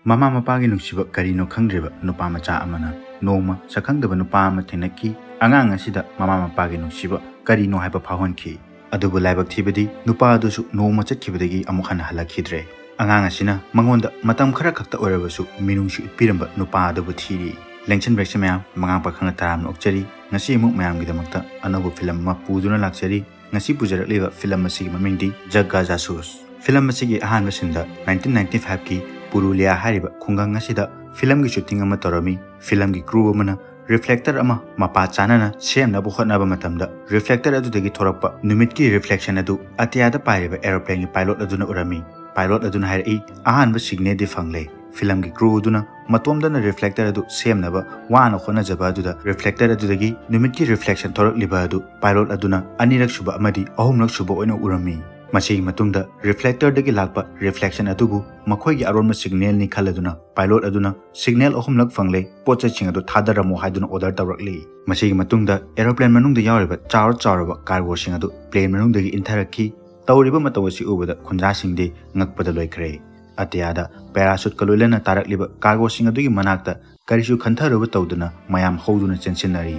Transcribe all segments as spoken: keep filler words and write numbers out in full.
ꯃꯃꯥ ꯃꯄꯥꯒꯤ ꯅꯨꯡꯁꯤꯕ ꯀꯔꯤꯅꯣ ꯈꯪꯗ꯭ꯔꯤꯕ ꯅꯨꯄꯥ ꯃꯆꯥ ꯑꯃꯅ ꯅꯣꯡꯃ ꯁꯛꯈꯪꯗꯕ ꯅꯨꯄꯥ ꯑꯃ ꯊꯦꯡꯅꯈꯤ꯫ ꯑꯉꯥꯡ ꯑꯁꯤꯗ ꯃꯃꯥ ꯃꯄꯥꯒꯤ ꯅꯨꯡꯁꯤꯕ ꯀꯔꯤꯅꯣ ꯍꯥꯏꯕ ꯐꯥꯎꯍꯟꯈꯤ꯫ ꯑꯗꯨꯕꯨ ꯂꯥꯏꯕꯛ ꯊꯤꯕꯗꯤ ꯅꯨꯄꯥ ꯑꯗꯨꯁꯨ ꯅꯣꯡꯃ ꯆꯠꯈꯤꯕꯗꯒꯤ ꯑꯃꯨꯛ ꯍꯟꯅ ꯍꯜꯂꯛꯈꯤꯗ꯭ꯔꯦ꯫ ꯑꯉꯥꯡ ꯑꯁꯤꯅ ꯃꯉꯣꯟꯗ ꯃꯇꯝ ꯈꯔ ꯈꯛꯇ ꯑꯣꯏꯔꯕꯁꯨ ꯃꯤꯅꯨꯡꯁꯤ ꯎꯠꯄꯤꯔꯝꯕ ꯅꯨꯄꯥ ꯑꯗꯨꯕꯨ ꯊꯤꯔꯤ꯫ ꯂꯦꯡꯁꯟꯕꯤꯔꯛꯁꯤ ꯃꯌꯥꯝ, ꯃꯉꯥꯡ ꯄꯥꯈꯪꯅ ꯇꯔꯥꯝꯅ ꯑꯣꯛꯆꯔꯤ꯫ ꯉꯁꯤ ꯑꯃꯨꯛ ꯃꯌꯥꯝꯒꯤꯗꯃꯛꯇ ꯑꯅꯧꯕ ꯐꯤꯂꯝ ꯑꯃ ꯄꯨꯗꯨꯅ ꯂꯥꯛꯆꯔꯤ꯫ ꯉꯁꯤ ꯄꯨꯖꯔꯛꯂꯤꯕ ꯐꯤꯂꯝ ꯑꯁꯤꯒꯤ ꯃꯃꯤꯡꯗꯤ ꯖꯒ ꯖꯥꯁꯨꯁ꯫ ꯐꯤꯂꯝ ꯑꯁꯤꯒꯤ ꯑꯍꯥꯟꯕ ꯁꯤꯟꯗ nineteen ninety five ꯀꯤ ꯄꯨꯔꯨꯂꯤꯌꯥ ꯍꯥꯏꯔꯤꯕ ꯈꯨꯡꯒꯪ ꯑꯁꯤꯗ ꯐꯤꯂꯝꯒꯤ ꯁꯨꯇꯤꯡ ꯑꯃ ꯇꯧꯔꯝꯃꯤ꯫ ꯐꯤꯂꯝꯒꯤ ꯀ꯭ꯔꯨ ꯑꯃꯅ ꯔꯤꯐ꯭ꯂꯦꯛꯇꯔ ꯑꯃ ꯃꯄꯥ ꯆꯥꯅꯅ ꯁꯦꯝꯅꯕ ꯍꯣꯠꯅꯕ ꯃꯇꯝꯗ, ꯔꯤꯐ꯭ꯂꯦꯛꯇꯔ ꯑꯗꯨꯗꯒꯤ ꯊꯣꯔꯛꯄ ꯅꯨꯃꯤꯠꯀꯤ ꯔꯤꯐ꯭ꯂꯦꯛꯁꯟ ꯑꯗꯨ ꯑꯇꯤꯌꯥꯗ ꯄꯥꯏꯔꯤꯕ ꯑꯦꯔꯣꯄ꯭ꯂꯦꯟꯒꯤ ꯄꯥꯏꯂꯣꯠ ꯑꯗꯨꯅ ꯎꯔꯝꯃꯤ꯫ ꯄꯥꯏꯂꯣꯠ ꯑꯗꯨꯅ ꯍꯥꯏꯔꯛꯏ, "ꯑꯍꯥꯟꯕ ꯁꯤꯒꯅꯦꯜꯗꯤ ꯐꯪꯂꯦ꯫" ꯐꯤꯂꯝꯒꯤ ꯀ꯭ꯔꯨ ꯑꯗꯨꯅ ꯃꯇꯣꯝꯗꯅ ꯔꯤꯐ꯭ꯂꯦꯛꯇꯔ ꯑꯗꯨ ꯁꯦꯝꯅꯕ ꯋꯥꯅ ꯍꯣꯠꯅꯖꯕ ꯑꯗꯨꯗ, ꯔꯤꯐ꯭ꯂꯦꯛꯇꯔ ꯑꯗꯨꯗꯒꯤ ꯅꯨꯃꯤꯠꯀꯤ ꯔꯤꯐ꯭ꯂꯦꯛꯁꯟ ꯊꯣꯔꯛꯂꯤꯕ ꯑꯗꯨ ꯄꯥꯏꯂꯣꯠ ꯑꯗꯨꯅ ꯑꯅꯤꯔꯛ ꯁꯨꯕ ꯑꯃꯗꯤ ꯑꯍꯨꯝꯂꯛ ꯁꯨꯕ ꯑꯣꯏꯅ ꯎꯔꯝꯃꯤ꯫ ꯃꯁꯤꯒꯤ ꯃꯇꯨꯡꯗ ꯔꯤꯐ꯭ꯂꯦꯛꯇꯔꯗꯒꯤ ꯂꯥꯛꯄ ꯔꯤꯐ꯭ꯂꯦꯛꯁꯟ ꯑꯗꯨꯕꯨ ꯃꯈꯣꯏꯒꯤ ꯑꯔꯣꯟꯕ ꯁꯤꯒꯅꯦꯜꯅꯤ ꯈꯜꯂꯗꯨꯅ, ꯄꯥꯏꯂꯣꯠ ꯑꯗꯨꯅ "ꯁꯤꯒꯅꯦꯜ ꯑꯍꯨꯝꯂꯛ ꯐꯪꯂꯦ, ꯄꯣꯠ ꯆꯩꯁꯤꯡ ꯑꯗꯨ ꯊꯥꯗꯔꯝꯃꯣ" ꯍꯥꯏꯗꯨꯅ ꯑꯣꯔꯗꯔ ꯇꯧꯔꯛꯂꯤ꯫ ꯃꯁꯤꯒꯤ ꯃꯇꯨꯡꯗ ꯑꯦꯔꯣꯄ꯭ꯂꯦꯟ ꯃꯅꯨꯡꯗ ꯌꯥꯎꯔꯤꯕ ꯆꯥꯎꯔ ꯆꯥꯎꯔꯕ ꯀꯥꯔꯒꯣꯁꯤꯡ ꯑꯗꯨ ꯄ꯭ꯂꯦꯟ ꯃꯅꯨꯡꯗꯒꯤ ꯏꯟꯊꯔꯛꯈꯤ꯫ ꯇꯧꯔꯤꯕ ꯃꯇꯧ ꯑꯁꯤ ꯎꯕꯗ ꯈꯨꯟꯖꯥꯁꯤꯡꯗꯤ ꯉꯛꯄꯗ ꯂꯣꯏꯈ꯭ꯔꯦ꯫ ꯑꯇꯤꯌꯥꯗ ꯄꯦꯔꯥꯁꯨꯠꯀ ꯂꯣꯏꯅꯅ ꯇꯥꯔꯛꯂꯤꯕ ꯀꯥꯔꯒꯣꯁꯤꯡ ꯑꯗꯨꯒꯤ ꯃꯅꯥꯛꯇ ꯀꯔꯤꯁꯨ ꯈꯟꯊꯔꯨꯕ ꯇꯧꯗꯅ ꯃꯌꯥꯝ ꯍꯧꯗꯨꯅ ꯆꯦꯟꯁꯤꯟꯅꯔꯤ꯫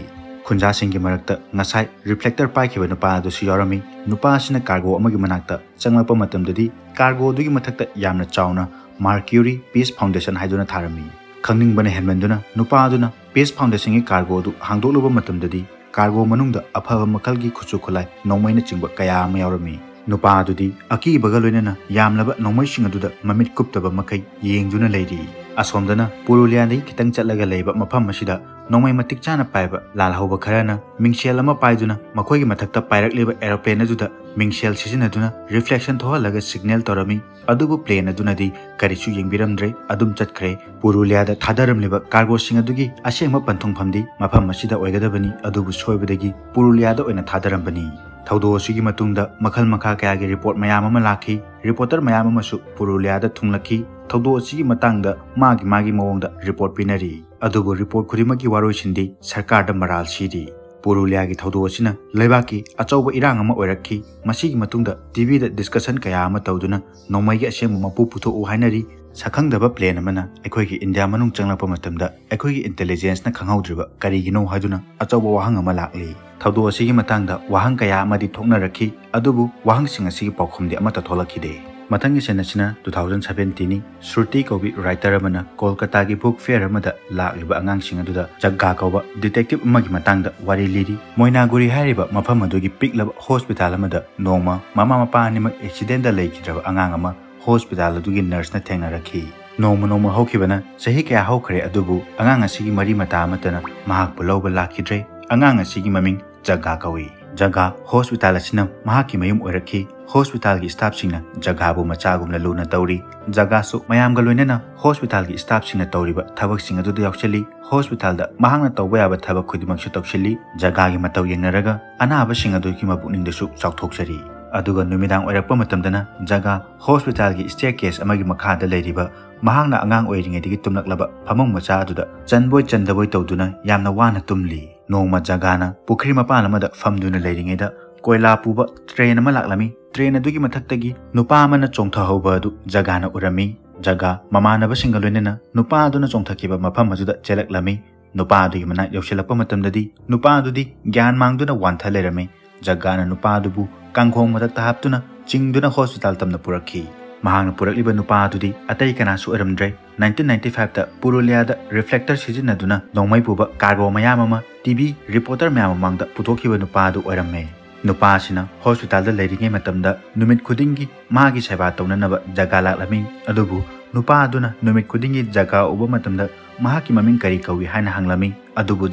ꯈꯨꯟꯖꯥꯁꯤꯡꯒꯤ ꯃꯔꯛꯇ ꯉꯁꯥꯏ ꯔꯤꯐ꯭ꯂꯦꯛꯇꯔ ꯄꯥꯏꯈꯤꯕ ꯅꯨꯄꯥ ꯑꯗꯨꯁꯨ ꯌꯥꯎꯔꯝꯃꯤ꯫ ꯅꯨꯄꯥ ꯑꯁꯤꯅ ꯀꯥꯔꯒꯣ ꯑꯃꯒꯤ ꯃꯅꯥꯛꯇ ꯆꯪꯂꯛꯄ ꯃꯇꯝꯗꯗꯤ, ꯀꯥꯔꯒꯣ ꯑꯗꯨꯒꯤ ꯃꯊꯛꯇ ꯌꯥꯝꯅ ꯆꯥꯎꯅ "Mercury Peace Foundation" ꯍꯥꯏꯗꯨꯅ ꯊꯥꯔꯝꯃꯤ꯫ ꯈꯪꯅꯤꯡꯕꯅ ꯍꯦꯟꯃꯟꯗꯨꯅ ꯅꯨꯄꯥ ꯑꯗꯨꯅ ꯄꯤꯁ ꯐꯥꯎꯟꯗꯦꯁꯟꯒꯤ ꯀꯥꯔꯒꯣ ꯑꯗꯨ ꯍꯥꯡꯗꯣꯛꯂꯨꯕ ꯃꯇꯝꯗꯗꯤ, ꯀꯥꯔꯒꯣ ꯃꯅꯨꯡꯗ ꯑꯐꯕ ꯃꯈꯜꯒꯤ ꯈꯨꯠꯁꯨ ꯈꯨꯠꯂꯥꯏ, ꯅꯣꯡꯃꯩꯅꯆꯤꯡꯕ ꯀꯌꯥ ꯑꯃ ꯌꯥꯎꯔꯝꯃꯤ꯫ ꯅꯨꯄꯥ ꯑꯗꯨꯗꯤ ꯑꯀꯤꯕꯒ ꯂꯣꯏꯅꯅ ꯌꯥꯝꯂꯕ ꯅꯣꯡꯃꯩꯁꯤꯡ ꯑꯗꯨꯗ ꯃꯃꯤꯠ ꯀꯨꯞꯇꯕ ꯃꯈꯩ ꯌꯦꯡꯗꯨꯅ ꯂꯩꯔꯤ꯫ ꯑꯁꯣꯝꯗꯅ ꯄꯨꯔꯨꯂꯤꯌꯥꯗꯒꯤ ꯈꯤꯇꯪ ꯆꯠꯂꯒ ꯂꯩꯕ ꯃꯐꯝ ꯑꯁꯤꯗ ꯅꯣꯡꯃꯩ ꯃꯇꯤꯛ ꯆꯥꯅ ꯄꯥꯏꯕ ꯂꯥꯜꯍꯧꯕ ꯈꯔꯅ ꯃꯤꯡꯁꯦꯜ ꯑꯃ ꯄꯥꯏꯗꯨꯅ ꯃꯈꯣꯏꯒꯤ ꯃꯊꯛꯇ ꯄꯥꯏꯔꯛꯂꯤꯕ ꯑꯦꯔꯣꯄ꯭ꯂꯦꯟ ꯑꯗꯨꯗ ꯃꯤꯡꯁꯦꯜ ꯁꯤꯖꯤꯟꯅꯗꯨꯅ ꯔꯤꯐ꯭ꯂꯦꯛꯁꯟ ꯊꯣꯛꯍꯜꯂꯒ ꯁꯤꯒꯅꯦꯜ ꯇꯧꯔꯝꯃꯤ꯫ ꯑꯗꯨꯕꯨ ꯄ꯭ꯂꯦꯟ ꯑꯗꯨꯅꯗꯤ ꯀꯔꯤꯁꯨ ꯌꯦꯡꯕꯤꯔꯝꯗ꯭ꯔꯦ, ꯑꯗꯨꯝ ꯆꯠꯈ꯭ꯔꯦ꯫ ꯄꯨꯔꯨꯂꯤꯌꯥꯗ ꯊꯥꯗꯔꯝꯂꯤꯕ ꯀꯥꯔꯒꯣꯁꯤꯡ ꯑꯗꯨꯒꯤ ꯑꯁꯦꯡꯕ ꯄꯟꯊꯨꯡꯐꯝꯗꯤ ꯃꯐꯝ ꯑꯁꯤꯗ ꯑꯣꯏꯒꯗꯕꯅꯤ, ꯑꯗꯨꯕꯨ ꯁꯣꯏꯕꯗꯒꯤ ꯄꯨꯔꯨꯂꯤꯌꯥꯗ ꯑꯣꯏꯅ ꯊꯥꯗꯔꯝꯕꯅꯤ꯫ ꯊꯧꯗꯣꯛ ꯑꯁꯤꯒꯤ ꯃꯇꯨꯡꯗ ꯃꯈꯜ ꯃꯈꯥ ꯀꯌꯥꯒꯤ ꯔꯤꯄꯣꯔꯠ ꯃꯌꯥꯝ ꯑꯃ ꯂꯥꯛꯈꯤ꯫ ꯔꯤꯄꯣꯔꯇꯔ ꯃꯌꯥꯝ ꯑꯃꯁꯨ ꯄꯨꯔꯨꯂꯤꯌꯥꯗ ꯊꯨꯡꯂꯛꯈꯤ꯫ ꯊꯧꯗꯣꯛ ꯑꯁꯤꯒꯤ ꯃꯇꯥꯡꯗ ꯃꯥꯒꯤ ꯃꯥꯒꯤ ꯃꯑꯣꯡꯗ ꯔꯤꯄꯣꯔꯠ ꯄꯤꯅꯔꯤ꯫ ꯑꯗꯨꯕꯨ ꯔꯤꯄꯣꯔꯠ ꯈꯨꯗꯤꯡꯃꯛꯀꯤ ꯋꯥꯔꯣꯏꯁꯤꯟꯗꯤ ꯁꯔꯀꯥꯔꯗ ꯃꯔꯥꯜ ꯁꯤꯔꯤ꯫ ꯄꯨꯔꯨꯂꯤꯌꯥꯒꯤ ꯊꯧꯗꯣꯛ ꯑꯁꯤꯅ ꯂꯩꯕꯥꯛꯀꯤ ꯑꯆꯧꯕ ꯏꯔꯥꯡ ꯑꯃ ꯑꯣꯏꯔꯛꯈꯤ꯫ ꯃꯁꯤꯒꯤ ꯃꯇꯨꯡꯗ ꯇꯤꯚꯤꯗ ꯗꯤꯁꯀꯁꯟ ꯀꯌꯥ ꯑꯃ ꯇꯧꯗꯨꯅ ꯅꯣꯡꯃꯩꯒꯤ ꯑꯁꯦꯡꯕ ꯃꯄꯨ ꯄꯨꯊꯣꯛꯎ ꯍꯥꯏꯅꯔꯤ꯫ ꯁꯛꯈꯪꯗꯕ ꯄ꯭ꯂꯦꯟ ꯑꯃꯅ ꯑꯩꯈꯣꯏꯒꯤ ꯏꯟꯗꯤꯌꯥ ꯃꯅꯨꯡ ꯆꯪꯂꯛꯄ ꯃꯇꯝꯗ ꯑꯩꯈꯣꯏꯒꯤ ꯏꯟꯇꯦꯂꯤꯖꯦꯟꯁꯅ ꯈꯪꯍꯧꯗ꯭ꯔꯤꯕ ꯀꯔꯤꯒꯤꯅꯣ ꯍꯥꯏꯗꯨꯅ ꯑꯆꯧꯕ ꯋꯥꯍꯪ ꯑꯃ ꯂꯥꯛꯂꯤ꯫ ꯊꯧꯗꯣꯛ ꯑꯁꯤꯒꯤ ꯃꯇꯥꯡꯗ ꯋꯥꯍꯪ ꯀꯌꯥ ꯑꯃꯗꯤ ꯊꯣꯛꯅꯔꯛꯈꯤ, ꯑꯗꯨꯕꯨ ꯋꯥꯍꯪꯁꯤꯡ ꯑꯁꯤꯒꯤ ꯄꯥꯎꯈꯨꯝꯗꯤ ꯑꯃꯠꯇ ꯊꯣꯛꯂꯛꯈꯤꯗꯦ꯫ ꯃꯊꯪꯒꯤ ꯁꯤꯟ ꯑꯁꯤꯅ two thousand seventeenꯅꯤ꯫ ꯁ꯭ꯔꯨꯇꯤ ꯀꯧꯕꯤ ꯔꯥꯏꯇꯔ ꯑꯃꯅ ꯀꯣꯜꯀꯇꯥꯒꯤ ꯕꯨꯛ ꯐꯤꯌꯔ ꯑꯃꯗ ꯂꯥꯛꯂꯤꯕ ꯑꯉꯥꯡꯁꯤꯡ ꯑꯗꯨꯗ ꯖꯒꯥ ꯀꯧꯕ ꯗꯤꯇꯦꯛꯇꯤꯚ ꯑꯃꯒꯤ ꯃꯇꯥꯡꯗ ꯋꯥꯔꯤ ꯂꯤꯔꯤ꯫ ꯃꯣꯏꯅꯥꯒꯨꯔꯤ ꯍꯥꯏꯔꯤꯕ ꯃꯐꯝ ꯑꯗꯨꯒꯤ ꯄꯤꯛꯂꯕ ꯍꯣꯁꯄꯤꯇꯥꯜ ꯑꯃꯗ ꯅꯣꯡꯃ ꯃꯃꯥ ꯃꯄꯥ ꯑꯅꯤꯃꯛ ꯑꯦꯛꯁꯤꯗꯦꯟꯗ ꯂꯩꯈꯤꯗ꯭ꯔꯕ ꯑꯉꯥꯡ ꯑꯃ ꯍꯣꯁꯄꯤꯇꯥꯜ ꯑꯗꯨꯒꯤ ꯅꯔꯁꯅ ꯊꯦꯡꯅꯔꯛꯈꯤ꯫ ꯅꯣꯡꯃ ꯅꯣꯡꯃ ꯍꯧꯈꯤꯕꯅ ꯆꯍꯤ ꯀꯌꯥ ꯍꯧꯈ꯭ꯔꯦ, ꯑꯗꯨꯕꯨ ꯑꯉꯥꯡ ꯑꯁꯤꯒꯤ ꯃꯔꯤ ꯃꯇꯥ ꯑꯃꯠꯇꯅ ꯃꯍꯥꯛꯄꯨ ꯂꯧꯕ ꯂꯥꯛꯈꯤꯗ꯭ꯔꯦ꯫ ꯑꯉꯥꯡ ꯑꯁꯤꯒꯤ ꯃꯃꯤꯡ ꯖꯒꯥ ꯀꯧꯏ꯫ ꯖꯒꯥ ꯍꯣꯁꯄꯤꯇꯥꯜ ꯑꯁꯤꯅ ꯃꯍꯥꯛꯀꯤ ꯃꯌꯨꯝ ꯑꯣꯏꯔꯛꯈꯤ꯫ ꯍꯣꯁꯄꯤꯇꯥꯜꯒꯤ ꯁ꯭ꯇꯥꯐꯁꯤꯡꯅ ꯖꯒꯥꯕꯨ ꯃꯆꯥꯒꯨꯝꯅ ꯂꯨꯅ ꯇꯧꯔꯤ꯫ ꯖꯒꯥꯁꯨ ꯃꯌꯥꯝꯒ ꯂꯣꯏꯅꯅ ꯍꯣꯁꯄꯤꯇꯥꯜꯒꯤ ꯁ꯭ꯇꯥꯐꯁꯤꯡꯅ ꯇꯧꯔꯤꯕ ꯊꯕꯛꯁꯤꯡ ꯑꯗꯨꯗ ꯌꯥꯎꯁꯤꯜꯂꯤ꯫ ꯍꯣꯁꯄꯤꯇꯥꯜꯗ ꯃꯍꯥꯛꯅ ꯇꯧꯕ ꯌꯥꯕ ꯊꯕꯛ ꯈꯨꯗꯤꯡꯃꯛꯁꯨ ꯇꯧꯁꯤꯜꯂꯤ꯫ ꯖꯒꯥꯒꯤ ꯃꯇꯧ ꯌꯦꯡꯅꯔꯒ ꯑꯅꯥꯕꯁꯤꯡ ꯑꯗꯨꯒꯤ ꯃꯄꯨꯛꯅꯤꯡꯗꯁꯨ ꯆꯥꯎꯊꯣꯛꯆꯔꯤ꯫ ꯑꯗꯨꯒ ꯅꯨꯃꯤꯗꯥꯡ ꯑꯣꯏꯔꯛꯄ ꯃꯇꯝꯗꯅ ꯖꯒꯥ ꯍꯣꯁꯄꯤꯇꯥꯜꯒꯤ ꯁ꯭ꯇꯦꯌꯔ ꯀꯦꯁ ꯑꯃꯒꯤ ꯃꯈꯥꯗ ꯂꯩꯔꯤꯕ ꯃꯍꯥꯛꯅ ꯑꯉꯥꯡ ꯑꯣꯏꯔꯤꯉꯩꯗꯒꯤ ꯇꯨꯝꯂꯛꯂꯕ ꯐꯃꯨꯡ ꯃꯆꯥ ꯑꯗꯨꯗ ꯆꯟꯕꯣꯏ ꯆꯟꯗꯕꯣꯏ ꯇꯧꯗꯨꯅ ꯌꯥꯝꯅ ꯋꯥꯅ ꯇꯨꯝꯂꯤ꯫ ꯅꯣꯡꯃ ꯖꯒꯥꯅ ꯄꯨꯈ꯭ꯔꯤ ꯃꯄꯥꯟ ꯑꯃꯗ ꯐꯝꯗꯨꯅ ꯂꯩꯔꯤꯉꯩꯗ ꯀꯣꯏꯂꯥ ꯄꯨꯕ ꯇ꯭ꯔꯦꯟ ꯑꯃ ꯂꯥꯛꯂꯝꯃꯤ꯫ ꯇ꯭ꯔꯦꯟ ꯑꯗꯨꯒꯤ ꯃꯊꯛꯇꯒꯤ ꯅꯨꯄꯥ ꯑꯃꯅ ꯆꯣꯡꯊꯍꯧꯕ ꯑꯗꯨ ꯖꯒꯥꯅ ꯎꯔꯝꯃꯤ꯫ ꯖꯒꯥ ꯃꯃꯥꯟꯅꯕꯁꯤꯡꯒ ꯂꯣꯏꯅꯅ ꯅꯨꯄꯥ ꯑꯗꯨꯅ ꯆꯣꯡꯊꯈꯤꯕ ꯃꯐꯝ ꯑꯗꯨꯗ ꯆꯦꯜꯂꯛꯂꯝꯃꯤ꯫ ꯅꯨꯄꯥ ꯑꯗꯨꯒꯤ ꯃꯅꯥꯛ ꯌꯧꯁꯤꯜꯂꯛꯄ ꯃꯇꯝꯗꯗꯤ ꯅꯨꯄꯥ ꯑꯗꯨꯗꯤ ꯒ꯭ꯌꯥꯟ ꯃꯥꯡꯗꯨꯅ ꯋꯥꯟꯊ ꯂꯩꯔꯝꯃꯤ꯫ ꯖꯒꯥꯅ ꯅꯨꯄꯥ ꯑꯗꯨꯕꯨ ꯀꯥꯡꯈꯣꯡ ꯃꯊꯛꯇ ꯍꯥꯞꯇꯨꯅ ꯆꯤꯡꯗꯨꯅ ꯍꯣꯁꯄꯤꯇꯥꯜ ꯇꯝꯅ ꯄꯨꯔꯛꯈꯤ꯫ ꯃꯍꯥꯛꯅ ꯄꯨꯔꯛꯂꯤꯕ ꯅꯨꯄꯥ ꯑꯗꯨꯗꯤ ꯑꯇꯩ ꯀꯅꯥꯁꯨ ꯑꯣꯏꯔꯝꯗ꯭ꯔꯦ꯫ Nineteen ninety fiveꯇ ꯄꯨꯔꯨꯂꯤꯌꯥꯗ ꯔꯤꯐ꯭ꯂꯦꯛꯇꯔ ꯁꯤꯖꯤꯟꯅꯗꯨꯅ ꯅꯣꯡꯃꯩ ꯄꯨꯕ ꯀꯥꯔꯒꯣ ꯃꯌꯥꯝ ꯑꯃ ꯇꯤꯚꯤ ꯔꯤꯄꯣꯔꯇꯔ ꯃꯌꯥꯝ ꯃꯃꯥꯡꯗ ꯄꯨꯊꯣꯛꯈꯤꯕ ꯅꯨꯄꯥ ꯑꯗꯨ ꯑꯣꯏꯔꯝꯃꯦ꯫ ꯅꯨꯄꯥ ꯑꯁꯤꯅ ꯍꯣꯁꯄꯤꯇꯥꯜꯗ ꯂꯩꯔꯤꯉꯩ ꯃꯇꯝꯗ ꯅꯨꯃꯤꯠ ꯈꯨꯗꯤꯡꯒꯤ ꯃꯥꯒꯤ ꯁꯦꯕꯥ ꯇꯧꯅꯅꯕ ꯖꯒꯥ ꯂꯥꯛꯂꯝꯃꯤ꯫ ꯑꯗꯨꯕꯨ ꯅꯨꯄꯥ ꯑꯗꯨꯅ ꯅꯨꯃꯤꯠ ꯈꯨꯗꯤꯡꯒꯤ ꯖꯒꯥ ꯎꯕ ꯃꯇꯝꯗ ꯃꯍꯥꯛꯀꯤ ꯃꯃꯤꯡ ꯀꯔꯤ ꯀꯧꯏ ꯍꯥꯏꯅ ꯍꯪꯂꯝꯃꯤ꯫ ꯑꯗꯨꯕꯨ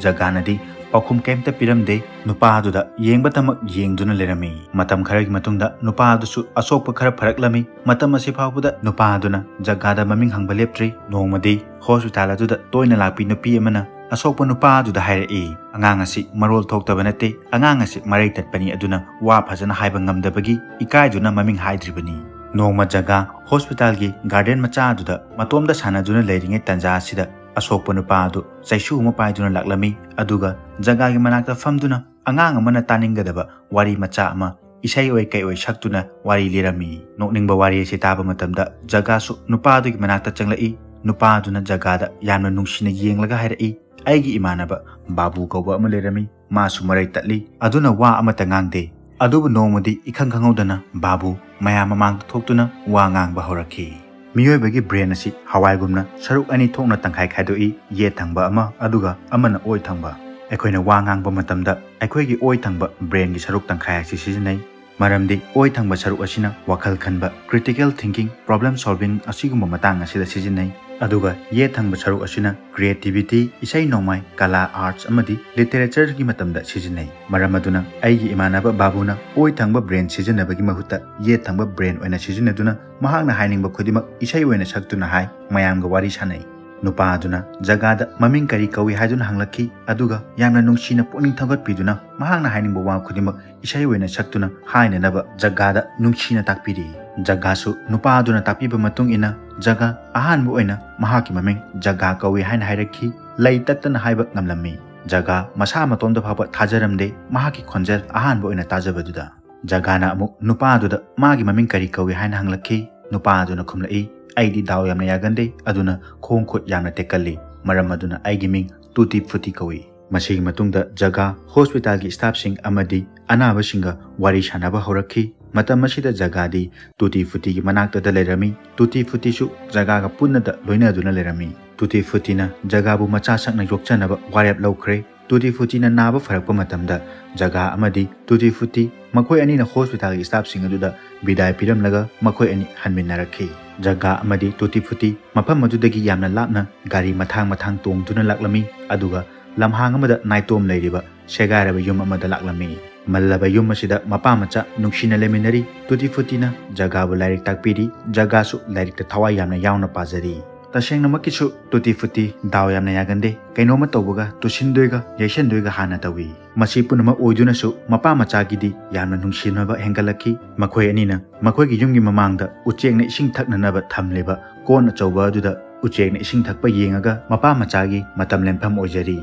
ꯖꯒꯥꯅꯗꯤ ꯄꯥꯎꯈꯨꯝ ꯀꯩꯝꯇ ꯄꯤꯔꯝꯗꯦ꯫ ꯅꯨꯄꯥ ꯑꯗꯨꯗ ꯌꯦꯡꯕꯇꯃꯛ ꯌꯦꯡꯗꯨꯅ ꯂꯩꯔꯝꯃꯤ꯫ ꯃꯇꯝ ꯈꯔꯒꯤ ꯃꯇꯨꯡꯗ ꯅꯨꯄꯥ ꯑꯗꯨꯁꯨ ꯑꯁꯣꯛꯄ ꯈꯔ ꯐꯔꯛꯂꯝꯃꯤ꯫ ꯃꯇꯝ ꯑꯁꯤ ꯐꯥꯎꯕꯗ ꯅꯨꯄꯥ ꯑꯗꯨꯅ ꯖꯒꯥꯗ ꯃꯃꯤꯡ ꯍꯪꯕ ꯂꯦꯞꯇ꯭ꯔꯤ꯫ ꯅꯣꯡꯃꯗꯤ ꯍꯣꯁꯄꯤꯇꯥꯜ ꯑꯗꯨꯗ ꯇꯣꯏꯅ ꯂꯥꯛꯄꯤ ꯅꯨꯄꯤ ꯑꯃꯅ ꯑꯁꯣꯛꯄ ꯅꯨꯄꯥ ꯑꯗꯨꯗ ꯍꯥꯏꯔꯛꯏ, "ꯑꯉꯥꯡ ꯑꯁꯤ ꯃꯔꯣꯜ ꯊꯣꯛꯇꯕ ꯅꯠꯇꯦ, ꯑꯉꯥꯡ ꯑꯁꯤ ꯃꯔꯩ ꯇꯠꯄꯅꯤ, ꯑꯗꯨꯅ ꯋꯥ ꯐꯖꯅ ꯍꯥꯏꯕ ꯉꯝꯗꯕꯒꯤ ꯏꯀꯥꯏꯗꯨꯅ ꯃꯃꯤꯡ ꯍꯥꯏꯗ꯭ꯔꯤꯕꯅꯤ"꯫ ꯅꯣꯡꯃ ꯖꯒꯥ ꯍꯣꯁꯄꯤꯇꯥꯜꯒꯤ ꯒꯥꯔꯗꯦꯟ ꯃꯆꯥ ꯑꯗꯨꯗ ꯃꯇꯣꯝꯗ ꯁꯥꯟꯅꯗꯨꯅ ꯂꯩꯔꯤꯉꯩ ꯇꯥꯟꯖꯥ ꯑꯁꯤꯗ ꯑꯁꯣꯛꯄ ꯅꯨꯄꯥ ꯑꯗꯨ ꯆꯩꯁꯨ ꯑꯃ ꯄꯥꯏꯗꯨꯅ ꯂꯥꯛꯂꯝꯃꯤ꯫ ꯑꯗꯨꯒ ꯖꯒꯥꯒꯤ ꯃꯅꯥꯛꯇ ꯐꯝꯗꯨꯅ ꯑꯉꯥꯡ ꯑꯃꯅ ꯇꯥꯅꯤꯡꯒꯗꯕ ꯋꯥꯔꯤ ꯃꯆꯥ ꯑꯃ ꯏꯁꯩ ꯑꯣꯏ ꯀꯩ ꯑꯣꯏ ꯁꯛꯇꯨꯅ ꯋꯥꯔꯤ ꯂꯤꯔꯝꯃꯤ꯫ ꯅꯣꯛꯅꯤꯡꯕ ꯋꯥꯔꯤ ꯑꯁꯤ ꯇꯥꯕ ꯃꯇꯝꯗ ꯖꯒꯥꯁꯨ ꯅꯨꯄꯥꯗꯨꯒꯤ ꯃꯅꯥꯛꯇ ꯆꯪꯂꯛꯏ꯫ ꯅꯨꯄꯥꯗꯨꯅ ꯖꯒꯥꯗ ꯌꯥꯝꯅ ꯅꯨꯡꯁꯤꯅ ꯌꯦꯡꯂꯒ ꯍꯥꯏꯔꯛꯏ, "ꯑꯩꯒꯤ ꯏꯃꯥꯟꯅꯕ ꯕꯥꯕꯨ ꯀꯧꯕ ꯑꯃ ꯂꯩꯔꯝꯃꯤ꯫ ꯃꯥꯁꯨ ꯃꯔꯩ ꯇꯠꯂꯤ, ꯑꯗꯨꯅ ꯋꯥ ꯑꯃꯠꯇ ꯉꯥꯡꯗꯦ꯫ ꯑꯗꯨꯕꯨ ꯅꯣꯡꯃꯗꯤ ꯏꯈꯪ ꯈꯪꯍꯧꯗꯅ ꯕꯥꯕꯨ ꯃꯌꯥꯝ ꯃꯃꯥꯡꯗ ꯊꯣꯛꯇꯨꯅ ꯋꯥ ꯉꯥꯡꯕ ꯍꯧꯔꯛꯈꯤ꯫ ꯃꯤꯑꯣꯏꯕꯒꯤ ꯕ꯭ꯔꯦꯟ ꯑꯁꯤ ꯍꯋꯥꯏꯒꯨꯝꯅ ꯁꯔꯨꯛ ꯑꯅꯤ ꯊꯣꯛꯅ ꯇꯪꯈꯥꯏ ꯈꯥꯏꯗꯣꯛꯏ, ꯌꯦꯠ ꯊꯪꯕ ꯑꯃ, ꯑꯗꯨꯒ ꯑꯃꯅ ꯑꯣꯏ ꯊꯪꯕ꯫ ꯑꯩꯈꯣꯏꯅ ꯋꯥ ꯉꯥꯡꯕ ꯃꯇꯝꯗ ꯑꯩꯈꯣꯏꯒꯤ ꯑꯣꯏ ꯊꯪꯕ ꯕ꯭ꯔꯦꯟꯒꯤ ꯁꯔꯨꯛ ꯇꯪꯈꯥꯏ ꯑꯁꯤ ꯁꯤꯖꯤꯟꯅꯩ꯫ ꯃꯔꯝꯗꯤ ꯑꯣꯏ ꯊꯪꯕ ꯁꯔꯨꯛ ꯑꯁꯤꯅ ꯋꯥꯈꯜ ꯈꯟꯕ, critical thinking, problem solving ꯑꯁꯤꯒꯨꯝꯕ ꯃꯇꯥꯡ ꯑꯁꯤꯗ ꯁꯤꯖꯤꯟꯅꯩ꯫ ꯑꯗꯨꯒ ꯌꯦꯠ ꯊꯪꯕ ꯁꯔꯨꯛ ꯑꯁꯤꯅ creativity, ꯏꯁꯩ ꯅꯣꯡꯃꯥꯏ, ꯀꯂꯥ, arts ꯑꯃꯗꯤ literatureꯒꯤ ꯃꯇꯝꯗ ꯁꯤꯖꯤꯟꯅꯩ꯫ ꯃꯔꯝ ꯑꯗꯨꯅ ꯑꯩꯒꯤ ꯏꯃꯥꯟꯅꯕ ꯕꯥꯕꯨꯅ ꯑꯣꯏ ꯊꯪꯕ ꯕ꯭ꯔꯦꯟ ꯁꯤꯖꯤꯟꯅꯕꯒꯤ ꯃꯍꯨꯠꯇ ꯌꯦꯠ ꯊꯪꯕ ꯕ꯭ꯔꯦꯟ ꯑꯣꯏꯅ ꯁꯤꯖꯤꯟꯅꯗꯨꯅ ꯃꯍꯥꯛꯅ ꯍꯥꯏꯅꯤꯡꯕ ꯈꯨꯗꯤꯡꯃꯛ ꯏꯁꯩ ꯑꯣꯏꯅ ꯁꯛꯇꯨꯅ ꯍꯥꯏ, ꯃꯌꯥꯝꯒ ꯋꯥꯔꯤ ꯁꯥꯟꯅꯩ꯫ ꯅꯨꯄꯥ ꯑꯗꯨꯅ ꯖꯒꯥꯗ ꯃꯃꯤꯡ ꯀꯔꯤ ꯀꯧꯏ ꯍꯥꯏꯗꯨꯅ ꯍꯪꯂꯛꯈꯤ, ꯑꯗꯨꯒ ꯌꯥꯝꯅ ꯅꯨꯡꯁꯤꯅ ꯄꯨꯛꯅꯤꯡ ꯊꯧꯒꯠꯄꯤꯗꯨꯅ ꯃꯍꯥꯛꯅ ꯍꯥꯏꯅꯤꯡꯕ ꯋꯥ ꯈꯨꯗꯤꯡꯃꯛ ꯏꯁꯩ ꯑꯣꯏꯅ ꯁꯛꯇꯨꯅ ꯍꯥꯏꯅꯅꯕ ꯖꯒꯥꯗ ꯅꯨꯡꯁꯤꯅ ꯇꯥꯛꯄꯤꯔꯤ꯫ ꯖꯒꯥꯁꯨ ꯅꯨꯄꯥ ꯑꯗꯨꯅ ꯇꯥꯛꯄꯤꯕ ꯃꯇꯨꯡ ꯏꯟꯅ ꯖꯒꯥ ꯑꯍꯥꯟꯕ ꯑꯣꯏꯅ ꯃꯍꯥꯛꯀꯤ ꯃꯃꯤꯡ ꯖꯒꯥ ꯀꯧꯏ ꯍꯥꯏꯅ ꯍꯥꯏꯔꯛꯈꯤ꯫ ꯂꯩ ꯇꯠꯇꯅ ꯍꯥꯏꯕ ꯉꯝꯂꯝꯃꯤ꯫ ꯖꯒꯥ ꯃꯁꯥ ꯃꯇꯣꯝꯇ ꯐꯥꯎꯕ ꯊꯥꯖꯔꯝꯗꯦ ꯃꯍꯥꯛꯀꯤ ꯈꯣꯟꯖꯦꯜ ꯑꯍꯥꯟꯕ ꯑꯣꯏꯅ ꯇꯥꯖꯕꯗꯨꯗ꯫ ꯖꯒꯥꯅ ꯑꯃꯨꯛ ꯅꯨꯄꯥ ꯑꯗꯨꯗ ꯃꯥꯒꯤ ꯃꯃꯤꯡ ꯀꯔꯤ ꯀꯧꯏ ꯍꯥꯏꯅ ꯍꯪꯂꯛꯈꯤ꯫ ꯅꯨꯄꯥ ꯑꯗꯨꯅ ꯈꯨꯝꯂꯛꯏ, "ꯑꯩꯗꯤ ꯗꯥꯎ ꯌꯥꯝꯅ ꯌꯥꯒꯟꯗꯦ, ꯑꯗꯨꯅ ꯈꯣꯡ ꯈꯨꯠ ꯌꯥꯝꯅ ꯇꯦꯛꯀꯜꯂꯤ꯫ ꯃꯔꯝ ꯑꯗꯨꯅ ꯑꯩꯒꯤ ꯃꯤꯡ ꯇꯨꯇꯤ ꯐꯨꯇꯤ ꯀꯧꯏ"꯫ ꯃꯁꯤꯒꯤ ꯃꯇꯨꯡꯗ ꯖꯒꯥ ꯍꯣꯁꯄꯤꯇꯥꯜꯒꯤ ꯁ꯭ꯇꯥꯐꯁꯤꯡ ꯑꯃꯗꯤ ꯑꯅꯥꯕꯁꯤꯡꯒ ꯋꯥꯔꯤ ꯁꯥꯟꯅꯕ ꯍꯧꯔꯛꯈꯤ꯫ ꯃꯇꯝ ꯑꯁꯤꯗ ꯖꯒꯥꯗꯤ ꯇꯨꯇꯤ ꯐꯨꯇꯤꯒꯤ ꯃꯅꯥꯛꯇꯗ ꯂꯩꯔꯝꯃꯤ꯫ ꯇꯨꯇꯤ ꯐꯨꯇꯤꯁꯨ ꯖꯒꯥꯒ ꯄꯨꯟꯅꯗ ꯂꯣꯏꯅꯗꯨꯅ ꯂꯩꯔꯝꯃꯤ꯫ ꯇꯨꯇꯤ ꯐꯨꯇꯤꯅ ꯖꯒꯥꯕꯨ ꯃꯆꯥ ꯁꯛꯅ ꯌꯣꯛꯆꯅꯕ ꯋꯥꯔꯦꯞ ꯂꯧꯈ꯭ꯔꯦ꯫ ꯇꯨꯇꯤ ꯐꯨꯇꯤꯅ ꯅꯥꯕ ꯐꯔꯛꯄ ꯃꯇꯝꯗ ꯖꯒꯥ ꯑꯃꯗꯤ ꯇꯨꯇꯤ ꯐꯨꯇꯤ ꯃꯈꯣꯏ ꯑꯅꯤꯅ ꯍꯣꯁꯄꯤꯇꯥꯜꯒꯤ ꯁ꯭ꯇꯥꯐꯁꯤꯡ ꯑꯗꯨꯗ ꯕꯤꯗꯥꯏ ꯄꯤꯔꯝꯂꯒ ꯃꯈꯣꯏ ꯑꯅꯤ ꯍꯟꯃꯤꯟꯅꯔꯛꯈꯤ꯫ ꯖꯒꯥ ꯑꯃꯗꯤ ꯇꯨꯇꯤ ꯐꯨꯇꯤ ꯃꯐꯝ ꯑꯗꯨꯗꯒꯤ ꯌꯥꯝꯅ ꯂꯥꯞꯅ ꯒꯥꯔꯤ ꯃꯊꯥꯡ ꯃꯊꯥꯡ ꯇꯣꯡꯗꯨꯅ ꯂꯥꯛꯂꯝꯃꯤ, ꯑꯗꯨꯒ ꯂꯝꯍꯥꯡ ꯑꯃꯗ ꯅꯥꯏꯇꯣꯝ ꯂꯩꯔꯤꯕ ꯁꯦꯒꯥꯏꯔꯕ ꯌꯨꯝ ꯑꯃꯗ ꯂꯥꯛꯂꯝꯃꯤ꯫ ꯃꯜꯂꯕ ꯌꯨꯝ ꯑꯁꯤꯗ ꯃꯄꯥ ꯃꯆꯥ ꯅꯨꯡꯁꯤꯅ ꯂꯩꯃꯤꯟꯅꯔꯤ꯫ ꯇꯨꯇꯤ ꯐꯨꯇꯤꯅ ꯖꯒꯥꯕꯨ ꯂꯥꯏꯔꯤꯛ ꯇꯥꯛꯄꯤꯔꯤ, ꯖꯒꯥꯁꯨ ꯂꯥꯏꯔꯤꯛꯇ ꯊꯋꯥꯏ ꯌꯥꯝꯅ ꯌꯥꯎꯅ ꯄꯥꯖꯔꯤ꯫ ꯇꯁꯦꯡꯅꯃꯛꯀꯤꯁꯨ ꯇꯨꯇꯤ ꯐꯨꯇꯤ ꯗꯥꯎ ꯌꯥꯝꯅ ꯌꯥꯒꯟꯗꯦ꯫ ꯀꯩꯅꯣꯝꯃ ꯇꯧꯕꯒ ꯇꯨꯁꯤꯟꯗꯣꯏꯒ ꯌꯩꯁꯟꯗꯣꯏꯒ ꯍꯥꯟꯅ ꯇꯧꯏ꯫ ꯃꯁꯤ ꯄꯨꯝꯅꯃꯛ ꯑꯣꯏꯗꯨꯅꯁꯨ ꯃꯄꯥ ꯃꯆꯥꯒꯤꯗꯤ ꯌꯥꯝꯅ ꯅꯨꯡꯁꯤꯅꯕ ꯍꯦꯟꯒꯠꯂꯛꯈꯤ꯫ ꯃꯈꯣꯏ ꯑꯅꯤꯅ ꯃꯈꯣꯏꯒꯤ ꯌꯨꯝꯒꯤ ꯃꯃꯥꯡꯗ ꯎꯆꯦꯛꯅ ꯏꯁꯤꯡ ꯊꯛꯅꯅꯕ ꯊꯝꯂꯤꯕ ꯀꯣꯟ ꯑꯆꯧꯕ ꯑꯗꯨꯗ ꯎꯆꯦꯛꯅ ꯏꯁꯤꯡ ꯊꯛꯄ ꯌꯦꯡꯉꯒ ꯃꯄꯥ ꯃꯆꯥꯒꯤ ꯃꯇꯝ ꯂꯦꯟꯐꯝ ꯑꯣꯏꯖꯔꯤ꯫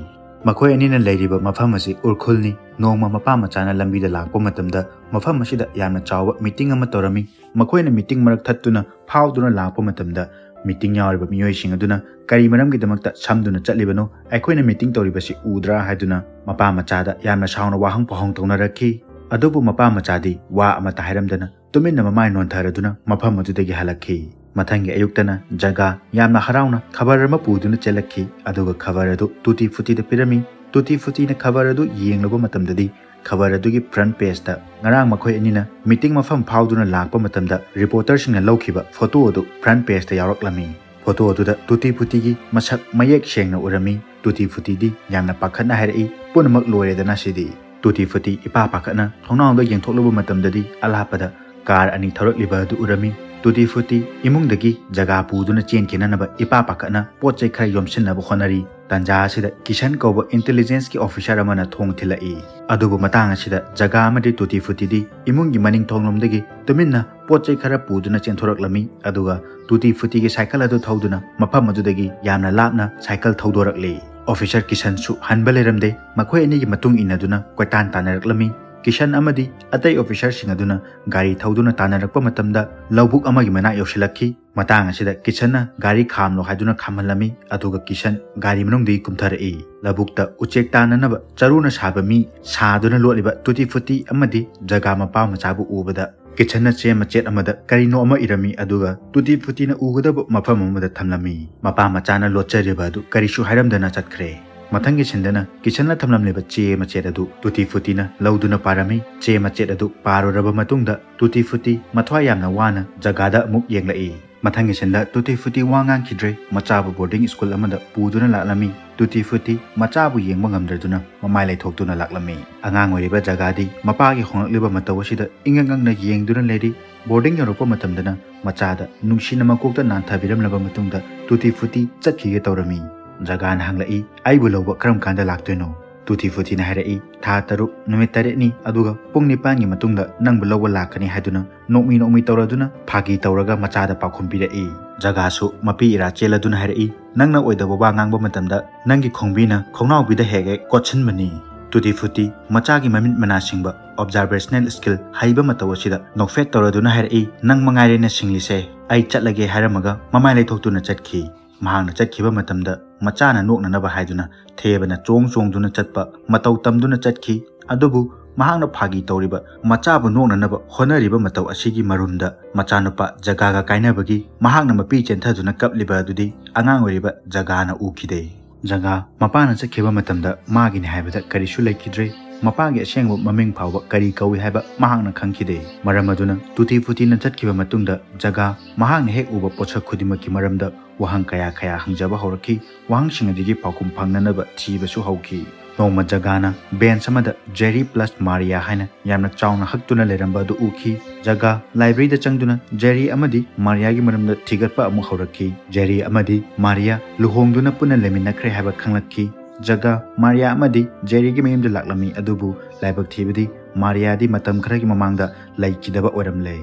ꯃꯈꯣꯏ ꯑꯅꯤꯅ ꯂꯩꯔꯤꯕ ꯃꯐꯝ ꯑꯁꯤ ꯎꯔꯈꯨꯜꯅꯤ꯫ ꯅꯣꯡꯃ ꯃꯄꯥ ꯃꯆꯥꯅ ꯂꯝꯕꯤꯗ ꯂꯥꯛꯄ ꯃꯇꯝꯗ ꯃꯐꯝ ꯑꯁꯤꯗ ꯌꯥꯝꯅ ꯆꯥꯎꯕ ꯃꯤꯇꯤꯡ ꯑꯃ ꯇꯧꯔꯝꯃꯤ꯫ ꯃꯈꯣꯏꯅ ꯃꯤꯇꯤꯡ ꯃꯔꯛ ꯊꯠꯇꯨꯅ ꯐꯥꯎꯗꯨꯅ ꯂꯥꯛꯄ ꯃꯇꯝꯗ ꯃꯤꯇꯤꯡ ꯌꯥꯎꯔꯤꯕ ꯃꯤꯑꯣꯏꯁꯤꯡ ꯑꯗꯨꯅ ꯀꯔꯤ ꯃꯔꯝꯒꯤꯗꯃꯛꯇ ꯁꯝꯗꯨꯅ ꯆꯠꯂꯤꯕꯅꯣ, ꯑꯩꯈꯣꯏꯅ ꯃꯤꯇꯤꯡ ꯇꯧꯔꯤꯕꯁꯤ ꯎꯗ꯭ꯔꯥ ꯍꯥꯏꯗꯨꯅ ꯃꯄꯥ ꯃꯆꯥꯗ ꯌꯥꯝꯅ ꯁꯥꯎꯅ ꯋꯥꯍꯪ ꯄꯥꯎꯍꯪ ꯇꯧꯅꯔꯛꯈꯤ꯫ ꯑꯗꯨꯕꯨ ꯃꯄꯥ ꯃꯆꯥꯗꯤ ꯋꯥ ꯑꯃꯠꯇ ꯍꯥꯏꯔꯝꯗꯅ ꯇꯨꯃꯤꯟꯅ ꯃꯃꯥꯏ ꯅꯣꯟꯊꯔꯗꯨꯅ ꯃꯐꯝ ꯑꯗꯨꯗꯒꯤ ꯍꯜꯂꯛꯈꯤ꯫ ꯃꯊꯪꯒꯤ ꯑꯌꯨꯛꯇꯅ ꯖꯒꯥ ꯌꯥꯝꯅ ꯍꯔꯥꯎꯅ ꯈꯕꯔ ꯑꯃ ꯄꯨꯗꯨꯅ ꯆꯦꯜꯂꯛꯈꯤ, ꯑꯗꯨꯒ ꯈꯕꯔ ꯑꯗꯨ ꯇꯨꯇꯤ ꯐꯨꯇꯤꯗ ꯄꯤꯔꯝꯃꯤ꯫ ꯇꯨꯇꯤ ꯐꯨꯇꯤꯅ ꯈꯕꯔ ꯑꯗꯨ ꯌꯦꯡꯂꯨꯕ ꯃꯇꯝꯗꯗꯤ ꯈꯕꯔ ꯑꯗꯨꯒꯤ ꯐ꯭ꯔꯟ ꯄꯦꯖꯇ ꯉꯔꯥꯡ ꯃꯈꯣꯏ ꯑꯅꯤꯅ ꯃꯤꯇꯤꯡ ꯃꯐꯝ ꯐꯥꯎꯗꯨꯅ ꯂꯥꯛꯄ ꯃꯇꯝꯗ ꯔꯤꯄꯣꯔꯇꯔꯁꯤꯡꯅ ꯂꯧꯈꯤꯕ ꯐꯣꯇꯣ ꯑꯗꯨ ꯐ꯭ꯔꯟ ꯄꯦꯖꯇ ꯌꯥꯎꯔꯛꯂꯝꯃꯤ꯫ ꯐꯣꯇꯣ ꯑꯗꯨꯗ ꯇꯨꯇꯤ ꯐꯨꯇꯤꯒꯤ ꯃꯁꯛ ꯃꯌꯦꯛ ꯁꯦꯡꯅ ꯎꯔꯝꯃꯤ꯫ ꯇꯨꯇꯤ ꯐꯨꯇꯤꯗꯤ ꯌꯥꯝꯅ ꯄꯥꯈꯠꯅ ꯍꯥꯏꯔꯛꯏ, "ꯄꯨꯝꯅꯃꯛ ꯂꯣꯏꯔꯦꯗꯅ ꯁꯤꯗꯤ?" ꯇꯨꯇꯤ ꯐꯨꯇꯤ ꯏꯄꯥ ꯄꯥꯈꯠꯅ ꯊꯣꯡꯅꯥꯎꯗ ꯌꯦꯡꯊꯣꯛꯂꯨꯕ ꯃꯇꯝꯗꯗꯤ ꯑꯂꯥꯞꯄꯗ ꯀꯥꯔ ꯑꯅꯤ ꯊꯧꯔꯛꯂꯤꯕ ꯑꯗꯨ ꯎꯔꯝꯃꯤ꯫ ꯇꯨꯇꯤ ꯐꯨꯇꯤ ꯏꯃꯨꯡꯗꯒꯤ ꯖꯒꯥ ꯄꯨꯗꯨꯅ ꯆꯦꯟꯈꯤꯅꯅꯕ ꯏꯄꯥ ꯄꯥꯈꯠꯅ ꯄꯣꯠ ꯆꯩ ꯈꯔ ꯌꯣꯝꯁꯤꯟꯅꯕ ꯍꯣꯠꯅꯔꯤ꯫ ꯇꯥꯟꯖꯥ ꯑꯁꯤꯗ ꯀꯤꯁꯟ ꯀꯧꯕ ꯏꯟꯇꯦꯂꯤꯖꯦꯟꯁꯀꯤ ꯑꯣꯐꯤꯁꯥꯔ ꯑꯃꯅ ꯊꯣꯡ ꯊꯤꯜꯂꯛꯏ꯫ ꯑꯗꯨꯕꯨ ꯃꯇꯥꯡ ꯑꯁꯤꯗ ꯖꯒꯥ ꯑꯃꯗꯤ ꯇꯨꯇꯤ ꯐꯨꯇꯤꯗꯤ ꯏꯃꯨꯡꯒꯤ ꯃꯅꯤꯡ ꯊꯣꯡꯂꯣꯝꯗꯒꯤ ꯇꯨꯃꯤꯟꯅ ꯄꯣꯠ ꯆꯩ ꯈꯔ ꯄꯨꯗꯨꯅ ꯆꯦꯟꯊꯣꯔꯛꯂꯝꯃꯤ꯫ ꯑꯗꯨꯒ ꯇꯨꯇꯤ ꯐꯨꯇꯤꯒꯤ ꯁꯥꯏꯀꯜ ꯑꯗꯨ ꯊꯧꯗꯨꯅ ꯃꯐꯝ ꯑꯗꯨꯗꯒꯤ ꯌꯥꯝꯅ ꯂꯥꯞꯅ ꯁꯥꯏꯀꯜ ꯊꯧꯗꯣꯔꯛꯂꯤ꯫ ꯑꯣꯐꯤꯁꯥꯔ ꯀꯤꯁꯟꯁꯨ ꯍꯟꯕ ꯂꯩꯔꯝꯗꯦ꯫ ꯃꯈꯣꯏ ꯑꯅꯤꯒꯤ ꯃꯇꯨꯡ ꯏꯟꯅꯗꯨꯅ ꯀꯣꯏꯇꯥꯟ ꯇꯥꯟꯅꯔꯛꯂꯝꯃꯤ꯫ ꯀꯤꯁꯟ ꯑꯃꯗꯤ ꯑꯇꯩ ꯑꯣꯐꯤꯁꯥꯔꯁꯤꯡ ꯑꯗꯨꯅ ꯒꯥꯔꯤ ꯊꯧꯗꯨꯅ ꯇꯥꯟꯅꯔꯛꯄ ꯃꯇꯝꯗ ꯂꯧꯕꯨꯛ ꯑꯃꯒꯤ ꯃꯅꯥꯛ ꯌꯧꯁꯤꯜꯂꯛꯈꯤ꯫ ꯃꯇꯥꯡ ꯑꯁꯤꯗ ꯀꯤꯁꯟꯅ ꯒꯥꯔꯤ ꯈꯥꯝꯂꯣ ꯍꯥꯏꯗꯨꯅ ꯈꯥꯝꯍꯜꯂꯝꯃꯤ, ꯑꯗꯨꯒ ꯀꯤꯁꯟ ꯒꯥꯔꯤ ꯃꯅꯨꯡꯗꯒꯤ ꯀꯨꯝꯊꯔꯛꯏ꯫ ꯂꯧꯕꯨꯛꯇ ꯎꯆꯦꯛ ꯇꯥꯟꯅꯅꯕ ꯆꯔꯨꯅ ꯁꯥꯕ ꯃꯤ ꯁꯥꯗꯨꯅ ꯂꯣꯠꯂꯤꯕ ꯇꯨꯇꯤ ꯐꯨꯇꯤ ꯑꯃꯗꯤ ꯖꯒꯥ ꯃꯄꯥ ꯃꯆꯥꯕꯨ ꯎꯕꯗ ꯀꯤꯁꯟꯅ ꯆꯦ ꯃꯆꯦꯠ ꯑꯃꯗ ꯀꯔꯤꯅꯣ ꯑꯃ ꯏꯔꯝꯃꯤ, ꯑꯗꯨꯒ ꯇꯨꯇꯤ ꯐꯨꯇꯤꯅ ꯎꯒꯗꯕ ꯃꯐꯝ ꯑꯃꯗ ꯊꯝꯂꯝꯃꯤ꯫ ꯃꯄꯥ ꯃꯆꯥꯅ ꯂꯣꯠꯆꯔꯤꯕ ꯑꯗꯨ ꯀꯔꯤꯁꯨ ꯍꯥꯏꯔꯝꯗꯅ ꯆꯠꯈ꯭ꯔꯦ꯫ ꯃꯊꯪꯒꯤ ꯁꯤꯟꯗꯅ ꯀꯤꯁꯟꯅ ꯊꯝꯂꯝꯂꯤꯕ ꯆꯦ ꯃꯆꯦꯠ ꯑꯗꯨ ꯇꯨꯇꯤ ꯐꯨꯇꯤꯅ ꯂꯧꯗꯨꯅ ꯄꯥꯔꯝꯃꯤ꯫ ꯆꯦ ꯃꯆꯦꯠ ꯑꯗꯨ ꯄꯥꯔꯨꯔꯕ ꯃꯇꯨꯡꯗ ꯇꯨꯇꯤ ꯐꯨꯇꯤ ꯃꯊ꯭ꯋꯥꯏ ꯌꯥꯝꯅ ꯋꯥꯅ ꯖꯒꯥꯗ ꯑꯃꯨꯛ ꯌꯦꯡꯂꯛꯏ꯫ ꯃꯊꯪꯒꯤ ꯁꯤꯟꯗ ꯇꯨꯇꯤ ꯐꯨꯇꯤ ꯋꯥ ꯉꯥꯡꯈꯤꯗ꯭ꯔꯦ꯫ ꯃꯆꯥꯕꯨ ꯕꯣꯔꯗꯤꯡ ꯁ꯭ꯀꯨꯜ ꯑꯃꯗ ꯄꯨꯗꯨꯅ ꯂꯥꯛꯂꯝꯃꯤ꯫ ꯇꯨꯇꯤ ꯐꯨꯇꯤ ꯃꯆꯥꯕꯨ ꯌꯦꯡꯕ ꯉꯝꯗ꯭ꯔꯗꯨꯅ ꯃꯃꯥꯏ ꯂꯩꯊꯣꯛꯇꯨꯅ ꯂꯥꯛꯂꯝꯃꯤ꯫ ꯑꯉꯥꯡ ꯑꯣꯏꯔꯤꯕ ꯖꯒꯥꯗꯤ ꯃꯄꯥꯒꯤ ꯍꯣꯡꯂꯛꯂꯤꯕ ꯃꯇꯧ ꯑꯁꯤꯗ ꯏꯉꯛ ꯉꯛꯅ ꯌꯦꯡꯗꯨꯅ ꯂꯩꯔꯤ꯫ ꯕꯣꯔꯗꯤꯡ ꯌꯧꯔꯛꯄ ꯃꯇꯝꯗꯅ ꯃꯆꯥꯗ ꯅꯨꯡꯁꯤꯅ ꯃꯀꯣꯛꯇ ꯅꯥꯟꯊꯕꯤꯔꯝꯂꯕ ꯃꯇꯨꯡꯗ ꯇꯨꯇꯤ ꯐꯨꯇꯤ ꯆꯠꯈꯤꯒꯦ ꯇꯧꯔꯝꯃꯤ꯫ ꯖꯒꯥꯅ ꯍꯪꯂꯛꯏ, "ꯑꯩꯕꯨ ꯂꯧꯕ ꯀꯔꯝ ꯀꯥꯟꯗ ꯂꯥꯛꯇꯣꯏꯅꯣ?" ꯇꯨꯇꯤ ꯐꯨꯇꯤꯅ ꯍꯥꯏꯔꯛꯏ, "ꯊꯥ ꯇꯔꯨꯛ, ꯅꯨꯃꯤꯠ ꯇꯔꯦꯠꯅꯤ, ꯑꯗꯨꯒ ꯄꯨꯡ ꯅꯤꯄꯥꯟꯒꯤ ꯃꯇꯨꯡꯗ ꯅꯪꯕꯨ ꯂꯧꯕ ꯂꯥꯛꯀꯅꯤ" ꯍꯥꯏꯗꯨꯅ ꯅꯣꯛꯃꯤ ꯅꯣꯛꯃꯤ ꯇꯧꯔꯗꯨꯅ ꯐꯥꯒꯤ ꯇꯧꯔꯒ ꯃꯆꯥꯗ ꯄꯥꯎꯈꯨꯝ ꯄꯤꯔꯛꯏ꯫ ꯖꯒꯥꯁꯨ ꯃꯄꯤ ꯏꯔꯥ ꯆꯦꯜꯂꯗꯨꯅ ꯍꯥꯏꯔꯛꯏ, "ꯅꯪꯅ ꯑꯣꯏꯗꯕ ꯋꯥ ꯉꯥꯡꯕ ꯃꯇꯝꯗ ꯅꯪꯒꯤ ꯈꯣꯡꯕꯤꯅ ꯈꯣꯡꯅꯥꯎꯕꯤꯗ ꯍꯦꯛ ꯍꯦꯛ ꯀꯣꯠꯁꯤꯟꯕꯅꯤ"꯫ ꯇꯨꯇꯤ ꯐꯨꯇꯤ ꯃꯆꯥꯒꯤ ꯃꯃꯤꯠ ꯃꯅꯥ ꯁꯤꯡꯕ observational skill ꯍꯩꯕ ꯃꯇꯧ ꯑꯁꯤꯗ ꯅꯣꯛꯐꯦꯠ ꯇꯧꯔꯗꯨꯅ ꯍꯥꯏꯔꯛꯏ, "ꯅꯪ ꯃꯉꯥꯏꯔꯦꯅ ꯁꯤꯡꯂꯤꯁꯦ, ꯑꯩ ꯆꯠꯂꯒꯦ" ꯍꯥꯏꯔꯝꯃꯒ ꯃꯃꯥꯏ ꯂꯩꯊꯣꯛꯇꯨꯅ ꯆꯠꯈꯤ꯫ ꯃꯍꯥꯛꯅ ꯆꯠꯈꯤꯕ ꯃꯇꯝꯗ ꯃꯆꯥꯅ ꯅꯣꯛꯅꯅꯕ ꯍꯥꯏꯗꯨꯅ ꯊꯦꯕꯅ ꯆꯣꯡ ꯆꯣꯡꯗꯨꯅ ꯆꯠꯄ ꯃꯇꯧ ꯇꯝꯗꯨꯅ ꯆꯠꯈꯤ꯫ ꯑꯗꯨꯕꯨ ꯃꯍꯥꯛꯅ ꯐꯥꯒꯤ ꯇꯧꯔꯤꯕ, ꯃꯆꯥꯕꯨ ꯅꯣꯛꯅꯅꯕ ꯍꯣꯠꯅꯔꯤꯕ ꯃꯇꯧ ꯑꯁꯤꯒꯤ ꯃꯔꯨꯝꯗ ꯃꯆꯥꯅꯨꯄꯥ ꯖꯒꯥꯒ ꯀꯥꯏꯅꯕꯒꯤ ꯃꯍꯥꯛꯅ ꯃꯄꯤ ꯆꯦꯟꯊꯗꯨꯅ ꯀꯞꯂꯤꯕ ꯑꯗꯨꯗꯤ ꯑꯉꯥꯡ ꯑꯣꯏꯔꯤꯕ ꯖꯒꯥꯅ ꯎꯈꯤꯗꯦ꯫ ꯖꯒꯥ ꯃꯄꯥꯅ ꯆꯠꯈꯤꯕ ꯃꯇꯝꯗ ꯃꯥꯒꯤꯅꯤ ꯍꯥꯏꯕꯗ ꯀꯔꯤꯁꯨ ꯂꯩꯈꯤꯗ꯭ꯔꯦ꯫ ꯃꯄꯥꯒꯤ ꯑꯁꯦꯡꯕ ꯃꯃꯤꯡ ꯐꯥꯎꯕ ꯀꯔꯤ ꯀꯧꯏ ꯍꯥꯏꯕ ꯃꯍꯥꯛꯅ ꯈꯪꯈꯤꯗꯦ꯫ ꯃꯔꯝ ꯑꯗꯨꯅ ꯇꯨꯇꯤ ꯐꯨꯇꯤꯅ ꯆꯠꯈꯤꯕ ꯃꯇꯨꯡꯗ ꯖꯒꯥ ꯃꯍꯥꯛꯅ ꯍꯦꯛ ꯎꯕ ꯄꯣꯠꯁꯛ ꯈꯨꯗꯤꯡꯃꯛꯀꯤ ꯃꯔꯝꯗ ꯋꯥꯍꯪ ꯀꯌꯥ ꯀꯌꯥ ꯍꯪꯖꯕ ꯍꯧꯔꯛꯈꯤ꯫ ꯋꯥꯍꯪꯁꯤꯡ ꯑꯗꯨꯒꯤ ꯄꯥꯎꯈꯨꯝ ꯐꯪꯅꯅꯕ ꯊꯤꯕꯁꯨ ꯍꯧꯈꯤ꯫ ꯅꯣꯡꯃ ꯖꯒꯥꯅ ꯕꯦꯟꯆ ꯑꯃꯗ ꯖꯦꯔꯤ ꯄ꯭ꯂꯁ ꯃꯥꯔꯤꯌꯥ ꯍꯥꯏꯅ ꯌꯥꯝꯅ ꯆꯥꯎꯅ ꯍꯛꯇꯨꯅ ꯂꯩꯔꯝꯕ ꯑꯗꯨ ꯎꯈꯤ꯫ ꯖꯒꯥ ꯂꯥꯏꯕ꯭ꯔꯦꯔꯤꯗ ꯆꯪꯗꯨꯅ ꯖꯦꯔꯤ ꯑꯃꯗꯤ ꯃꯥꯔꯤꯌꯥꯒꯤ ꯃꯔꯝꯗ ꯊꯤꯒꯠꯄ ꯑꯃꯨꯛ ꯍꯧꯔꯛꯈꯤ꯫ ꯖꯦꯔꯤ ꯑꯃꯗꯤ ꯃꯥꯔꯤꯌꯥ ꯂꯨꯍꯣꯡꯗꯨꯅ ꯄꯨꯟꯅ ꯂꯩꯃꯤꯟꯅꯈ꯭ꯔꯦ ꯍꯥꯏꯕ ꯈꯪꯂꯛꯈꯤ꯫ ꯖꯒꯥ ꯃꯥꯔꯤꯌꯥ ꯑꯃꯗꯤ ꯖꯦꯔꯤꯒꯤ ꯃꯌꯨꯝꯗ ꯂꯥꯛꯂꯝꯃꯤ, ꯑꯗꯨꯕꯨ ꯂꯥꯏꯕꯛ ꯊꯤꯕꯗꯤ ꯃꯥꯔꯤꯌꯥꯗꯤ ꯃꯇꯝ ꯈꯔꯒꯤ ꯃꯃꯥꯡꯗ ꯂꯩꯈꯤꯗꯕ ꯑꯣꯏꯔꯝꯂꯦ꯫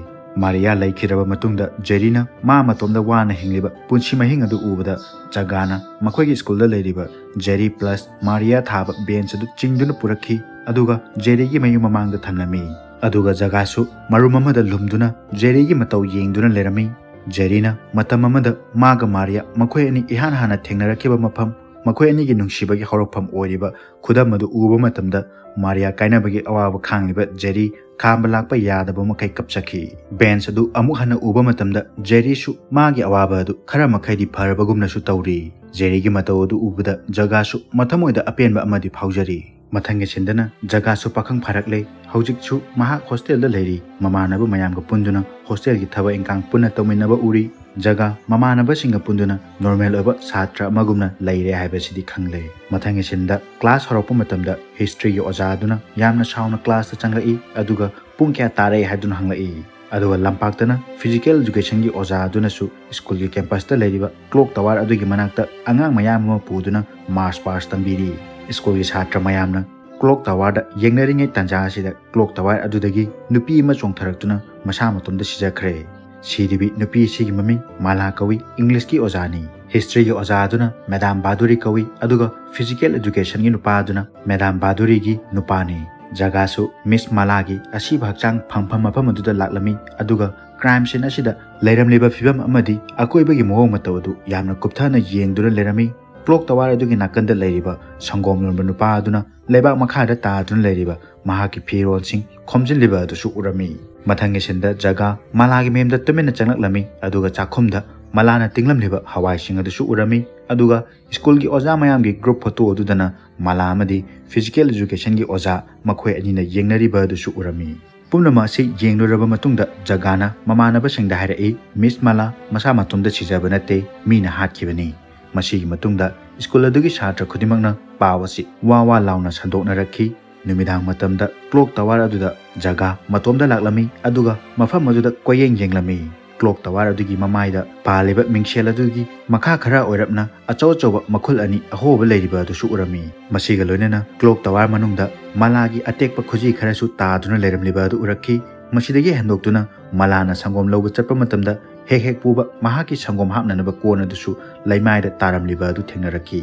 ꯃꯥꯔꯤꯌꯥ ꯂꯩꯈꯤꯗ꯭ꯔꯕ ꯃꯇꯨꯡꯗ ꯖꯦꯔꯤꯅ ꯃꯥ ꯃꯇꯣꯝꯗ ꯋꯥꯅ ꯍꯤꯡꯂꯤꯕ ꯄꯨꯟꯁꯤ ꯃꯍꯤꯡ ꯑꯗꯨ ꯎꯕꯗ ꯖꯒꯥꯅ ꯃꯈꯣꯏꯒꯤ ꯁ꯭ꯀꯨꯜꯗ ꯂꯩꯔꯤꯕ ꯖꯦꯔꯤ ꯄ꯭ꯂꯁ ꯃꯥꯔꯤꯌꯥ ꯊꯥꯕ ꯕꯦꯟꯆ ꯑꯗꯨ ꯆꯤꯡꯗꯨꯅ ꯄꯨꯔꯛꯈꯤ, ꯑꯗꯨꯒ ꯖꯦꯔꯤꯒꯤ ꯃꯌꯨꯝ ꯃꯃꯥꯡꯗ ꯊꯝꯂꯝꯃꯤ꯫ ꯑꯗꯨꯒ ꯖꯒꯥꯁꯨ ꯃꯔꯨꯝ ꯑꯃꯗ ꯂꯨꯝꯗꯨꯅ ꯖꯦꯔꯤꯒꯤ ꯃꯇꯧ ꯌꯦꯡꯗꯨꯅ ꯂꯩꯔꯝꯃꯤ꯫ ꯖꯦꯔꯤꯅ ꯃꯇꯝ ꯑꯃꯗ ꯃꯥꯒ ꯃꯥꯔꯤꯌꯥ ꯃꯈꯣꯏ ꯑꯅꯤ ꯏꯍꯥꯟ ꯍꯥꯟꯅ ꯊꯦꯡꯅꯔꯛꯈꯤꯕ ꯃꯐꯝ, ꯃꯈꯣꯏ ꯑꯅꯤꯒꯤ ꯅꯨꯡꯁꯤꯕꯒꯤ ꯍꯧꯔꯛꯐꯝ ꯑꯣꯏꯔꯤꯕ ꯈꯨꯗꯝ ꯑꯗꯨ ꯎꯕ ꯃꯇꯝꯗ ꯃꯥꯔꯤꯌꯥ ꯀꯥꯏꯅꯕꯒꯤ ꯑꯋꯥꯕ ꯈꯥꯡꯂꯤꯕ ꯖꯦꯔꯤ ꯈꯥꯝꯕ ꯂꯥꯛꯄ ꯌꯥꯗꯕ ꯃꯈꯩ ꯀꯞꯆꯈꯤ꯫ ꯕꯦꯟꯆ ꯑꯗꯨ ꯑꯃꯨꯛ ꯍꯟꯅ ꯎꯕ ꯃꯇꯝꯗ ꯖꯦꯔꯤꯁꯨ ꯃꯥꯒꯤ ꯑꯋꯥꯕ ꯑꯗꯨ ꯈꯔ ꯃꯈꯩꯗꯤ ꯐꯔꯕꯒꯨꯝꯅꯁꯨ ꯇꯧꯔꯤ꯫ ꯖꯦꯔꯤꯒꯤ ꯃꯇꯧ ꯑꯗꯨ ꯎꯕꯗ ꯖꯒꯥꯁꯨ ꯃꯊꯃꯣꯏꯗ ꯑꯄꯦꯟꯕ ꯑꯃꯗꯤ ꯐꯥꯎꯖꯔꯤ꯫ ꯃꯊꯪꯒꯤ ꯁꯤꯟꯗꯅ ꯖꯒꯥꯁꯨ ꯄꯥꯈꯪ ꯐꯥꯔꯛꯂꯦ꯫ ꯍꯧꯖꯤꯛꯁꯨ ꯃꯍꯥꯛ ꯍꯣꯁꯇꯦꯜꯗ ꯂꯩꯔꯤ꯫ ꯃꯃꯥꯟꯅꯕ ꯃꯌꯥꯝꯒ ꯄꯨꯟꯗꯨꯅ ꯍꯣꯁꯇꯦꯜꯒꯤ ꯊꯕꯛ ꯏꯟꯈꯥꯡ ꯄꯨꯟꯅ ꯇꯧꯃꯤꯟꯅꯕ ꯎꯔꯤ꯫ ꯖꯒꯥ ꯃꯃꯥꯟꯅꯕꯁꯤꯡꯒ ꯄꯨꯟꯗꯨꯅ ꯅꯣꯔꯃꯦꯜ ꯑꯣꯏꯕ ꯁꯥꯇ꯭ꯔ ꯑꯃꯒꯨꯝꯅ ꯂꯩꯔꯦ ꯍꯥꯏꯕꯁꯤꯗꯤ ꯈꯪꯂꯦ꯫ ꯃꯊꯪꯒꯤ ꯁꯤꯟꯗ ꯀ꯭ꯂꯥꯁ ꯍꯧꯔꯛꯄ ꯃꯇꯝꯗ ꯍꯤꯁꯇ꯭ꯔꯤꯒꯤ ꯑꯣꯖꯥ ꯑꯗꯨꯅ ꯌꯥꯝꯅ ꯁꯥꯎꯅ ꯀ꯭ꯂꯥꯁꯇ ꯆꯪꯂꯛꯏ, ꯑꯗꯨꯒ "ꯄꯨꯡ ꯀꯌꯥ ꯇꯥꯔꯦ?" ꯍꯥꯏꯗꯨꯅ ꯍꯪꯂꯛꯏ꯫ ꯑꯗꯨꯒ ꯂꯝꯄꯥꯛꯇꯅ ꯐꯤꯖꯤꯀꯦꯜ ꯏꯗꯨꯀꯦꯁꯟꯒꯤ ꯑꯣꯖꯥ ꯑꯗꯨꯅꯁꯨ ꯁ꯭ꯀꯨꯜꯒꯤ ꯀꯦꯝꯄꯁꯇ ꯂꯩꯔꯤꯕ ꯀ꯭ꯂꯣꯛ ꯇꯋꯥꯔ ꯑꯗꯨꯒꯤ ꯃꯅꯥꯛꯇ ꯑꯉꯥꯡ ꯃꯌꯥꯝ ꯑꯃ ꯄꯨꯗꯨꯅ ꯃꯥꯔꯁ ꯄꯥꯁ ꯇꯝꯕꯤꯔꯤ꯫ ꯁ꯭ꯀꯨꯜꯒꯤ ꯁꯥꯇ꯭ꯔ ꯃꯌꯥꯝꯅ ꯀ꯭ꯂꯣꯛ ꯇꯋꯥꯔꯗ ꯌꯦꯡꯅꯔꯤꯉꯩ ꯇꯥꯟꯖꯥ ꯑꯁꯤꯗ ꯀ꯭ꯂꯣꯛ ꯇꯋꯥꯔ ꯑꯗꯨꯗꯒꯤ ꯅꯨꯄꯤ ꯑꯃ ꯆꯣꯡꯊꯔꯛꯇꯨꯅ ꯃꯁꯥ ꯃꯇꯣꯝꯗ ꯁꯤꯖꯈ꯭ꯔꯦ꯫ ꯁꯤꯔꯤꯕꯤ ꯅꯨꯄꯤ ꯑꯁꯤꯒꯤ ꯃꯃꯤꯡ ꯃꯥꯂꯥ ꯀꯧꯏ, ꯏꯪꯂꯤꯁꯀꯤ ꯑꯣꯖꯥꯅꯤ꯫ ꯍꯤꯁꯇ꯭ꯔꯤꯒꯤ ꯑꯣꯖꯥ ꯑꯗꯨꯅ ꯃꯦꯗꯥꯝ ꯕꯥꯗꯨꯔꯤ ꯀꯧꯏ, ꯑꯗꯨꯒ ꯐꯤꯖꯤꯀꯦꯜ ꯑꯦꯖꯨꯀꯦꯁꯟꯒꯤ ꯅꯨꯄꯥ ꯑꯗꯨꯅ ꯃꯦꯗꯥꯝ ꯕꯥꯗꯨꯔꯤꯒꯤ ꯅꯨꯄꯥꯅꯤ꯫ ꯖꯒꯥꯁꯨ ꯃꯤꯁ ꯃꯥꯂꯥꯒꯤ ꯑꯁꯤꯕ ꯍꯛꯆꯥꯡ ꯐꯪꯐꯝ ꯃꯐꯝ ꯑꯗꯨꯗ ꯂꯥꯛꯂꯝꯃꯤ, ꯑꯗꯨꯒ ꯀ꯭ꯔꯥꯏꯝ ꯁꯤꯟ ꯑꯁꯤꯗ ꯂꯩꯔꯝꯂꯤꯕ ꯐꯤꯕꯝ ꯑꯃꯗꯤ ꯑꯀꯣꯏꯕꯒꯤ ꯃꯑꯣꯡ ꯃꯇꯧ ꯑꯗꯨ ꯌꯥꯝꯅ ꯀꯨꯞꯊꯅ ꯌꯦꯡꯗꯨꯅ ꯂꯩꯔꯝꯃꯤ꯫ ꯀ꯭ꯂꯣꯛ ꯇꯋꯥꯔ ꯑꯗꯨꯒꯤ ꯅꯥꯀꯟꯗ ꯂꯩꯔꯤꯕ ꯁꯪꯒꯣꯝ ꯌꯣꯟꯕ ꯅꯨꯄꯥ ꯑꯗꯨꯅ ꯂꯩꯕꯥꯛ ꯃꯈꯥꯗ ꯇꯥꯗꯨꯅ ꯂꯩꯔꯤꯕ ꯃꯍꯥꯛꯀꯤ ꯐꯤꯔꯣꯜꯁꯤꯡ ꯈꯣꯝꯖꯤꯜꯂꯤꯕ ꯑꯗꯨꯁꯨ ꯎꯔꯝꯃꯤ꯫ ꯃꯊꯪꯒꯤ ꯁꯤꯟꯗ ꯖꯒꯥ ꯃꯥꯂꯥꯒꯤ ꯃꯌꯨꯝꯗ ꯇꯨꯃꯤꯟꯅ ꯆꯪꯂꯛꯂꯝꯃꯤ, ꯑꯗꯨꯒ ꯆꯥꯛꯈꯨꯝꯗ ꯃꯂꯥꯅ ꯇꯤꯡꯂꯝꯂꯤꯕ ꯍꯋꯥꯏꯁꯤꯡ ꯑꯗꯨꯁꯨ ꯎꯔꯝꯃꯤ꯫ ꯑꯗꯨꯒ ꯁ꯭ꯀꯨꯜꯒꯤ ꯑꯣꯖꯥ ꯃꯌꯥꯝꯒꯤ ꯒ꯭ꯔꯨꯞ ꯐꯣꯇꯣ ꯑꯗꯨꯗꯅ ꯃꯂꯥ ꯑꯃꯗꯤ ꯐꯤꯖꯤꯀꯦꯜ ꯑꯦꯖꯨꯀꯦꯁꯟꯒꯤ ꯑꯣꯖꯥ ꯃꯈꯣꯏ ꯑꯅꯤꯅ ꯌꯦꯡꯅꯔꯤꯕ ꯑꯗꯨꯁꯨ ꯎꯔꯝꯃꯤ꯫ ꯄꯨꯝꯅꯃꯛ ꯑꯁꯤ ꯌꯦꯡꯂꯨꯔꯕ ꯃꯇꯨꯡꯗ ꯖꯒꯥꯅ ꯃꯃꯥꯟꯅꯕꯁꯤꯡꯗ ꯍꯥꯏꯔꯛꯏ, "ꯃꯤꯁ ꯃꯥꯂꯥ ꯃꯁꯥ ꯃꯇꯣꯝꯇ ꯁꯤꯖꯕ ꯅꯠꯇꯦ, ꯃꯤꯅ ꯍꯥꯠꯈꯤꯕꯅꯤ꯫" ꯃꯁꯤꯒꯤ ꯃꯇꯨꯡꯗ ꯁ꯭ꯀꯨꯜ ꯑꯗꯨꯒꯤ ꯁꯥꯇ꯭ꯔ ꯈꯨꯗꯤꯡꯃꯛꯅ ꯄꯥꯎ ꯑꯁꯤ ꯋꯥ ꯋꯥ ꯂꯥꯎꯅ ꯁꯟꯗꯣꯛꯅꯔꯛꯈꯤ꯫ ꯅꯨꯃꯤꯗꯥꯡ ꯃꯇꯝꯗ ꯀ꯭ꯂꯣꯛ ꯇꯋꯥꯔ ꯑꯗꯨꯗ ꯖꯒꯥ ꯃꯇꯣꯝꯗ ꯂꯥꯛꯂꯝꯃꯤ, ꯑꯗꯨꯒ ꯃꯐꯝ ꯑꯗꯨꯗ ꯀꯣꯏꯌꯦꯡ ꯌꯦꯡꯂꯝꯃꯤ꯫ ꯀ꯭ꯂꯣꯛ ꯇꯋꯥꯔ ꯑꯗꯨꯒꯤ ꯃꯃꯥꯏꯗ ꯄꯥꯜꯂꯤꯕ ꯃꯤꯡꯁꯦꯜ ꯑꯗꯨꯒꯤ ꯃꯈꯥ ꯈꯔ ꯑꯣꯏꯔꯞꯅ ꯑꯆꯧ ꯑꯆꯧꯕ ꯃꯈꯨꯜ ꯑꯅꯤ ꯑꯍꯣꯕ ꯂꯩꯔꯤꯕ ꯑꯗꯨꯁꯨ ꯎꯔꯝꯃꯤ꯫ ꯃꯁꯤꯒ ꯂꯣꯏꯅꯅ ꯀ꯭ꯂꯣꯛ ꯇꯋꯥꯔ ꯃꯅꯨꯡꯗ ꯃꯂꯥꯒꯤ ꯑꯇꯦꯛꯄ ꯈꯨꯖꯤ ꯈꯔꯁꯨ ꯇꯥꯗꯨꯅ ꯂꯩꯔꯝꯂꯤꯕ ꯑꯗꯨ ꯎꯔꯛꯈꯤ꯫ ꯃꯁꯤꯗꯒꯤ ꯍꯦꯟꯗꯣꯛꯇꯨꯅ ꯃꯂꯥꯅ ꯁꯪꯒꯣꯝ ꯂꯧꯕ ꯆꯠꯄ ꯃꯇꯝꯗ ꯍꯦꯛ ꯍꯦꯛ ꯄꯨꯕ ꯃꯍꯥꯛꯀꯤ ꯁꯪꯒꯣꯝ ꯍꯥꯞꯅꯅꯕ ꯀꯣꯟ ꯑꯗꯨꯁꯨ ꯂꯩꯃꯥꯏꯗ ꯇꯥꯔꯝꯂꯤꯕ ꯑꯗꯨ ꯊꯦꯡꯅꯔꯛꯈꯤ꯫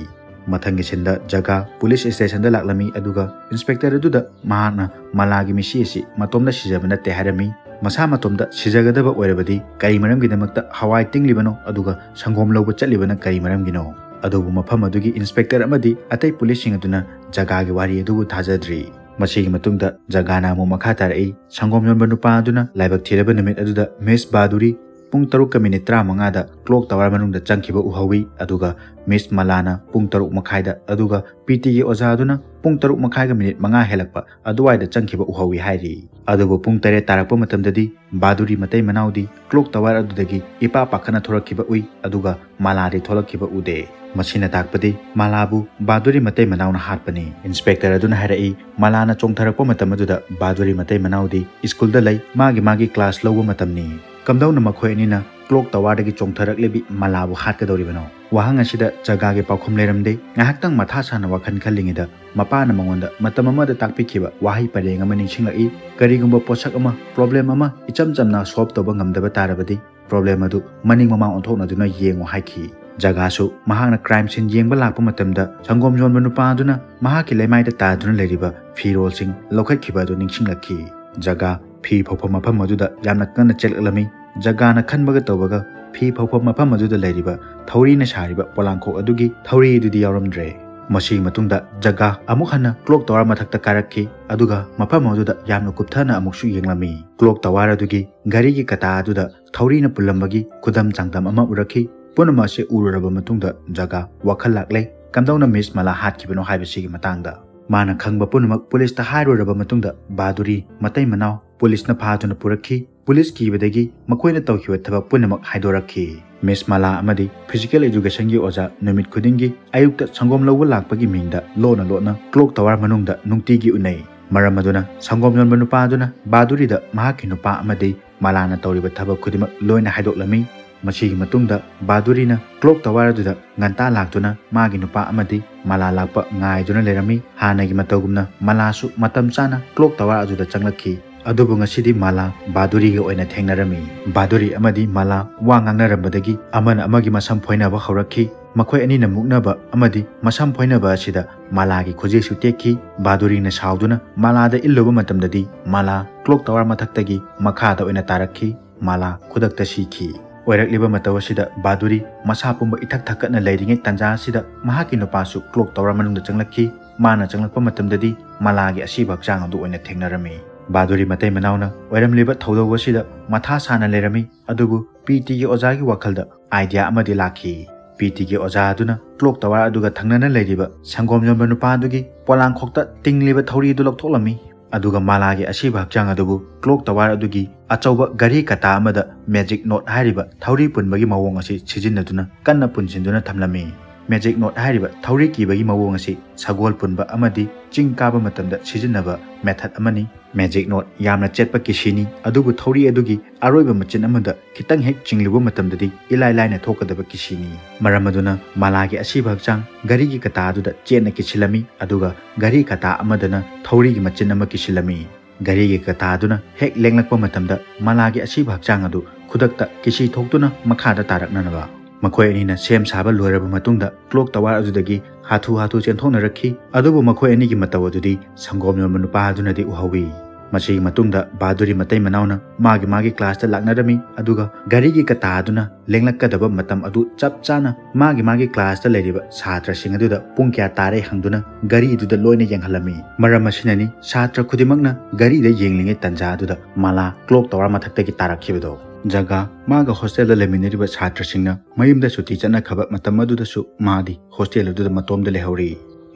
ꯃꯊꯪꯒꯤ ꯁꯤꯟꯗ ꯖꯒꯥ ꯄꯨꯂꯤꯁ ꯁ꯭ꯇꯦꯁꯟꯗ ꯂꯥꯛꯂꯝꯃꯤ, ꯑꯗꯨꯒ ꯏꯟꯁꯄꯦꯛꯇꯔ ꯑꯗꯨꯗ ꯃꯍꯥꯛꯅ ꯃꯂꯥꯒꯤ ꯃꯤꯁꯤ ꯑꯁꯤ ꯃꯇꯣꯝꯗ ꯁꯤꯖꯕ ꯅꯠꯇꯦ ꯍꯥꯏꯔꯝꯃꯤ꯫ ꯃꯁꯥ ꯃꯇꯣꯝꯗ ꯁꯤꯖꯒꯗꯕ ꯑꯣꯏꯔꯕꯗꯤ ꯀꯔꯤ ꯃꯔꯝꯒꯤꯗꯃꯛꯇ ꯍꯋꯥꯏ ꯇꯤꯡꯂꯤꯕꯅꯣ, ꯑꯗꯨꯒ ꯁꯪꯒꯣꯝ ꯂꯧꯕ ꯆꯠꯂꯤꯕꯅ ꯀꯔꯤ ꯃꯔꯝꯒꯤꯅꯣ? ꯑꯗꯨꯕꯨ ꯃꯐꯝ ꯑꯗꯨꯒꯤ ꯏꯟꯁꯄꯦꯛꯇꯔ ꯑꯃꯗꯤ ꯑꯇꯩ ꯄꯨꯂꯤꯁꯁꯤꯡ ꯑꯗꯨꯅ ꯖꯒꯥꯒꯤ ꯋꯥꯔꯤ ꯑꯗꯨꯕꯨ ꯊꯥꯖꯗ꯭ꯔꯤ꯫ ꯃꯁꯤꯒꯤ ꯃꯇꯨꯡꯗ ꯖꯒꯥꯅ ꯑꯃꯨꯛ ꯃꯈꯥ ꯇꯥꯔꯛꯏ, ꯁꯪꯒꯣꯝ ꯌꯣꯟꯕ ꯅꯨꯄꯥ ꯑꯗꯨꯅ ꯂꯥꯏꯕꯛ ꯊꯤꯔꯕ ꯅꯨꯃꯤꯠ ꯑꯗꯨꯗ ꯃꯤꯁ ꯕꯥꯗꯨꯔꯤ ꯄꯨꯡ ꯇꯔꯨꯛꯀ ꯃꯤꯅꯤꯠ ꯇꯔꯥꯃꯉꯥꯗ ꯀ꯭ꯂꯣꯛ ꯇꯋꯥꯔ ꯃꯅꯨꯡꯗ ꯆꯪꯈꯤꯕ ꯎꯍꯧꯏ, ꯑꯗꯨꯒ ꯃꯤꯁ ꯃꯂꯥꯅ ꯄꯨꯡ ꯇꯔꯨꯛ ꯃꯈꯥꯏꯗ, ꯑꯗꯨꯒ ꯄꯤ ꯇꯤꯒꯤ ꯑꯣꯖꯥ ꯑꯗꯨꯅ ꯄꯨꯡ ꯇꯔꯨꯛ ꯃꯈꯥꯏꯒ ꯃꯤꯅꯤꯠ ꯃꯉꯥ ꯍꯦꯜꯂꯛꯄ ꯑꯗꯨꯋꯥꯏꯗ ꯆꯪꯈꯤꯕ ꯎꯍꯧꯏ ꯍꯥꯏꯔꯤ꯫ ꯑꯗꯨꯕꯨ ꯄꯨꯡ ꯇꯔꯦꯠ ꯇꯥꯔꯛꯄ ꯃꯇꯝꯗꯗꯤ ꯕꯥꯗꯨꯔꯤ ꯃꯇꯩ ꯃꯅꯥꯎꯗꯤ ꯀ꯭ꯂꯣꯛ ꯇꯋꯥꯔ ꯑꯗꯨꯗꯒꯤ ꯏꯄꯥ ꯄꯥꯈꯠꯅ ꯊꯣꯔꯛꯈꯤꯕ ꯎꯏ, ꯑꯗꯨꯒ ꯃꯂꯥꯗꯤ ꯊꯣꯛꯂꯛꯈꯤꯕ ꯎꯗꯦ꯫ ꯃꯁꯤꯅ ꯇꯥꯛꯄꯗꯤ ꯃꯂꯥꯕꯨ ꯕꯥꯗꯨꯔꯤ ꯃꯇꯩ ꯃꯅꯥꯎꯅ ꯍꯥꯠꯄꯅꯤ꯫ ꯏꯟꯁꯄꯦꯛꯇꯔ ꯑꯗꯨꯅ ꯍꯥꯏꯔꯛꯏ, ꯃꯂꯥꯅ ꯆꯣꯡꯊꯔꯛꯄ ꯃꯇꯝ ꯑꯗꯨꯗ ꯕꯥꯗꯨꯔꯤ ꯃꯇꯩ ꯃꯅꯥꯎꯗꯤ ꯁ꯭ꯀꯨꯜꯗ ꯂꯩ, ꯃꯥꯒꯤ ꯃꯥꯒꯤ ꯀ꯭ꯂꯥꯁ ꯂꯧꯕ ꯃꯇꯝꯅꯤ꯫ ꯀꯝꯗꯧꯅ ꯃꯈꯣꯏ ꯑꯅꯤꯅ ꯀ꯭ꯂꯣꯛ ꯇꯋꯥꯔꯗꯒꯤ ꯆꯣꯡꯊꯔꯛꯂꯤꯕꯤ ꯃꯂꯥꯕꯨ ꯍꯥꯠꯀꯗꯧꯔꯤꯕꯅꯣ? ꯋꯥꯍꯪ ꯑꯁꯤꯗ ꯖꯒꯥꯒꯤ ꯄꯥꯎꯈꯨꯝ ꯂꯩꯔꯝꯗꯦ꯫ ꯉꯥꯏꯍꯥꯛꯇꯪ ꯃꯊꯥ ꯁꯥꯅ ꯋꯥꯈꯜ ꯈꯜꯂꯤꯉꯩꯗ ꯃꯄꯥꯅ ꯃꯉꯣꯟꯗ ꯃꯇꯝ ꯑꯃꯗ ꯇꯥꯛꯄꯤꯈꯤꯕ ꯋꯥꯍꯩ ꯄꯔꯦꯡ ꯑꯃ ꯅꯤꯡꯁꯤꯡꯂꯛꯏ꯫ "ꯀꯔꯤꯒꯨꯝꯕ ꯄꯣꯠꯁꯛ ꯑꯃ, ꯄ꯭ꯔꯣꯕ꯭ꯂꯦꯝ ꯑꯃ ꯏꯆꯝ ꯆꯝꯅ ꯁꯣꯜꯕ ꯇꯧꯕ ꯉꯝꯗꯕ ꯇꯥꯔꯕꯗꯤ, ꯄ꯭ꯔꯣꯕ꯭ꯂꯦꯝ ꯑꯗꯨ ꯃꯅꯤꯡ ꯃꯃꯥꯡ ꯑꯣꯟꯊꯣꯛꯅꯗꯨꯅ ꯌꯦꯡꯉꯨ" ꯍꯥꯏꯈꯤ꯫ ꯖꯒꯥꯁꯨ ꯃꯍꯥꯛꯅ ꯀ꯭ꯔꯥꯏꯝ ꯁꯤꯟ ꯌꯦꯡꯕ ꯂꯥꯛꯄ ꯃꯇꯝꯗ ꯁꯪꯒꯣꯝ ꯌꯣꯟꯕ ꯅꯨꯄꯥ ꯑꯗꯨꯅ ꯃꯍꯥꯛꯀꯤ ꯂꯩꯃꯥꯏꯗ ꯇꯥꯗꯨꯅ ꯂꯩꯔꯤꯕ ꯐꯤꯔꯣꯜꯁꯤꯡ ꯂꯧꯈꯠꯈꯤꯕ ꯑꯗꯨ ꯅꯤꯡꯁꯤꯡꯂꯛꯈꯤ꯫ ꯖꯒꯥ ꯐꯤ ꯐꯧꯐꯝ ꯃꯐꯝ ꯑꯗꯨꯗ ꯌꯥꯝꯅ ꯀꯟꯅ ꯆꯦꯜꯂꯛꯂꯝꯃꯤ꯫ ꯖꯒꯥꯅ ꯈꯟꯕꯒ ꯇꯧꯕꯒ ꯐꯤ ꯐꯧꯐꯝ ꯃꯐꯝ ꯑꯗꯨꯗ ꯂꯩꯔꯤꯕ ꯊꯧꯔꯤꯅ ꯁꯥꯔꯤꯕ ꯄꯣꯂꯥꯡꯈꯣꯛ ꯑꯗꯨꯒꯤ ꯊꯧꯔꯤ ꯑꯗꯨꯗꯤ ꯌꯥꯎꯔꯝꯗ꯭ꯔꯦ꯫ ꯃꯁꯤꯒꯤ ꯃꯇꯨꯡꯗ ꯖꯒꯥ ꯑꯃꯨꯛ ꯍꯟꯅ ꯀ꯭ꯂꯣꯛ ꯇꯋꯥꯔ ꯃꯊꯛꯇ ꯀꯥꯔꯛꯈꯤ, ꯑꯗꯨꯒ ꯃꯐꯝ ꯑꯗꯨꯗ ꯌꯥꯝꯅ ꯀꯨꯞꯊꯅ ꯑꯃꯨꯛꯁꯨ ꯌꯦꯡꯂꯝꯃꯤ꯫ ꯀ꯭ꯂꯣꯛ ꯇꯋꯥꯔ ꯑꯗꯨꯒꯤ ꯘꯔꯤꯒꯤ ꯀꯇꯥ ꯑꯗꯨꯗ ꯊꯧꯔꯤꯅ ꯄꯨꯜꯂꯝꯕꯒꯤ ꯈꯨꯗꯝ ꯆꯥꯡꯗꯝ ꯑꯃ ꯎꯔꯛꯈꯤ꯫ ꯄꯨꯝꯅꯃꯛ ꯑꯁꯤ ꯎꯔꯨꯔꯕ ꯃꯇꯨꯡꯗ ꯖꯒꯥ ꯋꯥꯈꯜ ꯂꯥꯛꯂꯦ꯫ ꯀꯝꯗꯧꯅ ꯃꯤꯁ ꯃꯂꯥ ꯍꯥꯠꯈꯤꯕꯅꯣ ꯍꯥꯏꯕꯁꯤꯒꯤ ꯃꯇꯥꯡꯗ꯫ ꯃꯥꯅ ꯈꯪꯕ ꯄꯨꯝꯅꯃꯛ ꯄꯨꯂꯤꯁꯇ ꯍꯥꯏꯔꯨꯔꯕ ꯃꯇꯨꯡꯗ ꯕꯥꯗꯨꯔꯤ ꯃꯇꯩ ꯃꯅꯥꯎ ꯄꯨꯂꯤꯁꯅ ꯐꯥꯗꯨꯅ ꯄꯨꯔꯛꯈꯤ꯫ ꯄꯨꯂꯤꯁ ꯀꯤꯕꯗꯒꯤ ꯃꯈꯣꯏꯅ ꯇꯧꯈꯤꯕ ꯊꯕꯛ ꯄꯨꯝꯅꯃꯛ ꯍꯥꯏꯗꯣꯔꯛꯈꯤ꯫ ꯃꯤꯁ ꯃꯂꯥ ꯑꯃꯗꯤ ꯐꯤꯖꯤꯀꯦꯜ ꯑꯦꯖꯨꯀꯦꯁꯟꯒꯤ ꯑꯣꯖꯥ ꯅꯨꯃꯤꯠ ꯈꯨꯗꯤꯡꯒꯤ ꯑꯌꯨꯛꯇ ꯁꯪꯒꯣꯝ ꯂꯧꯕ ꯂꯥꯛꯄꯒꯤ ꯃꯤꯡꯗ ꯂꯣꯟꯅ ꯂꯣꯟꯅ ꯀ꯭ꯂꯣꯛ ꯇꯋꯥꯔ ꯃꯅꯨꯡꯗ ꯅꯨꯡꯇꯤꯒꯤ ꯎꯅꯩ꯫ ꯃꯔꯝ ꯑꯗꯨꯅ ꯁꯪꯒꯣꯝ ꯌꯣꯟꯕ ꯅꯨꯄꯥ ꯑꯗꯨꯅ ꯕꯥꯗꯨꯔꯤꯗ ꯃꯍꯥꯛꯀꯤ ꯅꯨꯄꯥ ꯑꯃꯗꯤ ꯃꯂꯥꯅ ꯇꯧꯔꯤꯕ ꯊꯕꯛ ꯈꯨꯗꯤꯡꯃꯛ ꯂꯣꯏꯅ ꯍꯥꯏꯗꯣꯛꯂꯝꯃꯤ꯫ ꯃꯁꯤꯒꯤ ꯃꯇꯨꯡꯗ ꯕꯥꯗꯨꯔꯤꯅ ꯀ꯭ꯂꯣꯛ ꯇꯋꯥꯔ ꯑꯗꯨꯗ ꯉꯟꯇꯥ ꯂꯥꯛꯇꯨꯅ ꯃꯥꯒꯤ ꯅꯨꯄꯥ ꯑꯃꯗꯤ ꯃꯂꯥ ꯂꯥꯛꯄ ꯉꯥꯏꯗꯨꯅ ꯂꯩꯔꯝꯃꯤ꯫ ꯍꯥꯟꯅꯒꯤ ꯃꯇꯧꯒꯨꯝꯅ ꯃꯂꯥꯁꯨ ꯃꯇꯝ ꯆꯥꯅ ꯀ꯭ꯂꯣꯛ ꯇꯋꯥꯔ ꯑꯗꯨꯗ ꯆꯪꯂꯛꯈꯤ꯫ ꯑꯗꯨꯕꯨ ꯉꯁꯤꯗꯤ ꯃꯂꯥ ꯕꯥꯗꯨꯔꯤꯒ ꯑꯣꯏꯅ ꯊꯦꯡꯅꯔꯝꯃꯤ꯫ ꯕꯥꯗꯨꯔꯤ ꯑꯃꯗꯤ ꯃꯂꯥ ꯋꯥ ꯉꯥꯡꯅꯔꯝꯕꯗꯒꯤ ꯑꯃꯅ ꯑꯃꯒꯤ ꯃꯁꯝ ꯐꯣꯏꯅꯕ ꯍꯧꯔꯛꯈꯤ꯫ ꯃꯈꯣꯏ ꯑꯅꯤꯅ ꯃꯨꯛꯅꯕ ꯑꯃꯗꯤ ꯃꯁꯝ ꯐꯣꯏꯅꯕ ꯑꯁꯤꯗ ꯃꯂꯥꯒꯤ ꯈꯨꯖꯦꯛꯁꯨ ꯇꯦꯛꯈꯤ꯫ ꯕꯥꯗꯨꯔꯤꯅ ꯁꯥꯎꯗꯨꯅ ꯃꯂꯥꯗ ꯏꯜꯂꯨꯕ ꯃꯇꯝꯗꯗꯤ ꯃꯂꯥ ꯀ꯭ꯂꯣꯛ ꯇꯋꯥꯔ ꯃꯊꯛꯇꯒꯤ ꯃꯈꯥꯗ ꯑꯣꯏꯅ ꯇꯥꯔꯛꯈꯤ꯫ ꯃꯂꯥ ꯈꯨꯗꯛꯇ ꯁꯤꯈꯤ꯫ ꯑꯣꯏꯔꯛꯂꯤꯕ ꯃꯇꯧ ꯑꯁꯤꯗ ꯕꯥꯗꯨꯔꯤ ꯃꯁꯥ ꯄꯨꯝꯕ ꯏꯊꯛ ꯊꯛꯀꯠꯅ ꯂꯩꯔꯤꯉꯩ ꯇꯥꯟꯖꯥ ꯑꯁꯤꯗ ꯃꯍꯥꯛꯀꯤ ꯅꯨꯄꯥꯁꯨ ꯀ꯭ꯂꯣꯛ ꯇꯋꯥꯔ ꯃꯅꯨꯡꯗ ꯆꯪꯂꯛꯈꯤ꯫ ꯃꯥꯅ ꯆꯪꯂꯛꯄ ꯃꯇꯝꯗꯗꯤ ꯃꯂꯥꯒꯤ ꯑꯁꯤꯕ ꯍꯛꯆꯥꯡ ꯑꯗꯨ ꯑꯣꯏꯅ ꯊꯦꯡꯅꯔꯝꯃꯤ꯫ ꯕꯥꯗꯨꯔꯤ ꯃꯇꯩ ꯃꯅꯥꯎꯅ ꯑꯣꯏꯔꯝꯂꯤꯕ ꯊꯧꯗꯧ ꯑꯁꯤꯗ ꯃꯊꯥ ꯁꯥꯅ ꯂꯩꯔꯝꯃꯤ꯫ ꯑꯗꯨꯕꯨ ꯄꯤ ꯇꯤꯒꯤ ꯑꯣꯖꯥꯒꯤ ꯋꯥꯈꯜꯗ ꯑꯥꯏꯗꯤꯌꯥ ꯑꯃꯗꯤ ꯂꯥꯛꯈꯤ꯫ ꯄꯤ ꯇꯤꯒꯤ ꯑꯣꯖꯥ ꯑꯗꯨꯅ ꯀ꯭ꯂꯣꯛ ꯇꯋꯥꯔ ꯑꯗꯨꯒ ꯊꯪꯅꯅ ꯂꯩꯔꯤꯕ ꯁꯪꯒꯣꯝ ꯌꯣꯟꯕ ꯅꯨꯄꯥ ꯑꯗꯨꯒꯤ ꯄꯣꯂꯥꯡꯈꯣꯛꯇ ꯇꯤꯡꯂꯤꯕ ꯊꯧꯔꯤ ꯑꯗꯨ ꯂꯧꯊꯣꯛꯂꯝꯃꯤ꯫ ꯑꯗꯨꯒ ꯃꯂꯥꯒꯤ ꯑꯁꯤꯕ ꯍꯛꯆꯥꯡ ꯑꯗꯨꯕꯨ ꯀ꯭ꯂꯣꯛ ꯇꯋꯥꯔ ꯑꯗꯨꯒꯤ ꯑꯆꯧꯕ ꯘꯔꯤ ꯀꯇꯥ ꯑꯃꯗ ꯃꯦꯖꯤꯛ ꯅꯣꯠ ꯍꯥꯏꯔꯤꯕ ꯊꯧꯔꯤ ꯄꯨꯟꯕꯒꯤ ꯃꯑꯣꯡ ꯑꯁꯤ ꯁꯤꯖꯤꯟꯅꯗꯨꯅ ꯀꯟꯅ ꯄꯨꯟꯁꯤꯟꯗꯨꯅ ꯊꯝꯂꯝꯃꯤ꯫ ꯃꯦꯖꯤꯛ ꯅꯣꯠ ꯍꯥꯏꯔꯤꯕ ꯊꯧꯔꯤ ꯀꯤꯕꯒꯤ ꯃꯑꯣꯡ ꯑꯁꯤ ꯁꯒꯣꯜ ꯄꯨꯟꯕ ꯑꯃꯗꯤ ꯆꯤꯡ ꯀꯥꯕ ꯃꯇꯝꯗ ꯁꯤꯖꯤꯟꯅꯕ ꯃꯦꯊꯠ ꯑꯃꯅꯤ꯫ ꯃꯦꯖꯤꯛ ꯅꯣꯠ ꯌꯥꯝꯅ ꯆꯦꯠꯄ ꯀꯤꯁꯤꯅꯤ, ꯑꯗꯨꯕꯨ ꯊꯧꯔꯤ ꯑꯗꯨꯒꯤ ꯑꯔꯣꯏꯕ ꯃꯆꯤꯟ ꯑꯃꯗ ꯈꯤꯇꯪ ꯍꯦꯛ ꯆꯤꯡꯂꯨꯕ ꯃꯇꯝꯗꯗꯤ ꯏꯂꯥꯏ ꯂꯥꯏꯅ ꯊꯣꯛꯀꯗꯕ ꯀꯤꯁꯤꯅꯤ꯫ ꯃꯔꯝ ꯑꯗꯨꯅ ꯃꯥꯂꯥꯒꯤ ꯑꯁꯤꯕ ꯍꯛꯆꯥꯡ ꯘꯔꯤꯒꯤ ꯀꯇꯥ ꯑꯗꯨꯗ ꯆꯦꯠꯅ ꯀꯤꯁꯤꯜꯂꯝꯃꯤ, ꯑꯗꯨꯒ ꯘꯔꯤ ꯀꯇꯥ ꯑꯃꯗꯅ ꯊꯧꯔꯤꯒꯤ ꯃꯆꯤꯟ ꯑꯃ ꯀꯤꯁꯤꯜꯂꯝꯃꯤ꯫ ꯘꯔꯤꯒꯤ ꯀꯇꯥ ꯑꯗꯨꯅ ꯍꯦꯛ ꯂꯦꯡꯂꯛꯄ ꯃꯇꯝꯗ ꯃꯥꯂꯥꯒꯤ ꯑꯁꯤꯕ ꯍꯛꯆꯥꯡ ꯑꯗꯨ ꯈꯨꯗꯛꯇ ꯀꯤꯁꯤ ꯊꯣꯛꯇꯨꯅ ꯃꯈꯥꯗ ꯇꯥꯔꯛꯅꯅꯕ꯫ ꯃꯈꯣꯏ ꯑꯅꯤꯅ ꯁꯦꯝ ꯁꯥꯕ ꯂꯣꯏꯔꯕ ꯃꯇꯨꯡꯗ ꯀ꯭ꯂꯣꯛ ꯇꯋꯥꯔ ꯑꯗꯨꯗꯒꯤ ꯍꯥꯊꯨ ꯍꯥꯊꯨ ꯆꯦꯟꯊꯣꯛꯅꯔꯛꯈꯤ꯫ ꯑꯗꯨꯕꯨ ꯃꯈꯣꯏ ꯑꯅꯤꯒꯤ ꯃꯇꯧ ꯑꯗꯨꯗꯤ ꯁꯪꯒꯣꯝ ꯌꯣꯟꯕ ꯅꯨꯄꯥ ꯑꯗꯨꯅꯗꯤ ꯎꯍꯧꯏ꯫ ꯃꯁꯤꯒꯤ ꯃꯇꯨꯡꯗ ꯕꯍꯥꯗꯨꯔꯤ ꯃꯇꯩ ꯃꯅꯥꯎꯅ ꯃꯥꯒꯤ ꯃꯥꯒꯤ ꯀ꯭ꯂꯥꯁꯇ ꯂꯥꯛꯅꯔꯝꯃꯤ, ꯑꯗꯨꯒ ꯘꯔꯤꯒꯤ ꯀꯇꯥ ꯑꯗꯨꯅ ꯂꯦꯡꯂꯛꯀꯗꯕ ꯃꯇꯝ ꯑꯗꯨ ꯆꯞ ꯆꯥꯅ ꯃꯥꯒꯤ ꯃꯥꯒꯤ ꯀ꯭ꯂꯥꯁꯇ ꯂꯩꯔꯤꯕ ꯁꯥꯇ꯭ꯔꯁꯤꯡ ꯑꯗꯨꯗ ꯄꯨꯡ ꯀꯌꯥ ꯇꯥꯔꯦ ꯍꯪꯗꯨꯅ ꯘꯔꯤ ꯑꯗꯨꯗ ꯂꯣꯏꯅ ꯌꯦꯡꯍꯜꯂꯝꯃꯤ꯫ ꯃꯔꯝ ꯑꯁꯤꯅꯅꯤ ꯁꯥꯇ꯭ꯔ ꯈꯨꯗꯤꯡꯃꯛꯅ ꯘꯔꯤꯗ ꯌꯦꯡꯂꯤꯉꯩ ꯇꯟꯖꯥ ꯑꯗꯨꯗ ꯃꯥꯂꯥ ꯀ꯭ꯂꯣꯛ ꯇꯋꯥꯔ ꯃꯊꯛꯇꯒꯤ ꯇꯥꯔꯛꯈꯤꯕꯗꯣ꯫ ꯖꯒꯥ ꯃꯥꯒ ꯍꯣꯁꯇꯦꯜꯗ ꯂꯩꯃꯤꯟꯅꯔꯤꯕ ꯁꯥꯇ꯭ꯔꯁꯤꯡꯅ ꯃꯌꯨꯝꯗ ꯁꯨꯇꯤ ꯆꯠꯅꯈ꯭ꯔꯕ ꯃꯇꯝ ꯑꯗꯨꯗꯁꯨ ꯃꯥꯗꯤ ꯍꯣꯁꯇꯦꯜ ꯑꯗꯨꯗ ꯃꯇꯣꯝꯗ ꯂꯩꯍꯧꯔꯤ꯫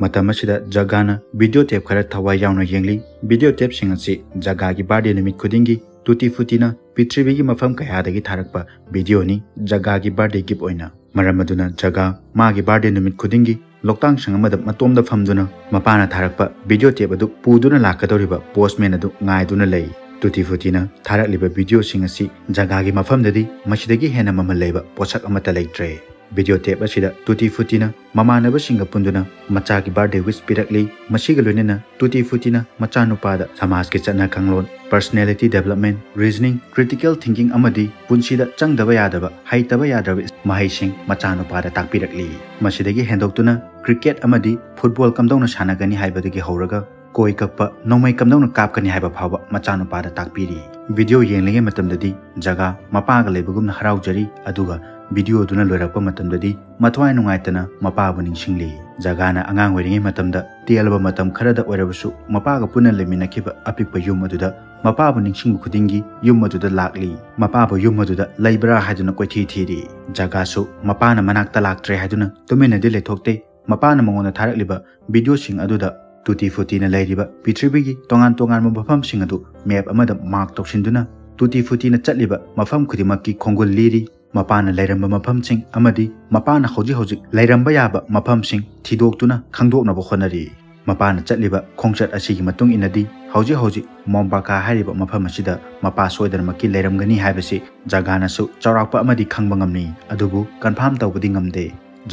ꯃꯇꯝ ꯑꯁꯤꯗ ꯖꯒꯥꯅ ꯚꯤꯗꯤꯑꯣ ꯇꯦꯞ ꯈꯔ ꯊꯋꯥꯏ ꯌꯥꯎꯅ ꯌꯦꯡꯂꯤ꯫ ꯚꯤꯗꯤꯑꯣ ꯇꯦꯞꯁꯤꯡ ꯑꯁꯤ ꯖꯒꯥꯒꯤ ꯕꯥꯔꯗꯦ ꯅꯨꯃꯤꯠ ꯈꯨꯗꯤꯡꯒꯤ ꯇꯨꯇꯤ ꯐꯨꯇꯤꯅ ꯄ꯭ꯔꯤꯊꯤꯕꯤꯒꯤ ꯃꯐꯝ ꯀꯌꯥꯗꯒꯤ ꯊꯥꯔꯛꯄ ꯚꯤꯗꯤꯑꯣꯅꯤ ꯖꯒꯥꯒꯤ ꯕꯥꯔꯗꯦ ꯒꯤꯐ ꯑꯣꯏꯅ꯫ ꯃꯔꯝ ꯑꯗꯨꯅ ꯖꯒꯥ ꯃꯥꯒꯤ ꯕꯥꯔꯗꯦ ꯅꯨꯃꯤꯠ ꯈꯨꯗꯤꯡꯒꯤ ꯂꯣꯛꯇꯥꯡ ꯁꯪ ꯑꯃꯗ ꯃꯇꯣꯝꯗ ꯐꯝꯗꯨꯅ ꯃꯄꯥꯅ ꯊꯥꯔꯛꯄ ꯚꯤꯗꯤꯑꯣ ꯇꯦꯞ ꯑꯗꯨ ꯄꯨꯗꯨꯅ ꯂꯥꯛꯀꯗꯧꯔꯤꯕ ꯄꯣꯁꯃꯦꯟ ꯑꯗꯨ ꯉꯥꯏꯗꯨꯅ ꯂꯩ꯫ ꯇꯨꯇꯤ ꯐꯨꯇꯤꯅ ꯊꯥꯔꯛꯂꯤꯕ ꯚꯤꯗꯤꯑꯣꯁꯤꯡ ꯑꯁꯤ ꯖꯒꯥꯒꯤ ꯃꯐꯝꯗꯗꯤ ꯃꯁꯤꯗꯒꯤ ꯍꯦꯟꯅ ꯃꯃꯜ ꯂꯩꯕ ꯄꯣꯠꯁꯛ ꯑꯃꯠꯇ ꯂꯩꯇ꯭ꯔꯦ꯫ ꯚꯤꯗꯤꯑꯣ ꯇꯦꯞ ꯑꯁꯤꯗ ꯇꯨꯇꯤ ꯐꯨꯇꯤꯅ ꯃꯃꯥꯟꯅꯕꯁꯤꯡꯒ ꯄꯨꯟꯗꯨꯅ ꯃꯆꯥꯒꯤ ꯕꯥꯔꯗꯦ ꯋꯤꯁ ꯄꯤꯔꯛꯂꯤ꯫ ꯃꯁꯤꯒ ꯂꯣꯏꯅꯅ ꯇꯨꯇꯤ ꯐꯨꯇꯤꯅ ꯃꯆꯥꯅꯨꯄꯥꯗ ꯁꯃꯥꯖꯀꯤ ꯆꯠꯅ ꯀꯥꯡꯂꯣꯟ, personality development, reasoning, critical thinking ꯑꯃꯗꯤ ꯄꯨꯟꯁꯤꯗ ꯆꯪꯗꯕ ꯌꯥꯗꯕ, ꯍꯩꯇꯕ ꯌꯥꯗ꯭ꯔꯕ ꯃꯍꯩꯁꯤꯡ ꯃꯆꯥꯅꯨꯄꯥꯗ ꯇꯥꯛꯄꯤꯔꯛꯂꯤ꯫ ꯃꯁꯤꯗꯒꯤ ꯍꯦꯟꯗꯣꯛꯇꯨꯅ ꯀ꯭ꯔꯤꯀꯦꯠ ꯑꯃꯗꯤ ꯐꯨꯠꯕꯣꯜ ꯀꯝꯗꯧꯅ ꯁꯥꯟꯅꯒꯅꯤ ꯍꯥꯏꯕꯗꯒꯤ ꯍꯧꯔꯒ ꯀꯣꯏ ꯀꯛꯄ, ꯅꯣꯡꯃꯩ ꯀꯝꯗꯧꯅ ꯀꯥꯞꯀꯅꯤ ꯍꯥꯏꯕ ꯐꯥꯎꯕ ꯃꯆꯥꯅꯨꯄꯥꯗ ꯇꯥꯛꯄꯤꯔꯤ꯫ ꯚꯤꯗꯤꯑꯣ ꯌꯦꯡꯂꯤꯉꯩ ꯃꯇꯝꯗꯗꯤ ꯖꯒꯥ ꯃꯄꯥꯒ ꯂꯩꯕꯒꯨꯝꯅ ꯍꯔꯥꯎꯖꯔꯤ, ꯑꯗꯨꯒ ꯚꯤꯗꯤꯑꯣꯗꯨꯅ ꯂꯣꯏꯔꯛꯄ ꯃꯇꯝꯗꯗꯤ ꯃꯊ꯭ꯋꯥꯏ ꯅꯨꯡꯉꯥꯏꯇꯅ ꯃꯄꯥꯕꯨ ꯅꯤꯡꯁꯤꯡꯂꯤ꯫ ꯖꯒꯥꯅ ꯑꯉꯥꯡ ꯑꯣꯏꯔꯤꯉꯩ ꯃꯇꯝꯗ ꯇꯦꯜꯂꯕ ꯃꯇꯝ ꯈꯔꯗ ꯑꯣꯏꯔꯕꯁꯨ ꯃꯄꯥꯒ ꯄꯨꯟꯅ ꯂꯩꯃꯤꯟꯅꯈꯤꯕ ꯑꯄꯤꯛꯄ ꯌꯨꯝ ꯑꯗꯨꯗ ꯃꯄꯥꯕꯨ ꯅꯤꯡꯁꯤꯡꯕ ꯈꯨꯗꯤꯡꯒꯤ ꯌꯨꯝ ꯑꯗꯨꯗ ꯂꯥꯛꯂꯤ꯫ ꯃꯄꯥꯕꯨ ꯌꯨꯝ ꯑꯗꯨꯗ ꯂꯩꯕ꯭ꯔꯥ ꯍꯥꯏꯗꯨꯅ ꯀꯣꯏꯊꯤ ꯊꯤꯔꯤ꯫ ꯖꯒꯥꯁꯨ ꯃꯄꯥꯅ ꯃꯅꯥꯛꯇ ꯂꯥꯛꯇ꯭ꯔꯦ ꯍꯥꯏꯗꯨꯅ ꯇꯨꯃꯤꯟꯅꯗꯤ ꯂꯩꯊꯣꯛꯇꯦ꯫ ꯃꯄꯥꯅ ꯃꯉꯣꯟꯗ ꯊꯥꯔꯛꯂꯤꯕ ꯚꯤꯗꯤꯑꯣꯁꯤꯡ ꯑꯗꯨꯗ ꯇꯨꯇꯤ ꯐꯨꯇꯤꯅ ꯂꯩꯔꯤꯕ ꯄ꯭ꯔꯤꯊꯤꯕꯤꯒꯤ ꯇꯣꯉꯥꯟ ꯇꯣꯉꯥꯟꯕ ꯃꯐꯝꯁꯤꯡ ꯑꯗꯨ ꯃꯦꯞ ꯑꯃꯗ ꯃꯥꯔꯛ ꯇꯧꯁꯤꯟꯗꯨꯅ ꯇꯨꯇꯤ ꯐꯨꯇꯤꯅ ꯆꯠꯂꯤꯕ ꯃꯐꯝ ꯈꯨꯗꯤꯡꯃꯛꯀꯤ ꯈꯣꯡꯒꯨꯜ ꯂꯤꯔꯤ꯫ ꯃꯄꯥꯅ ꯂꯩꯔꯝꯕ ꯃꯐꯝꯁꯤꯡ ꯑꯃꯗꯤ ꯃꯄꯥꯅ ꯍꯧꯖꯤꯛ ꯍꯧꯖꯤꯛ ꯂꯩꯔꯝꯕ ꯌꯥꯕ ꯃꯐꯝꯁꯤꯡ ꯊꯤꯗꯣꯛꯇꯨꯅ ꯈꯪꯗꯣꯛꯅꯕ ꯍꯣꯠꯅꯔꯤ꯫ ꯃꯄꯥꯅ ꯆꯠꯂꯤꯕ ꯈꯣꯡꯆꯠ ꯑꯁꯤꯒꯤ ꯃꯇꯨꯡ ꯏꯟꯅꯗꯤ ꯍꯧꯖꯤꯛ ꯍꯧꯖꯤꯛ ꯃꯣꯝꯕꯥꯀꯥ ꯍꯥꯏꯔꯤꯕ ꯃꯐꯝ ꯑꯁꯤꯗ ꯃꯄꯥ ꯁꯣꯏꯗꯅꯃꯛꯀꯤ ꯂꯩꯔꯝꯒꯅꯤ ꯍꯥꯏꯕꯁꯤ ꯖꯒꯥꯅꯁꯨ ꯆꯥꯎꯔꯥꯛꯄ ꯑꯃꯗꯤ ꯈꯪꯕ ꯉꯝꯂꯤ, ꯑꯗꯨꯕꯨ ꯀꯟꯐꯥꯔꯝ ꯇꯧꯕꯗꯤ ꯉꯝꯗꯦ꯫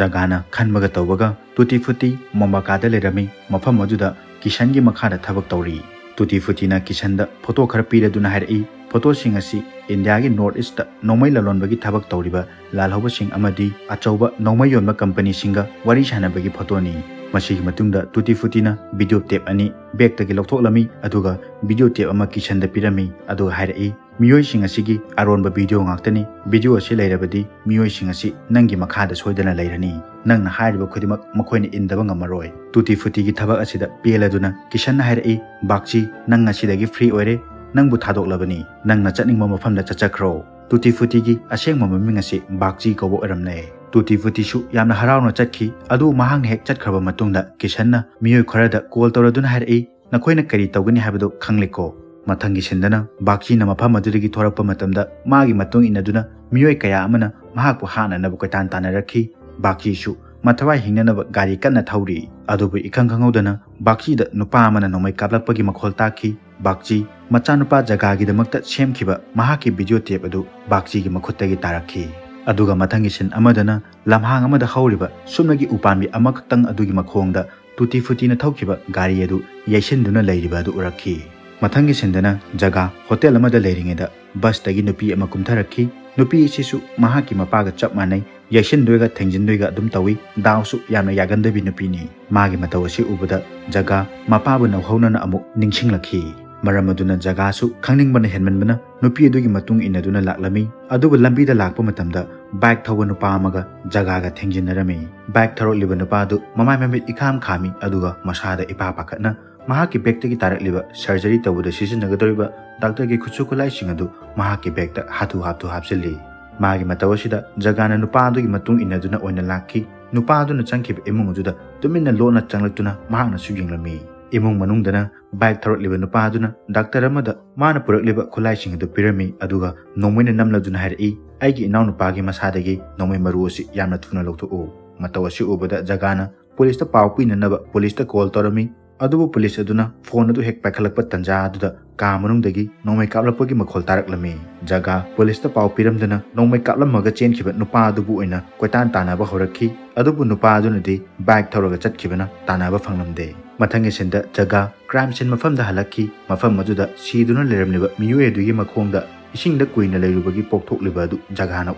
ꯖꯒꯥꯅ ꯈꯟꯕꯒ ꯇꯧꯕꯒ ꯇꯨꯇꯤ ꯐꯨꯇꯤ ꯃꯣꯝꯕꯥꯀꯥꯗ ꯂꯩꯔꯝꯃꯤ꯫ ꯃꯐꯝ ꯑꯗꯨꯗ ꯀꯤꯁꯟꯒꯤ ꯃꯈꯥꯗ ꯊꯕꯛ ꯇꯧꯔꯤ꯫ ꯇꯨꯇꯤ ꯐꯨꯇꯤꯅ ꯀꯤꯁꯟꯗ ꯐꯣꯇꯣ ꯈꯔ ꯄꯤꯔꯗꯨꯅ ꯍꯥꯏꯔꯛꯏ, "ꯐꯣꯇꯣꯁꯤꯡ ꯑꯁꯤ ꯏꯟꯗꯤꯌꯥꯒꯤ ꯅꯣꯔꯠ ꯏꯁꯇ ꯅꯣꯡꯃꯩ ꯂꯂꯣꯟꯕꯒꯤ ꯊꯕꯛ ꯇꯧꯔꯤꯕ ꯂꯥꯜꯍꯧꯕꯁꯤꯡ ꯑꯃꯗꯤ ꯑꯆꯧꯕ ꯅꯣꯡꯃꯩ ꯌꯣꯟꯕ ꯀꯝꯄꯅꯤꯁꯤꯡꯒ ꯋꯥꯔꯤ ꯁꯥꯟꯅꯕꯒꯤ ꯐꯣꯇꯣꯅꯤ꯫" ꯃꯁꯤꯒꯤ ꯃꯇꯨꯡꯗ ꯇꯨꯇꯤ ꯐꯨꯇꯤꯅ ꯚꯤꯗꯤꯑꯣ ꯇꯦꯞ ꯑꯅꯤ ꯕꯦꯒꯇꯒꯤ ꯂꯧꯊꯣꯛꯂꯝꯃꯤ, ꯑꯗꯨꯒ ꯚꯤꯗꯤꯑꯣ ꯇꯦꯞ ꯑꯃ ꯀꯤꯁꯟꯗ ꯄꯤꯔꯝꯃꯤ, ꯑꯗꯨꯒ ꯍꯥꯏꯔꯛꯏ, "ꯃꯤꯑꯣꯏꯁꯤꯡ ꯑꯁꯤꯒꯤ ꯑꯔꯣꯟꯕ ꯚꯤꯗꯤꯑꯣ ꯉꯥꯛꯇꯅꯤ꯫ ꯚꯤꯗꯤꯑꯣ ꯑꯁꯤ ꯂꯩꯔꯕꯗꯤ ꯃꯤꯑꯣꯏꯁꯤꯡ ꯑꯁꯤ ꯅꯪꯒꯤ ꯃꯈꯥꯗ ꯁꯣꯏꯗꯅ ꯂꯩꯔꯅꯤ꯫ ꯅꯪꯅ ꯍꯥꯏꯔꯤꯕ ꯈꯨꯗꯤꯡꯃꯛ ꯃꯈꯣꯏꯅ ꯏꯟꯗꯕ ꯉꯝꯃꯔꯣꯏ꯫" ꯇꯨꯇꯤ ꯐꯨꯇꯤꯒꯤ ꯊꯕꯛ ꯑꯁꯤꯗ ꯄꯦꯜꯂꯗꯨꯅ ꯀꯤꯁꯟꯅ ꯍꯥꯏꯔꯛꯏ, "ꯕꯥꯛꯆꯤ, ꯅꯪ ꯉꯁꯤꯗꯒꯤ ꯐ꯭ꯔꯤ ꯑꯣꯏꯔꯦ꯫ ꯅꯪꯕꯨ ꯊꯥꯗꯣꯛꯂꯕꯅꯤ꯫ ꯅꯪꯅ ꯆꯠꯅꯤꯡꯕ ꯃꯐꯝꯗ ꯆꯠꯆꯈ꯭ꯔꯣ꯫" ꯇꯨꯇꯤ ꯐꯨꯇꯤꯒꯤ ꯑꯁꯦꯡꯕ ꯃꯃꯤꯡ ꯑꯁꯤ ꯕꯥꯛꯆꯤ ꯀꯧꯕ ꯑꯣꯏꯔꯝꯂꯦ꯫ ꯇꯨꯇꯤ ꯐꯨꯇꯤꯁꯨ ꯌꯥꯝꯅ ꯍꯔꯥꯎꯅ ꯆꯠꯈꯤ꯫ ꯑꯗꯨ ꯃꯍꯥꯛꯅ ꯍꯦꯛ ꯆꯠꯈ꯭ꯔꯕ ꯃꯇꯨꯡꯗ ꯀꯤꯁꯟꯅ ꯃꯤꯑꯣꯏ ꯈꯔꯗ ꯀꯣꯜ ꯇꯧꯔꯗꯨꯅ ꯍꯥꯏꯔꯛꯏ, "ꯅꯈꯣꯏꯅ ꯀꯔꯤ ꯇꯧꯒꯅꯤ ꯍꯥꯏꯕꯗꯨ ꯈꯪꯂꯦꯀꯣ?" ꯃꯊꯪꯒꯤ ꯁꯤꯟꯗꯅ ꯕꯥꯛꯆꯤꯅ ꯃꯐꯝ ꯑꯗꯨꯗꯒꯤ ꯊꯣꯔꯛꯄ ꯃꯇꯝꯗ ꯃꯥꯒꯤ ꯃꯇꯨꯡ ꯏꯟꯅꯗꯨꯅ ꯃꯤꯑꯣꯏ ꯀꯌꯥ ꯑꯃꯅ ꯃꯍꯥꯛꯄꯨ ꯍꯥꯠꯅꯅꯕ ꯀꯣꯏꯇꯥꯟ ꯇꯥꯟꯅꯔꯛꯈꯤ꯫ ꯕꯥꯛꯆꯤꯁꯨ ꯃꯊꯋꯥꯏ ꯍꯤꯡꯅꯅꯕ ꯒꯥꯔꯤ ꯀꯟꯅ ꯊꯧꯔꯤ꯫ ꯑꯗꯨꯕꯨ ꯏꯈꯪ ꯈꯪꯍꯧꯗꯅ ꯕꯥꯛꯆꯤꯗ ꯅꯨꯄꯥ ꯑꯃꯅ ꯅꯣꯡꯃꯩ ꯀꯥꯞꯂꯛꯄꯒꯤ ꯃꯈꯣꯜ ꯇꯥꯈꯤ꯫ ꯕꯥꯛꯆꯤ ꯃꯆꯥꯅꯨꯄꯥ ꯖꯒꯥꯒꯤꯗꯃꯛꯇ ꯁꯦꯝꯈꯤꯕ ꯃꯍꯥꯛꯀꯤ ꯚꯤꯗꯤꯑꯣ ꯇꯦꯞ ꯑꯗꯨ ꯕꯥꯛꯆꯤꯒꯤ ꯃꯈꯨꯠꯇꯒꯤ ꯇꯥꯔꯛꯈꯤ꯫ ꯑꯗꯨꯒ ꯃꯊꯪꯒꯤ ꯁꯤꯟ ꯑꯃꯗꯅ ꯂꯝꯍꯥꯡ ꯑꯃꯗ ꯍꯧꯔꯤꯕ ꯁꯨꯞꯅꯒꯤ ꯎꯄꯥꯝꯕꯤ ꯑꯃꯈꯛꯇꯪ ꯑꯗꯨꯒꯤ ꯃꯈꯣꯡꯗ ꯇꯨꯇꯤ ꯐꯨꯇꯤꯅ ꯊꯧꯈꯤꯕ ꯒꯥꯔꯤ ꯑꯗꯨ ꯌꯩꯁꯤꯟꯗꯨꯅ ꯂꯩꯔꯤꯕ ꯑꯗꯨ ꯎꯔꯛꯈꯤ꯫ ꯃꯊꯪꯒꯤ ꯁꯤꯟꯗꯅ ꯖꯒꯥ ꯍꯣꯇꯦꯜ ꯑꯃꯗ ꯂꯩꯔꯤꯉꯩꯗ ꯕꯁꯇꯒꯤ ꯅꯨꯄꯤ ꯑꯃ ꯀꯨꯝꯊꯔꯛꯈꯤ꯫ ꯅꯨꯄꯤ ꯑꯁꯤꯁꯨ ꯃꯍꯥꯛꯀꯤ ꯃꯄꯥꯒ ꯆꯞ ꯃꯥꯟꯅꯩ, ꯌꯩꯁꯤꯟꯗꯣꯏꯒ ꯊꯦꯡꯖꯤꯟꯗꯣꯏꯒ ꯑꯗꯨꯝ ꯇꯧꯏ꯫ ꯗꯥꯎꯁꯨ ꯌꯥꯝꯅ ꯌꯥꯒꯟꯗꯕꯤ ꯅꯨꯄꯤꯅꯤ꯫ ꯃꯥꯒꯤ ꯃꯇꯧ ꯑꯁꯤ ꯎꯕꯗ ꯖꯒꯥ ꯃꯄꯥꯕꯨ ꯅꯧꯍꯧꯅꯅ ꯑꯃꯨꯛ ꯅꯤꯡꯁꯤꯡꯂꯛꯈꯤ꯫ ꯃꯔꯝ ꯑꯗꯨꯅ ꯖꯒꯥꯁꯨ ꯈꯪꯅꯤꯡꯕꯅ ꯍꯦꯟꯃꯟꯕꯅ ꯅꯨꯄꯤ ꯑꯗꯨꯒꯤ ꯃꯇꯨꯡ ꯏꯟꯅꯗꯨꯅ ꯂꯥꯛꯂꯝꯃꯤ꯫ ꯑꯗꯨꯕꯨ ꯂꯝꯕꯤꯗ ꯂꯥꯛꯄ ꯃꯇꯝꯗ ꯕꯥꯏꯛ ꯊꯧꯕ ꯅꯨꯄꯥ ꯑꯃꯒ ꯖꯒꯥꯒ ꯊꯦꯡꯖꯤꯟꯅꯔꯝꯃꯤ꯫ ꯕꯥꯏꯛ ꯊꯧꯔꯛꯂꯤꯕ ꯅꯨꯄꯥ ꯑꯗꯨ ꯃꯃꯥꯏ ꯃꯃꯤꯠ ꯏꯈꯥꯝ ꯈꯥꯝꯃꯤ, ꯑꯗꯨꯒ ꯃꯁꯥꯗ ꯏꯄꯥ ꯄꯥꯈꯠꯅ ꯃꯍꯥꯛꯀꯤ ꯕꯦꯛꯇꯒꯤ ꯇꯥꯔꯛꯂꯤꯕ ꯁꯔꯖꯔꯤ ꯇꯧꯕꯗ ꯁꯤꯖꯤꯟꯅꯒꯗꯧꯔꯤꯕ ꯗꯥꯛꯇꯔꯒꯤ ꯈꯨꯠꯁꯨ ꯈꯨꯠꯂꯥꯏꯁꯤꯡ ꯑꯗꯨ ꯃꯍꯥꯛꯀꯤ ꯕꯦꯛꯇ ꯍꯥꯊꯨ ꯍꯥꯊꯨ ꯍꯥꯞꯆꯤꯜꯂꯤ꯫ ꯃꯥꯒꯤ ꯃꯇꯧ ꯑꯁꯤꯗ ꯖꯒꯥꯅ ꯅꯨꯄꯥ ꯑꯗꯨꯒꯤ ꯃꯇꯨꯡ ꯏꯟꯅꯗꯨꯅ ꯑꯣꯏꯅ ꯂꯥꯛꯈꯤ꯫ ꯅꯨꯄꯥ ꯑꯗꯨꯅ ꯆꯪꯈꯤꯕ ꯏꯃꯨꯡ ꯑꯗꯨꯗ ꯇꯨꯃꯤꯟꯅ ꯂꯣꯠꯅ ꯆꯪꯂꯛꯇꯨꯅ ꯃꯍꯥꯛꯅꯁꯨ ꯌꯦꯡꯂꯝꯃꯤ꯫ ꯏꯃꯨꯡ ꯃꯅꯨꯡꯗꯅ ꯕꯥꯏꯛ ꯊꯧꯔꯛꯂꯤꯕ ꯅꯨꯄꯥ ꯑꯗꯨꯅ ꯗꯥꯛꯇꯔ ꯑꯃꯗ ꯃꯥꯅ ꯄꯨꯔꯛꯂꯤꯕ ꯈꯨꯠꯂꯥꯏꯁꯤꯡ ꯑꯗꯨ ꯄꯤꯔꯝꯃꯤ, ꯑꯗꯨꯒ ꯅꯣꯡꯃꯩꯅ ꯅꯝꯂꯗꯨꯅ ꯍꯥꯏꯔꯛꯏ, "ꯑꯩꯒꯤ ꯏꯅꯥꯎꯅꯨꯄꯥꯒꯤ ꯃꯁꯥꯗꯒꯤ ꯅꯣꯡꯃꯩ ꯃꯔꯨ ꯑꯁꯤ ꯌꯥꯝꯅ ꯊꯨꯅ ꯂꯧꯊꯣꯛꯎ"꯫ ꯃꯇꯧ ꯑꯁꯤ ꯎꯕꯗ ꯖꯒꯥꯅ ꯄꯨꯂꯤꯁꯇ ꯄꯥꯎ ꯄꯤꯅꯅꯕ ꯄꯨꯂꯤꯁꯇ ꯀꯣꯜ ꯇꯧꯔꯝꯃꯤ꯫ ꯑꯗꯨꯕꯨ ꯄꯨꯂꯤꯁ ꯑꯗꯨꯅ ꯐꯣꯟ ꯑꯗꯨ ꯍꯦꯛ ꯄꯥꯏꯈꯠꯂꯛꯄ ꯇꯟꯖꯥ ꯑꯗꯨꯗ ꯀꯥ ꯃꯅꯨꯡꯗꯒꯤ ꯅꯣꯡꯃꯩ ꯀꯥꯞꯂꯛꯄꯒꯤ ꯃꯈꯣꯜ ꯇꯥꯔꯛꯂꯝꯃꯤ꯫ ꯖꯒꯥ ꯄꯨꯂꯤꯁꯇ ꯄꯥꯎ ꯄꯤꯔꯝꯗꯅ ꯅꯣꯡꯃꯩ ꯀꯥꯞꯂꯝꯃꯒ ꯆꯦꯟꯈꯤꯕ ꯅꯨꯄꯥ ꯑꯗꯨꯕꯨ ꯑꯣꯏꯅ ꯀꯣꯏꯇꯥꯟ ꯇꯥꯟꯅꯕ ꯍꯧꯔꯛꯈꯤ꯫ ꯑꯗꯨꯕꯨ ꯅꯨꯄꯥ ꯑꯗꯨꯅꯗꯤ ꯕꯥꯏꯛ ꯊꯧꯔꯒ ꯆꯠꯈꯤꯕꯅ ꯇꯥꯟꯅꯕ ꯐꯪꯂꯝꯗꯦ꯫ ꯃꯊꯪꯒꯤ ꯁꯤꯟꯗ ꯖꯒꯥ ꯀ꯭ꯔꯥꯏꯝ ꯁꯤꯟ ꯃꯐꯝꯗ ꯍꯜꯂꯛꯈꯤ꯫ ꯃꯐꯝ ꯑꯗꯨꯗ ꯁꯤꯗꯨꯅ ꯂꯩꯔꯝꯂꯤꯕ ꯃꯤꯑꯣꯏ ꯑꯗꯨꯒꯤ ꯃꯈꯣꯡꯗ ꯏꯁꯤꯡꯗ ꯀꯨꯏꯅ ꯂꯩꯔꯨꯕꯒꯤ ꯄꯣꯛꯊꯣꯛꯂꯤꯕ ꯑꯗꯨ ꯖꯒꯥꯅ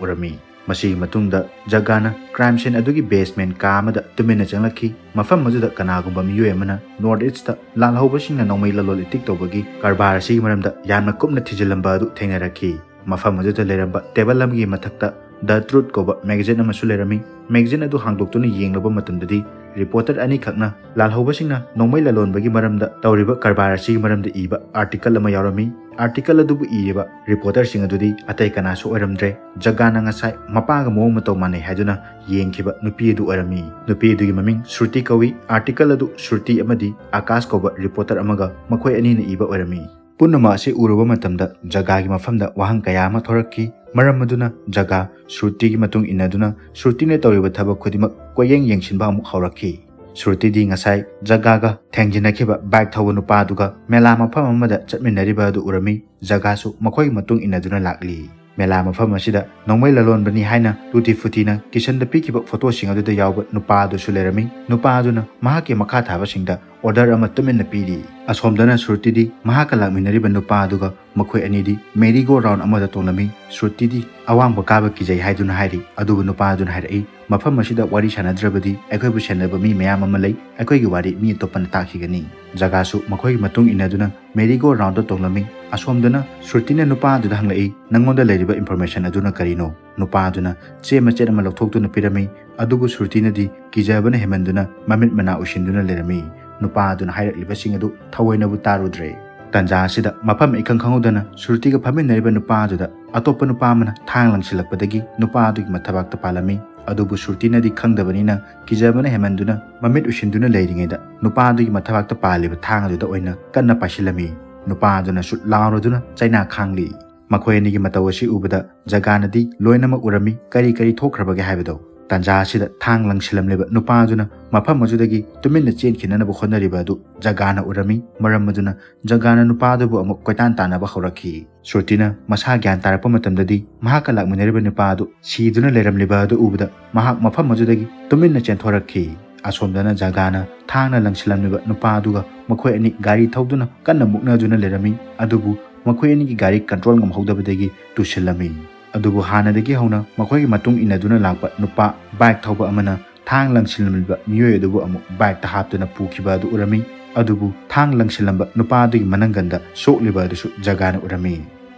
ꯎꯔꯝꯃꯤ꯫ ꯃꯁꯤꯒꯤ ꯃꯇꯨꯡꯗ ꯖꯒꯥꯅ ꯀ꯭ꯔꯥꯏꯝ ꯁꯤꯟ ꯑꯗꯨꯒꯤ ꯕꯦꯁꯃꯦꯟ ꯀꯥ ꯑꯃꯗ ꯇꯨꯃꯤꯟꯅ ꯆꯪꯂꯛꯈꯤ꯫ ꯃꯐꯝ ꯑꯗꯨꯗ ꯀꯅꯥꯒꯨꯝꯕ ꯃꯤꯑꯣꯏ ꯑꯃꯅ ꯅꯣꯔꯠ ꯏꯁꯇ ꯂꯥꯜꯍꯧꯕꯁꯤꯡꯅ ꯅꯣꯡꯃꯩ ꯂꯂꯣꯟ ꯏꯇꯤꯛ ꯇꯧꯕꯒꯤ ꯀꯔꯕꯥꯔ ꯑꯁꯤꯒꯤ ꯃꯔꯝꯗ ꯌꯥꯝꯅ ꯀꯨꯞꯅ ꯊꯤꯖꯤꯜꯂꯝꯕ ꯑꯗꯨ ꯊꯦꯡꯅꯔꯛꯈꯤ꯫ ꯃꯐꯝ ꯑꯗꯨꯗ ꯂꯩꯔꯝꯕ ꯇꯦꯕꯜ ꯑꯃꯒꯤ ꯃꯊꯛꯇ ꯗ ꯇ꯭ꯔꯨꯠ ꯀꯧꯕ ꯃꯦꯒꯥꯖꯤꯟ ꯑꯃꯁꯨ ꯂꯩꯔꯝꯃꯤ꯫ ꯃꯦꯒꯥꯖꯤꯟ ꯑꯗꯨ ꯍꯥꯡꯗꯣꯛꯇꯨꯅ ꯌꯦꯡꯂꯨꯕ ꯃꯇꯝꯗꯗꯤ ꯔꯤꯄꯣꯔꯇꯔ ꯑꯅꯤꯈꯛꯅ ꯂꯥꯜꯍꯧꯕꯁꯤꯡꯅ ꯅꯣꯡꯃꯩ ꯂꯂꯣꯟꯕꯒꯤ ꯃꯔꯝꯗ ꯇꯧꯔꯤꯕ ꯀꯔꯕꯥꯔ ꯑꯁꯤꯒꯤ ꯃꯔꯝꯗ ꯏꯕ ꯑꯥꯔꯇꯤꯀꯜ ꯑꯃ ꯌꯥꯎꯔꯝꯃꯤ꯫ ꯑꯥꯔꯇꯤꯀꯜ ꯑꯗꯨꯕꯨ ꯏꯔꯤꯕ ꯔꯤꯄꯣꯔꯇꯔꯁꯤꯡ ꯑꯗꯨꯗꯤ ꯑꯇꯩ ꯀꯅꯥꯁꯨ ꯑꯣꯏꯔꯝꯗ꯭ꯔꯦ꯫ ꯖꯒꯥꯅ ꯉꯁꯥꯏ ꯃꯄꯥꯒ ꯃꯑꯣꯡ ꯃꯇꯧ ꯃꯥꯟꯅꯩ ꯍꯥꯏꯗꯨꯅ ꯌꯦꯡꯈꯤꯕ ꯅꯨꯄꯤ ꯑꯗꯨ ꯑꯣꯏꯔꯝꯃꯤ꯫ ꯅꯨꯄꯤ ꯑꯗꯨꯒꯤ ꯃꯃꯤꯡ ꯁ꯭ꯔꯨꯇꯤ ꯀꯧꯏ꯫ ꯑꯥꯔꯇꯤꯀꯜ ꯑꯗꯨ ꯁ꯭ꯔꯨꯇꯤ ꯑꯃꯗꯤ ꯑꯀꯥꯁ ꯀꯧꯕ ꯔꯤꯄꯣꯔꯇꯔ ꯑꯃꯒ ꯃꯈꯣꯏ ꯑꯅꯤꯅ ꯏꯕ ꯑꯣꯏꯔꯝꯃꯤ꯫ ꯄꯨꯝꯅꯃꯛ ꯑꯁꯤ ꯎꯔꯨꯕ ꯃꯇꯝꯗ ꯖꯒꯥꯒꯤ ꯃꯐꯝꯗ ꯋꯥꯍꯪ ꯀꯌꯥ ꯑꯃ ꯊꯣꯔꯛꯈꯤ꯫ ꯃꯔꯝ ꯑꯗꯨꯅ ꯖꯒꯥ ꯁ꯭ꯔꯨꯇꯤꯒꯤ ꯃꯇꯨꯡ ꯏꯟꯅꯗꯨꯅ ꯁ꯭ꯔꯨꯇꯤꯅ ꯇꯧꯔꯤꯕ ꯊꯕꯛ ꯈꯨꯗꯤꯡꯃꯛ ꯀꯣꯏꯌꯦꯡ ꯌꯦꯡꯁꯤꯟꯕ ꯑꯃꯨꯛ ꯍꯧꯔꯛꯈꯤ꯫ ꯁ꯭ꯔꯨꯇꯤꯗꯤ ꯉꯁꯥꯏ ꯖꯒꯥꯒ ꯊꯦꯡꯖꯤꯟꯅꯈꯤꯕ ꯕꯥꯏꯛ ꯊꯧꯕ ꯅꯨꯄꯥ ꯑꯗꯨꯒ ꯃꯦꯂꯥ ꯃꯐꯝ ꯑꯃꯗ ꯆꯠꯃꯤꯟꯅꯔꯤꯕ ꯑꯗꯨ ꯎꯔꯝꯃꯤ꯫ ꯖꯒꯥꯁꯨ ꯃꯈꯣꯏꯒꯤ ꯃꯇꯨꯡ ꯏꯟꯅꯗꯨꯅ ꯂꯥꯛꯂꯤ꯫ ꯃꯦꯂꯥ ꯃꯐꯝ ꯑꯁꯤꯗ ꯅꯣꯡꯃꯩ ꯂꯂꯣꯟꯕꯅꯤ ꯍꯥꯏꯅ ꯇꯨꯇꯤ ꯐꯨꯇꯤꯅ ꯀꯤꯁꯟꯗ ꯄꯤꯈꯤꯕ ꯐꯣꯇꯣꯁꯤꯡ ꯑꯗꯨꯗ ꯌꯥꯎꯕ ꯅꯨꯄꯥ ꯑꯗꯨꯁꯨ ꯂꯩꯔꯝꯃꯤ꯫ ꯅꯨꯄꯥ ꯑꯗꯨꯅ ꯃꯍꯥꯛꯀꯤ ꯃꯈꯥ ꯊꯥꯕꯁꯤꯡꯗ ꯑꯣꯔꯗꯔ ꯑꯃ ꯇꯨꯃꯤꯟꯅ ꯄꯤꯔꯤ꯫ ꯑꯁꯣꯝꯗꯅ ꯁ꯭ꯔꯨꯇꯤꯗꯤ ꯃꯍꯥꯛꯀ ꯂꯥꯛꯃꯤꯟꯅꯔꯤꯕ ꯅꯨꯄꯥ ꯑꯗꯨꯒ ꯃꯈꯣꯏ ꯑꯅꯤꯗꯤ ꯃꯦꯔꯤ ꯒꯣ ꯔꯥꯎꯟ ꯑꯃꯗ ꯇꯣꯡꯂꯝꯃꯤ꯫ ꯁ꯭ꯔꯨꯇꯤꯗꯤ ꯑꯋꯥꯡꯕ ꯀꯥꯕ ꯀꯤꯖꯩ ꯍꯥꯏꯗꯨꯅ ꯍꯥꯏꯔꯤ꯫ ꯑꯗꯨꯕꯨ ꯅꯨꯄꯥ ꯑꯗꯨꯅ ꯍꯥꯏꯔꯛꯏ, "ꯃꯐꯝ ꯑꯁꯤꯗ ꯋꯥꯔꯤ ꯁꯥꯟꯅꯗ꯭ꯔꯕꯗꯤ ꯑꯩꯈꯣꯏꯕꯨ ꯁꯦꯟꯅꯕ ꯃꯤ ꯃꯌꯥꯝ ꯑꯃ ꯂꯩ, ꯑꯩꯈꯣꯏꯒꯤ ꯋꯥꯔꯤ ꯃꯤ ꯑꯇꯣꯞꯄꯅ ꯇꯥꯈꯤꯒꯅꯤ"꯫ ꯖꯒꯥꯁꯨ ꯃꯈꯣꯏꯒꯤ ꯃꯇꯨꯡ ꯏꯟꯅꯗꯨꯅ ꯃꯦꯔꯤ ꯒꯣ ꯔꯥꯎꯟꯗ ꯇꯣꯡꯂꯝꯃꯤ꯫ ꯑꯁꯣꯝꯗꯅ ꯁ꯭ꯔꯨꯇꯤꯅ ꯅꯨꯄꯥ ꯑꯗꯨꯗ ꯍꯪꯂꯛꯏ, "ꯅꯪꯉꯣꯟꯗ ꯂꯩꯔꯤꯕ ꯏꯟꯐꯣꯔꯃꯦꯁꯟ ꯑꯗꯨꯅ ꯀꯔꯤꯅꯣ?" ꯅꯨꯄꯥ ꯑꯗꯨꯅ ꯆꯦ ꯃꯆꯦꯠ ꯑꯃ ꯂꯧꯊꯣꯛꯇꯨꯅ ꯄꯤꯔꯝꯃꯤ꯫ ꯑꯗꯨꯕꯨ ꯁ꯭ꯔꯨꯇꯤꯅꯗꯤ ꯀꯤꯖꯕꯅ ꯍꯦꯟꯃꯟꯗꯨꯅ ꯃꯃꯤꯠ ꯃꯅꯥ ꯎꯏꯁꯤꯟꯗꯨꯅ ꯂꯩꯔꯝꯃꯤ꯫ ꯅꯨꯄꯥ ꯑꯗꯨꯅ ꯍꯥꯏꯔꯛꯂꯤꯕꯁꯤꯡ ꯑꯗꯨ ꯊꯑꯣꯏꯅꯕꯨ ꯇꯥꯔꯨꯗ꯭ꯔꯦ꯫ ꯇꯟꯖꯥ ꯑꯁꯤꯗ ꯃꯐꯝ ꯏꯈꯪ ꯈꯪꯍꯧꯗꯅ ꯁ꯭ꯔꯨꯇꯤꯒ ꯐꯝꯃꯤꯟꯅꯔꯤꯕ ꯅꯨꯄꯥ ꯑꯗꯨꯗ ꯑꯇꯣꯞꯄ ꯅꯨꯄꯥ ꯑꯃꯅ ꯊꯥꯡ ꯂꯪꯁꯤꯜꯂꯛꯄꯗꯒꯤ ꯅꯨꯄꯥ ꯑꯗꯨꯒꯤ ꯃꯊꯕꯥꯛꯇ ꯄꯥꯜꯂꯝꯃꯤ꯫ ꯑꯗꯨꯕꯨ ꯁ꯭ꯔꯨꯇꯤꯅꯗꯤ ꯈꯪꯗꯕꯅꯤꯅ ꯀꯤꯖꯕꯅ ꯍꯦꯟꯃꯟꯗꯨꯅ ꯃꯃꯤꯠ ꯎꯏꯁꯤꯟꯗꯨꯅ ꯂꯩꯔꯤꯉꯩꯗ ꯅꯨꯄꯥ ꯑꯗꯨꯒꯤ ꯃꯊꯕꯥꯛꯇ ꯄꯥꯜꯂꯤꯕ ꯊꯥꯡ ꯑꯗꯨꯗ ꯑꯣꯏꯅ ꯀꯟꯅ ꯄꯥꯏꯁꯤꯜꯂꯝꯃꯤ꯫ ꯅꯨꯄꯥ ꯑꯗꯨꯅ ꯁꯨꯠ ꯂꯥꯎꯔꯗꯨꯅ ꯆꯩꯅꯥ ꯈꯥꯡꯂꯤ꯫ ꯃꯈꯣꯏ ꯑꯅꯤꯒꯤ ꯃꯇꯧ ꯑꯁꯤ ꯎꯕꯗ ꯖꯒꯥꯅꯗꯤ ꯂꯣꯏꯅꯃꯛ ꯎꯔꯝꯃꯤ, ꯀꯔꯤ ꯀꯔꯤ ꯊꯣꯛꯈ꯭ꯔꯕꯒꯦ ꯍꯥꯏꯕꯗꯣ꯫ ꯇꯥꯟꯖꯥ ꯑꯁꯤꯗ ꯊꯥꯡ ꯂꯪꯁꯤꯜꯂꯝꯂꯤꯕ ꯅꯨꯄꯥ ꯑꯗꯨꯅ ꯃꯐꯝ ꯑꯗꯨꯗꯒꯤ ꯇꯨꯃꯤꯟꯅ ꯆꯦꯟꯈꯤꯅꯅꯕ ꯍꯣꯠꯅꯔꯤꯕ ꯑꯗꯨ ꯖꯒꯥꯅ ꯎꯔꯝꯃꯤ꯫ ꯃꯔꯝ ꯑꯗꯨꯅ ꯖꯒꯥꯅ ꯅꯨꯄꯥ ꯑꯗꯨꯕꯨ ꯑꯃꯨꯛ ꯀꯣꯏꯇꯥꯟ ꯇꯥꯟꯅꯕ ꯍꯧꯔꯛꯈꯤ꯫ ꯁ꯭ꯔꯨꯇꯤꯅ ꯃꯁꯥ ꯒ꯭ꯌꯥꯟ ꯇꯥꯔꯛꯄ ꯃꯇꯝꯗꯗꯤ ꯃꯍꯥꯛꯀ ꯂꯥꯛꯃꯤꯟꯅꯔꯤꯕ ꯅꯨꯄꯥ ꯑꯗꯨ ꯁꯤꯗꯨꯅ ꯂꯩꯔꯝꯂꯤꯕ ꯑꯗꯨ ꯎꯕꯗ ꯃꯍꯥꯛ ꯃꯐꯝ ꯑꯗꯨꯗꯒꯤ ꯇꯨꯃꯤꯟꯅ ꯆꯦꯟꯊꯣꯔꯛꯈꯤ꯫ ꯑꯁꯣꯝꯗꯅ ꯖꯒꯥꯅ ꯊꯥꯡꯅ ꯂꯪꯁꯤꯜꯂꯝꯂꯤꯕ ꯅꯨꯄꯥ ꯑꯗꯨꯒ ꯃꯈꯣꯏ ꯑꯅꯤ ꯒꯥꯔꯤ ꯊꯧꯗꯨꯅ ꯀꯟꯅ ꯃꯨꯛꯅꯗꯨꯅ ꯂꯩꯔꯝꯃꯤ꯫ ꯑꯗꯨꯕꯨ ꯃꯈꯣꯏ ꯑꯅꯤꯒꯤ ꯒꯥꯔꯤ ꯀꯟꯇ꯭ꯔꯣꯜ ꯉꯝꯍꯧꯗꯕꯗꯒꯤ ꯇꯨꯁꯤꯜꯂꯝꯃꯤ꯫ ꯑꯗꯨꯕꯨ ꯍꯥꯟꯅꯗꯒꯤ ꯍꯧꯅ ꯃꯈꯣꯏꯒꯤ ꯃꯇꯨꯡ ꯏꯟꯅꯗꯨꯅ ꯂꯥꯛꯄ ꯅꯨꯄꯥ ꯕꯥꯏꯛ ꯊꯧꯕ ꯑꯃꯅ ꯊꯥꯡ ꯂꯪꯁꯤꯜꯂꯝꯂꯤꯕ ꯃꯤꯑꯣꯏ ꯑꯗꯨꯕꯨ ꯑꯃꯨꯛ ꯕꯥꯏꯛꯇ ꯍꯥꯞꯇꯨꯅ ꯄꯨꯈꯤꯕ ꯑꯗꯨ ꯎꯔꯝꯃꯤ꯫ ꯑꯗꯨꯕꯨ ꯊꯥꯡ ꯂꯪꯁꯤꯜꯂꯝꯕ ꯅꯨꯄꯥ ꯑꯗꯨꯒꯤ ꯃꯅꯪꯒꯟꯗ ꯁꯣꯛꯂꯤꯕ ꯑꯗꯨꯁꯨ ꯖꯒꯥꯅ ꯎꯔꯝꯃꯤ꯫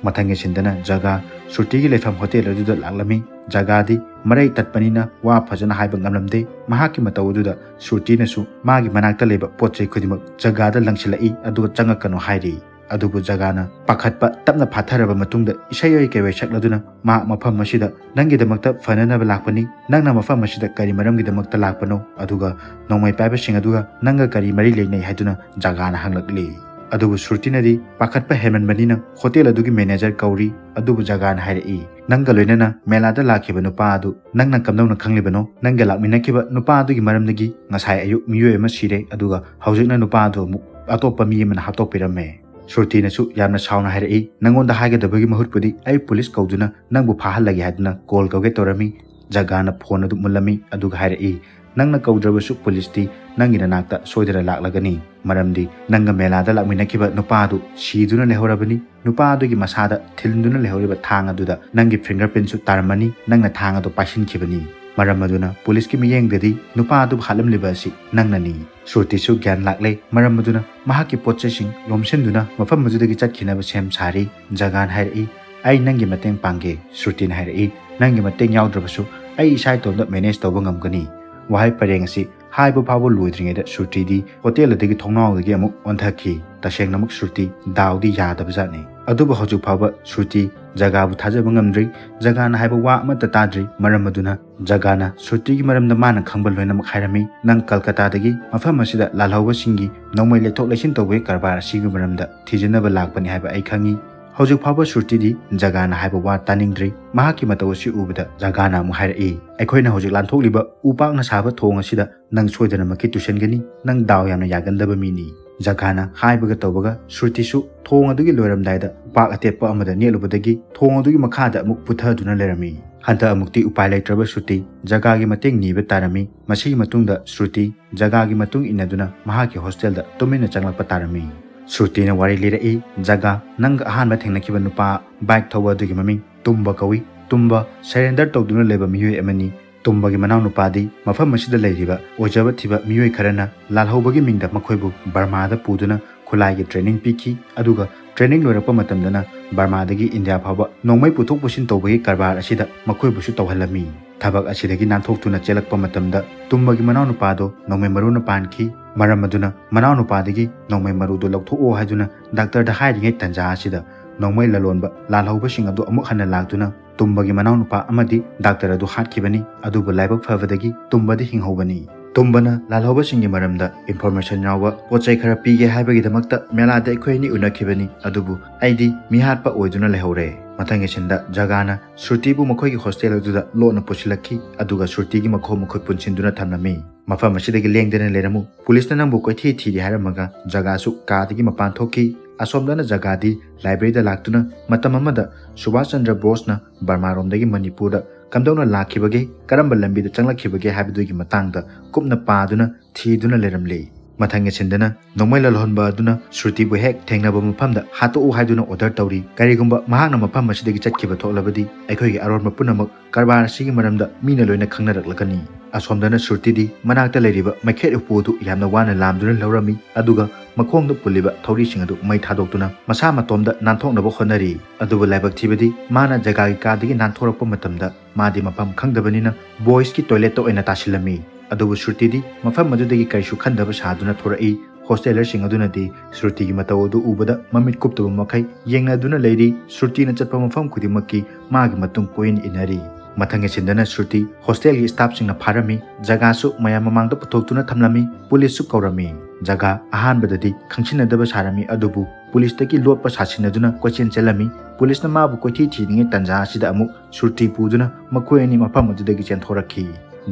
ꯃꯊꯪꯒꯤ ꯁꯤꯟꯗꯅ ꯖꯒꯥ ꯁ꯭ꯔꯨꯇꯤꯒꯤ ꯂꯩꯐꯝ ꯍꯣꯇꯦꯜ ꯑꯗꯨꯗ ꯂꯥꯛꯂꯝꯃꯤ꯫ ꯖꯒꯥꯗꯤ ꯃꯔꯩ ꯇꯠꯄꯅꯤꯅ ꯋꯥ ꯐꯖꯅ ꯍꯥꯏꯕ ꯉꯝꯂꯝꯗꯦ꯫ ꯃꯍꯥꯛꯀꯤ ꯃꯇꯧ ꯑꯗꯨꯗ ꯁ꯭ꯔꯨꯇꯤꯅꯁꯨ ꯃꯥꯒꯤ ꯃꯅꯥꯛꯇ ꯂꯩꯕ ꯄꯣꯠ ꯆꯩ ꯈꯨꯗꯤꯡꯃꯛ ꯖꯒꯥꯗ ꯂꯪꯁꯤꯜꯂꯛꯏ, ꯑꯗꯨꯒ ꯆꯪꯉꯛꯀꯅꯨ ꯍꯥꯏꯔꯤ꯫ ꯑꯗꯨꯕꯨ ꯖꯒꯥꯅ ꯄꯥꯈꯠꯄ ꯇꯞꯅ ꯐꯥꯊꯔꯕ ꯃꯇꯨꯡꯗ ꯏꯁꯩ ꯑꯣꯏ ꯀꯩ ꯑꯣꯏ ꯁꯛꯂꯗꯨꯅ ꯃꯍꯥꯛ ꯃꯐꯝ ꯑꯁꯤꯗ ꯅꯪꯒꯤꯗꯃꯛꯇ ꯐꯅꯅꯕ ꯂꯥꯛꯄꯅꯤ, ꯅꯪꯅ ꯃꯐꯝ ꯑꯁꯤꯗ ꯀꯔꯤ ꯃꯔꯝꯒꯤꯗꯃꯛꯇ ꯂꯥꯛꯄꯅꯣ, ꯑꯗꯨꯒ ꯅꯣꯡꯃꯩ ꯄꯥꯏꯕꯁꯤꯡ ꯑꯗꯨꯒ ꯅꯪꯒ ꯀꯔꯤ ꯃꯔꯤ ꯂꯩꯅꯩ ꯍꯥꯏꯗꯨꯅ ꯖꯒꯥꯅ ꯍꯪꯂꯛꯂꯤ꯫ ꯑꯗꯨꯕꯨ ꯁ꯭ꯔꯨꯇꯤꯅꯗꯤ ꯄꯥꯈꯠꯄ ꯍꯦꯟꯃꯟꯕꯅꯤꯅ ꯍꯣꯇꯦꯜ ꯑꯗꯨꯒꯤ ꯃꯦꯅꯦꯖꯔ ꯀꯧꯔꯤ꯫ ꯑꯗꯨꯕꯨ ꯖꯒꯥꯅ ꯍꯥꯏꯔꯛꯏ, ꯅꯪꯒ ꯂꯣꯏꯅꯅ ꯃꯦꯂꯥꯗ ꯂꯥꯛꯈꯤꯕ ꯅꯨꯄꯥ ꯑꯗꯨ ꯅꯪꯅ ꯀꯝꯗꯧꯅ ꯈꯪꯂꯤꯕꯅꯣ? ꯅꯪꯒ ꯂꯥꯛꯃꯤꯟꯅꯈꯤꯕ ꯅꯨꯄꯥ ꯑꯗꯨꯒꯤ ꯃꯔꯝꯗꯒꯤ ꯉꯁꯥꯏ ꯑꯌꯨꯛ ꯃꯤꯑꯣꯏ ꯑꯃ ꯁꯤꯔꯦ, ꯑꯗꯨꯒ ꯍꯧꯖꯤꯛꯅ ꯅꯨꯄꯥ ꯑꯗꯨ ꯑꯃꯨꯛ ꯑꯇꯣꯞꯄ ꯃꯤ ꯑꯃꯅ ꯍꯥꯠꯇꯣꯛꯄꯤꯔꯝꯃꯦ꯫ ꯁ꯭ꯔꯨꯇꯤꯅꯁꯨ ꯌꯥꯝꯅ ꯁꯥꯎꯅ ꯍꯥꯏꯔꯛꯏ, ꯅꯪꯉꯣꯟꯗ ꯍꯥꯏꯒꯗꯕꯒꯤ ꯃꯍꯨꯠꯄꯨꯗꯤ ꯑꯩ ꯄꯨꯂꯤꯁ ꯀꯧꯗꯨꯅ ꯅꯪꯕꯨ ꯐꯥꯍꯜꯂꯒꯦ ꯍꯥꯏꯗꯨꯅ ꯀꯣꯜ ꯇꯧꯒꯦ ꯇꯧꯔꯝꯃꯤ꯫ ꯖꯒꯥꯅ ꯐꯣꯟ ꯑꯗꯨ ꯃꯨꯜꯂꯝꯃꯤ, ꯑꯗꯨꯒ ꯍꯥꯏꯔꯛꯏ, ꯅꯪꯅ ꯀꯧꯗ꯭ꯔꯕꯁꯨ ꯄꯨꯂꯤꯁꯇꯤ ꯅꯪꯒꯤ ꯅꯅꯥꯛꯇ ꯁꯣꯏꯗꯅ ꯂꯥꯛꯂꯒꯅꯤ, ꯃꯔꯝꯗꯤ ꯅꯪꯒ ꯃꯦꯂꯥꯗ ꯂꯥꯛꯃꯤꯟꯅꯈꯤꯕ ꯅꯨꯄꯥ ꯑꯗꯨ ꯁꯤꯗꯨꯅ ꯂꯩꯍꯧꯔꯕꯅꯤ꯫ ꯅꯨꯄꯥ ꯑꯗꯨꯒꯤ ꯃꯁꯥꯗ ꯊꯤꯟꯗꯨꯅ ꯂꯩꯍꯧꯔꯤꯕ ꯊꯥꯡ ꯑꯗꯨꯗ ꯅꯪꯒꯤ ꯐꯤꯡꯒꯔ ꯄ꯭ꯔꯤꯟꯁꯨ ꯇꯥꯔꯝꯃꯅꯤ, ꯅꯪꯅ ꯊꯥꯡ ꯑꯗꯨ ꯄꯥꯏꯁꯤꯟꯈꯤꯕꯅꯤ꯫ ꯃꯔꯝ ꯑꯗꯨꯅ ꯄꯨꯂꯤꯁꯀꯤ ꯃꯤꯠꯌꯦꯡꯗꯗꯤ ꯅꯨꯄꯥ ꯑꯗꯨꯕꯨ ꯍꯥꯠꯂꯝꯂꯤꯕ ꯑꯁꯤ ꯅꯪꯅꯅꯤ꯫ ꯁ꯭ꯔꯨꯇꯤꯁꯨ ꯒ꯭ꯌꯥꯟ ꯂꯥꯛꯂꯦ, ꯃꯔꯝ ꯑꯗꯨꯅ ꯃꯍꯥꯛꯀꯤ ꯄꯣꯠ ꯆꯩꯁꯤꯡ ꯌꯣꯝꯁꯤꯟꯗꯨꯅ ꯃꯐꯝ ꯑꯗꯨꯗꯒꯤ ꯆꯠꯈꯤꯅꯕ ꯁꯦꯝ ꯁꯥꯔꯤ꯫ ꯖꯒꯥꯟ ꯍꯥꯏꯔꯛꯏ, ꯑꯩ ꯅꯪꯒꯤ ꯃꯇꯦꯡ ꯄꯥꯡꯒꯦ꯫ ꯁ꯭ꯔꯨꯇꯤꯅ ꯍꯥꯏꯔꯛꯏ, ꯅꯪꯒꯤ ꯃꯇꯦꯡ ꯌꯥꯎꯗ꯭ꯔꯕꯁꯨ ꯑꯩ ꯏꯁꯥ ꯏꯇꯣꯝꯇ ꯃꯦꯅꯦꯖ ꯇꯧꯕ ꯉꯝꯒꯅꯤ꯫ ꯋꯥꯍꯩ ꯄꯔꯦꯡ ꯑꯁꯤ ꯍꯥꯏꯕ ꯐꯥꯎꯕ ꯂꯣꯏꯗ꯭ꯔꯤꯉꯩꯗ ꯁ꯭ꯔꯨꯇꯤꯗꯤ ꯍꯣꯇꯦꯜ ꯑꯗꯨꯒꯤ ꯊꯣꯡꯅꯥꯎꯗꯒꯤ ꯑꯃꯨꯛ ꯑꯣꯟꯊꯈꯤ꯫ ꯇꯁꯦꯡꯅꯃꯛ ꯁ꯭ꯔꯨꯇꯤ ꯗꯥꯎꯗꯤ ꯌꯥꯗꯕꯖꯥꯠꯅꯤ꯫ ꯑꯗꯨꯕꯨ ꯍꯧꯖꯤꯛ ꯐꯥꯎꯕ ꯁ꯭ꯔꯨꯇꯤ ꯖꯒꯥꯕꯨ ꯊꯥꯖꯕ ꯉꯝꯗ꯭ꯔꯤ꯫ ꯖꯒꯥꯅ ꯍꯥꯏꯕ ꯋꯥ ꯑꯃꯠꯇ ꯇꯥꯗ꯭ꯔꯤ꯫ ꯃꯔꯝ ꯑꯗꯨꯅ ꯖꯒꯥꯅ ꯁ꯭ꯔꯨꯇꯤꯒꯤ ꯃꯔꯝꯗ ꯃꯥꯅ ꯈꯪꯕ ꯂꯣꯏꯅꯃꯛ ꯍꯥꯏꯔꯝꯃꯤ꯫ ꯅꯪ ꯀꯜꯀꯇꯥꯗꯒꯤ ꯃꯐꯝ ꯑꯁꯤꯗ ꯂꯥꯜꯍꯧꯕꯁꯤꯡꯒꯤ ꯅꯣꯡꯃꯩ ꯂꯩꯊꯣꯛ ꯂꯩꯁꯤꯟ ꯇꯧꯕꯒꯤ ꯀꯔꯕꯥꯔ ꯑꯁꯤꯒꯤ ꯃꯔꯝꯗ ꯊꯤꯖꯤꯟꯅꯕ ꯂꯥꯛꯄꯅꯤ ꯍꯥꯏꯕ ꯑꯩ ꯈꯪꯉꯤ꯫ ꯍꯧꯖꯤꯛ ꯐꯥꯎꯕ ꯁ꯭ꯔꯨꯇꯤꯗꯤ ꯖꯒꯥꯅ ꯍꯥꯏꯕ ꯋꯥ ꯇꯥꯅꯤꯡꯗ꯭ꯔꯤ꯫ ꯃꯍꯥꯛꯀꯤ ꯃꯇꯧ ꯑꯁꯤ ꯎꯕꯗ ꯖꯒꯥꯅ ꯑꯃꯨꯛ ꯍꯥꯏꯔꯛꯏ, "ꯑꯩꯈꯣꯏꯅ ꯍꯧꯖꯤꯛ ꯂꯥꯟꯊꯣꯛꯂꯤꯕ ꯎꯄꯥꯛꯅ ꯁꯥꯕ ꯊꯣꯡ ꯑꯁꯤꯗ ꯅꯪ ꯁꯣꯏꯗꯅꯃꯛꯀꯤ ꯇꯨꯁꯟꯒꯅꯤ꯫ ꯅꯪ ꯗꯥꯎ ꯌꯥꯝꯅ ꯌꯥꯒꯟꯗꯕ ꯃꯤꯅꯤ"꯫ ꯖꯒꯥꯅ ꯍꯥꯏꯕꯒ ꯇꯧꯕꯒ ꯁ꯭ꯔꯨꯇꯤꯁꯨ ꯊꯣꯡ ꯑꯗꯨꯒꯤ ꯂꯣꯏꯔꯝꯗꯥꯏꯗ ꯎꯄꯥꯛ ꯑꯇꯦꯛꯄ ꯑꯃꯗ ꯅꯦꯠꯂꯨꯕꯗꯒꯤ ꯊꯣꯡ ꯑꯗꯨꯒꯤ ꯃꯈꯥꯗ ꯑꯃꯨꯛ ꯄꯨꯊꯗꯨꯅ ꯂꯩꯔꯝꯃꯤ꯫ ꯍꯟꯗꯛ ꯑꯃꯨꯛꯇꯤ ꯎꯄꯥꯏ ꯂꯩꯇ꯭ꯔꯕ ꯁ꯭ꯔꯨꯇꯤ ꯖꯒꯥꯒꯤ ꯃꯇꯦꯡ ꯅꯤꯕ ꯇꯥꯔꯝꯃꯤ꯫ ꯃꯁꯤꯒꯤ ꯃꯇꯨꯡꯗ ꯁ꯭ꯔꯨꯇꯤ ꯖꯒꯥꯒꯤ ꯃꯇꯨꯡ ꯏꯟꯅꯗꯨꯅ ꯃꯍꯥꯛꯀꯤ ꯍꯣꯁꯇꯦꯜꯗ ꯇꯨꯃꯤꯟꯅ ꯆꯪꯂꯛꯄ ꯇꯥꯔꯝꯃꯤ꯫ ꯁ꯭ꯔꯨꯇꯤꯅ ꯋꯥꯔꯤ ꯂꯤꯔꯛꯏ, "ꯖꯒꯥ, ꯅꯪꯒ ꯑꯍꯥꯟꯕ ꯊꯦꯡꯅꯈꯤꯕ ꯅꯨꯄꯥ ꯕꯥꯏꯛ ꯊꯧꯕ ꯑꯗꯨꯒꯤ ꯃꯃꯤꯡ ꯇꯨꯝꯕ ꯀꯧꯏ꯫ ꯇꯨꯝꯕ ꯁꯔꯦꯟꯗꯔ ꯇꯧꯗꯨꯅ ꯂꯩꯕ ꯃꯤꯑꯣꯏ ꯑꯃꯅꯤ꯫ ꯇꯨꯝꯕꯒꯤ ꯃꯅꯥꯎꯅꯨꯄꯥꯗꯤ ꯃꯐꯝ ꯑꯁꯤꯗ ꯂꯩꯔꯤꯕ ꯑꯣꯏꯖꯕ ꯊꯤꯕ ꯃꯤꯑꯣꯏ ꯈꯔꯅ ꯂꯥꯜꯍꯧꯕꯒꯤ ꯃꯤꯡꯗ ꯃꯈꯣꯏꯕꯨ ꯕꯔꯃꯥꯗ ꯄꯨꯗꯨꯅ ꯈꯨꯠꯂꯥꯏꯒꯤ ꯇ꯭ꯔꯦꯅꯤꯡ ꯄꯤꯈꯤ, ꯑꯗꯨꯒ ꯇ꯭ꯔꯦꯅꯤꯡ ꯂꯣꯏꯔꯛꯄ ꯃꯇꯝꯗꯅ ꯕꯔꯃꯥꯗꯒꯤ ꯏꯟꯗꯤꯌꯥ ꯐꯥꯎꯕ ꯅꯣꯡꯃꯩ ꯄꯨꯊꯣꯛ ꯄꯨꯁꯤꯟ ꯇꯧꯕꯒꯤ ꯀꯔꯕꯥꯔ ꯑꯁꯤꯗ ꯃꯈꯣꯏꯕꯨꯁꯨ ꯇꯧꯍꯜꯂꯝꯃꯤ꯫ ꯊꯕꯛ ꯑꯁꯤꯗꯒꯤ ꯅꯥꯟꯊꯣꯛꯇꯨꯅ ꯆꯦꯜꯂꯛꯄ ꯃꯇꯝꯗ ꯇꯨꯝꯕꯒꯤ ꯃꯅꯥꯎꯅꯨꯄꯥꯗꯣ ꯅꯣꯡꯃꯩ ꯃꯔꯨꯅ ꯄꯥꯟꯈꯤ꯫ ꯃꯔꯝ ꯑꯗꯨꯅ ꯃꯅꯥꯎꯅꯨꯄꯥꯗꯒꯤ ꯅꯣꯡꯃꯩ ꯃꯔꯨꯗꯨ ꯂꯧꯊꯣꯛꯑꯣ ꯍꯥꯏꯗꯨꯅ ꯗꯥꯛꯇꯔꯗ ꯍꯥꯏꯔꯤꯉꯩ ꯇꯟꯖꯥ ꯑꯁꯤꯗ ꯅꯣꯡꯃꯩ ꯂꯂꯣꯟꯕ ꯂꯥꯜꯍꯧꯕꯁꯤꯡ ꯑꯗꯨ ꯑꯃꯨꯛ ꯍꯟꯅ ꯂꯥꯛꯇꯨꯅ ꯇꯨꯝꯕꯒꯤ ꯃꯅꯥꯎꯅꯨꯄꯥ ꯑꯃꯗꯤ ꯗꯥꯛꯇꯔ ꯑꯗꯨ ꯍꯥꯠꯈꯤꯕꯅꯤ꯫ ꯑꯗꯨꯕꯨ ꯂꯥꯏꯕꯛ ꯐꯕꯗꯒꯤ ꯇꯨꯝꯕꯗꯤ ꯍꯤꯡꯍꯧꯕꯅꯤ꯫ ꯇꯨꯝꯕꯅ ꯂꯥꯜꯍꯧꯕꯁꯤꯡꯒꯤ ꯃꯔꯝꯗ ꯏꯟꯐꯣꯔꯃꯦꯁꯟ ꯌꯥꯎꯕ ꯄꯣꯠ ꯆꯩ ꯈꯔ ꯄꯤꯒꯦ ꯍꯥꯏꯕꯒꯤꯗꯃꯛꯇ ꯃꯦꯂꯥꯗ ꯑꯩꯈꯣꯏ ꯑꯅꯤ ꯎꯅꯈꯤꯕꯅꯤ, ꯑꯗꯨꯕꯨ ꯑꯩꯗꯤ ꯃꯤꯍꯥꯠꯄ ꯑꯣꯏꯗꯨꯅ ꯂꯩꯍꯧꯔꯦ꯫ ꯃꯊꯪꯒꯤ ꯁꯤꯟꯗ ꯖꯒꯥꯅ ꯁ꯭ꯔꯨꯇꯤꯕꯨ ꯃꯈꯣꯏꯒꯤ ꯍꯣꯁꯇꯦꯜ ꯑꯗꯨꯗ ꯂꯣꯠꯅ ꯄꯨꯁꯤꯜꯂꯛꯈꯤ, ꯑꯗꯨꯒ ꯁ꯭ꯔꯨꯇꯤꯒꯤ ꯃꯈꯣꯡ ꯃꯈꯨꯠ ꯄꯨꯟꯁꯤꯟꯗꯨꯅ ꯊꯝꯂꯝꯃꯤ꯫ "ꯃꯐꯝ ꯑꯁꯤꯗꯒꯤ ꯂꯦꯡꯗꯅ ꯂꯩꯔꯝꯃꯨ, ꯄꯨꯂꯤꯁꯅ ꯅꯪꯕꯨ ꯀꯣꯏꯊꯤ ꯊꯤꯔꯤ" ꯍꯥꯏꯔꯝꯃꯒ ꯖꯒꯥꯁꯨ ꯀꯥꯗꯒꯤ ꯃꯄꯥꯟ ꯊꯣꯛꯈꯤ꯫ ꯑꯁꯣꯝꯗꯅ ꯖꯒꯥꯗꯤ ꯂꯥꯏꯕ꯭ꯔꯦꯔꯤꯗ ꯂꯥꯛꯇꯨꯅ ꯃꯇꯝ ꯑꯃꯗ ꯁꯨꯚꯥꯁ ꯆꯟꯗ꯭ꯔ ꯕꯣꯁꯅ ꯕꯔꯃꯥꯔꯣꯝꯗꯒꯤ ꯃꯅꯤꯄꯨꯔꯗ ꯀꯝꯗꯧꯅ ꯂꯥꯛꯈꯤꯕꯒꯦ, ꯀꯔꯝꯕ ꯂꯝꯕꯤꯗ ꯆꯪꯂꯛꯈꯤꯕꯒꯦ ꯍꯥꯏꯕꯗꯨꯒꯤ ꯃꯇꯥꯡꯗ ꯀꯨꯞꯅ ꯄꯥꯗꯨꯅ ꯊꯤꯗꯨꯅ ꯂꯩꯔꯝꯂꯤ꯫ ꯃꯊꯪꯒꯤ ꯁꯤꯟꯗꯅ ꯅꯣꯡꯃꯩ ꯂꯥꯜꯍꯧꯕ ꯑꯗꯨꯅ ꯁ꯭ꯔꯨꯇꯤꯕꯨ ꯍꯦꯛ ꯊꯦꯡꯅꯕ ꯃꯐꯝꯗ ꯍꯥꯠꯇꯣꯛꯎ ꯍꯥꯏꯗꯨꯅ ꯑꯣꯔꯗꯔ ꯇꯧꯔꯤ꯫ ꯀꯔꯤꯒꯨꯝꯕ ꯃꯍꯥꯛꯅ ꯃꯐꯝ ꯑꯁꯤꯗꯒꯤ ꯆꯠꯈꯤꯕ ꯊꯣꯛꯂꯕꯗꯤ ꯑꯩꯈꯣꯏꯒꯤ ꯑꯔꯣꯟꯕ ꯄꯨꯝꯅꯃꯛ ꯀꯔꯕꯥꯔ ꯑꯁꯤꯒꯤ ꯃꯔꯝꯗ ꯃꯤꯅ ꯂꯣꯏꯅ ꯈꯪꯅꯔꯛꯂꯒꯅꯤ꯫ ꯑꯁꯣꯝꯗꯅ ꯁ꯭ꯔꯨꯇꯤꯗꯤ ꯃꯅꯥꯛꯇ ꯂꯩꯔꯤꯕ ꯃꯩꯈꯦꯠ ꯎꯄꯨ ꯑꯗꯨ ꯌꯥꯝꯅ ꯋꯥꯅ ꯂꯥꯝꯗꯨꯅ ꯂꯧꯔꯝꯃꯤ, ꯑꯗꯨꯒ ꯃꯈꯣꯡꯗ ꯄꯨꯜꯂꯤꯕ ꯊꯧꯔꯤꯁꯤꯡ ꯑꯗꯨ ꯃꯩ ꯊꯥꯗꯣꯛꯇꯨꯅ ꯃꯁꯥ ꯃꯇꯣꯝꯗ ꯅꯥꯟꯊꯣꯛꯅꯕ ꯍꯣꯠꯅꯔꯤ꯫ ꯑꯗꯨꯕꯨ ꯂꯥꯏꯕꯛ ꯊꯤꯕꯗꯤ ꯃꯥꯅ ꯖꯒꯥꯒꯤ ꯀꯥꯗꯒꯤ ꯅꯥꯟꯊꯣꯔꯛꯄ ꯃꯇꯝꯗ ꯃꯥꯗꯤ ꯃꯐꯝ ꯈꯪꯗꯕꯅꯤꯅ ꯕꯣꯏꯁꯀꯤ ꯇꯣꯏꯂꯦꯠꯇ ꯑꯣꯏꯅ ꯇꯥꯁꯤꯜꯂꯝꯃꯤ꯫ ꯑꯗꯨꯕꯨ ꯁ꯭ꯔꯨꯇꯤꯗꯤ ꯃꯐꯝ ꯑꯗꯨꯗꯒꯤ ꯀꯔꯤꯁꯨ ꯈꯟꯗꯕ ꯁꯥꯗꯨꯅ ꯊꯣꯔꯛꯏ꯫ ꯍꯣꯁꯇꯦꯂꯔꯁꯤꯡ ꯑꯗꯨꯅꯗꯤ ꯁ꯭ꯔꯨꯇꯤꯒꯤ ꯃꯇꯧ ꯑꯗꯨ ꯎꯕꯗ ꯃꯃꯤꯠ ꯀꯨꯞꯇꯕ ꯃꯈꯩ ꯌꯦꯡꯅꯗꯨꯅ ꯂꯩꯔꯤ꯫ ꯁ꯭ꯔꯨꯇꯤꯅ ꯆꯠꯄ ꯃꯐꯝ ꯈꯨꯗꯤꯡꯃꯛꯀꯤ ꯃꯥꯒꯤ ꯃꯇꯨꯡ ꯀꯣꯏꯏꯟ ꯏꯟꯅꯔꯤ꯫ ꯃꯊꯪꯒꯤ ꯁꯤꯟꯗꯅ ꯁ꯭ꯔꯨꯇꯤ ꯍꯣꯁꯇꯦꯜꯒꯤ ꯁ꯭ꯇꯥꯐꯁꯤꯡꯅ ꯐꯥꯔꯝꯃꯤ꯫ ꯖꯒꯥꯁꯨ ꯃꯌꯥꯝ ꯃꯃꯥꯡꯗ ꯄꯨꯊꯣꯛꯇꯨꯅ ꯊꯝꯂꯝꯃꯤ꯫ ꯄꯨꯂꯤꯁꯁꯨ ꯀꯧꯔꯝꯃꯤ꯫ ꯖꯒꯥ ꯑꯍꯥꯟꯕꯗꯗꯤ ꯈꯪꯁꯤꯟꯅꯗꯕ ꯁꯥꯔꯝꯃꯤ, ꯑꯗꯨꯕꯨ ꯄꯨꯂꯤꯁꯇꯒꯤ ꯂꯣꯠꯄ ꯁꯥꯁꯤꯟꯅꯗꯨꯅ ꯀꯣꯏꯆꯦꯟ ꯆꯦꯜꯂꯝꯃꯤ꯫ ꯄꯨꯂꯤꯁꯅ ꯃꯥꯕꯨ ꯀꯣꯏꯊꯤ ꯊꯤꯔꯤꯉꯩ ꯇꯥꯟꯖꯥ ꯑꯁꯤꯗ ꯑꯃꯨꯛ ꯁ꯭ꯔꯨꯇꯤ ꯄꯨꯗꯨꯅ ꯃꯈꯣꯏ ꯑꯅꯤ ꯃꯐꯝ ꯑꯗꯨꯗꯒꯤ ꯆꯦꯟꯊꯣꯔꯛꯈꯤ꯫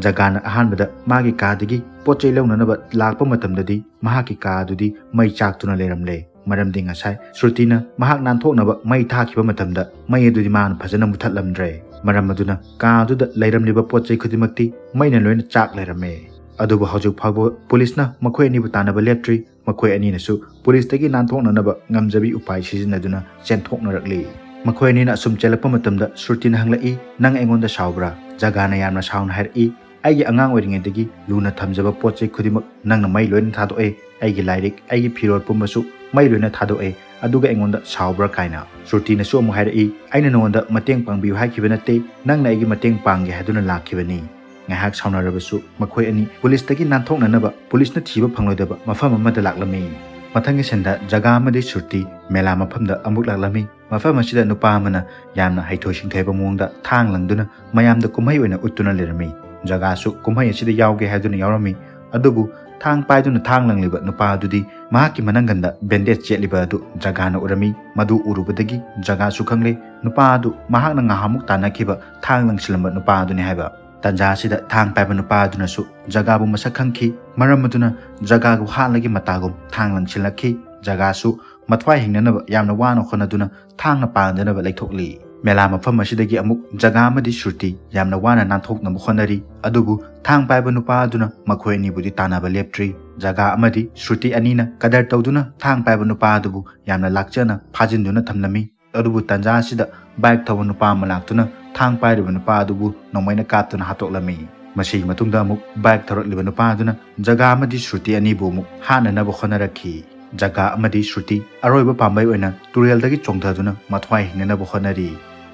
ꯖꯒꯥꯅ ꯑꯍꯥꯟꯕꯗ ꯃꯥꯒꯤ ꯀꯥꯗꯒꯤ ꯄꯣꯠ ꯆꯩ ꯂꯧꯅꯅꯕ ꯂꯥꯛꯄ ꯃꯇꯝꯗꯗꯤ ꯃꯍꯥꯛꯀꯤ ꯀꯥ ꯑꯗꯨꯗꯤ ꯃꯩ ꯆꯥꯛꯇꯨꯅ ꯂꯩꯔꯝꯂꯦ꯫ ꯃꯔꯝꯗꯤ ꯉꯁꯥꯏ ꯁ꯭ꯔꯨꯇꯤꯅ ꯃꯍꯥꯛ ꯅꯥꯟꯊꯣꯛꯅꯕ ꯃꯩ ꯊꯥꯈꯤꯕ ꯃꯇꯝꯗ ꯃꯩ ꯑꯗꯨꯗꯤ ꯃꯥꯅ ꯐꯖꯅ ꯃꯨꯊꯠꯂꯝꯗ꯭ꯔꯦ꯫ ꯃꯔꯝ ꯑꯗꯨꯅ ꯀꯥ ꯑꯗꯨꯗ ꯂꯩꯔꯝꯂꯤꯕ ꯄꯣꯠ ꯆꯩ ꯈꯨꯗꯤꯡꯃꯛꯇꯤ ꯃꯩꯅ ꯂꯣꯏꯅ ꯆꯥꯛ ꯂꯩꯔꯝꯃꯦ꯫ ꯑꯗꯨꯕꯨ ꯍꯧꯖꯤꯛ ꯐꯥꯎꯕ ꯄꯨꯂꯤꯁꯅ ꯃꯈꯣꯏ ꯑꯅꯤꯕꯨ ꯇꯥꯟꯅꯕ ꯂꯦꯞꯇ꯭ꯔꯤ꯫ ꯃꯈꯣꯏ ꯑꯅꯤꯅꯁꯨ ꯄꯨꯂꯤꯁꯇꯒꯤ ꯅꯥꯟꯊꯣꯛꯅꯅꯕ ꯉꯝꯖꯕꯤ ꯎꯄꯥꯏ ꯁꯤꯖꯤꯟꯅꯗꯨꯅ ꯆꯦꯟꯊꯣꯛꯅꯔꯛꯂꯤ꯫ ꯃꯈꯣꯏ ꯑꯅꯤꯅ ꯑꯁꯨꯝ ꯆꯦꯜꯂꯛꯄ ꯃꯇꯝꯗ ꯁ꯭ꯔꯨꯇꯤꯅ ꯍꯪꯂꯛꯏ, "ꯅꯪ ꯑꯩꯉꯣꯟꯗ ꯁꯥꯎꯕ꯭ꯔꯥ?" ꯖꯒꯥꯅ ꯌꯥꯝꯅ ꯁꯥꯎꯅ ꯍꯥꯏꯔꯛꯏ, "ꯑꯩꯒꯤ ꯑꯉꯥꯡ ꯑꯣꯏꯔꯤꯉꯩꯗꯒꯤ ꯂꯨꯅ ꯊꯝꯖꯕ ꯄꯣꯠ ꯆꯩ ꯈꯨꯗꯤꯡꯃꯛ ꯅꯪꯅ ꯃꯩ ꯂꯣꯏꯅ ꯊꯥꯗꯣꯛꯑꯦ, ꯑꯩꯒꯤ ꯂꯥꯏꯔꯤꯛ, ꯑꯩꯒꯤ ꯐꯤꯔꯣꯜ ꯄꯨꯝꯕꯁꯨ ꯃꯩ ꯂꯣꯏꯅ ꯊꯥꯗꯣꯛꯑꯦ, ꯑꯗꯨꯒ ꯑꯩꯉꯣꯟꯗ ꯁꯥꯎꯕ꯭ꯔꯥ?" ꯀꯥꯏꯅ꯫ ꯁ꯭ꯔꯨꯇꯤꯅꯁꯨ ꯑꯃꯨꯛ ꯍꯥꯏꯔꯛꯏ, "ꯑꯩꯅ ꯅꯉꯣꯟꯗ ꯃꯇꯦꯡ ꯄꯥꯡꯕꯤꯌꯨ ꯍꯥꯏꯈꯤꯕ ꯅꯠꯇꯦ, ꯅꯪꯅ ꯑꯩꯒꯤ ꯃꯇꯦꯡ ꯄꯥꯡꯒꯦ ꯍꯥꯏꯗꯨꯅ ꯂꯥꯛꯈꯤꯕꯅꯤ꯫" ꯉꯥꯏꯍꯥꯛ ꯁꯥꯎꯅꯔꯕꯁꯨ ꯃꯈꯣꯏ ꯑꯅꯤ ꯄꯨꯂꯤꯁꯇꯒꯤ ꯅꯥꯟꯊꯣꯛꯅꯅꯕ ꯄꯨꯂꯤꯁꯅ ꯊꯤꯕ ꯐꯪꯂꯣꯏꯗꯕ ꯃꯐꯝ ꯑꯃꯗ ꯂꯥꯛꯂꯝꯃꯤ꯫ ꯃꯊꯪꯒꯤ ꯁꯤꯟꯗ ꯖꯒꯥ ꯑꯃꯗꯤ ꯁ꯭ꯔꯨꯇꯤ ꯃꯦꯂꯥ ꯃꯐꯝꯗ ꯑꯃꯨꯛ ꯂꯥꯛꯂꯝꯃꯤ꯫ ꯃꯐꯝ ꯑꯁꯤꯗ ꯅꯨꯄꯥ ꯑꯃꯅ ꯌꯥꯝꯅ ꯍꯩꯊꯣꯏ ꯁꯤꯡꯊꯣꯏꯕ ꯃꯑꯣꯡꯗ ꯊꯥꯡ ꯂꯪꯗꯨꯅ ꯃꯌꯥꯝꯗ ꯀꯨꯝꯍꯩ ꯑꯣꯏꯅ ꯎꯠꯇꯨꯅ ꯂꯩꯔꯝꯃꯤ꯫ ꯖꯒꯥꯁꯨ ꯀꯨꯝꯍꯩ ꯑꯁꯤꯗ ꯌꯥꯎꯒꯦ ꯍꯥꯏꯗꯨꯅ ꯌꯥꯎꯔꯝꯃꯤ꯫ ꯑꯗꯨꯕꯨ ꯊꯥꯡ ꯄꯥꯏꯗꯨꯅ ꯊꯥꯡ ꯂꯪꯂꯤꯕ ꯅꯨꯄꯥ ꯑꯗꯨꯗꯤ ꯃꯍꯥꯛꯀꯤ ꯃꯅꯪꯒꯟꯗ ꯕꯦꯟꯗꯦꯖ ꯆꯦꯠꯂꯤꯕ ꯑꯗꯨ ꯖꯒꯥꯅ ꯎꯔꯝꯃꯤ꯫ ꯃꯗꯨ ꯎꯔꯨꯕꯗꯒꯤ ꯖꯒꯥꯁꯨ ꯈꯪꯂꯦ ꯅꯨꯄꯥ ꯑꯗꯨ ꯃꯍꯥꯛꯅ ꯉꯍꯥꯃꯨꯛ ꯇꯥꯟꯅꯈꯤꯕ ꯊꯥꯡ ꯂꯪꯁꯤꯜꯂꯝꯕ ꯅꯨꯄꯥ ꯑꯗꯨꯅꯤ ꯍꯥꯏꯕ꯫ ꯇꯥꯟꯖꯥ ꯑꯁꯤꯗ ꯊꯥꯡ ꯄꯥꯏꯕ ꯅꯨꯄꯥ ꯑꯗꯨꯅꯁꯨ ꯖꯒꯥꯕꯨ ꯃꯁꯛ ꯈꯪꯈꯤ꯫ ꯃꯔꯝ ꯑꯗꯨꯅ ꯖꯒꯥꯕꯨ ꯍꯥꯠꯂꯒꯤ ꯃꯇꯥꯒꯨꯝ ꯊꯥꯡ ꯂꯪꯁꯤꯜꯂꯛꯈꯤ꯫ ꯖꯒꯥꯁꯨ ꯃꯊ꯭ꯋꯥꯏ ꯍꯤꯡꯅꯅꯕ ꯌꯥꯝꯅ ꯋꯥꯅ ꯍꯣꯠꯅꯗꯨꯅ ꯊꯥꯡꯅ ꯄꯥꯟꯗꯅꯕ ꯂꯩꯊꯣꯛꯂꯤ꯫ ꯃꯦꯂꯥ ꯃꯐꯝ ꯑꯁꯤꯗꯒꯤ ꯑꯃꯨꯛ ꯖꯒꯥ ꯑꯃꯗꯤ ꯁ꯭ꯔꯨꯇꯤ ꯌꯥꯝꯅ ꯋꯥꯅ ꯅꯥꯟꯊꯣꯛꯅꯕ ꯍꯣꯠꯅꯔꯤ꯫ ꯑꯗꯨꯕꯨ ꯊꯥꯡ ꯄꯥꯏꯕ ꯅꯨꯄꯥ ꯑꯗꯨꯅ ꯃꯈꯣꯏ ꯑꯅꯤꯕꯨꯗꯤ ꯇꯥꯟꯅꯕ ꯂꯦꯞꯇ꯭ꯔꯤ꯫ ꯖꯒꯥ ꯑꯃꯗꯤ ꯁ꯭ꯔꯨꯇꯤ ꯑꯅꯤꯅ ꯀꯗꯔ ꯇꯧꯗꯨꯅ ꯊꯥꯡ ꯄꯥꯏꯕ ꯅꯨꯄꯥ ꯑꯗꯨꯕꯨ ꯌꯥꯝꯅ ꯂꯥꯛꯆꯅ ꯐꯥꯖꯤꯟꯗꯨꯅ ꯊꯝꯂꯝꯃꯤ꯫ ꯑꯗꯨꯕꯨ ꯇꯥꯟꯖꯥ ꯑꯁꯤꯗ ꯕꯥꯏꯛ ꯊꯧꯕ ꯅꯨꯄꯥ ꯑꯃ ꯂꯥꯛꯇꯨꯅ ꯊꯥꯡ ꯄꯥꯏꯔꯤꯕ ꯅꯨꯄꯥ ꯑꯗꯨꯕꯨ ꯅꯣꯡꯃꯩꯅ ꯀꯥꯞꯇꯨꯅ ꯍꯥꯠꯇꯣꯛꯂꯝꯃꯤ꯫ ꯃꯁꯤꯒꯤ ꯃꯇꯨꯡꯗ ꯑꯃꯨꯛ ꯕꯥꯏꯛ ꯊꯧꯔꯛꯂꯤꯕ ꯅꯨꯄꯥ ꯑꯗꯨꯅ ꯖꯒꯥ ꯑꯃꯗꯤ ꯁ꯭ꯔꯨꯇꯤ ꯑꯅꯤꯕꯨ ꯑꯃꯨꯛ ꯍꯥꯠꯅꯅꯕ ꯍꯣꯠꯅꯔꯛꯈꯤ꯫ ꯖꯒꯥ ꯑꯃꯗꯤ ꯁ꯭ꯔꯨꯇꯤ ꯑꯔꯣꯏꯕ ꯄꯥꯝꯕꯩ ꯑꯣꯏꯅ ꯇꯨꯔꯦꯜꯗꯒꯤ ꯆꯣꯡꯊꯗꯨꯅ ꯃꯊ꯭ꯋꯥꯏ ꯍꯤꯡꯅꯅꯕ ꯍꯣꯠꯅꯔꯤ꯫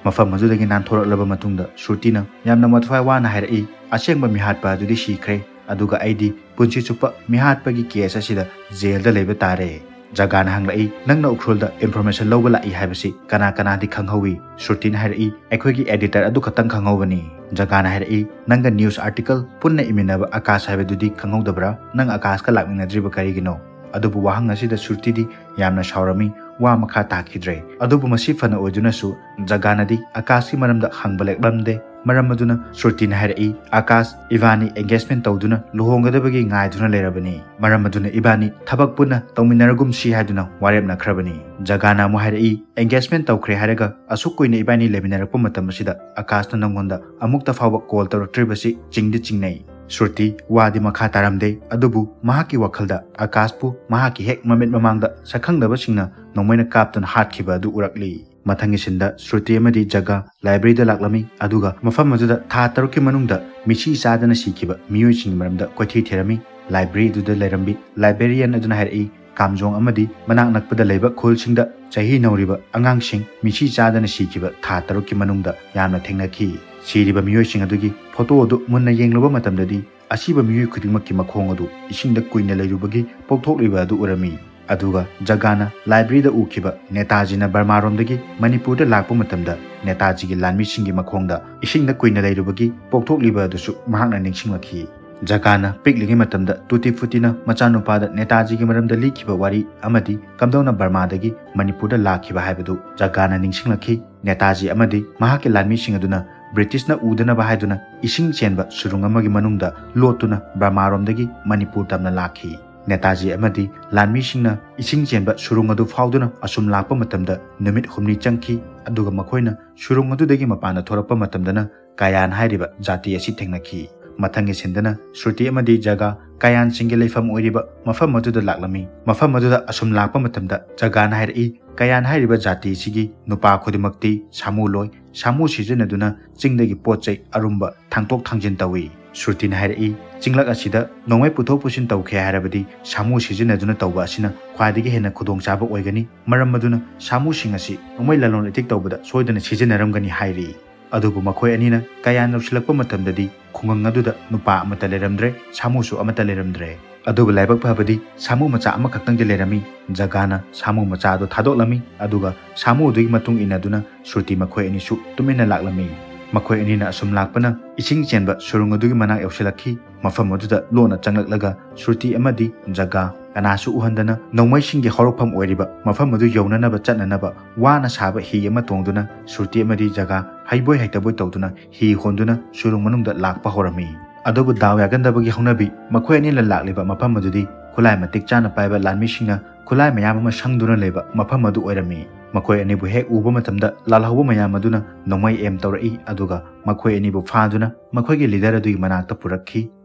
ꯃꯐꯝ ꯑꯗꯨꯗꯒꯤ ꯅꯥꯟꯊꯣꯔꯛꯂꯕ ꯃꯇꯨꯡꯗ ꯁ꯭ꯔꯨꯇꯤꯅ ꯌꯥꯝꯅ ꯃꯊ꯭ꯋꯥꯏ ꯋꯥꯅ ꯍꯥꯏꯔꯛꯏ, "ꯑꯁꯦꯡꯕ ꯃꯤꯍꯥꯠꯄ ꯑꯗꯨꯗꯤ ꯁꯤꯈ꯭ꯔꯦ, ꯑꯗꯨꯒ ꯑꯩꯗꯤ ꯄꯨꯟꯁꯤ ꯆꯨꯞꯄ ꯃꯤꯍꯥꯠꯄꯒꯤ ꯀꯦꯁ ꯑꯁꯤꯗ ꯖꯦꯜꯗ ꯂꯩꯕ ꯇꯥꯔꯦ꯫" ꯖꯒꯥꯅ ꯍꯪꯂꯛꯏ, "ꯅꯪꯅ ꯎꯈ꯭ꯔꯨꯜꯗ ꯏꯟꯐꯣꯔꯃꯦꯁꯟ ꯂꯧꯕ ꯂꯥꯛꯏ ꯍꯥꯏꯕꯁꯤ ꯀꯅꯥ ꯀꯅꯥꯗꯤ ꯈꯪꯍꯧꯏ?" ꯁ꯭ꯔꯨꯇꯤꯅ ꯍꯥꯏꯔꯛꯏ, "ꯑꯩꯈꯣꯏꯒꯤ ꯑꯦꯗꯤꯇꯔ ꯑꯗꯨ ꯈꯛꯇꯪ ꯈꯪꯍꯧꯕꯅꯤ꯫" ꯖꯒꯥꯅ ꯍꯥꯏꯔꯛꯏ, "ꯅꯪꯒ ꯅ꯭ꯌꯨꯁ ꯑꯥꯔꯇꯤꯀꯜ ꯄꯨꯟꯅ ꯏꯃꯤꯟꯅꯕ ꯑꯀꯥꯁ ꯍꯥꯏꯕꯗꯨꯗꯤ ꯈꯪꯍꯧꯗꯕ꯭ꯔꯥ? ꯅꯪ ꯑꯀꯥꯁꯀ ꯂꯥꯛꯃꯤꯟꯅꯗ꯭ꯔꯤꯕ ꯀꯔꯤꯒꯤꯅꯣ?" ꯑꯗꯨꯕꯨ ꯋꯥꯍꯪ ꯑꯁꯤꯗ ꯁ꯭ꯔꯨꯇꯤꯗꯤ ꯌꯥꯝꯅ ꯁꯥꯎꯔꯝꯃꯤ, ꯋꯥ ꯃꯈꯥ ꯇꯥꯈꯤꯗ꯭ꯔꯦ꯫ ꯑꯗꯨꯕꯨ ꯃꯁꯤ ꯐꯅ ꯑꯣꯏꯗꯨꯅꯁꯨ ꯖꯒꯥꯅꯗꯤ ꯑꯀꯥꯁꯀꯤ ꯃꯔꯝꯗ ꯍꯪꯕ ꯂꯦꯞꯂꯝꯗꯦ꯫ ꯃꯔꯝ ꯑꯗꯨꯅ ꯁ꯭ꯔꯨꯇꯤꯅ ꯍꯥꯏꯔꯛꯏ, "ꯑꯀꯥꯁ, ꯏꯕꯥꯅꯤ engagement ꯇꯧꯗꯨꯅ ꯂꯨꯍꯣꯡꯒꯗꯕꯒꯤ ꯉꯥꯏꯗꯨꯅ ꯂꯩꯔꯕꯅꯤ꯫ ꯃꯔꯝ ꯑꯗꯨꯅ ꯏꯕꯥꯅꯤ ꯊꯕꯛ ꯄꯨꯟꯅ ꯇꯧꯃꯤꯟꯅꯔꯒꯨꯝꯁꯤ" ꯍꯥꯏꯗꯨꯅ ꯋꯥꯔꯦꯞꯅꯈ꯭ꯔꯕꯅꯤ꯫ ꯖꯒꯥꯅ ꯑꯃꯨꯛ ꯍꯥꯏꯔꯛꯏ, "Engagement ꯇꯧꯈ꯭ꯔꯦ ꯍꯥꯏꯔꯒ ꯑꯁꯨꯛ ꯀꯨꯏꯅ ꯏꯕꯥꯅꯤ ꯂꯩꯃꯤꯟꯅꯔꯛꯄ ꯃꯇꯝ ꯑꯁꯤꯗ ꯑꯀꯥꯁꯅ ꯅꯪꯉꯣꯟꯗ ꯑꯃꯨꯛꯇ ꯐꯥꯎꯕ call ꯇꯧꯔꯛꯇ꯭ꯔꯤꯕꯁꯤ ꯆꯤꯡꯗꯤ ꯆꯤꯡꯅꯩ꯫" ꯁ꯭ꯔꯨꯇꯤ ꯋꯥꯗꯤ ꯃꯈꯥ ꯇꯥꯔꯝꯗꯦ, ꯑꯗꯨꯕꯨ ꯃꯍꯥꯛꯀꯤ ꯋꯥꯈꯜꯗ ꯑꯀꯥꯁꯄꯨ ꯃꯍꯥꯛꯀꯤ ꯍꯦꯛ ꯃꯃꯤꯠ ꯃꯃꯥꯡꯗ ꯁꯛꯈꯪꯗꯕꯁꯤꯡꯅ ꯅꯣꯡꯃꯩꯅ ꯀꯥꯞꯇꯨꯅ ꯍꯥꯠꯈꯤꯕ ꯑꯗꯨ ꯎꯔꯛꯂꯤ꯫ ꯃꯊꯪꯒꯤ ꯁꯤꯟꯗ ꯁ꯭ꯔꯨꯇꯤ ꯑꯃꯗꯤ ꯖꯒꯥ ꯂꯥꯏꯕ꯭ꯔꯦꯔꯤꯗ ꯂꯥꯛꯂꯝꯃꯤ, ꯑꯗꯨꯒ ꯃꯐꯝ ꯑꯗꯨꯗ ꯊꯥ ꯇꯔꯨꯛꯀꯤ ꯃꯅꯨꯡꯗ ꯃꯤꯁꯤ ꯆꯥꯗꯅ ꯁꯤꯈꯤꯕ ꯃꯤꯑꯣꯏꯁꯤꯡꯒꯤ ꯃꯔꯝꯗ ꯀꯣꯏꯊꯤ ꯊꯤꯔꯝꯃꯤ꯫ ꯂꯥꯏꯕ꯭ꯔꯦꯔꯤ ꯑꯗꯨꯗ ꯂꯩꯔꯝꯕꯤ librarian ꯑꯗꯨꯅ ꯍꯥꯏꯔꯛꯏ, "ꯀꯥꯝꯖꯣꯡ ꯑꯃꯗꯤ ꯃꯅꯥꯛ ꯅꯛꯄꯗ ꯂꯩꯕ ꯈꯨꯜꯁꯤꯡꯗ ꯆꯍꯤ ꯅꯧꯔꯤꯕ ꯑꯉꯥꯡꯁꯤꯡ ꯃꯤꯁꯤ ꯆꯥꯗꯅ ꯁꯤꯈꯤꯕ ꯊꯥ ꯇꯔꯨꯛꯀꯤ ꯃꯅꯨꯡꯗ ꯌꯥꯝꯅ ꯊꯦꯡꯅꯈꯤ꯫ ꯁꯤꯔꯤꯕ ꯃꯤꯑꯣꯏꯁꯤꯡ ꯑꯗꯨꯒꯤ ꯐꯣꯇꯣ ꯑꯗꯨ ꯃꯨꯟꯅ ꯌꯦꯡꯂꯨꯕ ꯃꯇꯝꯗꯗꯤ ꯑꯁꯤꯕ ꯃꯤꯑꯣꯏ ꯈꯨꯗꯤꯡꯃꯛꯀꯤ ꯃꯈꯣꯡ ꯑꯗꯨ ꯏꯁꯤꯡꯗ ꯀꯨꯏꯅ ꯂꯩꯔꯨꯕꯒꯤ ꯄꯣꯛꯊꯣꯛꯂꯤꯕ ꯑꯗꯨ ꯎꯔꯝꯃꯤ꯫" ꯑꯗꯨꯒ ꯖꯒꯥꯅ ꯂꯥꯏꯕ꯭ꯔꯦꯔꯤꯗ ꯎꯈꯤꯕ ꯅꯦꯇꯥꯖꯤꯅ ꯕꯔꯃꯥꯔꯣꯝꯗꯒꯤ ꯃꯅꯤꯄꯨꯔꯗ ꯂꯥꯛꯄ ꯃꯇꯝꯗ ꯅꯦꯇꯥꯖꯤꯒꯤ ꯂꯥꯟꯃꯤꯁꯤꯡꯒꯤ ꯃꯈꯣꯡꯗ ꯏꯁꯤꯡꯗ ꯀꯨꯏꯅ ꯂꯩꯔꯨꯕꯒꯤ ꯄꯣꯛꯊꯣꯛꯂꯤꯕ ꯑꯗꯨꯁꯨ ꯃꯍꯥꯛꯅ ꯅꯤꯡꯁꯤꯡꯂꯛꯈꯤ꯫ ꯖꯒꯥꯅ ꯄꯤꯛꯂꯤꯉꯩ ꯃꯇꯝꯗ ꯇꯨꯇꯤ ꯐꯨꯇꯤꯅ ꯃꯆꯥꯅꯨꯄꯥꯗ ꯅꯦꯇꯥꯖꯤꯒꯤ ꯃꯔꯝꯗ ꯂꯤꯈꯤꯕ ꯋꯥꯔꯤ ꯑꯃꯗꯤ ꯀꯝꯗꯧꯅ ꯕꯔꯃꯥꯗꯒꯤ ꯃꯅꯤꯄꯨꯔꯗ ꯂꯥꯛꯈꯤꯕ ꯍꯥꯏꯕꯗꯨ ꯖꯒꯥꯅ ꯅꯤꯡꯁꯤꯡꯂꯛꯈꯤ꯫ ꯅꯦꯇꯥꯖꯤ ꯑꯃꯗꯤ ꯃꯍꯥꯛꯀꯤ ꯂꯥꯟꯃꯤꯁꯤꯡ ꯑꯗꯨꯅ ꯕ꯭ꯔꯤꯇꯤꯁꯅ ꯎꯗꯅꯕ ꯍꯥꯏꯗꯨꯅ ꯏꯁꯤꯡ ꯆꯦꯟꯕ ꯁꯨꯔꯨꯡ ꯑꯃꯒꯤ ꯃꯅꯨꯡꯗ ꯂꯣꯠꯇꯨꯅ ꯕꯔꯃꯥꯔꯣꯝꯗꯒꯤ ꯃꯅꯤꯄꯨꯔ ꯇꯝꯅ ꯂꯥꯛꯈꯤ꯫ ꯅꯦꯇꯥꯖꯤ ꯑꯃꯗꯤ ꯂꯥꯟꯃꯤꯁꯤꯡꯅ ꯏꯁꯤꯡ ꯆꯦꯟꯕ ꯁꯨꯔꯨꯡ ꯑꯗꯨ ꯐꯥꯎꯗꯨꯅ ꯑꯁꯨꯝ ꯂꯥꯛꯄ ꯃꯇꯝꯗ ꯅꯨꯃꯤꯠ ꯍꯨꯝꯅꯤ ꯆꯪꯈꯤ, ꯑꯗꯨꯒ ꯃꯈꯣꯏꯅ ꯁꯨꯔꯨꯡ ꯑꯗꯨꯗꯒꯤ ꯃꯄꯥꯟꯗ ꯊꯣꯔꯛꯄ ꯃꯇꯝꯗꯅ ꯀꯌꯥꯟ ꯍꯥꯏꯔꯤꯕ ꯖꯥꯇꯤ ꯑꯁꯤ ꯊꯦꯡꯅꯈꯤ꯫ ꯃꯊꯪꯒꯤ ꯁꯤꯟꯗꯅ ꯁ꯭ꯔꯨꯇꯤ ꯑꯃꯗꯤ ꯖꯒꯥ ꯀꯌꯥꯟꯁꯤꯡꯒꯤ ꯂꯩꯐꯝ ꯑꯣꯏꯔꯤꯕ ꯃꯐꯝ ꯑꯗꯨꯗ ꯂꯥꯛꯂꯝꯃꯤ꯫ ꯃꯐꯝ ꯑꯗꯨꯗ ꯑꯁꯨꯝ ꯂꯥꯛꯄ ꯃꯇꯝꯗ ꯖꯒꯥꯅ ꯍꯥꯏꯔꯛꯏ, "ꯀꯌꯥꯟ ꯍꯥꯏꯔꯤꯕ ꯖꯥꯇꯤ ꯑꯁꯤꯒꯤ ꯅꯨꯄꯥ ꯈꯨꯗꯤꯡꯃꯛꯇꯤ ꯁꯥꯃꯨ ꯂꯣꯏ꯫ ꯁꯥꯃꯨ ꯁꯤꯖꯤꯟꯅꯗꯨꯅ ꯆꯤꯡꯗꯒꯤ ꯄꯣꯠ ꯆꯩ ꯑꯔꯨꯝꯕ ꯊꯥꯡꯇꯣꯛ ꯊꯥꯡꯖꯤꯟ ꯇꯧꯏ꯫" ꯁ꯭ꯔꯨꯇꯤꯅ ꯍꯥꯏꯔꯛꯏ, "ꯆꯤꯡꯂꯛ ꯑꯁꯤꯗ ꯅꯣꯡꯃꯩ ꯄꯨꯊꯣꯛ ꯄꯨꯁꯤꯟ ꯇꯧꯈ꯭ꯔꯦ ꯍꯥꯏꯔꯕꯗꯤ ꯁꯥꯃꯨ ꯁꯤꯖꯤꯟꯅꯗꯨꯅ ꯇꯧꯕ ꯑꯁꯤꯅ ꯈ꯭ꯋꯥꯏꯗꯒꯤ ꯍꯦꯟꯅ ꯈꯨꯗꯣꯡꯆꯥꯕ ꯑꯣꯏꯒꯅꯤ꯫ ꯃꯔꯝ ꯑꯗꯨꯅ ꯁꯥꯃꯨꯁꯤꯡ ꯑꯁꯤ ꯅꯣꯡꯃꯩ ꯂꯂꯣꯟ ꯏꯇꯤꯛ ꯇꯧꯕꯗ ꯁꯣꯏꯗꯅ ꯁꯤꯖꯤꯟꯅꯔꯝꯒꯅꯤ" ꯍꯥꯏꯔꯤ꯫ ꯑꯗꯨꯕꯨ ꯃꯈꯣꯏ ꯑꯅꯤꯅ ꯀꯌꯥꯟ ꯌꯧꯁꯤꯜꯂꯛꯄ ꯃꯇꯝꯗꯗꯤ ꯈꯨꯡꯒꯪ ꯑꯗꯨꯗ ꯅꯨꯄꯥ ꯑꯃꯠꯇ ꯂꯩꯔꯝꯗ꯭ꯔꯦ, ꯁꯥꯃꯨꯁꯨ ꯑꯃꯠꯇ ꯂꯩꯔꯝꯗ꯭ꯔꯦ꯫ ꯑꯗꯨꯕꯨ ꯂꯥꯏꯕꯛ ꯐꯕꯗꯤ ꯁꯥꯃꯨ ꯃꯆꯥ ꯑꯃꯈꯛꯇꯪꯗꯤ ꯂꯩꯔꯝꯃꯤ꯫ ꯖꯒꯥꯅ ꯁꯥꯃꯨ ꯃꯆꯥ ꯑꯗꯨ ꯊꯥꯗꯣꯛꯂꯝꯃꯤ, ꯑꯗꯨꯒ ꯁꯥꯃꯨ ꯑꯗꯨꯒꯤ ꯃꯇꯨꯡ ꯏꯟꯅꯗꯨꯅ ꯁ꯭ꯔꯨꯇꯤ ꯃꯈꯣꯏ ꯑꯅꯤꯁꯨ ꯇꯨꯃꯤꯟꯅ ꯂꯥꯛꯂꯝꯃꯤ꯫ ꯃꯈꯣꯏ ꯑꯅꯤꯅ ꯑꯁꯨꯝ ꯂꯥꯛꯄꯅ ꯏꯁꯤꯡ ꯆꯦꯟꯕ ꯁꯨꯔꯨꯡ ꯑꯗꯨꯒꯤ ꯃꯅꯥꯛ ꯌꯧꯁꯤꯜꯂꯛꯈꯤ꯫ ꯃꯐꯝ ꯑꯗꯨꯗ ꯂꯣꯟꯅ ꯆꯪꯂꯛꯂꯒ ꯁ꯭ꯔꯨꯇꯤ ꯑꯃꯗꯤ ꯖꯒꯥ ꯀꯅꯥꯁꯨ ꯎꯍꯟꯗꯅ ꯅꯣꯡꯃꯩꯁꯤꯡꯒꯤ ꯍꯧꯔꯛꯐꯝ ꯑꯣꯏꯔꯤꯕ ꯃꯐꯝ ꯑꯗꯨ ꯌꯧꯅꯅꯕ ꯆꯠꯅꯅꯕ ꯋꯥꯅ ꯁꯥꯕ ꯍꯤ ꯑꯃ ꯇꯣꯡꯗꯨꯅ ꯁ꯭ꯔꯨꯇꯤ ꯑꯃꯗꯤ ꯖꯒꯥ ꯍꯩꯕꯣꯏ ꯍꯩꯇꯕꯣꯏ ꯇꯧꯗꯨꯅ ꯍꯤ ꯍꯣꯟꯗꯨꯅ ꯁꯨꯔꯨꯡ ꯃꯅꯨꯡꯗ ꯂꯥꯛꯄ ꯍꯧꯔꯝꯃꯤ꯫ ꯑꯗꯨꯕꯨ ꯗꯥꯎ ꯌꯥꯒꯟꯗꯕꯒꯤ ꯍꯧꯅꯕꯤ ꯃꯈꯣꯏ ꯑꯅꯤꯅ ꯂꯥꯛꯂꯤꯕ ꯃꯐꯝ ꯑꯗꯨꯗꯤ ꯈꯨꯠꯂꯥꯏ ꯃꯇꯤꯛ ꯆꯥꯅ ꯄꯥꯏꯕ ꯂꯥꯟꯃꯤꯁꯤꯡꯅ ꯈꯨꯠꯂꯥꯏ ꯃꯌꯥꯝ ꯑꯃ ꯁꯪꯗꯨꯅ ꯂꯩꯕ ꯃꯐꯝ ꯑꯗꯨ ꯑꯣꯏꯔꯝꯃꯤ꯫ ꯃꯈꯣꯏ ꯑꯅꯤꯕꯨ ꯍꯦꯛ ꯎꯕ ꯃꯇꯝꯗ ꯂꯥꯜꯍꯧꯕ ꯃꯌꯥꯝ ꯑꯗꯨꯅ ꯅꯣꯡꯃꯩ ꯑꯦꯝ ꯇꯧꯔꯛꯏ, ꯑꯗꯨꯒ ꯃꯈꯣꯏ ꯑꯅꯤꯕꯨ ꯐꯥꯗꯨꯅ ꯃꯈꯣꯏꯒꯤ ꯂꯤꯗꯔ ꯑꯗꯨꯒꯤ ꯃꯅꯥꯛꯇ ꯄꯨꯔꯛꯈꯤ꯫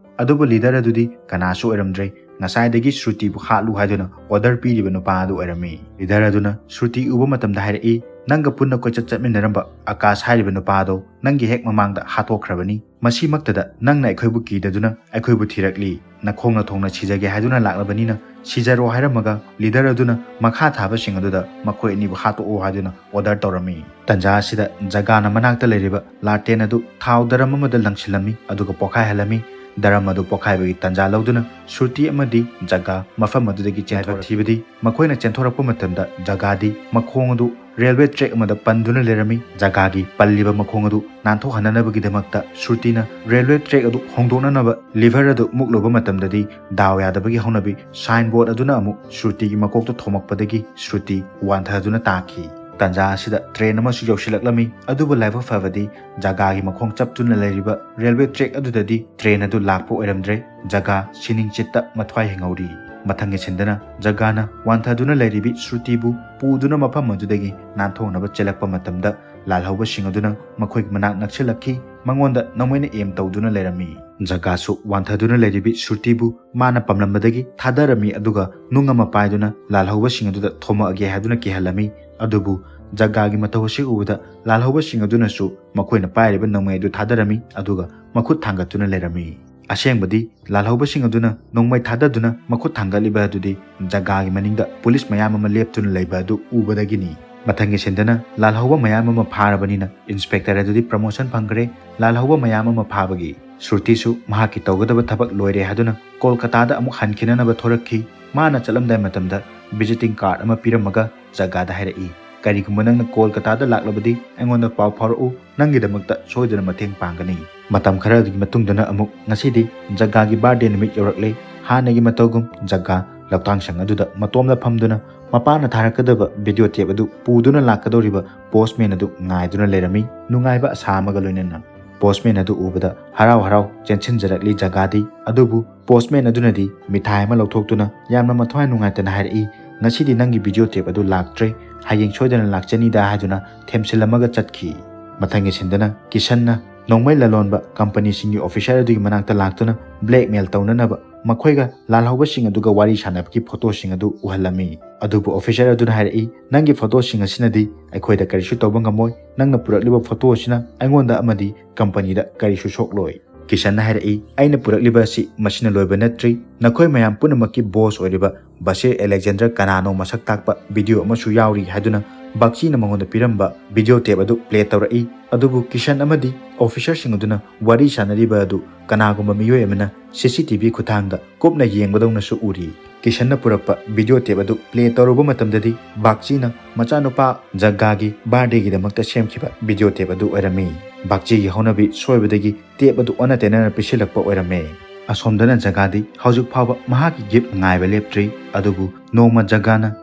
ꯑꯗꯨꯕꯨ ꯂꯤꯗꯔ ꯑꯗꯨꯗꯤ ꯀꯅꯥꯁꯨ ꯑꯣꯏꯔꯝꯗ꯭ꯔꯦ, ꯉꯁꯥꯏꯗꯒꯤ ꯁ꯭ꯔꯨꯇꯤꯕꯨ ꯍꯥꯠꯂꯨ ꯍꯥꯏꯗꯨꯅ ꯑꯣꯔꯗꯔ ꯄꯤꯔꯤꯕ ꯅꯨꯄꯥ ꯑꯗꯨ ꯑꯣꯏꯔꯝꯃꯤ꯫ ꯂꯤꯗꯔ ꯑꯗꯨꯅ ꯁ꯭ꯔꯨꯇꯤ ꯎꯕ ꯃꯇꯝꯗ ꯍꯥꯏꯔꯛꯏ, "ꯅꯪꯒ ꯄꯨꯟꯅ ꯀꯣꯏꯆꯠ ꯆꯠꯃꯤꯟꯅꯔꯝꯕ ꯑꯀꯥꯁ ꯍꯥꯏꯔꯤꯕ ꯅꯨꯄꯥ ꯑꯗꯣ ꯅꯪꯒꯤ ꯍꯦꯛ ꯃꯃꯥꯡꯗ ꯍꯥꯠꯇꯣꯛꯈ꯭ꯔꯕꯅꯤ꯫ ꯃꯁꯤꯃꯛꯇꯗ ꯅꯪꯅ ꯑꯩꯈꯣꯏꯕꯨ ꯀꯤꯗꯗꯨꯅ ꯑꯩꯈꯣꯏꯕꯨ ꯊꯤꯔꯛꯂꯤ꯫ ꯅꯈꯣꯡꯅ ꯊꯣꯡꯅ ꯁꯤꯖꯒꯦ ꯍꯥꯏꯗꯨꯅ ꯂꯥꯛꯂꯕꯅꯤꯅ ꯁꯤꯖꯔꯣ" ꯍꯥꯏꯔꯝꯃꯒ ꯂꯤꯗꯔ ꯑꯗꯨꯅ ꯃꯈꯥ ꯊꯥꯕꯁꯤꯡ ꯑꯗꯨꯗ ꯃꯈꯣꯏ ꯑꯅꯤꯕꯨ ꯍꯥꯠꯇꯣꯛꯑꯣ ꯍꯥꯏꯗꯨꯅ ꯑꯣꯔꯗꯔ ꯇꯧꯔꯝꯃꯤ꯫ ꯇꯟꯖꯥ ꯑꯁꯤꯗ ꯖꯒꯥꯅ ꯃꯅꯥꯛꯇ ꯂꯩꯔꯤꯕ ꯂꯥꯇꯦꯟ ꯑꯗꯨ ꯊꯥꯎ ꯗꯔꯝ ꯑꯃꯗ ꯂꯪꯁꯤꯜꯂꯝꯃꯤ, ꯑꯗꯨꯒ ꯄꯣꯈꯥꯏꯍꯜꯂꯝꯃꯤ꯫ ꯗꯔꯝ ꯑꯗꯨ ꯄꯣꯈꯥꯏꯕꯒꯤ ꯇꯟꯖꯥ ꯂꯧꯗꯨꯅ ꯁ꯭ꯔꯨꯇꯤ ꯑꯃꯗꯤ ꯖꯒꯥ ꯃꯐꯝ ꯑꯗꯨꯗꯒꯤ ꯆꯦꯟꯊꯣꯔꯛꯈꯤꯕꯗꯤ ꯃꯈꯣꯏꯅ ꯆꯦꯟꯊꯣꯔꯛꯄ ꯃꯇꯝꯗ ꯖꯒꯥꯗꯤ ꯃꯈꯣꯡ ꯑꯗꯨ ꯔꯦꯜꯋꯦ ꯇ꯭ꯔꯦꯛ ꯑꯃꯗ ꯄꯟꯗꯨꯅ ꯂꯩꯔꯝꯃꯤ꯫ ꯖꯒꯥꯒꯤ ꯄꯜꯂꯤꯕ ꯃꯈꯣꯡ ꯑꯗꯨ ꯅꯥꯟꯊꯣꯛꯍꯟꯅꯅꯕꯒꯤꯗꯃꯛꯇ ꯁ꯭ꯔꯨꯇꯤꯅ ꯔꯦꯜꯋꯦ ꯇ꯭ꯔꯦꯛ ꯑꯗꯨ ꯍꯣꯡꯗꯣꯛꯅꯅꯕ ꯂꯤꯚꯔ ꯑꯗꯨ ꯃꯨꯛꯂꯨꯕ ꯃꯇꯝꯗꯗꯤ ꯗꯥꯎ ꯌꯥꯗꯕꯒꯤ ꯍꯧꯅꯕꯤ ꯁꯥꯏꯟ ꯕꯣꯔꯗ ꯑꯗꯨꯅ ꯑꯃꯨꯛ ꯁ꯭ꯔꯨꯇꯤꯒꯤ ꯃꯀꯣꯛꯇ ꯊꯣꯝꯃꯛꯄꯗꯒꯤ ꯁ꯭ꯔꯨꯇꯤ ꯋꯥꯟꯊꯗꯨꯅ ꯇꯥꯈꯤ꯫ ꯇꯟꯖꯥ ꯑꯁꯤꯗ ꯇ꯭ꯔꯦꯟ ꯑꯃꯁꯨ ꯌꯧꯁꯤꯜꯂꯛꯂꯝꯃꯤ꯫ ꯑꯗꯨꯕꯨ ꯂꯥꯏꯕꯛ ꯐꯕꯗꯤ ꯖꯒꯥꯒꯤ ꯃꯈꯣꯡ ꯆꯞꯇꯨꯅ ꯂꯩꯔꯤꯕ ꯔꯦꯜꯋꯦ ꯇ꯭ꯔꯦꯛ ꯑꯗꯨꯗꯗꯤ ꯇ꯭ꯔꯦꯟ ꯑꯗꯨ ꯂꯥꯛꯄ ꯑꯣꯏꯔꯝꯗ꯭ꯔꯦ꯫ ꯖꯒꯥ ꯁꯤꯅꯤꯡ ꯆꯤꯠꯇ ꯃꯊ꯭ꯋꯥꯏ ꯍꯤꯡꯍꯧꯔꯤ꯫ ꯃꯊꯪꯒꯤ ꯁꯤꯟꯗꯅ ꯖꯒꯥꯅ ꯋꯥꯟꯊꯗꯨꯅ ꯂꯩꯔꯤꯕꯤ ꯁ꯭ꯔꯨꯇꯤꯕꯨ ꯄꯨꯗꯨꯅ ꯃꯐꯝ ꯑꯗꯨꯗꯒꯤ ꯅꯥꯟꯊꯣꯛꯅꯕ ꯆꯦꯜꯂꯛꯄ ꯃꯇꯝꯗ ꯂꯥꯜꯍꯧꯕꯁꯤꯡ ꯑꯗꯨꯅ ꯃꯈꯣꯏꯒꯤ ꯃꯅꯥꯛ ꯅꯛꯁꯤꯜꯂꯛꯈꯤ꯫ ꯃꯉꯣꯟꯗ ꯅꯣꯡꯃꯩꯅ ꯑꯦꯝ ꯇꯧꯗꯨꯅ ꯂꯩꯔꯝꯃꯤ꯫ ꯖꯒꯥꯁꯨ ꯋꯥꯟꯊꯗꯨꯅ ꯂꯩꯔꯤꯕꯤ ꯁ꯭ꯔꯨꯇꯤꯕꯨ ꯃꯥꯅ ꯄꯝꯂꯝꯕꯗꯒꯤ ꯊꯥꯗꯔꯝꯃꯤ, ꯑꯗꯨꯒ ꯅꯨꯡ ꯑꯃ ꯄꯥꯏꯗꯨꯅ ꯂꯥꯜꯍꯧꯕꯁꯤꯡ ꯑꯗꯨꯗ ꯊꯣꯝꯃꯛꯑꯒꯦ ꯍꯥꯏꯗꯨꯅ ꯀꯤꯍꯜꯂꯝꯃꯤ꯫ ꯑꯗꯨꯕꯨ ꯖꯒꯥꯒꯤ ꯃꯇꯧ ꯑꯁꯤ ꯎꯕꯗ ꯂꯥꯜꯍꯧꯕꯁꯤꯡ ꯑꯗꯨꯅꯁꯨ ꯃꯈꯣꯏꯅ ꯄꯥꯏꯔꯤꯕ ꯅꯣꯡꯃꯩ ꯑꯗꯨ ꯊꯥꯗꯔꯝꯃꯤ, ꯑꯗꯨꯒ ꯃꯈꯨꯠ ꯊꯥꯡꯒꯠꯇꯨꯅ ꯂꯩꯔꯝꯃꯤ꯫ ꯑꯁꯦꯡꯕꯗꯤ ꯂꯥꯜꯍꯧꯕꯁꯤꯡ ꯑꯗꯨꯅ ꯅꯣꯡꯃꯩ ꯊꯥꯗꯗꯨꯅ ꯃꯈꯨꯠ ꯊꯥꯡꯒꯠꯂꯤꯕ ꯑꯗꯨꯗꯤ ꯖꯒꯥꯒꯤ ꯃꯅꯤꯡꯗ ꯄꯨꯂꯤꯁ ꯃꯌꯥꯝ ꯑꯃ ꯂꯦꯞꯇꯨꯅ ꯂꯩꯕ ꯑꯗꯨ ꯎꯕꯗꯒꯤꯅꯤ꯫ ꯃꯊꯪꯒꯤ ꯁꯤꯟꯗꯅ ꯂꯥꯜꯍꯧꯕ ꯃꯌꯥꯝ ꯑꯃ ꯐꯥꯔꯕꯅꯤꯅ ꯏꯟꯁꯄꯦꯛꯇꯔ ꯑꯗꯨꯗꯤ ꯄ꯭ꯔꯃꯣꯁꯟ ꯐꯪꯈ꯭ꯔꯦ꯫ ꯂꯥꯜꯍꯧꯕ ꯃꯌꯥꯝ ꯑꯃ ꯐꯥꯕꯒꯤ ꯁ꯭ꯔꯨꯇꯤꯁꯨ ꯃꯍꯥꯛꯀꯤ ꯇꯧꯒꯗꯕ ꯊꯕꯛ ꯂꯣꯏꯔꯦ ꯍꯥꯏꯗꯨꯅ ꯀꯣꯜꯀꯇꯥꯗ ꯑꯃꯨꯛ ꯍꯟꯈꯤꯅꯅꯕ ꯊꯣꯔꯛꯈꯤ꯫ ꯃꯥꯅ ꯆꯠꯂꯝꯗꯥꯏ ꯃꯇꯝꯗ ꯚꯤꯖꯤꯇꯤꯡ ꯀꯥꯔꯗ ꯑꯃ ꯄꯤꯔꯝꯃꯒ ꯖꯒꯥꯗ ꯍꯥꯏꯔꯛꯏ, ꯀꯔꯤꯒꯨꯝꯕ ꯅꯪꯅ ꯀꯣꯜꯀꯇꯥꯗ ꯂꯥꯛꯂꯕꯗꯤ ꯑꯩꯉꯣꯟꯗ ꯄꯥꯎ ꯐꯥꯎꯔꯛꯎ, ꯅꯪꯒꯤꯗꯃꯛꯇ ꯁꯣꯏꯗꯅ ꯃꯇꯦꯡ ꯄꯥꯡꯒꯅꯤ꯫ ꯃꯇꯝ ꯈꯔꯒꯤ ꯃꯇꯨꯡꯗꯅ ꯑꯃꯨꯛ ꯉꯁꯤꯗꯤ ꯖꯒꯥꯒꯤ ꯕꯥꯔꯗꯦ ꯅꯨꯃꯤꯠ ꯌꯧꯔꯛꯂꯦ꯫ ꯍꯥꯟꯅꯒꯤ ꯃꯇꯧꯒꯨꯝ ꯖꯒꯥ ꯂꯧꯇꯥꯡꯁꯪ ꯑꯗꯨꯗ ꯃꯇꯣꯝꯗ ꯐꯝꯗꯨꯅ ꯃꯄꯥꯅ ꯊꯥꯔꯛꯀꯗꯕ ꯚꯤꯗꯤꯑꯣ ꯇꯦꯞ ꯑꯗꯨ ꯄꯨꯗꯨꯅ ꯂꯥꯛꯀꯗꯧꯔꯤꯕ ꯄꯣꯁꯃꯦꯟ ꯑꯗꯨ ꯉꯥꯏꯗꯨꯅ ꯂꯩꯔꯝꯃꯤ, ꯅꯨꯡꯉꯥꯏꯕ ꯑꯁꯥ ꯑꯃꯒ ꯂꯣꯏꯅꯅ꯫ ꯄꯣꯁꯃꯦꯟ ꯑꯗꯨ ꯎꯕꯗ ꯍꯔꯥꯎ ꯍꯔꯥꯎ ꯆꯦꯟꯁꯤꯟꯖꯔꯛꯂꯤ ꯖꯒꯥꯗꯤ꯫ ꯑꯗꯨꯕꯨ ꯄꯣꯁꯃꯦꯟ ꯑꯗꯨꯅꯗꯤ ꯃꯤꯊꯥꯏ ꯑꯃ ꯂꯧꯊꯣꯛꯇꯨꯅ ꯌꯥꯝꯅ ꯃꯊ꯭ꯋꯥꯏ ꯅꯨꯡꯉꯥꯏꯇꯅ ꯍꯥꯏꯔꯛꯏ, "ꯉꯁꯤꯗꯤ ꯅꯪꯒꯤ ꯚꯤꯗꯤꯑꯣ ꯇꯦꯞ ꯑꯗꯨ ꯂꯥꯛꯇ꯭ꯔꯦ, ꯍꯌꯦꯡ ꯁꯣꯏꯗꯅ ꯂꯥꯛꯆꯅꯤꯗ" ꯍꯥꯏꯗꯨꯅ ꯊꯦꯝꯁꯤꯜꯂꯝꯃꯒ ꯆꯠꯈꯤ꯫ ꯃꯊꯪꯒꯤ ꯁꯤꯟꯗꯅ ꯀꯤꯁꯟꯅ ꯅꯣꯡꯃꯩ ꯂꯂꯣꯟꯕ ꯀꯝꯄꯅꯤꯁꯤꯡꯒꯤ ꯑꯣꯐꯤꯁꯥꯔ ꯑꯗꯨꯒꯤ ꯃꯅꯥꯛꯇ ꯂꯥꯛꯇꯨꯅ ꯕ꯭ꯂꯦꯛꯃꯦꯜ ꯇꯧꯅꯅꯕ ꯃꯈꯣꯏꯒ ꯂꯥꯜꯍꯧꯕꯁꯤꯡ ꯑꯗꯨꯒ ꯋꯥꯔꯤ ꯁꯥꯟꯅꯕꯒꯤ ꯐꯣꯇꯣꯁꯤꯡ ꯑꯗꯨ ꯎꯍꯜꯂꯝꯃꯤ꯫ ꯑꯗꯨꯕꯨ ꯑꯣꯐꯤꯁꯥꯔ ꯑꯗꯨꯅ ꯍꯥꯏꯔꯛꯏ, "ꯅꯪꯒꯤ ꯐꯣꯇꯣꯁꯤꯡ ꯑꯁꯤꯅꯗꯤ ꯑꯩꯈꯣꯏꯗ ꯀꯔꯤꯁꯨ ꯇꯧꯕ ꯉꯝꯃꯣꯏ, ꯅꯪꯅ ꯄꯨꯔꯛꯂꯤꯕ ꯐꯣꯇꯣ ꯑꯁꯤꯅ ꯑꯩꯉꯣꯟꯗ ꯑꯃꯗꯤ ꯀꯝꯄꯅꯤꯗ ꯀꯔꯤꯁꯨ ꯁꯣꯛꯂꯣꯏ"꯫ ꯀꯤꯁꯟꯅ ꯍꯥꯏꯔꯛꯏ, "ꯑꯩꯅ ꯄꯨꯔꯛꯂꯤꯕ ꯑꯁꯤ ꯃꯁꯤꯅ ꯂꯣꯏꯕ ꯅꯠꯇ꯭ꯔꯤ, ꯅꯈꯣꯏ ꯃꯌꯥꯝ ꯄꯨꯝꯅꯃꯛꯀꯤ ꯕꯣꯁ ꯑꯣꯏꯔꯤꯕ ꯕꯁꯤꯔ ꯑꯂꯦꯛꯖꯦꯟꯗꯔ ꯀꯅꯥꯅꯣ ꯃꯁꯛ ꯇꯥꯛꯄ ꯚꯤꯗꯤꯑꯣ ꯑꯃꯁꯨ ꯌꯥꯎꯔꯤ" ꯍꯥꯏꯗꯨꯅ ꯕꯥꯛꯆꯤꯅ ꯃꯉꯣꯟꯗ ꯄꯤꯔꯝꯕ ꯚꯤꯗꯤꯑꯣ ꯇꯦꯞ ꯑꯗꯨ ꯄ꯭ꯂꯦ ꯇꯧꯔꯛꯏ꯫ ꯑꯗꯨꯕꯨ ꯀꯤꯁꯟ ꯑꯃꯗꯤ ꯑꯣꯐꯤꯁꯥꯔꯁꯤꯡ ꯑꯗꯨꯅ ꯋꯥꯔꯤ ꯁꯥꯟꯅꯔꯤꯕ ꯑꯗꯨ ꯀꯅꯥꯒꯨꯝꯕ ꯃꯤꯑꯣꯏ ꯑꯃꯅ ꯁꯤ ꯁꯤ ꯇꯤ ꯚꯤ ꯈꯨꯠꯊꯥꯡꯗ ꯀꯨꯞꯅ ꯌꯦꯡꯕꯗꯧꯅꯁꯨ ꯎꯔꯤ꯫ ꯀꯤꯁꯟꯅ ꯄꯨꯔꯛꯄ ꯚꯤꯗꯤꯑꯣ ꯇꯦꯞ ꯑꯗꯨ ꯄ꯭ꯂꯦ ꯇꯧꯔꯨꯕ ꯃꯇꯝꯗꯗꯤ ꯕꯥꯛꯆꯤꯅ ꯃꯆꯥꯅꯨꯄꯥ ꯖꯒꯥꯒꯤ ꯕꯥꯔꯗꯦꯒꯤꯗꯃꯛꯇ ꯁꯦꯝꯈꯤꯕ ꯚꯤꯗꯤꯑꯣ ꯇꯦꯞ ꯑꯗꯨ ꯑꯣꯏꯔꯝꯃꯤ꯫ ꯕꯥꯛꯆꯤꯒꯤ ꯍꯧꯅꯕꯤ ꯁꯣꯏꯕꯗꯒꯤ ꯇꯦꯞ ꯑꯗꯨ ꯑꯣꯟꯅ ꯇꯩꯅꯅ ꯄꯤꯁꯤꯜꯂꯛꯄ ꯑꯣꯏꯔꯝꯃꯦ꯫ ꯑꯁꯣꯝꯗꯅ ꯖꯒꯥꯗꯤ ꯍꯧꯖꯤꯛ ꯐꯥꯎꯕ ꯃꯍꯥꯛꯀꯤ ꯒꯤꯐ ꯉꯥꯏꯕ ꯂꯦꯞꯇ꯭ꯔꯤ꯫ ꯑꯗꯨꯕꯨ ꯅꯣꯡꯃ ꯖꯒꯥꯅ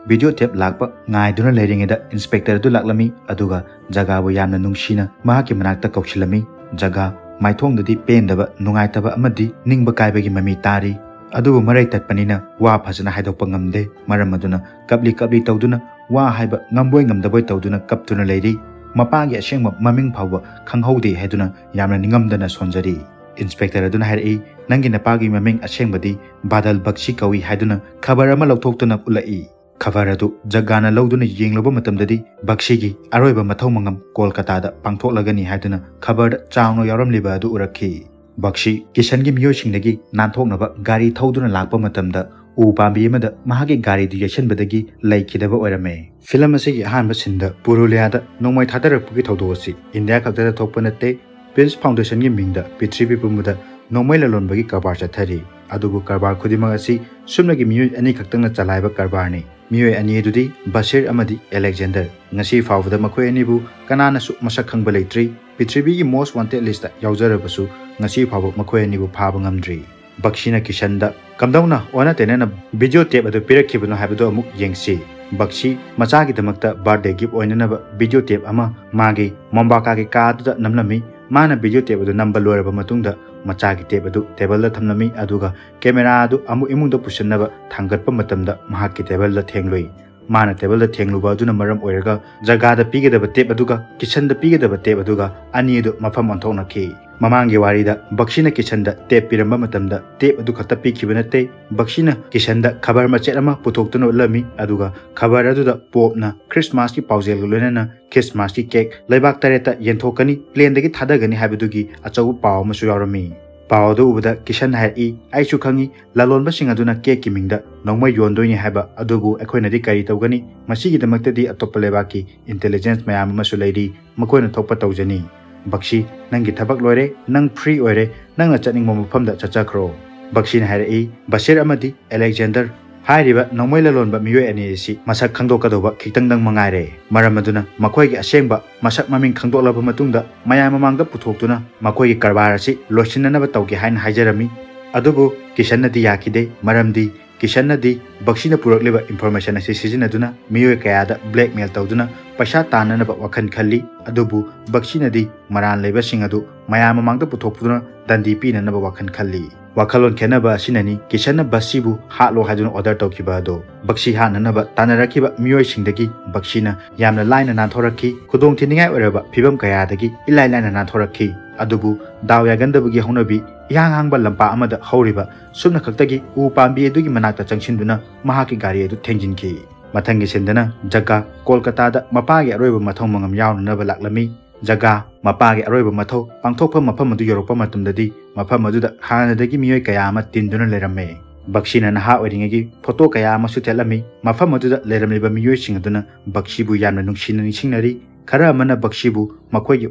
ꯚꯤꯗꯤꯑꯣ ꯇꯦꯞ ꯂꯥꯛꯄ ꯉꯥꯏꯗꯨꯅ ꯂꯩꯔꯤꯉꯩꯗ ꯏꯟꯁꯄꯦꯛꯇꯔ ꯑꯗꯨ ꯂꯥꯛꯂꯝꯃꯤ, ꯑꯗꯨꯒ ꯖꯒꯥꯕꯨ ꯌꯥꯝꯅ ꯅꯨꯡꯁꯤꯅ ꯃꯍꯥꯛꯀꯤ ꯃꯅꯥꯛꯇ ꯀꯧꯁꯤꯜꯂꯝꯃꯤ꯫ ꯖꯒꯥ ꯃꯥꯏꯊꯣꯡꯗꯗꯤ ꯄꯦꯟꯗꯕ, ꯅꯨꯡꯉꯥꯏꯇꯕ ꯑꯃꯗꯤ ꯅꯤꯡꯕ ꯀꯥꯏꯕꯒꯤ ꯃꯃꯤ ꯇꯥꯔꯤ꯫ ꯑꯗꯨꯕꯨ ꯃꯔꯩ ꯇꯠꯄꯅꯤꯅ ꯋꯥ ꯐꯖꯅ ꯍꯥꯏꯗꯣꯛꯄ ꯉꯝꯗꯦ꯫ ꯃꯔꯝ ꯑꯗꯨꯅ ꯀꯞꯂꯤ ꯀꯞꯂꯤ ꯇꯧꯗꯨꯅ ꯋꯥ ꯍꯥꯏꯕ ꯉꯝꯕꯣꯏ ꯉꯝꯗꯕꯣꯏ ꯇꯧꯗꯨꯅ ꯀꯞꯇꯨꯅ ꯂꯩꯔꯤ꯫ ꯃꯄꯥꯒꯤ ꯑꯁꯦꯡꯕ ꯃꯃꯤꯡ ꯐꯥꯎꯕ ꯈꯪꯍꯧꯗꯦ ꯍꯥꯏꯗꯨꯅ ꯌꯥꯝꯅ ꯅꯤꯡꯉꯝꯗꯅ ꯁꯣꯟꯖꯔꯤ꯫ ꯏꯟꯁꯄꯦꯛꯇꯔ ꯑꯗꯨꯅ ꯍꯥꯏꯔꯛꯏ, "ꯅꯪꯒꯤ ꯅꯄꯥꯒꯤ ꯃꯃꯤꯡ ꯑꯁꯦꯡꯕꯗꯤ ꯕꯥꯗꯜ ꯕꯛꯁꯤ ꯀꯧꯏ" ꯍꯥꯏꯗꯨꯅ ꯈꯕꯔ ꯑꯃ ꯂꯧꯊꯣꯛꯇꯨꯅ ꯎꯠꯂꯛꯏ꯫ ꯈꯕꯔ ꯑꯗꯨ ꯖꯒꯥꯅ ꯂꯧꯗꯨꯅ ꯌꯦꯡꯂꯨꯕ ꯃꯇꯝꯗꯗꯤ ꯕꯛꯁꯤꯒꯤ ꯑꯔꯣꯏꯕ ꯃꯊꯧ ꯃꯉꯝ ꯀꯣꯜꯀꯇꯥꯗ ꯄꯥꯡꯊꯣꯛꯂꯒꯅꯤ ꯍꯥꯏꯗꯨꯅ ꯈꯕꯔꯗ ꯆꯥꯎꯅ ꯌꯥꯎꯔꯝꯂꯤꯕ ꯑꯗꯨ ꯎꯔꯛꯈꯤ꯫ ꯕꯛꯁꯤ ꯀꯤꯁꯟꯒꯤ ꯃꯤꯑꯣꯏꯁꯤꯡꯗꯒꯤ ꯅꯥꯟꯊꯣꯛꯅꯕ ꯒꯥꯔꯤ ꯊꯧꯗꯨꯅ ꯂꯥꯛꯄ ꯃꯇꯝꯗ ꯎ ꯄꯥꯝꯕꯤ ꯑꯃꯗ ꯃꯍꯥꯛꯀꯤ ꯒꯥꯔꯤꯗꯨ ꯌꯩꯁꯟꯕꯗꯒꯤ ꯂꯩꯈꯤꯗꯕ ꯑꯣꯏꯔꯝꯃꯦ꯫ ꯐꯤꯂꯝ ꯑꯁꯤꯒꯤ ꯑꯍꯥꯟꯕ ꯁꯤꯟꯗ ꯄꯨꯔꯨꯂꯤꯌꯥꯗ ꯅꯣꯡꯃꯩ ꯊꯥꯗꯔꯛꯄꯒꯤ ꯊꯧꯗꯣꯛ ꯑꯁꯤ ꯏꯟꯗꯤꯌꯥ ꯈꯛꯇꯗ ꯊꯣꯛꯄ ꯅꯠꯇꯦ꯫ ꯄꯤꯁ ꯐꯥꯎꯟꯗꯦꯁꯟꯒꯤ ꯃꯤꯡꯗ ꯄ꯭ꯔꯤꯊꯤꯕꯤ ꯄꯨꯝꯕꯗ ꯅꯣꯡꯃꯩ ꯂꯂꯣꯟꯕꯒꯤ ꯀꯔꯕꯥꯔ ꯆꯠꯊꯔꯤ꯫ ꯑꯗꯨꯕꯨ ꯀꯔꯕꯥꯔ ꯈꯨꯗꯤꯡꯃꯛ ꯑꯁꯤ ꯁꯨꯞꯅꯒꯤ ꯃꯤꯑꯣꯏ ꯑꯅꯤ ꯈꯛꯇꯪꯅ ꯆꯂꯥꯏꯕ ꯀꯔꯕꯥꯔꯅꯤ꯫ ꯃꯤꯑꯣꯏ ꯑꯅꯤ ꯑꯗꯨꯗꯤ ꯕꯁꯤꯔ ꯑꯃꯗꯤ ꯑꯂꯦꯛꯖꯦꯟꯗꯔ꯫ ꯉꯁꯤ ꯐꯥꯎꯕꯗ ꯃꯈꯣꯏ ꯑꯅꯤꯕꯨ ꯀꯅꯥꯅꯁꯨ ꯃꯁꯛ ꯈꯪꯕ ꯂꯩꯇ꯭ꯔꯤ꯫ ꯄ꯭ꯔꯤꯊꯤꯕꯤꯒꯤ most wanted list ꯌꯥꯎꯖꯔꯕꯁꯨ ꯉꯁꯤ ꯐꯥꯎꯕ ꯃꯈꯣꯏ ꯑꯅꯤꯕꯨ ꯐꯥꯕ ꯉꯝꯗ꯭ꯔꯤ꯫ ꯕꯛꯁꯤꯅ ꯀꯤꯁꯟꯗ ꯀꯝꯗꯧꯅ ꯑꯣꯟꯅ ꯇꯩꯅꯅ video tape ꯑꯗꯨ ꯄꯤꯔꯛꯈꯤꯕꯅꯣ ꯍꯥꯏꯕꯗꯨ ꯑꯃꯨꯛ ꯌꯦꯡꯁꯤ꯫ ꯕꯛꯁꯤ ꯃꯆꯥꯒꯤꯗꯃꯛꯇ birthday gift ꯑꯣꯏꯅꯅꯕ video tape ꯑꯃ ꯃꯥꯒꯤ ꯃꯣꯝꯕꯥꯀꯥꯒꯤ ꯀꯥ ꯑꯗꯨꯗ ꯅꯝꯂꯝꯃꯤ꯫ ꯃꯥꯅ video tape ꯑꯗꯨ ꯅꯝꯕ ꯂꯣꯏꯔꯕ ꯃꯇꯨꯡꯗ ꯃꯆꯥꯒꯤ tape ꯑꯗꯨ ꯇꯦꯕꯜꯗ ꯊꯝꯂꯝꯃꯤ, ꯑꯗꯨꯒ camera ꯑꯗꯨ ꯑꯃꯨꯛ ꯏꯃꯨꯡꯗ ꯄꯨꯁꯤꯟꯅꯕ ꯊꯥꯡꯒꯠꯄ ꯃꯇꯝꯗ ꯃꯍꯥꯛꯀꯤ ꯇꯦꯕꯜꯗ ꯊꯦꯡꯂꯨꯏ꯫ ꯃꯥꯅ ꯇꯦꯕꯜꯗ ꯊꯦꯡꯂꯨꯕ ꯑꯗꯨꯅ ꯃꯔꯝ ꯑꯣꯏꯔꯒ ꯖꯒꯥꯗ ꯄꯤꯒꯗꯕ tape ꯑꯗꯨꯒ ꯀꯤꯁꯟꯗ ꯄꯤꯒꯗꯕ tape ꯑꯗꯨꯒ ꯑꯅꯤ ꯑꯗꯨ ꯃꯐꯝ ꯑꯣꯟꯊꯣꯛꯅꯈꯤ꯫ ꯃꯃꯥꯡꯒꯤ ꯋꯥꯔꯤꯗ ꯕꯛꯁꯤꯅ ꯀꯤꯁꯟꯗ tape ꯄꯤꯔꯝꯕ ꯃꯇꯝꯗ tape ꯑꯗꯨ ꯈꯛꯇ ꯄꯤꯈꯤꯕ ꯅꯠꯇꯦ, ꯕꯛꯁꯤꯅ ꯀꯤꯁꯟꯗ ꯈꯕꯔ ꯃꯆꯦꯠ ꯑꯃ ꯄꯨꯊꯣꯛꯇꯨꯅ ꯎꯠꯂꯝꯃꯤ, ꯑꯗꯨꯒ ꯈꯕꯔ ꯑꯗꯨꯗ ꯄꯣꯞꯅ ꯈ꯭ꯔꯤꯁꯃꯥꯁꯀꯤ ꯄꯥꯎꯖꯦꯜꯒ ꯂꯣꯏꯅꯅ ꯈ꯭ꯔꯤꯁꯃꯥꯁꯀꯤ cake ꯂꯩꯕꯥꯛ ꯇꯔꯦꯠꯇ ꯌꯦꯟꯊꯣꯛꯀꯅꯤ, planeꯗꯒꯤ ꯊꯥꯗꯒꯅꯤ ꯍꯥꯏꯕꯗꯨꯒꯤ ꯑꯆꯧꯕ ꯄꯥꯎ ꯑꯃꯁꯨ ꯌꯥꯎꯔꯝꯃꯤ꯫ ꯄꯥꯎ ꯑꯗꯨ ꯎꯕꯗ ꯀꯤꯁꯟ ꯍꯥꯏꯔꯛꯏ, "ꯑꯩꯁꯨ ꯈꯪꯏ, ꯂꯂꯣꯟꯕꯁꯤꯡ ꯑꯗꯨꯅ cakeꯀꯤ ꯃꯤꯡꯗ ꯅꯣꯡꯃꯩ ꯌꯣꯟꯗꯣꯏꯅꯤ ꯍꯥꯏꯕ, ꯑꯗꯨꯕꯨ ꯑꯩꯈꯣꯏꯅꯗꯤ ꯀꯔꯤ ꯇꯧꯒꯅꯤ? ꯃꯁꯤꯒꯤꯗꯃꯛꯇꯗꯤ ꯑꯇꯣꯞꯄ ꯂꯩꯕꯥꯛꯀꯤ intelligence ꯃꯌꯥꯝ ꯑꯃꯁꯨ ꯂꯩꯔꯤ, ꯃꯈꯣꯏꯅ ꯊꯣꯛꯄ ꯇꯧꯖꯅꯤ꯫ ꯕꯛꯁꯤ, ꯅꯪꯒꯤ ꯊꯕꯛ ꯂꯣꯏꯔꯦ, ꯅꯪ free ꯑꯣꯏꯔꯦ, ꯅꯪꯅ ꯆꯠꯅꯤꯡꯕ ꯃꯐꯝꯗ ꯆꯠꯆꯈ꯭ꯔꯣ꯫" ꯕꯛꯁꯤꯅ ꯍꯥꯏꯔꯛꯏ, "ꯕꯁꯤꯔ ꯑꯃꯗꯤ ꯑꯂꯦꯛꯖꯦꯟꯗꯔ ꯍꯥꯏꯔꯤꯕ ꯅꯣꯡꯃꯩ ꯂꯂꯣꯟꯕ ꯃꯤꯑꯣꯏ ꯑꯅꯤ ꯑꯁꯤ ꯃꯁꯛ ꯈꯪꯗꯣꯛꯀꯗꯧꯕ ꯈꯤꯇꯪꯗꯪ ꯃꯉꯥꯏꯔꯦ꯫ ꯃꯔꯝ ꯑꯗꯨꯅ ꯃꯈꯣꯏꯒꯤ ꯑꯁꯦꯡꯕ ꯃꯁꯛ ꯃꯃꯤꯡ ꯈꯪꯗꯣꯛꯂꯕ ꯃꯇꯨꯡꯗ ꯃꯌꯥꯝ ꯃꯃꯥꯡꯗ ꯄꯨꯊꯣꯛꯇꯨꯅ ꯃꯈꯣꯏꯒꯤ ꯀꯔꯕꯥꯔ ꯑꯁꯤ ꯂꯣꯏꯁꯤꯟꯅꯅꯕ ꯇꯧꯒꯦ" ꯍꯥꯏꯅ ꯍꯥꯏꯖꯔꯝꯃꯤ꯫ ꯑꯗꯨꯕꯨ ꯀꯤꯁꯟꯅꯗꯤ ꯌꯥꯈꯤꯗꯦ, ꯃꯔꯝꯗꯤ ꯀꯤꯁꯟꯅꯗꯤ ꯕꯛꯁꯤꯅ ꯄꯨꯔꯛꯂꯤꯕ information ꯑꯁꯤ ꯁꯤꯖꯤꯟꯅꯗꯨꯅ ꯃꯤꯑꯣꯏ ꯀꯌꯥꯗ blackmail ꯇꯧꯗꯨꯅ ꯄꯩꯁꯥ ꯇꯥꯟꯅꯅꯕ ꯋꯥꯈꯜ ꯈꯜꯂꯤ꯫ ꯑꯗꯨꯕꯨ ꯕꯛꯁꯤꯅꯗꯤ ꯃꯔꯥꯜ ꯂꯩꯕꯁꯤꯡ ꯑꯗꯨ ꯃꯌꯥꯝ ꯃꯃꯥꯡꯗ ꯄꯨꯊꯣꯛꯇꯨꯅ ꯗꯟꯗꯤ ꯄꯤꯅꯅꯕ ꯋꯥꯈꯜ ꯈꯜꯂꯤ꯫ ꯋꯥꯈꯜꯂꯣꯟ ꯈꯦꯠꯅꯕ ꯑꯁꯤꯅꯅꯤ ꯀꯤꯁꯟꯅ ꯕꯛꯁꯤꯕꯨ ꯍꯥꯠꯂꯣ ꯍꯥꯏꯗꯨꯅ order ꯇꯧꯈꯤꯕ ꯑꯗꯨ꯫ ꯕꯛꯁꯤ ꯍꯥꯠꯅꯅꯕ ꯇꯥꯟꯅꯔꯛꯈꯤꯕ ꯃꯤꯑꯣꯏꯁꯤꯡꯗꯒꯤ ꯕꯛꯁꯤꯅ ꯌꯥꯝꯅ ꯂꯥꯏꯅ ꯅꯥꯟꯊꯣꯔꯛꯈꯤ꯫ ꯈꯨꯗꯣꯡꯊꯤꯅꯤꯡꯉꯥꯏ ꯑꯣꯏꯔꯕ ꯐꯤꯕꯝ ꯀꯌꯥꯗꯒꯤ ꯏꯂꯥꯏ ꯂꯥꯏꯅ ꯅꯥꯟꯊꯣꯔꯛꯈꯤ꯫ ꯑꯗꯨꯕꯨ ꯗꯥꯎ ꯌꯥꯒꯟꯗꯕꯒꯤ ꯍꯧꯅꯕꯤ, ꯏꯍꯥꯡ ꯍꯥꯡꯕ ꯂꯝꯄꯥꯛ ꯑꯃꯗ ꯍꯧꯔꯤꯕ ꯁꯨꯞꯅ ꯈꯛꯇꯒꯤ ꯎ ꯄꯥꯝꯕꯤ ꯑꯗꯨꯒꯤ ꯃꯅꯥꯛꯇ ꯆꯪꯁꯤꯟꯗꯨꯅ ꯃꯍꯥꯛꯀꯤ ꯒꯥꯔꯤ ꯑꯗꯨ ꯊꯦꯡꯖꯤꯟꯈꯤ꯫ ꯃꯊꯪꯒꯤ ꯁꯤꯟꯗꯅ ꯖꯒꯥ ꯀꯣꯜꯀꯇꯥꯗ ꯃꯄꯥꯒꯤ ꯑꯔꯣꯏꯕ ꯃꯊꯧ ꯃꯉꯝ ꯌꯥꯎꯅꯅꯕ ꯂꯥꯛꯂꯝꯃꯤ꯫ ꯖꯒꯥ ꯃꯄꯥꯒꯤ ꯑꯔꯣꯏꯕ ꯃꯊꯧ ꯄꯥꯡꯊꯣꯛꯐꯝ ꯃꯐꯝ ꯑꯗꯨ ꯌꯧꯔꯛꯄ ꯃꯇꯝꯗꯗꯤ ꯃꯐꯝ ꯑꯗꯨꯗ ꯍꯥꯟꯅꯗꯒꯤ ꯃꯤꯑꯣꯏ ꯀꯌꯥ ꯑꯃ ꯇꯤꯟꯗꯨꯅ ꯂꯩꯔꯝꯃꯦ꯫ ꯕꯛꯁꯤꯅ ꯅꯍꯥ ꯑꯣꯏꯔꯤꯉꯩꯒꯤ photo ꯀꯌꯥ ꯑꯃꯁꯨ ꯊꯦꯠꯂꯝꯃꯤ꯫ ꯃꯐꯝ ꯑꯗꯨꯗ ꯂꯩꯔꯝꯂꯤꯕ ꯃꯤꯑꯣꯏꯁꯤꯡ ꯑꯗꯨꯅ ꯕꯛꯁꯤꯕꯨ ꯌꯥꯝꯅ ꯅꯨꯡꯁꯤꯅ ꯅꯤꯡꯁꯤꯡꯅꯔꯤ꯫ ꯈꯔ ꯑꯃꯅ ꯕꯛꯁꯤꯕꯨ ꯃꯈꯣꯏꯒꯤ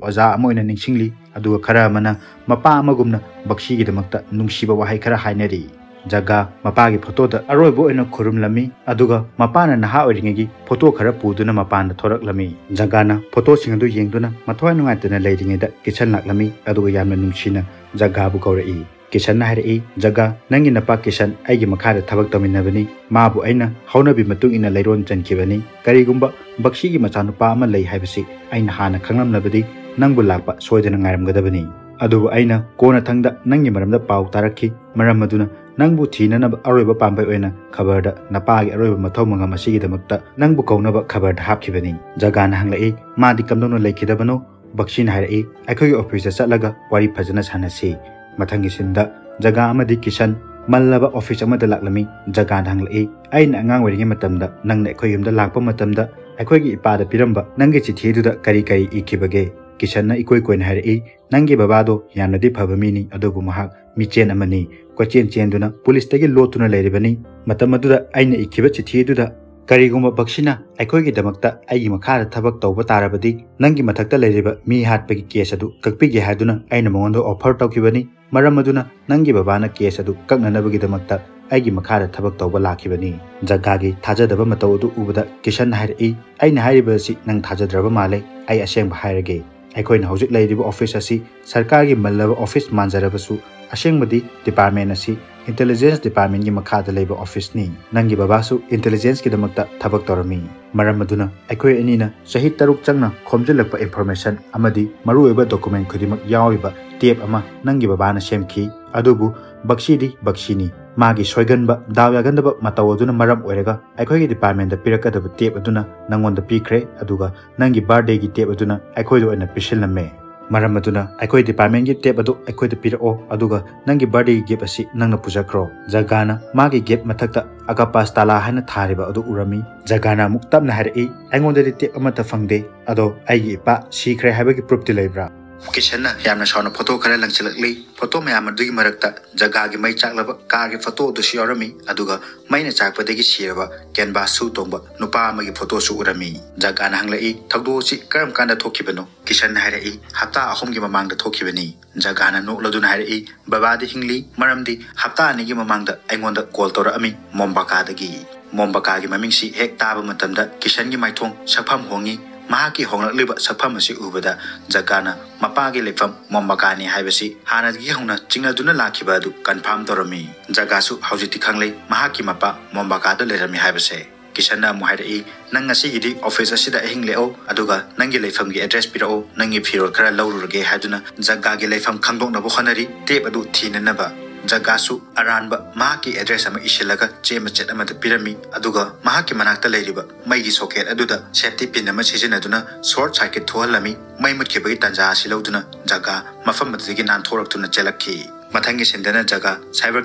ꯑꯣꯖꯥ ꯑꯃ ꯑꯣꯏꯅ ꯅꯤꯡꯁꯤꯡꯂꯤ, ꯑꯗꯨꯒ ꯈꯔ ꯑꯃꯅ ꯃꯄꯥ ꯑꯃꯒꯨꯝꯅ ꯕꯛꯁꯤꯒꯤꯗꯃꯛꯇ ꯅꯨꯡꯁꯤꯕ ꯋꯥꯍꯩ ꯈꯔ ꯍꯥꯏꯅꯔꯤ꯫ ꯖꯒꯥ ꯃꯄꯥꯒꯤ ꯐꯣꯇꯣꯗ ꯑꯔꯣꯏꯕ ꯑꯣꯏꯅ ꯈꯨꯔꯨꯝꯂꯝꯃꯤ, ꯑꯗꯨꯒ ꯃꯄꯥꯅ ꯅꯍꯥ ꯑꯣꯏꯔꯤꯉꯩꯒꯤ ꯐꯣꯇꯣ ꯈꯔ ꯄꯨꯗꯨꯅ ꯃꯄꯥꯟꯗ ꯊꯣꯔꯛꯂꯝꯃꯤ꯫ ꯖꯒꯥꯅ ꯐꯣꯇꯣꯁꯤꯡ ꯑꯗꯨ ꯌꯦꯡꯗꯨꯅ ꯃꯊ꯭ꯋꯥꯏ ꯅꯨꯡꯉꯥꯏꯇꯅ ꯂꯩꯔꯤꯉꯩꯗ ꯀꯤꯁꯟ ꯂꯥꯛꯂꯝꯃꯤ, ꯑꯗꯨꯒ ꯌꯥꯝꯅ ꯅꯨꯡꯁꯤꯅ ꯖꯒꯥꯕꯨ ꯀꯧꯔꯛꯏ꯫ ꯀꯤꯁꯟꯅ ꯍꯥꯏꯔꯛꯏ, "ꯖꯒꯥ, ꯅꯪꯒꯤ ꯅꯄꯥ ꯀꯤꯁꯟ ꯑꯩꯒꯤ ꯃꯈꯥꯗ ꯊꯕꯛ ꯇꯧꯃꯤꯟꯅꯕꯅꯤ꯫ ꯃꯥꯕꯨ ꯑꯩꯅ ꯍꯧꯅꯕꯤ ꯃꯇꯨꯡ ꯏꯟꯅ ꯂꯩꯔꯣꯟ ꯆꯟꯈꯤꯕꯅꯤ꯫ ꯀꯔꯤꯒꯨꯝꯕ ꯕꯛꯁꯤꯒꯤ ꯃꯆꯥꯅꯨꯄꯥ ꯑꯃ ꯂꯩ ꯍꯥꯏꯕꯁꯤ ꯑꯩꯅ ꯍꯥꯟꯅ ꯈꯪꯂꯝꯂꯕꯗꯤ ꯅꯪꯕꯨ ꯂꯥꯛꯄ ꯁꯣꯏꯗꯅ ꯉꯥꯏꯔꯝꯒꯗꯕꯅꯤ꯫ ꯑꯗꯨꯕꯨ ꯑꯩꯅ ꯀꯣꯟꯅꯊꯪꯗ ꯅꯪꯒꯤ ꯃꯔꯝꯗ ꯄꯥꯎ ꯇꯥꯔꯛꯈꯤ꯫ ꯃꯔꯝ ꯑꯗꯨꯅ ꯅꯪꯕꯨ ꯊꯤꯅꯅꯕ ꯑꯔꯣꯏꯕ ꯄꯥꯝꯕꯩ ꯑꯣꯏꯅ ꯈꯕꯔꯗ ꯅꯄꯥꯒꯤ ꯑꯔꯣꯏꯕ ꯃꯊꯧ ꯃꯉꯝ ꯑꯁꯤꯒꯤꯗꯃꯛꯇ ꯅꯪꯕꯨ ꯀꯧꯅꯕ ꯈꯕꯔꯗ ꯍꯥꯞꯈꯤꯕꯅꯤ꯫" ꯖꯒꯥꯅ ꯍꯪꯂꯛꯏ, "ꯃꯥꯗꯤ ꯀꯝꯗꯧꯅ ꯂꯩꯈꯤꯗꯕꯅꯣ?" ꯕꯛꯁꯤꯅ ꯍꯥꯏꯔꯛꯏ, "ꯑꯩꯈꯣꯏꯒꯤ ꯑꯣꯐꯤꯁꯇ ꯆꯠꯂꯒ ꯋꯥꯔꯤ ꯐꯖꯅ ꯁꯥꯟꯅꯁꯤ꯫" ꯃꯊꯪꯒꯤ ꯁꯤꯟꯗ ꯖꯒꯥ ꯑꯃꯗꯤ ꯀꯤꯁꯟ ꯃꯜꯂꯕ ꯑꯣꯐꯤꯁ ꯑꯃꯗ ꯂꯥꯛꯂꯝꯃꯤ꯫ ꯖꯒꯥꯅ ꯍꯪꯂꯛꯏ, "ꯑꯩꯅ ꯑꯉꯥꯡ ꯑꯣꯏꯔꯤꯉꯩ ꯃꯇꯝꯗ ꯅꯪꯅ ꯑꯩꯈꯣꯏ ꯌꯨꯝꯗ ꯂꯥꯛꯄ ꯃꯇꯝꯗ ꯑꯩꯈꯣꯏꯒꯤ ꯏꯄꯥꯗ ꯄꯤꯔꯝꯕ ꯅꯪꯒꯤ ꯆꯤꯊꯤ ꯑꯗꯨꯗ ꯀꯔꯤ ꯀꯔꯤ ꯏꯈꯤꯕꯒꯦ?" ꯀꯤꯁꯟꯅ ꯏꯀꯣꯏ ꯀꯣꯏꯅ ꯍꯥꯏꯔꯛꯏ, "ꯅꯪꯒꯤ ꯕꯕꯥꯗꯣ ꯌꯥꯝꯅꯗꯤ ꯐꯕ ꯃꯤꯅꯤ, ꯑꯗꯨꯕꯨ ꯃꯍꯥꯛ ꯃꯤꯆꯦꯟ ꯑꯃꯅꯤ꯫ ꯀꯣꯏꯆꯦꯟ ꯆꯦꯟꯗꯨꯅ ꯄꯨꯂꯤꯁꯇꯒꯤ ꯂꯣꯠꯇꯨꯅ ꯂꯩꯔꯤꯕꯅꯤ꯫ ꯃꯇꯝ ꯑꯗꯨꯗ ꯑꯩꯅ ꯏꯈꯤꯕ ꯆꯤꯊꯤ ꯑꯗꯨꯗ, ꯀꯔꯤꯒꯨꯝꯕ ꯕꯛꯁꯤꯅ ꯑꯩꯈꯣꯏꯒꯤꯗꯃꯛꯇ ꯑꯩꯒꯤ ꯃꯈꯥꯗ ꯊꯕꯛ ꯇꯧꯕ ꯇꯥꯔꯕꯗꯤ, ꯅꯪꯒꯤ ꯃꯊꯛꯇ ꯂꯩꯔꯤꯕ ꯃꯤ ꯍꯥꯠꯄꯒꯤ ꯀꯦꯁ ꯑꯗꯨ ꯀꯛꯄꯤꯒꯦ ꯍꯥꯏꯗꯨꯅ ꯑꯩꯅ ꯃꯉꯣꯟꯗ ꯑꯣꯐꯔ ꯇꯧꯈꯤꯕꯅꯤ꯫ ꯃꯔꯝ ꯑꯗꯨꯅ ꯅꯪꯒꯤ ꯕꯕꯥꯅ ꯀꯦꯁ ꯑꯗꯨ ꯀꯛꯅꯅꯕꯒꯤꯗꯃꯛꯇ ꯑꯩꯒꯤ ꯃꯈꯥꯗ ꯊꯕꯛ ꯇꯧꯕ ꯂꯥꯛꯈꯤꯕꯅꯤ꯫" ꯖꯒꯥꯒꯤ ꯊꯥꯖꯗꯕ ꯃꯇꯧ ꯑꯗꯨ ꯎꯕꯗ ꯀꯤꯁꯟꯅ ꯍꯥꯏꯔꯛꯏ, "ꯑꯩꯅ ꯍꯥꯏꯔꯤꯕ ꯑꯁꯤ ꯅꯪ ꯊꯥꯖꯗ꯭ꯔꯕ ꯃꯥꯜꯂꯦ꯫ ꯑꯩ ꯑꯁꯦꯡꯕ ꯍꯥꯏꯔꯒꯦ꯫ ꯑꯩꯈꯣꯏꯅ ꯍꯧꯖꯤꯛ ꯂꯩꯔꯤꯕ ꯑꯣꯐꯤꯁ ꯑꯁꯤ ꯁꯔꯀꯥꯔꯒꯤ ꯃꯜꯂꯕ ꯑꯣꯐꯤꯁ ꯃꯥꯟꯖꯔꯕꯁꯨ, ꯑꯁꯦꯡꯕꯗꯤ ꯗꯤꯄꯥꯔꯠꯃꯦꯟ ꯑꯁꯤ ꯏꯟꯇꯦꯂꯤꯖꯦꯟꯁ ꯗꯤꯄꯥꯔꯠꯃꯦꯟꯒꯤ ꯃꯈꯥꯗ ꯂꯩꯕ ꯑꯣꯐꯤꯁꯅꯤ꯫ ꯅꯪꯒꯤ ꯕꯕꯥꯁꯨ ꯏꯟꯇꯦꯂꯤꯖꯦꯟꯁꯀꯤꯗꯃꯛꯇ ꯊꯕꯛ ꯇꯧꯔꯝꯃꯤ꯫ ꯃꯔꯝ ꯑꯗꯨꯅ ꯑꯩꯈꯣꯏ ꯑꯅꯤꯅ ꯆꯍꯤ ꯇꯔꯨꯛ ꯆꯪꯅ ꯈꯣꯝꯖꯤꯜꯂꯛꯄ ꯏꯟꯐꯣꯔꯃꯦꯁꯟ ꯑꯃꯗꯤ ꯃꯔꯨꯑꯣꯏꯕ ꯗꯣꯀꯨꯃꯦꯟ ꯈꯨꯗꯤꯡꯃꯛ ꯌꯥꯎꯔꯤꯕ ꯇꯦꯞ ꯑꯃ ꯅꯪꯒꯤ ꯕꯕꯥꯅ ꯁꯦꯝꯈꯤ꯫ ꯑꯗꯨꯕꯨ ꯕꯛꯁꯤꯗꯤ ꯕꯛꯁꯤꯅꯤ꯫ ꯃꯥꯒꯤ ꯁꯣꯏꯒꯟꯕ, ꯗꯥꯎ ꯌꯥꯒꯟꯗꯕ ꯃꯇꯧ ꯑꯗꯨꯅ ꯃꯔꯝ ꯑꯣꯏꯔꯒ ꯑꯩꯈꯣꯏꯒꯤ ꯗꯤꯄꯥꯔꯠꯃꯦꯟꯗ ꯄꯤꯔꯛꯀꯗꯕ ꯇꯦꯞ ꯑꯗꯨꯅ ꯅꯪꯉꯣꯟꯗ ꯄꯤꯈ꯭ꯔꯦ, ꯑꯗꯨꯒ ꯅꯪꯒꯤ ꯕꯥꯔꯗꯦꯒꯤ ꯇꯦꯞ ꯑꯗꯨꯅ ꯑꯩꯈꯣꯏꯗ ꯑꯣꯏꯅ ꯄꯤꯁꯤꯜꯂꯝꯃꯦ꯫ ꯃꯔꯝ ꯑꯗꯨꯅ ꯑꯩꯈꯣꯏ ꯗꯤꯄꯥꯔꯠꯃꯦꯟꯒꯤ ꯇꯦꯞ ꯑꯗꯨ ꯑꯩꯈꯣꯏꯗ ꯄꯤꯔꯛꯑꯣ, ꯑꯗꯨꯒ ꯅꯪꯒꯤ ꯕꯥꯔꯗꯦꯒꯤ ꯒꯤꯐ ꯑꯁꯤ ꯅꯪꯅ ꯄꯨꯖꯈ꯭ꯔꯣ꯫" ꯖꯒꯥꯅ ꯃꯥꯒꯤ ꯒꯦꯠ ꯃꯊꯛꯇ ꯑꯒꯥꯄꯥꯁ ꯇꯥꯂꯥ ꯍꯥꯏꯅ ꯊꯥꯔꯤꯕ ꯑꯗꯨ ꯎꯔꯝꯃꯤ꯫ ꯖꯒꯥꯅ ꯑꯃꯨꯛ ꯇꯞꯅ ꯍꯥꯏꯔꯛꯏ, "ꯑꯩꯉꯣꯟꯗꯗꯤ ꯇꯦꯞ ꯑꯃꯠꯇ ꯐꯪꯗꯦ꯫ ꯑꯗꯣ ꯑꯩꯒꯤ ꯏꯄꯥ ꯁꯤꯈ꯭ꯔꯦ ꯍꯥꯏꯕꯒꯤ ꯄ꯭ꯔꯨꯐꯇꯤ ꯂꯩꯕ꯭ꯔꯥ?" ꯀꯤꯁꯟꯅ ꯌꯥꯝꯅ ꯁꯥꯎꯅ ꯐꯣꯇꯣ ꯈꯔ ꯂꯪꯁꯤꯜꯂꯛꯂꯤ꯫ ꯐꯣꯇꯣ ꯃꯌꯥꯝ ꯑꯗꯨꯒꯤ ꯃꯔꯛꯇ ꯖꯒꯥꯒꯤ ꯃꯩ ꯆꯥꯛꯂꯕ ꯀꯥꯔꯒꯤ ꯐꯣꯇꯣ ꯑꯗꯨꯁꯨ ꯌꯥꯎꯔꯝꯃꯤ꯫ ꯑꯗꯨꯒ ꯃꯩꯅ ꯆꯥꯛꯄꯗꯒꯤ ꯁꯤꯔꯕ ꯀꯦꯟꯚꯥꯁ ꯁꯨ ꯇꯣꯡꯕ ꯅꯨꯄꯥ ꯑꯃꯒꯤ ꯐꯣꯇꯣꯁꯨ ꯎꯔꯝꯃꯤ꯫ ꯖꯒꯥꯅ ꯍꯪꯂꯛꯏ, "ꯊꯧꯗꯣꯛ ꯑꯁꯤ ꯀꯔꯝ ꯀꯥꯟꯗ ꯊꯣꯛꯈꯤꯕꯅꯣ?" ꯀꯤꯁꯟꯅ ꯍꯥꯏꯔꯛꯏ, "ꯍꯞꯇꯥ ꯑꯍꯨꯝꯒꯤ ꯃꯃꯥꯡꯗ ꯊꯣꯛꯈꯤꯕꯅꯤ꯫" ꯖꯒꯥꯅ ꯅꯣꯛꯂꯗꯨꯅ ꯍꯥꯏꯔꯛꯏ, "ꯕꯕꯥꯗꯤ ꯍꯤꯡꯂꯤ, ꯃꯔꯝꯗꯤ ꯍꯞꯇꯥ ꯑꯅꯤꯒꯤ ꯃꯃꯥꯡꯗ ꯑꯩꯉꯣꯟꯗ ꯀꯣꯜ ꯇꯧꯔꯛꯑꯝꯃꯤ ꯃꯣꯝꯕꯀꯥꯗꯒꯤ꯫" ꯃꯣꯝꯕꯀꯥꯒꯤ ꯃꯃꯤꯡꯁꯤ ꯍꯦꯛ ꯇꯥꯕ ꯃꯇꯝꯗ ꯀꯤꯁꯟꯒꯤ ꯃꯥꯏꯊꯣꯡ ꯁꯛꯐꯝ ꯍꯣꯡꯉꯤ꯫ ꯃꯍꯥꯛꯀꯤ ꯍꯣꯡꯂꯛꯂꯤꯕ ꯁꯛꯐꯝ ꯑꯁꯤ ꯎꯕꯗ ꯖꯒꯥꯅ ꯃꯄꯥꯒꯤ ꯂꯩꯐꯝ ꯃꯣꯝꯕꯀꯥꯅꯤ ꯍꯥꯏꯕꯁꯤ ꯍꯥꯟꯅꯗꯒꯤ ꯍꯧꯅ ꯆꯤꯡꯅꯗꯨꯅ ꯂꯥꯛꯈꯤꯕ ꯑꯗꯨ ꯀꯟꯐꯥꯔꯝ ꯇꯧꯔꯝꯃꯤ꯫ ꯖꯒꯥꯁꯨ ꯍꯧꯖꯤꯛꯇꯤ ꯈꯪꯂꯦ ꯃꯍꯥꯛꯀꯤ ꯃꯄꯥ ꯃꯣꯝꯕꯀꯥꯗ ꯂꯩꯔꯝꯃꯤ ꯍꯥꯏꯕꯁꯦ꯫ ꯀꯤꯁꯟꯅ ꯑꯃꯨꯛ ꯍꯥꯏꯔꯛꯏ, "ꯅꯪ ꯉꯁꯤꯒꯤꯗꯤ ꯑꯣꯐꯤꯁ ꯑꯁꯤꯗ ꯑꯍꯤꯡ ꯂꯦꯛꯑꯣ, ꯑꯗꯨꯒ ꯅꯪꯒꯤ ꯂꯩꯐꯝꯒꯤ ꯑꯦꯗ꯭ꯔꯦꯁ ꯄꯤꯔꯛꯑꯣ, ꯅꯪꯒꯤ ꯐꯤꯔꯣꯜ ꯈꯔ ꯂꯧꯔꯨꯔꯒꯦ" ꯍꯥꯏꯗꯨꯅ ꯖꯒꯥꯒꯤ ꯂꯩꯐꯝ ꯈꯪꯗꯣꯛꯅꯕ ꯍꯣꯠꯅꯔꯤ꯫ ꯇꯦꯞ ꯑꯗꯨ ꯊꯤꯅꯅꯕ ꯖꯒꯥꯁꯨ ꯑꯔꯥꯟꯕ ꯃꯍꯥꯛꯀꯤ ꯑꯦꯗ꯭ꯔꯦꯁ ꯑꯃ ꯏꯁꯤꯜꯂꯒ ꯆꯦ ꯃꯆꯦꯠ ꯑꯃꯗ ꯄꯤꯔꯝꯃꯤ꯫ ꯑꯗꯨꯒ ꯃꯍꯥꯛꯀꯤ ꯃꯅꯥꯛꯇ ꯂꯩꯔꯤꯕ ꯃꯩꯒꯤ ꯁꯣꯀꯦꯠ ꯑꯗꯨꯗ ꯁꯦꯐꯇꯤ ꯄꯤꯟ ꯑꯃ ꯁꯤꯖꯤꯟꯅꯗꯨꯅ ꯁꯣꯔꯠ ꯁꯥꯔꯀꯤꯠ ꯊꯣꯛꯍꯜꯂꯝꯃꯤ꯫ ꯃꯩ ꯃꯨꯠꯈꯤꯕꯒꯤ ꯇꯥꯟꯖꯥ ꯑꯁꯤ ꯂꯧꯗꯨꯅ ꯖꯒꯥ ꯃꯐꯝ ꯑꯗꯨꯗꯒꯤ ꯅꯥꯟꯊꯣꯔꯛꯇꯨꯅ ꯆꯦꯜꯂꯛꯈꯤ꯫ ꯃꯊꯪꯒꯤ ꯁꯤꯟꯗꯅ ꯖꯒꯥ ꯁꯥꯏꯕꯔ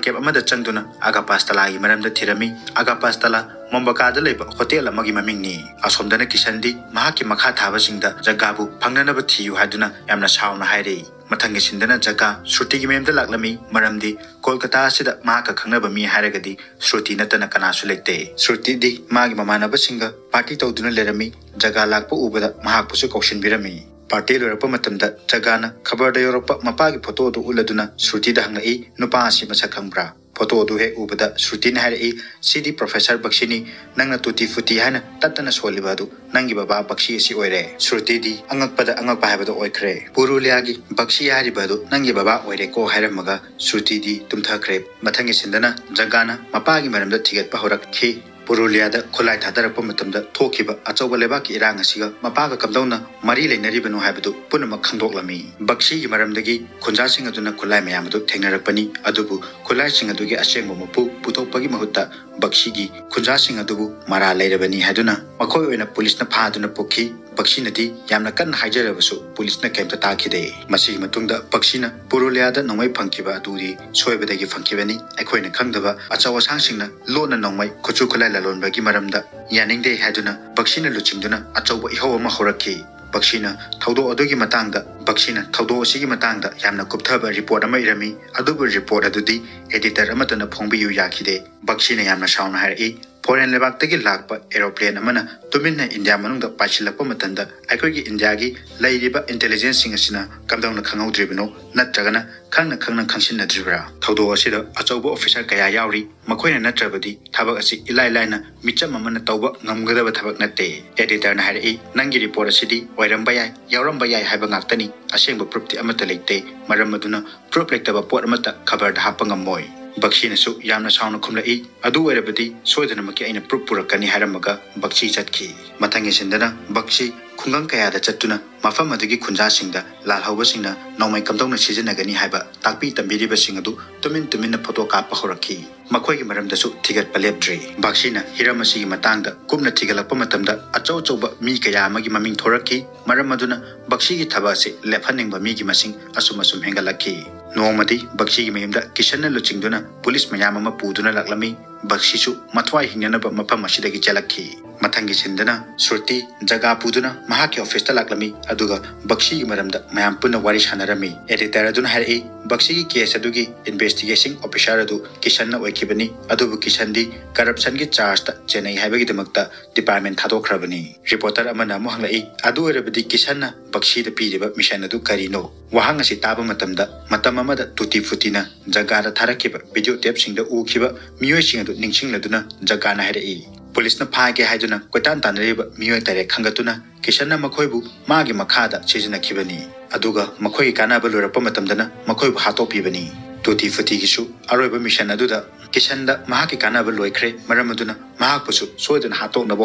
ꯀꯦꯞ ꯑꯃꯗ ꯆꯪꯗꯨꯅ ꯑꯒꯥꯄꯥꯁꯇꯂꯥꯒꯤ ꯃꯔꯝꯗ ꯊꯤꯔꯝꯃꯤ꯫ ꯑꯒꯥꯄꯥꯁꯇꯂꯥ ꯃꯣꯝꯕꯀꯥꯗ ꯂꯩꯕ ꯍꯣꯇꯦꯜ ꯑꯃꯒꯤ ꯃꯃꯤꯡꯅꯤ꯫ ꯑꯁꯣꯝꯗꯅ ꯀꯤꯁꯟꯗꯤ ꯃꯍꯥꯛꯀꯤ ꯃꯈꯥ ꯊꯥꯕꯁꯤꯡꯗ ꯖꯒꯥꯕꯨ ꯐꯪꯅꯅꯕ ꯊꯤꯌꯨ ꯍꯥꯏꯗꯨꯅ ꯌꯥꯝꯅ ꯁꯥꯎꯅ ꯍꯥꯏꯔꯤ꯫ ꯃꯊꯪꯒꯤ ꯁꯤꯟꯗꯅ ꯖꯒꯥ ꯁ꯭ꯔꯨꯇꯤꯒꯤ ꯃꯌꯨꯝꯗ ꯂꯥꯛꯂꯝꯃꯤ, ꯃꯔꯝꯗꯤ ꯀꯣꯜꯀꯇꯥ ꯑꯁꯤꯗ ꯃꯍꯥꯛꯀ ꯈꯪꯅꯕ ꯃꯤ ꯍꯥꯏꯔꯒꯗꯤ ꯁ꯭ꯔꯨꯇꯤ ꯅꯠꯇꯅ ꯀꯅꯥꯁꯨ ꯂꯩꯇꯦ꯫ ꯁ꯭ꯔꯨꯇꯤꯗꯤ ꯃꯥꯒꯤ ꯃꯃꯥꯟꯅꯕꯁꯤꯡꯒ ꯄꯥꯔꯇꯤ ꯇꯧꯗꯨꯅ ꯂꯩꯔꯝꯃꯤ꯫ ꯖꯒꯥ ꯂꯥꯛꯄ ꯎꯕꯗ ꯃꯍꯥꯛꯄꯨꯁꯨ ꯀꯧꯁꯤꯟꯕꯤꯔꯝꯃꯤ꯫ ꯄꯥꯔꯇꯤ ꯂꯣꯏꯔꯛꯄ ꯃꯇꯝꯗ ꯖꯒꯥꯅ ꯈꯕꯔꯗ ꯌꯥꯎꯔꯛꯄ ꯃꯄꯥꯒꯤ ꯐꯣꯇꯣ ꯑꯗꯨ ꯎꯠꯂꯗꯨꯅ ꯁ꯭ꯔꯨꯇꯤꯗ ꯍꯪꯂꯛꯏ, "ꯅꯨꯄꯥ ꯑꯁꯤ ꯃꯁꯛ ꯈꯪꯕ꯭ꯔꯥ?" ꯐꯣꯇꯣ ꯑꯗꯨ ꯍꯦꯛ ꯎꯕꯗ ꯁ꯭ꯔꯨꯇꯤꯅ ꯍꯥꯏꯔꯛꯏ, "ꯁꯤꯗꯤ ꯄ꯭ꯔꯣꯐꯦꯁꯔ ꯕꯛꯁꯤꯅꯤ, ꯅꯪꯅ ꯇꯨꯇꯤ ꯐꯨꯇꯤ ꯍꯥꯏꯅ ꯇꯠꯇꯅ ꯁꯣꯜꯂꯤꯕ ꯑꯗꯨ ꯅꯪꯒꯤ ꯕꯕꯥ ꯕꯛꯁꯤ ꯑꯁꯤ ꯑꯣꯏꯔꯦ꯫" ꯁ꯭ꯔꯨꯇꯤꯗꯤ ꯑꯉꯛꯄꯗ ꯑꯉꯛꯄ ꯍꯥꯏꯕꯗꯨ ꯑꯣꯏꯈ꯭ꯔꯦ꯫ "ꯄꯨꯔꯨꯂꯤꯌꯥꯒꯤ ꯕꯛꯁꯤ ꯍꯥꯏꯔꯤꯕ ꯑꯗꯨ ꯅꯪꯒꯤ ꯕꯕꯥ ꯑꯣꯏꯔꯦꯀꯣ" ꯍꯥꯏꯔꯝꯃꯒ ꯁ꯭ꯔꯨꯇꯤꯗꯤ ꯇꯨꯝꯊꯈ꯭ꯔꯦ꯫ ꯃꯊꯪꯒꯤ ꯁꯤꯟꯗꯅ ꯖꯒꯥꯅ ꯃꯄꯥꯒꯤ ꯃꯔꯝꯗ ꯊꯤꯒꯠꯄ ꯍꯧꯔꯛꯈꯤ꯫ ꯄꯨꯔꯨꯂꯤꯌꯥꯗ ꯈꯨꯠꯂꯥꯏ ꯊꯥꯗꯔꯛꯄ ꯃꯇꯝꯗ ꯊꯣꯛꯈꯤꯕ ꯑꯆꯧꯕ ꯂꯩꯕꯥꯛꯀꯤ ꯏꯔꯥꯡ ꯑꯁꯤꯒ ꯃꯄꯥꯒ ꯀꯝꯗꯧꯅ ꯃꯔꯤ ꯂꯩꯅꯔꯤꯕꯅꯣ ꯍꯥꯏꯕꯗꯨ ꯄꯨꯝꯅꯃꯛ ꯈꯪꯗꯣꯛꯂꯝꯃꯤ꯫ ꯕꯛꯁꯤꯒꯤ ꯃꯔꯝꯗꯒꯤ ꯈꯨꯟꯖꯥꯁꯤꯡ ꯑꯗꯨꯅ ꯈꯨꯠꯂꯥꯏ ꯃꯌꯥꯝ ꯑꯗꯨ ꯊꯦꯡꯅꯔꯛꯄꯅꯤ, ꯑꯗꯨꯕꯨ ꯈꯨꯠꯂꯥꯏꯁꯤꯡ ꯑꯗꯨꯒꯤ ꯑꯁꯦꯡꯕ ꯃꯄꯨ ꯄꯨꯊꯣꯛꯄꯒꯤ ꯃꯍꯨꯠꯇ ꯕꯛꯁꯤꯒꯤ ꯈꯨꯟꯖꯥꯁꯤꯡ ꯑꯗꯨꯕꯨ ꯃꯔꯥꯜ ꯂꯩꯔꯕꯅꯤ ꯍꯥꯏꯗꯨꯅ ꯃꯈꯣꯏ ꯑꯣꯏꯅ ꯄꯨꯂꯤꯁꯅ ꯐꯥꯗꯨꯅ ꯄꯨꯈꯤ꯫ ꯕꯛꯁꯤꯅꯗꯤ ꯌꯥꯝꯅ ꯀꯟꯅ ꯍꯥꯏꯖꯔꯕꯁꯨ ꯄꯨꯂꯤꯁꯅ ꯀꯩꯝꯇ ꯇꯥꯈꯤꯗꯦ꯫ ꯃꯁꯤꯒꯤ ꯃꯇꯨꯡꯗ ꯕꯛꯁꯤꯅ ꯄꯨꯔꯨꯂꯤꯌꯥꯗ ꯅꯣꯡꯃꯩ ꯐꯪꯈꯤꯕ ꯑꯗꯨꯗꯤ ꯁꯣꯏꯕꯗꯒꯤ ꯐꯪꯈꯤꯕꯅꯤ꯫ ꯑꯩꯈꯣꯏꯅ ꯈꯪꯗꯕ ꯑꯆꯧ ꯑꯁꯥꯡꯁꯤꯡꯅ ꯂꯣꯟꯅ ꯅꯣꯡꯃꯩ ꯈꯨꯠꯁꯨ ꯈꯨꯠꯂꯥꯏ ꯂꯂꯣꯟꯕꯒꯤ ꯃꯔꯝꯗ ꯌꯥꯅꯤꯡꯗꯦ ꯍꯥꯏꯗꯨꯅ ꯕꯛꯁꯤꯅ ꯂꯨꯆꯤꯡꯗꯨꯅ ꯑꯆꯧꯕ ꯏꯍꯧ ꯑꯃ ꯍꯧꯔꯛꯈꯤ꯫ ꯕꯛꯁꯤꯅ ꯊꯧꯗꯣꯛ ꯑꯗꯨꯒꯤ ꯃꯇꯥꯡꯗ ꯕꯛꯁꯤꯅ ꯊꯧꯗꯣꯛ ꯑꯁꯤꯒꯤ ꯃꯇꯥꯡꯗ ꯌꯥꯝꯅ ꯀꯨꯞꯊꯕ ꯔꯤꯄꯣꯔꯠ ꯑꯃ ꯏꯔꯝꯃꯤ꯫ ꯑꯗꯨꯕꯨ ꯔꯤꯄꯣꯔꯠ ꯑꯗꯨꯗꯤ ꯑꯦꯗꯤꯇꯔ ꯑꯃꯠꯇꯅ ꯐꯣꯡꯕꯤꯌꯨ ꯌꯥꯈꯤꯗꯦ꯫ ꯕꯛꯁꯤꯅ ꯌꯥꯝꯅ ꯁꯥꯎꯅ ꯍꯥꯏꯔꯛꯏ, "ꯐꯣꯔꯦꯟ ꯂꯩꯕꯥꯛꯇꯒꯤ ꯂꯥꯛꯄ ꯑꯦꯔꯣꯄ꯭ꯂꯦꯟ ꯑꯃꯅ ꯇꯨꯃꯤꯟꯅ ꯏꯟꯗꯤꯌꯥ ꯃꯅꯨꯡꯗ ꯄꯥꯏꯁꯤꯜꯂꯛꯄ ꯃꯇꯝꯗ ꯑꯩꯈꯣꯏꯒꯤ ꯏꯟꯗꯤꯌꯥꯒꯤ ꯂꯩꯔꯤꯕ ꯏꯟꯇꯦꯂꯤꯖꯦꯟꯁꯁꯤꯡ ꯑꯁꯤꯅ ꯀꯝꯗꯧꯅ ꯈꯪꯍꯧꯗ꯭ꯔꯤꯕꯅꯣ? ꯅꯠꯇ꯭ꯔꯒꯅ ꯈꯪꯅ ꯈꯪꯅ ꯈꯪꯁꯤꯟꯅꯗ꯭ꯔꯤꯕ꯭ꯔꯥ? ꯊꯧꯗꯣꯛ ꯑꯁꯤꯗ ꯑꯆꯧꯕ ꯑꯣꯐꯤꯁꯥꯔ ꯀꯌꯥ ꯌꯥꯎꯔꯤ꯫ ꯃꯈꯣꯏꯅ ꯅꯠꯇ꯭ꯔꯕꯗꯤ ꯊꯕꯛ ꯑꯁꯤ ꯏꯂꯥꯏ ꯂꯥꯏꯅ ꯃꯤꯆꯝ ꯑꯃꯅ ꯇꯧꯕ ꯉꯝꯒꯗꯕ ꯊꯕꯛ ꯅꯠꯇꯦ꯫" ꯑꯦꯗꯤꯇꯔꯅ ꯍꯥꯏꯔꯛꯏ, "ꯅꯪꯒꯤ ꯔꯤꯄꯣꯔꯠ ꯑꯁꯤꯗꯤ ꯑꯣꯏꯔꯝꯕ ꯌꯥꯏ, ꯌꯥꯎꯔꯝꯕ ꯌꯥꯏ ꯍꯥꯏꯕ ꯉꯥꯛꯇꯅꯤ꯫ ꯑꯁꯦꯡꯕ ꯄ꯭ꯔꯨꯐꯇꯤ ꯑꯃꯠꯇ ꯂꯩꯇꯦ꯫ ꯃꯔꯝ ꯑꯗꯨꯅ ꯄ꯭ꯔꯨꯐ ꯂꯩꯇꯕ ꯄꯣꯠ ꯑꯃꯠꯇ ꯈꯕꯔꯗ ꯍꯥꯞꯄ ꯉꯝꯃꯣꯏ꯫" ꯕꯛꯁꯤꯅꯁꯨ ꯌꯥꯝꯅ ꯁꯥꯎꯅ ꯈꯨꯝꯂꯛꯏ, "ꯑꯗꯨ ꯑꯣꯏꯔꯕꯗꯤ ꯁꯣꯏꯗꯅꯃꯛꯀꯤ ꯑꯩꯅ ꯄ꯭ꯔꯨꯐ ꯄꯨꯔꯛꯀꯅꯤ" ꯍꯥꯏꯔꯝꯃꯒ ꯕꯛꯁꯤ ꯆꯠꯈꯤ꯫ ꯃꯊꯪꯒꯤ ꯁꯤꯟꯗꯅ ꯕꯛꯁꯤ ꯈꯨꯡꯒꯪ ꯀꯌꯥꯗ ꯆꯠꯇꯨꯅ ꯃꯐꯝ ꯑꯗꯨꯒꯤ ꯈꯨꯟꯖꯥꯁꯤꯡꯗ ꯂꯥꯜꯍꯧꯕꯁꯤꯡꯅ ꯅꯣꯡꯃꯩ ꯀꯝꯗꯧꯅ ꯁꯤꯖꯤꯟꯅꯒꯅꯤ ꯍꯥꯏꯕ ꯇꯥꯛꯄꯤ ꯇꯝꯕꯤꯔꯤꯕꯁꯤꯡ ꯑꯗꯨ ꯇꯨꯃꯤꯟ ꯇꯨꯃꯤꯟꯅ ꯐꯣꯇꯣ ꯀꯥꯞꯄ ꯍꯧꯔꯛꯈꯤ꯫ ꯃꯈꯣꯏꯒꯤ ꯃꯔꯝꯗꯁꯨ ꯊꯤꯒꯠꯄ ꯂꯦꯞꯇ꯭ꯔꯤ꯫ ꯕꯛꯁꯤꯅ ꯍꯤꯔꯝ ꯑꯁꯤꯒꯤ ꯃꯇꯥꯡꯗ ꯀꯨꯞꯅ ꯊꯤꯒꯠꯂꯛꯄ ꯃꯇꯝꯗ ꯑꯆꯧ ꯑꯆꯧꯕ ꯃꯤ ꯀꯌꯥ ꯑꯃꯒꯤ ꯃꯃꯤꯡ ꯊꯣꯔꯛꯈꯤ꯫ ꯃꯔꯝ ꯑꯗꯨꯅ ꯕꯛꯁꯤꯒꯤ ꯊꯕꯛ ꯑꯁꯤ ꯂꯦꯞꯍꯟꯅꯤꯡꯕ ꯃꯤꯒꯤ ꯃꯁꯤꯡ ꯑꯁꯨꯝ ꯑꯁꯨꯝ ꯍꯦꯟꯒꯠꯂꯛꯈꯤ꯫ ꯅꯣꯡꯃꯗꯤ ꯕꯛꯁꯤꯒꯤ ꯃꯌꯨꯝꯗ ꯀꯤꯁꯟꯅ ꯂꯨꯆꯤꯡꯗꯨꯅ ꯄꯨꯂꯤꯁ ꯃꯌꯥꯝ ꯑꯃ ꯄꯨꯗꯨꯅ ꯂꯥꯛꯂꯝꯃꯤ꯫ ꯕꯛꯁꯤꯁꯨ ꯃꯊ꯭ꯋꯥꯏ ꯍꯤꯡꯅꯅꯕ ꯃꯐꯝ ꯑꯁꯤꯗꯒꯤ ꯆꯦꯜꯂꯛꯈꯤ꯫ ꯃꯊꯪꯒꯤ ꯁꯤꯟꯗꯅ ꯁ꯭ꯔꯨꯇꯤ ꯖꯒꯥ ꯄꯨꯗꯨꯅ ꯃꯍꯥꯛꯀꯤ ꯑꯣꯐꯤꯁꯇ ꯂꯥꯛꯂꯝꯃꯤ, ꯑꯗꯨꯒ ꯕꯛꯁꯤꯒꯤ ꯃꯔꯝꯗ ꯃꯌꯥꯝ ꯄꯨꯟꯅ ꯋꯥꯔꯤ ꯁꯥꯟꯅꯔꯝꯃꯤ꯫ ꯑꯦꯗꯤꯇꯔ ꯑꯗꯨꯅ ꯍꯥꯏꯔꯛꯏ, "ꯕꯛꯁꯤꯒꯤ ꯀꯦꯁ ꯑꯗꯨꯒꯤ ꯏꯟꯚꯦꯁꯇꯤꯒꯦꯁꯟ ꯑꯣꯐꯤꯁꯥꯔ ꯑꯗꯨ ꯀꯤꯁꯟꯅ ꯑꯣꯏꯈꯤꯕꯅꯤ, ꯑꯗꯨꯕꯨ ꯀꯤꯁꯟꯗꯤ ꯀꯔꯞꯁꯟꯒꯤ ꯆꯥꯔꯖꯇ ꯆꯦꯟꯅꯩ ꯍꯥꯏꯕꯒꯤꯗꯃꯛꯇ ꯗꯤꯄꯥꯔꯠꯃꯦꯟ ꯊꯥꯗꯣꯛꯈ꯭ꯔꯕꯅꯤ꯫" ꯔꯤꯄꯣꯔꯇꯔ ꯑꯃꯅ ꯑꯃꯨꯛ ꯍꯪꯂꯛꯏ, "ꯑꯗꯨ ꯑꯣꯏꯔꯕꯗꯤ ꯀꯤꯁꯟꯅ ꯕꯛꯁꯤꯗ ꯄꯤꯔꯤꯕ ꯃꯤꯁꯟ ꯑꯗꯨ ꯀꯔꯤꯅꯣ?" ꯋꯥꯍꯪ ꯑꯁꯤ ꯇꯥꯕ ꯃꯇꯝꯗ ꯃꯇꯝ ꯑꯃꯗ ꯇꯨꯇꯤ ꯐꯨꯇꯤꯅ ꯖꯒꯥꯗ ꯊꯥꯔꯛꯈꯤꯕ ꯚꯤꯗꯤꯑꯣ ꯇꯦꯞꯁꯤꯡꯗ ꯎꯈꯤꯕ ꯃꯤꯑꯣꯏꯁꯤꯡ ꯑꯗꯨ ꯅꯤꯡꯁꯤꯡꯂꯗꯨꯅ ꯖꯒꯥꯅ ꯍꯥꯏꯔꯛꯏ, "ꯄꯨꯂꯤꯁꯅ ꯐꯥꯒꯦ ꯍꯥꯏꯗꯨꯅ ꯀꯣꯏꯇꯥꯟ ꯇꯥꯟꯅꯔꯤꯕ ꯃꯤꯑꯣꯏ ꯇꯔꯦꯠ ꯈꯪꯒꯠꯇꯨꯅ ꯀꯤꯁꯟꯅ ꯃꯈꯣꯏꯕꯨ ꯃꯥꯒꯤ ꯃꯈꯥꯗ ꯁꯤꯖꯤꯟꯅꯈꯤꯕꯅꯤ, ꯑꯗꯨꯒ ꯃꯈꯣꯏꯒꯤ ꯀꯥꯟꯅꯕ ꯂꯣꯏꯔꯛꯄ ꯃꯇꯝꯗꯅ ꯃꯈꯣꯏꯕꯨ ꯍꯥꯠꯇꯣꯛꯄꯤꯕꯅꯤ꯫ ꯇꯨꯇꯤ ꯐꯨꯇꯤꯒꯤꯁꯨ ꯑꯔꯣꯏꯕ ꯃꯤꯁꯟ ꯑꯗꯨꯗ ꯀꯤꯁꯟꯗ ꯃꯍꯥꯛꯀꯤ ꯀꯥꯟꯅꯕ ꯂꯣꯏꯈ꯭ꯔꯦ, ꯃꯔꯝ ꯑꯗꯨꯅ ꯃꯍꯥꯛꯄꯨꯁꯨ ꯁꯣꯏꯗꯅ ꯍꯥꯠꯇꯣꯛꯅꯕ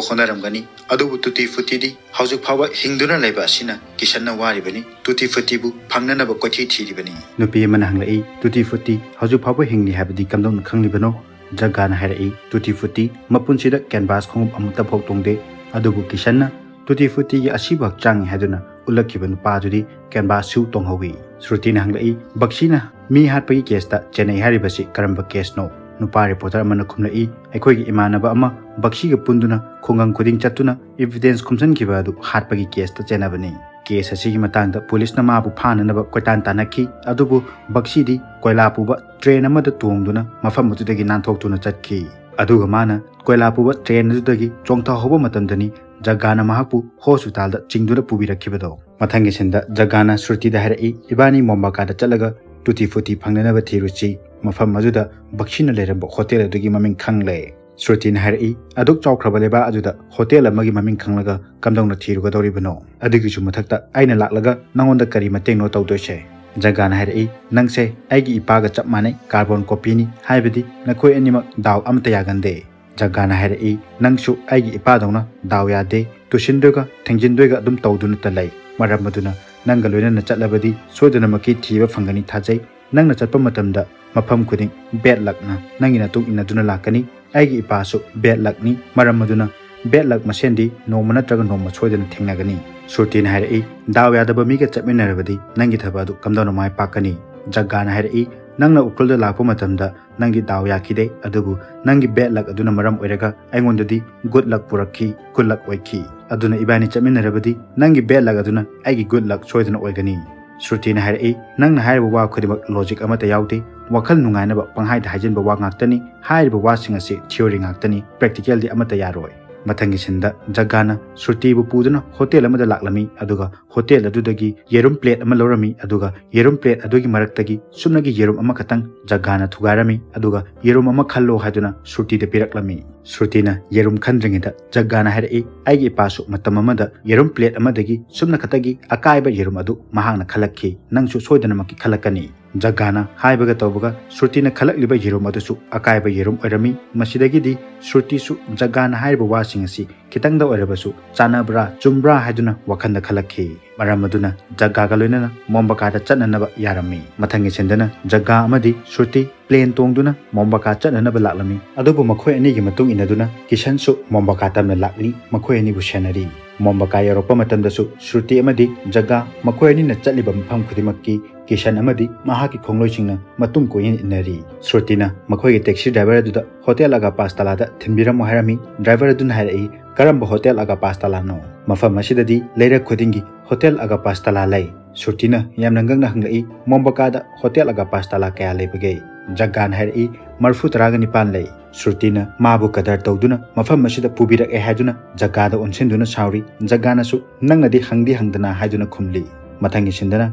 ꯍꯣꯠꯅꯔꯝꯒꯅꯤ꯫ ꯑꯗꯨꯕꯨ ꯇꯨꯇꯤ ꯐꯨꯇꯤꯗꯤ ꯍꯧꯖꯤꯛ ꯐꯥꯎꯕ ꯍꯤꯡꯗꯨꯅ ꯂꯩꯕ ꯑꯁꯤꯅ ꯀꯤꯁꯟꯅ ꯋꯥꯔꯤꯕꯅꯤ꯫ ꯇꯨꯇꯤ ꯐꯨꯇꯤꯕꯨ ꯐꯪꯅꯅꯕ ꯀꯣꯏꯊꯤ ꯊꯤꯔꯤꯕꯅꯤ꯫" ꯅꯨꯄꯤ ꯑꯃꯅ ꯍꯪꯂꯛꯏ, "ꯇꯨꯇꯤ ꯐꯨꯇꯤ ꯍꯧꯖꯤꯛ ꯐꯥꯎꯕ ꯍꯤꯡꯂꯤ ꯍꯥꯏꯕꯗꯤ ꯀꯝꯗꯧꯅ ꯈꯪꯂꯤꯕꯅꯣ?" ꯖꯒꯥꯅ ꯍꯥꯏꯔꯛꯏ, "ꯇꯨꯇꯤ ꯐꯨꯇꯤ ꯃꯄꯨꯟꯁꯤꯗ ꯀꯦꯟꯚꯥꯁ ꯈꯣꯡꯎꯞ ꯑꯃꯨꯛꯇ ꯐꯥꯎ ꯇꯣꯡꯗꯦ, ꯑꯗꯨꯕꯨ ꯀꯤꯁꯟꯅ ꯇꯨꯇꯤ ꯐꯨꯇꯤꯒꯤ ꯑꯁꯤꯕ ꯍꯛꯆꯥꯡꯅꯤ ꯍꯥꯏꯗꯨꯅ ꯎꯠꯂꯛꯈꯤꯕ ꯅꯨꯄꯥꯗꯨꯗꯤ ꯀꯦꯟꯚꯥꯁ ꯁꯨ ꯇꯣꯡꯍꯧꯋꯤ꯫" ꯁ꯭ꯔꯨꯇꯤꯅ ꯍꯪꯂꯛꯏ, "ꯕꯛꯁꯤꯅ ꯃꯤ ꯍꯥꯠꯄꯒꯤ ꯀꯦꯁꯇ ꯆꯦꯟꯅꯩ ꯍꯥꯏꯔꯤꯕꯁꯤ ꯀꯔꯝꯕ ꯀꯦꯁꯅꯣ?" ꯅꯨꯄꯥ ꯔꯤꯄꯣꯔꯇꯔ ꯑꯃꯅ ꯈꯨꯝꯂꯛꯏ, "ꯑꯩꯈꯣꯏꯒꯤ ꯏꯃꯥꯟꯅꯕ ꯑꯃ ꯕꯛꯁꯤꯒ ꯄꯨꯟꯗꯨꯅ ꯈꯨꯡꯒꯪ ꯈꯨꯗꯤꯡ ꯆꯠꯇꯨꯅ evidence ꯈꯨꯝꯖꯤꯟꯈꯤꯕ ꯑꯗꯨ ꯍꯥꯠꯄꯒꯤ caseꯇ ꯆꯦꯟꯅꯕꯅꯤ꯫ Case ꯑꯁꯤꯒꯤ ꯃꯇꯥꯡꯗ ꯄꯨꯂꯤꯁꯅ ꯃꯥꯕꯨ ꯐꯥꯅꯅꯕ ꯀꯣꯏꯇꯥꯟ ꯇꯥꯟꯅꯈꯤ, ꯑꯗꯨꯕꯨ ꯕꯛꯁꯤꯗꯤ ꯀꯣꯏꯂꯥ ꯄꯨꯕ train ꯑꯃꯗ ꯇꯣꯡꯗꯨꯅ ꯃꯐꯝ ꯑꯗꯨꯗꯒꯤ ꯅꯥꯟꯊꯣꯛꯇꯨꯅ ꯆꯠꯈꯤ꯫ ꯑꯗꯨꯒ ꯃꯥꯅ ꯀꯣꯏꯂꯥ ꯄꯨꯕ train ꯑꯗꯨꯗꯒꯤ ꯆꯣꯡꯊꯍꯧꯕ ꯃꯇꯝꯗꯅꯤ ꯖꯒꯥꯅ ꯃꯍꯥꯛꯄꯨ hospitalꯗ ꯆꯤꯡꯗꯨꯅ ꯄꯨꯕꯤꯔꯛꯈꯤꯕꯗꯣ꯫ ꯃꯊꯪꯒꯤ ꯁꯤꯟꯗ ꯖꯒꯥꯅ ꯁ꯭ꯔꯨꯇꯤꯗ ꯍꯥꯏꯔꯛꯏ, "ꯏꯕꯥꯅꯤ ꯃꯣꯝꯕꯀꯥꯗ ꯆꯠꯂꯒ ꯇꯨꯇꯤ ꯐꯨꯇꯤ ꯐꯪꯅꯅꯕ ꯊꯤꯔꯨꯁꯤ꯫ ꯃꯐꯝ ꯑꯗꯨꯗ ꯕꯛꯁꯤꯅ ꯂꯩꯔꯝꯕ ꯍꯣꯇꯦꯜ ꯑꯗꯨꯒꯤ ꯃꯃꯤꯡ ꯈꯪꯂꯦ꯫" ꯁ꯭ꯔꯨꯇꯤꯅ ꯍꯥꯏꯔꯛꯏ, "ꯑꯗꯨꯛ ꯆꯥꯎꯈ꯭ꯔꯕ ꯂꯩꯕꯥꯛ ꯑꯗꯨꯗ ꯍꯣꯇꯦꯜ ꯑꯃꯒꯤ ꯃꯃꯤꯡ ꯈꯪꯂꯒ ꯀꯝꯗꯧꯅ ꯊꯤꯔꯨꯒꯗꯧꯔꯤꯕꯅꯣ? ꯑꯗꯨꯒꯤꯁꯨ ꯃꯊꯛꯇ ꯑꯩꯅ ꯂꯥꯛꯂꯒ ꯅꯉꯣꯟꯗ ꯀꯔꯤ ꯃꯇꯦꯡꯅꯣ ꯇꯧꯗꯣꯏꯁꯦ?" ꯖꯒꯥꯅ ꯍꯥꯏꯔꯛꯏ, "ꯅꯪꯁꯦ ꯑꯩꯒꯤ ꯏꯄꯥꯒ ꯆꯞ ꯃꯥꯟꯅꯩ, carbon copyꯅꯤ, ꯍꯥꯏꯕꯗꯤ ꯅꯈꯣꯏ ꯑꯅꯤꯃꯛ ꯗꯥꯎ ꯑꯃꯠꯇ ꯌꯥꯒꯟꯗꯦ꯫" ꯖꯒꯥꯅ ꯍꯥꯏꯔꯛꯏ, "ꯅꯪꯁꯨ ꯑꯩꯒꯤ ꯏꯄꯥꯗꯧꯅ ꯗꯥꯎ ꯌꯥꯗꯦ, ꯇꯨꯁꯤꯟꯗꯣꯏꯒ ꯊꯦꯡꯖꯤꯟꯗꯣꯏꯒ ꯑꯗꯨꯝ ꯇꯧꯗꯨꯅꯇ ꯂꯩ꯫ ꯃꯔꯝ ꯑꯗꯨꯅ ꯅꯪꯒ ꯂꯣꯏꯅꯅ ꯆꯠꯂꯕꯗꯤ ꯁꯣꯏꯗꯅꯃꯛꯀꯤ ꯊꯤꯕ ꯐꯪꯒꯅꯤ ꯊꯥꯖꯩ꯫ ꯅꯪꯅ ꯆꯠꯄ ꯃꯇꯝꯗ ꯃꯐꯝ ꯈꯨꯗꯤꯡ bad luckꯅ ꯅꯪꯒꯤ ꯅꯇꯨꯡ ꯏꯟꯅꯗꯨꯅ ꯂꯥꯛꯀꯅꯤ꯫ ꯑꯩꯒꯤ ꯏꯄꯥꯁꯨ bad luckꯅꯤ꯫ ꯃꯔꯝ ꯑꯗꯨꯅ bad luck ꯃꯁꯦꯟꯗꯤ ꯅꯣꯡꯃ ꯅꯠꯇ꯭ꯔꯒ ꯅꯣꯡꯃ ꯁꯣꯏꯗꯅ ꯊꯦꯡꯅꯒꯅꯤ꯫" ꯁ꯭ꯔꯨꯇꯤꯅ ꯍꯥꯏꯔꯛꯏ, "ꯗꯥꯎ ꯌꯥꯗꯕ ꯃꯤꯒ ꯆꯠꯃꯤꯟꯅꯔꯕꯗꯤ ꯅꯪꯒꯤ ꯊꯕꯛ ꯑꯗꯨ ꯀꯝꯗꯧꯅ ꯃꯥꯏ ꯄꯥꯛꯀꯅꯤ?" ꯖꯒꯥꯅ ꯍꯥꯏꯔꯛꯏ, "ꯅꯪꯅ ꯎꯈ꯭ꯔꯨꯜꯗ ꯂꯥꯛꯄ ꯃꯇꯝꯗ ꯅꯪꯒꯤ ꯗꯥꯎ ꯌꯥꯈꯤꯗꯦ, ꯑꯗꯨꯕꯨ ꯅꯪꯒꯤ bad luck ꯑꯗꯨꯅ ꯃꯔꯝ ꯑꯣꯏꯔꯒ ꯑꯩꯉꯣꯟꯗꯗꯤ good luck ꯄꯨꯔꯛꯈꯤ, good luck ꯑꯣꯏꯈꯤ꯫ ꯑꯗꯨꯅ ꯏꯕꯥꯅꯤ ꯆꯠꯃꯤꯟꯅꯔꯕꯗꯤ ꯅꯪꯒꯤ bad luck ꯑꯗꯨꯅ ꯑꯩꯒꯤ good luck ꯁꯣꯏꯗꯅ ꯑꯣꯏꯒꯅꯤ꯫" ꯁ꯭ꯔꯨꯇꯤꯅ ꯍꯥꯏꯔꯛꯏ, "ꯅꯪꯅ ꯍꯥꯏꯔꯤꯕ ꯋꯥ ꯈꯨꯗꯤꯡꯃꯛ logic ꯑꯃꯠꯇ ꯌꯥꯎꯗꯦ꯫ ꯋꯥꯈꯜ ꯅꯨꯡꯉꯥꯏꯅꯕ ꯄꯪꯍꯥꯏꯗ ꯍꯥꯏꯖꯤꯟꯕ ꯋꯥ ꯉꯥꯛꯇꯅꯤ꯫ ꯍꯥꯏꯔꯤꯕ ꯋꯥꯁꯤꯡ ꯑꯁꯤ theory ꯉꯥꯛꯇꯅꯤ, practicalꯗꯤ ꯑꯃꯠꯇ ꯌꯥꯔꯣꯏ꯫" ꯃꯊꯪꯒꯤ ꯁꯤꯟꯗ ꯖꯒꯥꯅ ꯁ꯭ꯔꯨꯇꯤꯕꯨ ꯄꯨꯗꯨꯅ ꯍꯣꯇꯦꯜ ꯑꯃꯗ ꯂꯥꯛꯂꯝꯃꯤ, ꯑꯗꯨꯒ ꯍꯣꯇꯦꯜ ꯑꯗꯨꯗꯒꯤ ꯌꯦꯔꯨꯝ plate ꯑꯃ ꯂꯧꯔꯝꯃꯤ, ꯑꯗꯨꯒ ꯌꯦꯔꯨꯝ plate ꯑꯗꯨꯒꯤ ꯃꯔꯛꯇꯒꯤ ꯁꯨꯞꯅꯒꯤ ꯌꯦꯔꯨꯝ ꯑꯃꯈꯛꯇꯪ ꯖꯒꯥꯅ ꯊꯨꯒꯥꯏꯔꯝꯃꯤ, ꯑꯗꯨꯒ "ꯌꯦꯔꯨꯝ ꯑꯃ ꯈꯜꯂꯣ" ꯍꯥꯏꯗꯨꯅ ꯁ꯭ꯔꯨꯇꯤꯗ ꯄꯤꯔꯛꯂꯝꯃꯤ꯫ ꯁ꯭ꯔꯨꯇꯤꯅ ꯌꯦꯔꯨꯝ ꯈꯟꯗ꯭ꯔꯤꯉꯩꯗ ꯖꯒꯥꯅ ꯍꯥꯏꯔꯛꯏ, "ꯑꯩꯒꯤ ꯏꯄꯥꯁꯨ ꯃꯇꯝ ꯑꯃꯗ ꯌꯦꯔꯨꯝ plate ꯑꯃꯗꯒꯤ ꯁꯨꯞꯅ ꯈꯛꯇꯒꯤ ꯑꯀꯥꯏꯕ ꯌꯦꯔꯨꯝ ꯑꯗꯨ ꯃꯍꯥꯛꯅ ꯈꯜꯂꯛꯈꯤ꯫ ꯅꯪꯁꯨ ꯁꯣꯏꯗꯅꯃꯛꯀꯤ ꯈꯜꯂꯛꯀꯅꯤ꯫" ꯖꯒꯥꯅ ꯍꯥꯏꯕꯒ ꯇꯧꯕꯒ ꯁ꯭ꯔꯨꯇꯤꯅ ꯈꯜꯂꯛꯂꯤꯕ ꯌꯦꯔꯨꯝ ꯑꯗꯨꯁꯨ ꯑꯀꯥꯏꯕ ꯌꯦꯔꯨꯝ ꯑꯣꯏꯔꯝꯃꯤ꯫ ꯃꯁꯤꯗꯒꯤꯗꯤ ꯁ꯭ꯔꯨꯇꯤꯁꯨ ꯖꯒꯥꯅ ꯍꯥꯏꯔꯤꯕ ꯋꯥꯁꯤꯡ ꯑꯁꯤ ꯈꯤꯇꯪꯗ ꯑꯣꯏꯔꯕꯁꯨ ꯆꯥꯟꯅꯕ꯭ꯔꯥ, ꯆꯨꯝꯕ꯭ꯔꯥ ꯍꯥꯏꯗꯨꯅ ꯋꯥꯈꯜꯗ ꯈꯜꯂꯛꯈꯤ꯫ ꯃꯔꯝ ꯑꯗꯨꯅ ꯖꯒꯥꯒ ꯂꯣꯏꯅꯅ ꯃꯣꯝꯕꯀꯥꯗ ꯆꯠꯅꯅꯕ ꯌꯥꯔꯝꯃꯤ꯫ ꯃꯊꯪꯒꯤ ꯁꯤꯟꯗꯅ ꯖꯒꯥ ꯑꯃꯗꯤ ꯁ꯭ꯔꯨꯇꯤ plane ꯇꯣꯡꯗꯨꯅ ꯃꯣꯝꯕꯀꯥ ꯆꯠꯅꯅꯕ ꯂꯥꯛꯂꯝꯃꯤ꯫ ꯑꯗꯨꯕꯨ ꯃꯈꯣꯏ ꯑꯅꯤꯒꯤ ꯃꯇꯨꯡ ꯏꯟꯅꯗꯨꯅ ꯀꯤꯁꯟꯁꯨ ꯃꯣꯝꯕꯀꯥ ꯇꯝꯅ ꯂꯥꯛꯂꯤ꯫ ꯃꯈꯣꯏ ꯑꯅꯤꯕꯨ ꯁꯦꯟꯅꯔꯤ꯫ ꯃꯣꯝꯕꯀꯥ ꯌꯧꯔꯛꯄ ꯃꯇꯝꯗꯁꯨ ꯁ꯭ꯔꯨꯇꯤ ꯑꯃꯗꯤ ꯖꯒꯥ ꯃꯈꯣꯏ ꯑꯅꯤꯅ ꯆꯠꯂꯤꯕ ꯃꯐꯝ ꯈꯨꯗꯤꯡꯃꯛꯀꯤ ꯀꯤꯁꯟ ꯑꯃꯗꯤ ꯃꯍꯥꯛꯀꯤ ꯈꯣꯡꯂꯣꯏꯁꯤꯡꯅ ꯃꯇꯨꯡ ꯀꯣꯏꯅ ꯏꯟꯅꯔꯤ꯫ ꯁ꯭ꯔꯨꯇꯤꯅ ꯃꯈꯣꯏꯒꯤ ꯇꯦꯛꯁꯤ ꯗ꯭ꯔꯥꯏꯚꯔ ꯑꯗꯨꯗ ꯍꯣꯇꯦꯜ ꯑꯒꯥꯄꯥꯁꯇꯥꯂꯥꯗ ꯊꯤꯟꯕꯤꯔꯝꯃꯣ ꯍꯥꯏꯔꯝꯃꯤ꯫ ꯗ꯭ꯔꯥꯏꯚꯔ ꯑꯗꯨꯅ ꯍꯥꯏꯔꯛꯏ, "ꯀꯔꯝꯕ ꯍꯣꯇꯦꯜ ꯑꯒꯥꯄꯥꯁꯇꯥꯂꯥꯅꯣ? ꯃꯐꯝ ꯑꯁꯤꯗꯗꯤ ꯂꯩꯔꯛ ꯈꯨꯗꯤꯡꯒꯤ ꯍꯣꯇꯦꯜ ꯑꯒꯥꯄꯥꯁꯇꯥꯂꯥ ꯂꯩ꯫" ꯁ꯭ꯔꯨꯇꯤꯅ ꯌꯥꯝꯅ ꯉꯛꯅ ꯍꯪꯂꯛꯏ, "ꯃꯣꯝꯕꯀꯥꯗ ꯍꯣꯇꯦꯜ ꯑꯒꯥꯄꯥꯁꯇꯥꯂꯥ ꯀꯌꯥ ꯂꯩꯕꯒꯦ?" ꯖꯒꯥꯅ ꯍꯥꯏꯔꯛꯏ, "ꯃꯔꯐꯨ ꯇꯔꯥꯒ ꯅꯤꯄꯥꯟ ꯂꯩ꯫" ꯁ꯭ꯔꯨꯇꯤꯅ ꯃꯥꯕꯨ ꯀꯗꯔ ꯇꯧꯗꯨꯅ ꯃꯐꯝ ꯑꯁꯤꯗ ꯄꯨꯕꯤꯔꯛꯑꯦ ꯍꯥꯏꯗꯨꯅ ꯖꯒꯥꯗ ꯑꯣꯟꯁꯤꯟꯗꯨꯅ ꯁꯥꯎꯔꯤ꯫ ꯖꯒꯥꯅꯁꯨ, "ꯅꯪꯅꯗꯤ ꯍꯪꯗꯤ ꯍꯪꯗꯅ" ꯍꯥꯏꯗꯨꯅ ꯈꯨꯝꯂꯤ꯫ ꯃꯊꯪꯒꯤ ꯁꯤꯟꯗꯅ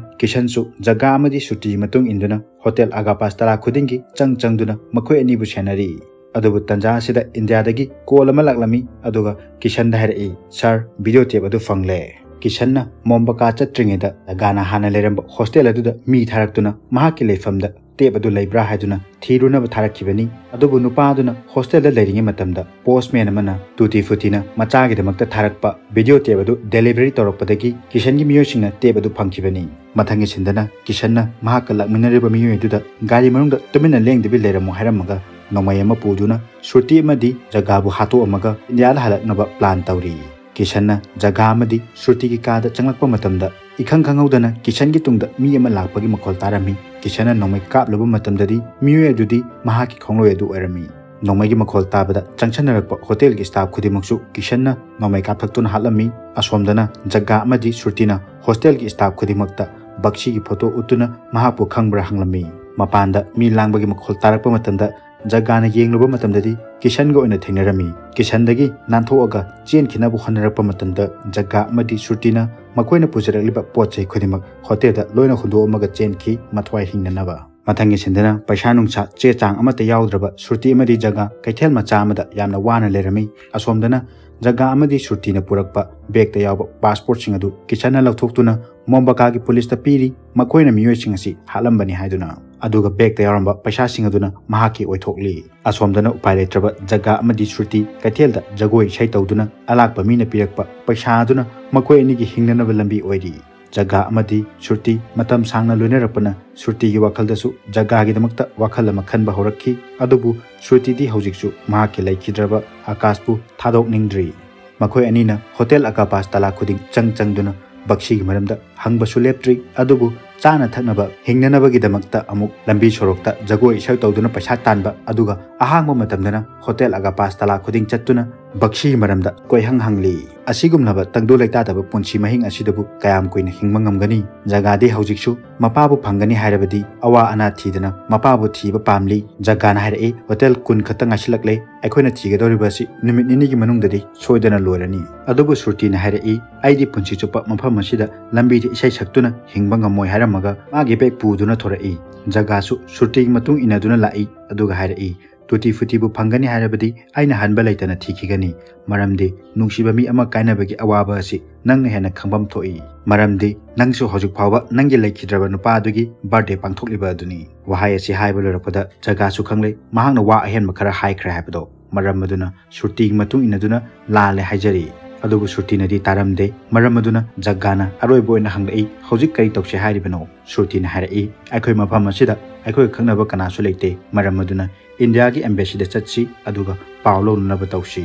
ꯀꯤꯁꯟꯁꯨ ꯖꯒꯥ ꯑꯃꯗꯤ ꯁ꯭ꯔꯨꯇꯤꯒꯤ ꯃꯇꯨꯡ ꯏꯟꯗꯨꯅ ꯍꯣꯇꯦꯜ ꯑꯒꯥꯄꯥꯁꯇꯥꯂꯥ ꯈꯨꯗꯤꯡꯒꯤ ꯆꯪ ꯆꯪꯗꯨꯅ ꯃꯈꯣꯏ ꯑꯅꯤꯕꯨ ꯁꯦꯟꯅꯔꯤ꯫ ꯑꯗꯨꯕꯨ ꯇꯟꯖꯥ ꯑꯁꯤꯗ ꯏꯟꯗꯤꯌꯥꯗꯒꯤ ꯀꯣꯜ ꯑꯃ ꯂꯥꯛꯂꯝꯃꯤ, ꯑꯗꯨꯒ ꯀꯤꯁꯟꯗ ꯍꯥꯏꯔꯛꯏ, "ꯁꯥꯔ, ꯚꯤꯗꯤꯑꯣ ꯇꯦꯞ ꯑꯗꯨ ꯐꯪꯂꯦ꯫" ꯀꯤꯁꯟꯅ ꯃꯣꯝꯕꯀꯥ ꯆꯠꯇ꯭ꯔꯤꯉꯩꯗ ꯖꯒꯥꯅ ꯍꯥꯟꯅ ꯂꯩꯔꯝꯕ ꯍꯣꯁꯇꯦꯜ ꯑꯗꯨꯗ ꯃꯤ ꯊꯥꯔꯛꯇꯨꯅ ꯃꯍꯥꯛꯀꯤ ꯂꯩꯐꯝꯗ ꯇꯦꯞ ꯑꯗꯨ ꯂꯩꯕ꯭ꯔꯥ ꯍꯥꯏꯗꯨꯅ ꯊꯤꯔꯨꯅꯕ ꯊꯥꯔꯛꯈꯤꯕꯅꯤ꯫ ꯑꯗꯨꯕꯨ ꯅꯨꯄꯥ ꯑꯗꯨꯅ ꯍꯣꯁꯇꯦꯜꯗ ꯂꯩꯔꯤꯉꯩ ꯃꯇꯝꯗ ꯄꯣꯁꯃꯦꯟ ꯑꯃꯅ ꯇꯨꯇꯤ ꯐꯨꯇꯤꯅ ꯃꯆꯥꯒꯤꯗꯃꯛꯇ ꯊꯥꯔꯛꯄ ꯚꯤꯗꯤꯑꯣ ꯇꯦꯞ ꯑꯗꯨ ꯗꯦꯂꯤꯚꯔꯤ ꯇꯧꯔꯛꯄꯗꯒꯤ ꯀꯤꯁꯟꯒꯤ ꯃꯤꯑꯣꯏꯁꯤꯡꯅ ꯇꯦꯞ ꯑꯗꯨ ꯐꯪꯈꯤꯕꯅꯤ꯫ ꯃꯊꯪꯒꯤ ꯁꯤꯟꯗꯅ ꯀꯤꯁꯟꯅ ꯃꯍꯥꯛꯀ ꯂꯥꯛꯃꯤꯟꯅꯔꯤꯕ ꯃꯤꯑꯣꯏ ꯑꯗꯨꯗ ꯒꯥꯔꯤ ꯃꯅꯨꯡꯗ ꯇꯨꯃꯤꯟꯅ ꯂꯦꯡꯗꯕꯤ ꯂꯩꯔꯝꯃꯨ ꯍꯥꯏꯔꯝꯃꯒ ꯅꯣꯡꯃꯩ ꯑꯃ ꯄꯨꯗꯨꯅ ꯁ꯭ꯔꯨꯇꯤ ꯑꯃꯗꯤ ꯖꯒꯥꯕꯨ ꯍꯥꯠꯇꯣꯛꯑꯝꯃꯒ ꯏꯟꯗꯤꯌꯥꯗ ꯍꯜꯂꯛꯅꯕ ꯄ꯭ꯂꯥꯟ ꯇꯧꯔꯤ꯫ ꯀꯤꯁꯟꯅ ꯖꯒꯥ ꯑꯃꯗꯤ ꯁ꯭ꯔꯨꯇꯤꯒꯤ ꯀꯥꯗ ꯆꯪꯂꯛꯄ ꯃꯇꯝꯗ ꯏꯈꯪ ꯈꯪꯍꯧꯗꯅ ꯀꯤꯁꯟꯒꯤ ꯇꯨꯡꯗ ꯃꯤ ꯑꯃ ꯂꯥꯛꯄꯒꯤ ꯃꯈꯣꯜ ꯇꯥꯔꯝꯃꯤ꯫ ꯀꯤꯁꯟꯅ ꯅꯣꯡꯃꯩ ꯀꯥꯞꯂꯨꯕ ꯃꯇꯝꯗꯗꯤ ꯃꯤꯑꯣꯏ ꯑꯗꯨꯗꯤ ꯃꯍꯥꯛꯀꯤ ꯈꯣꯡꯂꯣꯏ ꯑꯗꯨ ꯑꯣꯏꯔꯝꯃꯤ꯫ ꯅꯣꯡꯃꯩꯒꯤ ꯃꯈꯣꯜ ꯇꯥꯕꯗ ꯆꯪꯁꯟꯅꯔꯛꯄ ꯍꯣꯇꯦꯜꯒꯤ ꯁ꯭ꯇꯥꯐ ꯈꯨꯗꯤꯡꯃꯛꯁꯨ ꯀꯤꯁꯟꯅ ꯅꯣꯡꯃꯩ ꯀꯥꯞꯊꯛꯇꯨꯅ ꯍꯥꯠꯂꯝꯃꯤ꯫ ꯑꯁꯣꯝꯗꯅ ꯖꯒꯥ ꯑꯃꯗꯤ ꯁ꯭ꯔꯨꯇꯤꯅ ꯍꯣꯁꯇꯦꯜꯒꯤ ꯁ꯭ꯇꯥꯐ ꯈꯨꯗꯤꯡꯃꯛꯇ ꯕꯛꯁꯤꯒꯤ ꯐꯣꯇꯣ ꯎꯠꯇꯨꯅ ꯃꯍꯥꯛꯄꯨ ꯈꯪꯕ꯭ꯔꯥ ꯍꯪꯂꯝꯃꯤ꯫ ꯃꯄꯥꯟꯗ ꯃꯤ ꯂꯥꯡꯕꯒꯤ ꯃꯈꯣꯜ ꯇꯥꯔꯛꯄ ꯃꯇꯝꯗ ꯖꯒꯥꯅ ꯌꯦꯡꯂꯨꯕ ꯃꯇꯝꯗꯗꯤ ꯀꯤꯁꯟꯒ ꯑꯣꯏꯅ ꯊꯦꯡꯅꯔꯝꯃꯤ꯫ ꯀꯤꯁꯟꯗꯒꯤ ꯅꯥꯟꯊꯣꯛꯑꯒ ꯆꯦꯟꯈꯤꯅꯕ ꯍꯣꯠꯅꯔꯛꯄ ꯃꯇꯝꯗ ꯖꯒꯥ ꯑꯃꯗꯤ ꯁ꯭ꯔꯨꯇꯤꯅ ꯃꯈꯣꯏꯅ ꯄꯨꯖꯔꯛꯂꯤꯕ ꯄꯣꯠ ꯆꯩ ꯈꯨꯗꯤꯡꯃꯛ ꯍꯣꯇꯦꯜꯗ ꯂꯣꯏꯅ ꯍꯨꯟꯗꯣꯛꯑꯝꯃꯒ ꯆꯦꯟꯈꯤ, ꯃꯊ꯭ꯋꯥꯏ ꯍꯤꯡꯅꯅꯕ꯫ ꯃꯊꯪꯒꯤ ꯁꯤꯟꯗꯅ ꯄꯩꯁꯥ ꯅꯨꯡꯁꯥ ꯆꯦ ꯆꯥꯡ ꯑꯃꯠꯇ ꯌꯥꯎꯗ꯭ꯔꯕ ꯁ꯭ꯔꯨꯇꯤ ꯑꯃꯗꯤ ꯖꯒꯥ ꯀꯩꯊꯦꯜ ꯃꯆꯥ ꯑꯃꯗ ꯌꯥꯝꯅ ꯋꯥꯅ ꯂꯩꯔꯝꯃꯤ꯫ ꯑꯁꯣꯝꯗꯅ ꯖꯒꯥ ꯑꯃꯗꯤ ꯁ꯭ꯔꯨꯇꯤꯅ ꯄꯨꯔꯛꯄ ꯕꯦꯒꯇ ꯌꯥꯎꯕ ꯄꯥꯁꯄꯣꯔꯠꯁꯤꯡ ꯑꯗꯨ ꯀꯤꯁꯟꯅ ꯂꯧꯊꯣꯛꯇꯨꯅ ꯃꯣꯝꯕꯀꯥꯒꯤ ꯄꯨꯂꯤꯁꯇ ꯄꯤꯔꯤ꯫ ꯃꯈꯣꯏꯅ ꯃꯤꯑꯣꯏꯁꯤꯡ ꯑꯁꯤ ꯍꯥꯠꯂꯝꯕꯅꯤ ꯍꯥꯏꯗꯨꯅ꯫ ꯑꯗꯨꯒ ꯕꯦꯒꯇ ꯌꯥꯎꯔꯝꯕ ꯄꯩꯁꯥꯁꯤꯡ ꯑꯗꯨꯅ ꯃꯍꯥꯛꯀꯤ ꯑꯣꯏꯊꯣꯛꯂꯤ꯫ ꯑꯁꯣꯝꯗꯅ ꯎꯄꯥꯏ ꯂꯩꯇ꯭ꯔꯕ ꯖꯒꯥ ꯑꯃꯗꯤ ꯁ꯭ꯔꯨꯇꯤ ꯀꯩꯊꯦꯜꯗ ꯖꯒꯣꯏ ꯏꯁꯩ ꯇꯧꯗꯨꯅ ꯑꯂꯥꯛꯄ ꯃꯤꯅ ꯄꯤꯔꯛꯄ ꯄꯩꯁꯥ ꯑꯗꯨꯅ ꯃꯈꯣꯏ ꯑꯅꯤꯒꯤ ꯍꯤꯡꯅꯅꯕ ꯂꯝꯕꯤ ꯑꯣꯏꯔꯤ꯫ ꯖꯒꯥ ꯑꯃꯗꯤ ꯁ꯭ꯔꯨꯇꯤ ꯃꯇꯝ ꯁꯥꯡꯅ ꯂꯣꯏꯅꯔꯛꯄꯅ ꯁ꯭ꯔꯨꯇꯤꯒꯤ ꯋꯥꯈꯜꯗꯁꯨ ꯖꯒꯥꯒꯤꯗꯃꯛꯇ ꯋꯥꯈꯜ ꯑꯃ ꯈꯟꯕ ꯍꯧꯔꯛꯈꯤ꯫ ꯑꯗꯨꯕꯨ ꯁ꯭ꯔꯨꯇꯤꯗꯤ ꯍꯧꯖꯤꯛꯁꯨ ꯃꯍꯥꯛꯀꯤ ꯂꯩꯈꯤꯗ꯭ꯔꯕ ꯑꯀꯥꯁꯄꯨ ꯊꯥꯗꯣꯛꯅꯤꯡꯗ꯭ꯔꯤ꯫ ꯃꯈꯣꯏ ꯑꯅꯤꯅ ꯍꯣꯇꯦꯜ ꯑꯀꯥꯄꯥꯁ ꯇꯂꯥ ꯈꯨꯗꯤꯡ ꯆꯪ ꯆꯪꯗꯨꯅ ꯕꯛꯁꯤꯒꯤ ꯃꯔꯝꯗ ꯍꯪꯕꯁꯨ ꯂꯦꯞꯇ꯭ꯔꯤ꯫ ꯑꯗꯨꯕꯨ ꯆꯥꯅ ꯊꯛꯅꯕ ꯍꯤꯡꯅꯅꯕꯒꯤꯗꯃꯛꯇ ꯑꯃꯨꯛ ꯂꯝꯕꯤ ꯁꯣꯔꯣꯛꯇ ꯖꯒꯣꯏ ꯏꯁꯩ ꯇꯧꯗꯨꯅ ꯄꯩꯁꯥ ꯇꯥꯟꯕ, ꯑꯗꯨꯒ ꯑꯍꯥꯡꯕ ꯃꯇꯝꯗꯅ ꯍꯣꯇꯦꯜ ꯑꯒꯥꯄꯥꯁ ꯇꯂꯥ ꯈꯨꯗꯤꯡ ꯆꯠꯇꯨꯅ ꯕꯛꯁꯤꯒꯤ ꯃꯔꯝꯗ ꯀꯣꯏꯍꯪ ꯍꯪꯂꯤ꯫ ꯑꯁꯤꯒꯨꯝꯂꯕ ꯇꯪꯗꯨ ꯂꯩꯇꯥꯗꯕ ꯄꯨꯟꯁꯤ ꯃꯍꯤꯡ ꯑꯁꯤꯗꯕꯨ ꯀꯌꯥꯝ ꯀꯨꯏꯅ ꯍꯤꯡꯕ ꯉꯝꯒꯅꯤ? ꯖꯒꯥꯗꯤ ꯍꯧꯖꯤꯛꯁꯨ ꯃꯄꯥꯕꯨ ꯐꯪꯒꯅꯤ ꯍꯥꯏꯔꯕꯗꯤ ꯑꯋꯥ ꯑꯅꯥ ꯊꯤꯗꯅ ꯃꯄꯥꯕꯨ ꯊꯤꯕ ꯄꯥꯝꯂꯤ꯫ ꯖꯒꯥꯅ ꯍꯥꯏꯔꯛꯏ, "ꯍꯣꯇꯦꯜ ꯀꯨꯟ ꯈꯛꯇ ꯉꯥꯏꯁꯤꯜꯂꯛꯂꯦ꯫ ꯑꯩꯈꯣꯏꯅ ꯊꯤꯒꯗꯧꯔꯤꯕ ꯑꯁꯤ ꯅꯨꯃꯤꯠ ꯅꯤꯅꯤꯒꯤ ꯃꯅꯨꯡꯗꯗꯤ ꯁꯣꯏꯗꯅ ꯂꯣꯏꯔꯅꯤ"꯫ ꯑꯗꯨꯕꯨ ꯁꯨꯔꯇꯤꯅ ꯍꯥꯏꯔꯛꯏ, "ꯑꯩꯗꯤ ꯄꯨꯟꯁꯤ ꯆꯨꯞꯄ ꯃꯐꯝ ꯑꯁꯤꯗ ꯂꯝꯕꯤꯗ ꯏꯁꯩ ꯁꯛꯇꯨꯅ ꯍꯤꯡꯕ ꯉꯝꯃꯣꯏ" ꯍꯥꯏꯔꯝꯃꯒ ꯃꯥꯒꯤ ꯕꯦꯒ ꯄꯨꯗꯨꯅ ꯊꯣꯔꯛꯏ꯫ ꯖꯒꯥꯁꯨ ꯁꯨꯔꯇꯤꯒꯤ ꯃꯇꯨꯡ ꯏꯟꯅꯗꯨꯅ ꯂꯥꯛꯏ, ꯑꯗꯨꯒ ꯍꯥꯏꯔꯛꯏ, "ꯇꯨꯇꯤ ꯐꯨꯇꯤꯕꯨ ꯐꯪꯒꯅꯤ ꯍꯥꯏꯔꯕꯗꯤ ꯑꯩꯅ ꯍꯟꯕ ꯂꯩꯇꯅ ꯊꯤꯈꯤꯒꯅꯤ, ꯃꯔꯝꯗꯤ ꯅꯨꯡꯁꯤꯕ ꯃꯤ ꯑꯃ ꯀꯥꯏꯅꯕꯒꯤ ꯑꯋꯥꯕ ꯑꯁꯤ ꯅꯪꯅ ꯍꯦꯟꯅ ꯈꯪꯐꯝ ꯊꯣꯛꯏ, ꯃꯔꯝꯗꯤ ꯅꯪꯁꯨ ꯍꯧꯖꯤꯛ ꯐꯥꯎꯕ ꯅꯪꯒꯤ ꯂꯩꯈꯤꯗ꯭ꯔꯕ ꯅꯨꯄꯥ ꯑꯗꯨꯒꯤ ꯕꯥꯔꯗꯦ ꯄꯥꯡꯊꯣꯛꯂꯤꯕ ꯑꯗꯨꯅꯤ"꯫ ꯋꯥꯍꯩ ꯑꯁꯤ ꯍꯥꯏꯕ ꯂꯣꯏꯔꯛꯄꯗ ꯖꯒꯥꯁꯨ ꯈꯪꯂꯦ ꯃꯍꯥꯛꯅ ꯋꯥ ꯑꯍꯦꯟꯕ ꯈꯔ ꯍꯥꯏꯈ꯭ꯔꯦ ꯍꯥꯏꯕꯗꯣ꯫ ꯃꯔꯝ ꯑꯗꯨꯅ ꯁꯨꯔꯇꯤꯒꯤ ꯃꯇꯨꯡ ꯏꯟꯅꯗꯨꯅ ꯂꯥꯜꯂꯦ ꯍꯥꯏꯖꯔꯤ꯫ ꯑꯗꯨꯕꯨ ꯁꯨꯔꯇꯤꯅꯗꯤ ꯇꯥꯔꯝꯗꯦ꯫ ꯃꯔꯝ ꯑꯗꯨꯅ ꯖꯒꯥꯅ ꯑꯔꯣꯏꯕ ꯑꯣꯏꯅ ꯍꯪꯂꯛꯏ, "ꯍꯧꯖꯤꯛ ꯀꯔꯤ ꯇꯧꯁꯦ ꯍꯥꯏꯔꯤꯕꯅꯣ?" ꯁꯨꯔꯇꯤꯅ ꯍꯥꯏꯔꯛꯏ, "ꯑꯩꯈꯣꯏ ꯃꯐꯝ ꯑꯁꯤꯗ ꯑꯩꯈꯣꯏꯒ ꯈꯪꯅꯕ ꯀꯅꯥꯁꯨ ꯂꯩꯇꯦ꯫ ꯃꯔꯝ ꯑꯗꯨꯅ ꯏꯟꯗꯤꯌꯥꯒꯤ ꯑꯦꯝꯕꯦꯁꯤꯗ ꯆꯠꯁꯤ, ꯑꯗꯨꯒ ꯄꯥꯎ ꯂꯧꯅꯅꯕ ꯇꯧꯁꯤ"꯫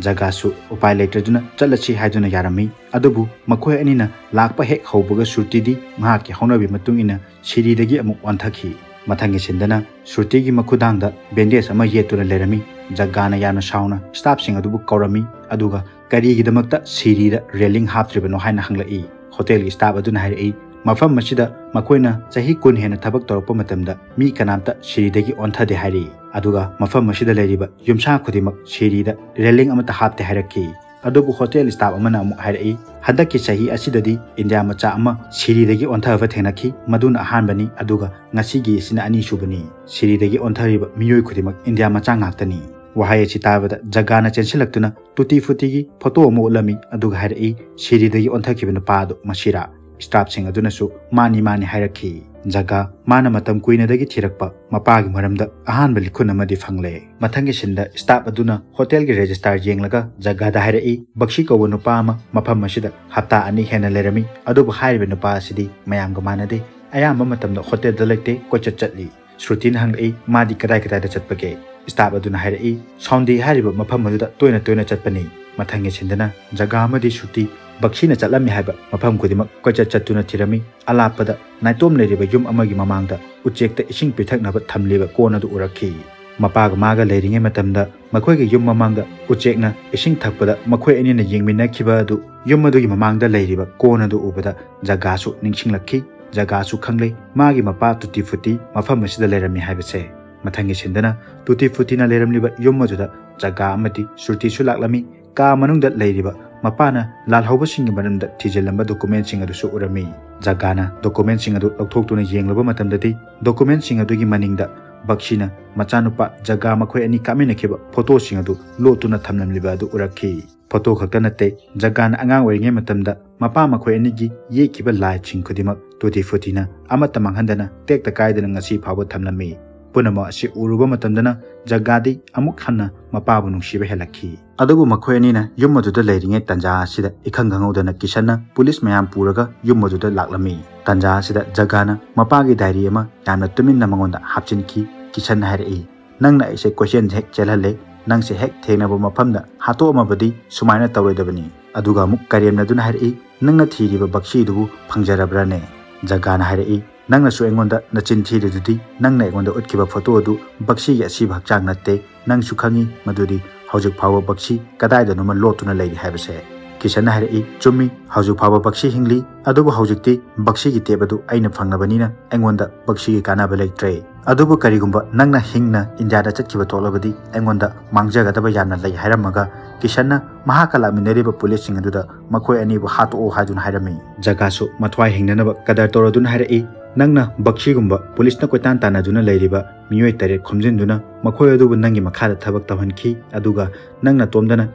ꯖꯒꯥꯁꯨ ꯎꯄꯥꯏ ꯂꯩꯇ꯭ꯔꯗꯨꯅ ꯆꯠꯂꯁꯤ ꯍꯥꯏꯗꯨꯅ ꯌꯥꯔꯝꯃꯤ꯫ ꯑꯗꯨꯕꯨ ꯃꯈꯣꯏ ꯑꯅꯤꯅ ꯂꯥꯛꯄ ꯍꯦꯛ ꯍꯧꯕꯒ ꯁꯨꯔꯇꯤꯗꯤ ꯃꯍꯥꯛꯀꯤ ꯍꯧꯅꯕꯤ ꯃꯇꯨꯡ ꯏꯟꯅ ꯁꯤꯔꯤꯗꯒꯤ ꯑꯃꯨꯛ ꯑꯣꯟꯊꯈꯤ꯫ ꯃꯊꯪꯒꯤ ꯁꯤꯟꯗꯅ ꯁꯨꯔꯇꯤꯒꯤ ꯃꯈꯨꯗꯥꯡꯗ ꯕꯦꯟꯗꯦꯖ ꯑꯃ ꯌꯦꯠꯇꯨꯅ ꯂꯩꯔꯝꯃꯤ꯫ ꯖꯒꯥꯅ ꯌꯥꯝꯅ ꯁꯥꯎꯅ ꯁ꯭ꯇꯥꯐꯁꯤꯡ ꯑꯗꯨꯕꯨ ꯀꯧꯔꯝꯃꯤ, ꯑꯗꯨꯒ ꯀꯔꯤꯒꯤꯗꯃꯛꯇ ꯁꯤꯔꯤꯗ ꯔꯦꯂꯤꯡ ꯍꯥꯞꯇ꯭ꯔꯤꯕꯅꯣ ꯍꯥꯏꯅ ꯍꯪꯂꯛꯏ꯫ ꯍꯣꯇꯦꯜꯒꯤ ꯁ꯭ꯇꯥꯐ ꯑꯗꯨꯅ ꯍꯥꯏꯔꯛꯏ, "ꯃꯐꯝ ꯑꯁꯤꯗ ꯃꯈꯣꯏꯅ ꯆꯍꯤ ꯀꯨꯟ ꯍꯦꯟꯅ ꯊꯕꯛ ꯇꯧꯔꯛꯄ ꯃꯇꯝꯗ ꯃꯤ ꯀꯅꯥꯝꯇ ꯁꯤꯔꯤꯗꯒꯤ ꯑꯣꯟꯊꯗꯦ" ꯍꯥꯏꯔꯛꯏ꯫ ꯑꯗꯨꯒ ꯃꯐꯝ ꯑꯁꯤꯗ ꯂꯩꯔꯤꯕ ꯌꯨꯝꯁꯥ ꯈꯨꯗꯤꯡꯃꯛ ꯁꯤꯔꯤꯗ ꯔꯦꯂꯤꯡ ꯑꯃꯠꯇ ꯍꯥꯞꯇꯦ ꯍꯥꯏꯔꯛꯈꯤ꯫ ꯑꯗꯨꯕꯨ ꯍꯣꯇꯦꯜ ꯁ꯭ꯇꯥꯐ ꯑꯃꯅ ꯑꯃꯨꯛ ꯍꯥꯏꯔꯛꯏ, "ꯍꯟꯗꯛꯀꯤ ꯆꯍꯤ ꯑꯁꯤꯗꯗꯤ ꯏꯟꯗꯤꯌꯥ ꯃꯆꯥ ꯑꯃ ꯁꯤꯔꯤꯗꯒꯤ ꯑꯣꯟꯊꯕ ꯊꯦꯡꯅꯈꯤ, ꯃꯗꯨꯅ ꯑꯍꯥꯟꯕꯅꯤ, ꯑꯗꯨꯒ ꯉꯁꯤꯒꯤ ꯑꯁꯤꯅ ꯑꯅꯤꯁꯨꯕꯅꯤ꯫ ꯁꯤꯔꯤꯗꯒꯤ ꯑꯣꯟꯊꯔꯤꯕ ꯃꯤꯑꯣꯏ ꯈꯨꯗꯤꯡꯃꯛ ꯏꯟꯗꯤꯌꯥ ꯃꯆꯥ ꯉꯥꯛꯇꯅꯤ"꯫ ꯋꯥꯍꯩ ꯑꯁꯤ ꯇꯥꯕꯗ ꯖꯒꯥꯅ ꯆꯦꯟꯁꯤꯜꯂꯛꯇꯨꯅ ꯇꯨꯇꯤ ꯐꯨꯇꯤꯒꯤ ꯐꯣꯇꯣ ꯑꯃ ꯎꯠꯂꯝꯃꯤ, ꯑꯗꯨꯒ ꯍꯥꯏꯔꯛꯏ, "ꯁꯤꯔꯤꯗꯒꯤ ꯑꯣꯟꯊꯈꯤꯕ ꯅꯨꯄꯥ ꯑꯗꯨ ꯃꯁꯤꯔꯥ?" ꯁ꯭ꯇꯥꯐꯁꯤꯡ ꯑꯗꯨꯅꯁꯨ "ꯃꯥꯅꯤ, ꯃꯥꯅꯤ" ꯍꯥꯏꯔꯛꯈꯤ꯫ ꯖꯒꯥ ꯃꯥꯅ ꯃꯇꯝ ꯀꯨꯏꯅꯗꯒꯤ ꯊꯤꯔꯛꯄ ꯃꯄꯥꯒꯤ ꯃꯔꯝꯗ ꯑꯍꯥꯟꯕ ꯂꯤꯈꯨꯟ ꯑꯃꯗꯤ ꯐꯪꯂꯦ꯫ ꯃꯊꯪꯒꯤ ꯁꯤꯟꯗ ꯁ꯭ꯇꯥꯐ ꯑꯗꯨꯅ ꯍꯣꯇꯦꯜꯒꯤ ꯔꯦꯖꯤꯁꯇꯥꯔ ꯌꯦꯡꯂꯒ ꯖꯒꯥꯗ ꯍꯥꯏꯔꯛꯏ, "ꯕꯛꯁꯤ ꯀꯧꯕ ꯅꯨꯄꯥ ꯑꯃ ꯃꯐꯝ ꯑꯁꯤꯗ ꯍꯞꯇꯥ ꯑꯅꯤ ꯍꯦꯟꯅ ꯂꯩꯔꯝꯃꯤ, ꯑꯗꯨꯕꯨ ꯍꯥꯏꯔꯤꯕ ꯅꯨꯄꯥ ꯑꯁꯤꯗꯤ ꯃꯌꯥꯝꯒ ꯃꯥꯟꯅꯗꯦ꯫ ꯑꯌꯥꯝꯕ ꯃꯇꯝꯗ ꯍꯣꯇꯦꯜꯗ ꯂꯩꯇꯦ, ꯀꯣꯏꯆꯠ ꯆꯠꯂꯤ"꯫ ꯁ꯭ꯔꯨꯇꯤꯅ ꯍꯪꯂꯛꯏ, "ꯃꯥꯗꯤ ꯀꯗꯥꯏ ꯀꯗꯥꯏꯗ ꯆꯠꯄꯒꯦ?" ꯁ꯭ꯇꯥꯐ ꯑꯗꯨꯅ ꯍꯥꯏꯔꯛꯏ, "ꯁꯥꯎꯟꯗꯤ ꯍꯥꯏꯔꯤꯕ ꯃꯐꯝ ꯑꯗꯨꯗ ꯇꯣꯏꯅ ꯇꯣꯏꯅ ꯆꯠꯄꯅꯤ"꯫ ꯃꯊꯪꯒꯤ ꯁꯤꯟꯗꯅ ꯖꯒꯥ ꯑꯃꯗꯤ ꯁ꯭ꯔꯨꯇꯤ ꯕꯛꯁꯤꯅ ꯆꯠꯂꯝꯃꯤ ꯍꯥꯏꯕ ꯃꯐꯝ ꯈꯨꯗꯤꯡꯃꯛ ꯀꯣꯏꯆꯠ ꯆꯠꯇꯨꯅ ꯊꯤꯔꯝꯃꯤ꯫ ꯑꯂꯥꯞꯄꯗ ꯅꯥꯏꯇꯣꯝ ꯂꯩꯔꯤꯕ ꯌꯨꯝ ꯑꯃꯒꯤ ꯃꯃꯥꯡꯗ ꯎꯆꯦꯛꯇ ꯏꯁꯤꯡ ꯄꯤꯊꯛꯅꯕ ꯊꯝꯂꯤꯕ ꯀꯣꯟ ꯑꯗꯨ ꯎꯔꯛꯈꯤ꯫ ꯃꯄꯥꯒ ꯃꯥꯒ ꯂꯩꯔꯤꯉꯩ ꯃꯇꯝꯗ ꯃꯈꯣꯏꯒꯤ ꯌꯨꯝ ꯃꯃꯥꯡꯗ ꯎꯆꯦꯛꯅ ꯏꯁꯤꯡ ꯊꯛꯄꯗ ꯃꯈꯣꯏ ꯑꯅꯤꯅ ꯌꯦꯡꯃꯤꯟꯅꯈꯤꯕ ꯑꯗꯨ, ꯌꯨꯝ ꯑꯗꯨꯒꯤ ꯃꯃꯥꯡꯗ ꯂꯩꯔꯤꯕ ꯀꯣꯟ ꯑꯗꯨ ꯎꯕꯗ ꯖꯒꯥꯁꯨ ꯅꯤꯡꯁꯤꯡꯂꯛꯈꯤ꯫ ꯖꯒꯥꯁꯨ ꯈꯪꯂꯦ, ꯃꯥꯒꯤ ꯃꯄꯥ ꯇꯨꯇꯤ ꯐꯨꯇꯤ ꯃꯐꯝ ꯑꯁꯤꯗ ꯂꯩꯔꯝꯃꯤ ꯍꯥꯏꯕꯁꯦ꯫ ꯃꯊꯪꯒꯤ ꯁꯤꯟꯗꯅ ꯇꯨꯇꯤ ꯐꯨꯇꯤꯅ ꯂꯩꯔꯝꯂꯤꯕ ꯌꯨꯝ ꯑꯗꯨꯗ ꯖꯒꯥ ꯑꯃꯗꯤ ꯁꯨꯔꯇꯤꯁꯨ ꯂꯥꯛꯂꯝꯃꯤ꯫ ꯀꯥ ꯃꯅꯨꯡꯗ ꯂꯩꯔꯤꯕ ꯃꯄꯥꯅ ꯂꯥꯜꯍꯧꯕꯁꯤꯡꯒꯤ ꯃꯔꯝꯗ ꯊꯤꯖꯤꯜꯂꯝꯕ ꯗꯣꯀꯨꯃꯦꯟꯁꯤꯡ ꯑꯗꯨꯁꯨ ꯎꯔꯝꯃꯤ꯫ ꯖꯒꯥꯅ ꯗꯣꯀꯨꯃꯦꯟꯁꯤꯡ ꯑꯗꯨ ꯂꯧꯊꯣꯛꯇꯨꯅ ꯌꯦꯡꯂꯨꯕ ꯃꯇꯝꯗꯗꯤ, ꯗꯣꯀꯨꯃꯦꯟꯁꯤꯡ ꯑꯗꯨꯒꯤ ꯃꯅꯤꯡꯗ ꯕꯛꯁꯤꯅ ꯃꯆꯥꯅꯨꯄꯥ ꯖꯒꯥ ꯃꯈꯣꯏ ꯑꯅꯤ ꯀꯥꯞꯃꯤꯟꯅꯈꯤꯕ ꯐꯣꯇꯣꯁꯤꯡ ꯑꯗꯨ ꯂꯣꯠꯇꯨꯅ ꯊꯝꯂꯝꯂꯤꯕ ꯑꯗꯨ ꯎꯔꯛꯈꯤ꯫ ꯐꯣꯇꯣ ꯈꯛꯇ ꯅꯠꯇꯦ, ꯖꯒꯥꯅ ꯑꯉꯥꯡ ꯑꯣꯏꯔꯤꯉꯩ ꯃꯇꯝꯗ ꯃꯄꯥ ꯃꯈꯣꯏ ꯑꯅꯤꯒꯤ ꯌꯦꯛꯈꯤꯕ ꯂꯥꯏꯁꯤꯡ ꯈꯨꯗꯤꯡꯃꯛ ꯇꯨꯇꯤ ꯐꯨꯇꯤꯅ ꯑꯃꯠꯇ ꯃꯥꯡꯍꯟꯗꯅ ꯇꯦꯛꯇ ꯀꯥꯏꯗꯅ ꯉꯁꯤ ꯐꯥꯎꯕ ꯊꯝꯂꯝꯃꯤ꯫ ꯄꯨꯝꯅꯃꯛ ꯑꯁꯤ ꯎꯔꯨꯕ ꯃꯇꯝꯗꯅ ꯖꯒꯥꯗꯤ ꯑꯃꯨꯛ ꯍꯟꯅ ꯃꯄꯥꯕꯨ ꯅꯨꯡꯁꯤꯕ ꯍꯦꯜꯂꯛꯈꯤ꯫ ꯑꯗꯨꯕꯨ ꯃꯈꯣꯏ ꯑꯅꯤꯅ ꯌꯨꯝ ꯑꯗꯨꯗ ꯂꯩꯔꯤꯉꯩ ꯇꯥꯟꯖꯥ ꯑꯁꯤꯗ ꯏꯈꯪ ꯈꯪꯍꯧꯗꯅ ꯀꯤꯁꯟꯅ ꯄꯨꯂꯤꯁ ꯃꯌꯥꯝ ꯄꯨꯔꯒ ꯌꯨꯝ ꯑꯗꯨꯗ ꯂꯥꯛꯂꯝꯃꯤ꯫ ꯇꯥꯟꯖꯥ ꯑꯁꯤꯗ ꯖꯒꯥꯅ ꯃꯄꯥꯒꯤ ꯗꯥꯏꯔꯤ ꯑꯃ ꯌꯥꯝꯅ ꯇꯨꯃꯤꯟꯅ ꯃꯉꯣꯟꯗ ꯍꯥꯞꯆꯤꯟꯈꯤ꯫ ꯀꯤꯁꯟꯅ ꯍꯥꯏꯔꯛꯏ, "ꯅꯪꯅ ꯑꯩꯁꯦ ꯀꯣꯏꯆꯦꯟ ꯍꯦꯛ ꯆꯦꯜꯍꯜꯂꯦ, ꯅꯪꯁꯦ ꯍꯦꯛ ꯊꯦꯡꯅꯕ ꯃꯐꯝꯗ ꯍꯥꯠꯇꯣꯛꯑꯝꯃꯕꯗꯤ ꯁꯨꯃꯥꯏꯅ ꯇꯧꯔꯣꯏꯗꯕꯅꯤ"꯫ ꯑꯗꯨꯒ ꯑꯃꯨꯛ ꯀꯔꯦꯝꯅꯗꯨꯅ ꯍꯥꯏꯔꯛꯏ, "ꯅꯪꯅ ꯊꯤꯔꯤꯕ ꯕꯛꯁꯤꯗꯨꯕꯨ ꯐꯪꯖꯔꯕ꯭ꯔꯥꯅꯦ?" ꯖꯒꯥꯅ ꯍꯥꯏꯔꯛꯏ, "ꯅꯪꯅꯁꯨ ꯑꯩꯉꯣꯟꯗ ꯅꯆꯤꯟ ꯊꯤꯔꯤꯗꯨꯗꯤ, ꯅꯪꯅ ꯑꯩꯉꯣꯟꯗ ꯎꯠꯈꯤꯕ ꯐꯣꯇꯣ ꯑꯗꯨ ꯕꯛꯁꯤꯒꯤ ꯑꯁꯤꯕ ꯍꯛꯆꯥꯡ ꯅꯠꯇꯦ, ꯅꯪꯁꯨ ꯈꯪꯉꯤ ꯃꯗꯨꯗꯤ ꯍꯧꯖꯤꯛ ꯐꯥꯎꯕ ꯕꯛꯁꯤ ꯀꯗꯥꯏꯗꯅꯣꯃ ꯂꯣꯠꯇꯨꯅ ꯂꯩꯔꯤ ꯍꯥꯏꯕꯁꯦ"꯫ ꯀꯤꯁꯟꯅ ꯍꯥꯏꯔꯛꯏ, "ꯆꯨꯝꯃꯤ, ꯍꯧꯖꯤꯛ ꯐꯥꯎꯕ ꯕꯛꯁꯤ ꯍꯤꯡꯂꯤ, ꯑꯗꯨꯕꯨ ꯍꯧꯖꯤꯛꯇꯤ ꯕꯛꯁꯤꯒꯤ ꯇꯦꯞ ꯑꯗꯨ ꯑꯩꯅ ꯐꯪꯂꯕꯅꯤꯅ ꯑꯩꯉꯣꯟꯗ ꯕꯛꯁꯤꯒꯤ ꯀꯥꯟꯅꯕ ꯂꯩꯇ꯭ꯔꯦ꯫ ꯑꯗꯨꯕꯨ ꯀꯔꯤꯒꯨꯝꯕ ꯅꯪꯅ ꯍꯤꯡꯅ ꯏꯟꯗꯤꯌꯥꯗ ꯆꯠꯈꯤꯕ ꯊꯣꯛꯂꯕꯗꯤ ꯑꯩꯉꯣꯟꯗ ꯃꯥꯡꯖꯒꯗꯕ ꯌꯥꯝꯅ ꯂꯩ" ꯍꯥꯏꯔꯝꯃꯒ ꯀꯤꯁꯟꯅ ꯃꯍꯥꯛꯀ ꯂꯥꯛꯃꯤꯟꯅꯔꯤꯕ ꯄꯨꯂꯤꯁꯁꯤꯡ ꯑꯗꯨꯗ ꯃꯈꯣꯏ ꯑꯅꯤꯕꯨ ꯍꯥꯠꯇꯣꯛꯑꯣ ꯍꯥꯏꯗꯨꯅ ꯍꯥꯏꯔꯝꯃꯤ꯫ ꯖꯒꯥꯁꯨ ꯃꯊ꯭ꯋꯥꯏ ꯍꯤꯡꯅꯅꯕ ꯀꯗꯔ ꯇꯧꯔꯗꯨꯅ ꯍꯥꯏꯔꯛꯏ, "ꯅꯪꯅ ꯕꯛꯁꯤꯒꯨꯝꯕ ꯄꯨꯂꯤꯁꯅ ꯀꯣꯏꯇꯥꯟ ꯇꯥꯟꯅꯗꯨꯅ ꯂꯩꯔꯤꯕ ꯃꯤꯑꯣꯏ ꯇꯔꯦꯠ ꯈꯣꯝꯖꯤꯟꯗꯨꯅ ꯃꯈꯣꯏ ꯑꯗꯨꯕꯨ ꯅꯪꯒꯤ ꯃꯈꯥꯗ ꯊꯕꯛ ꯇꯧꯍꯟꯈꯤ, ꯑꯗꯨꯒ ꯅꯪ ꯅꯇꯣꯝꯗꯅ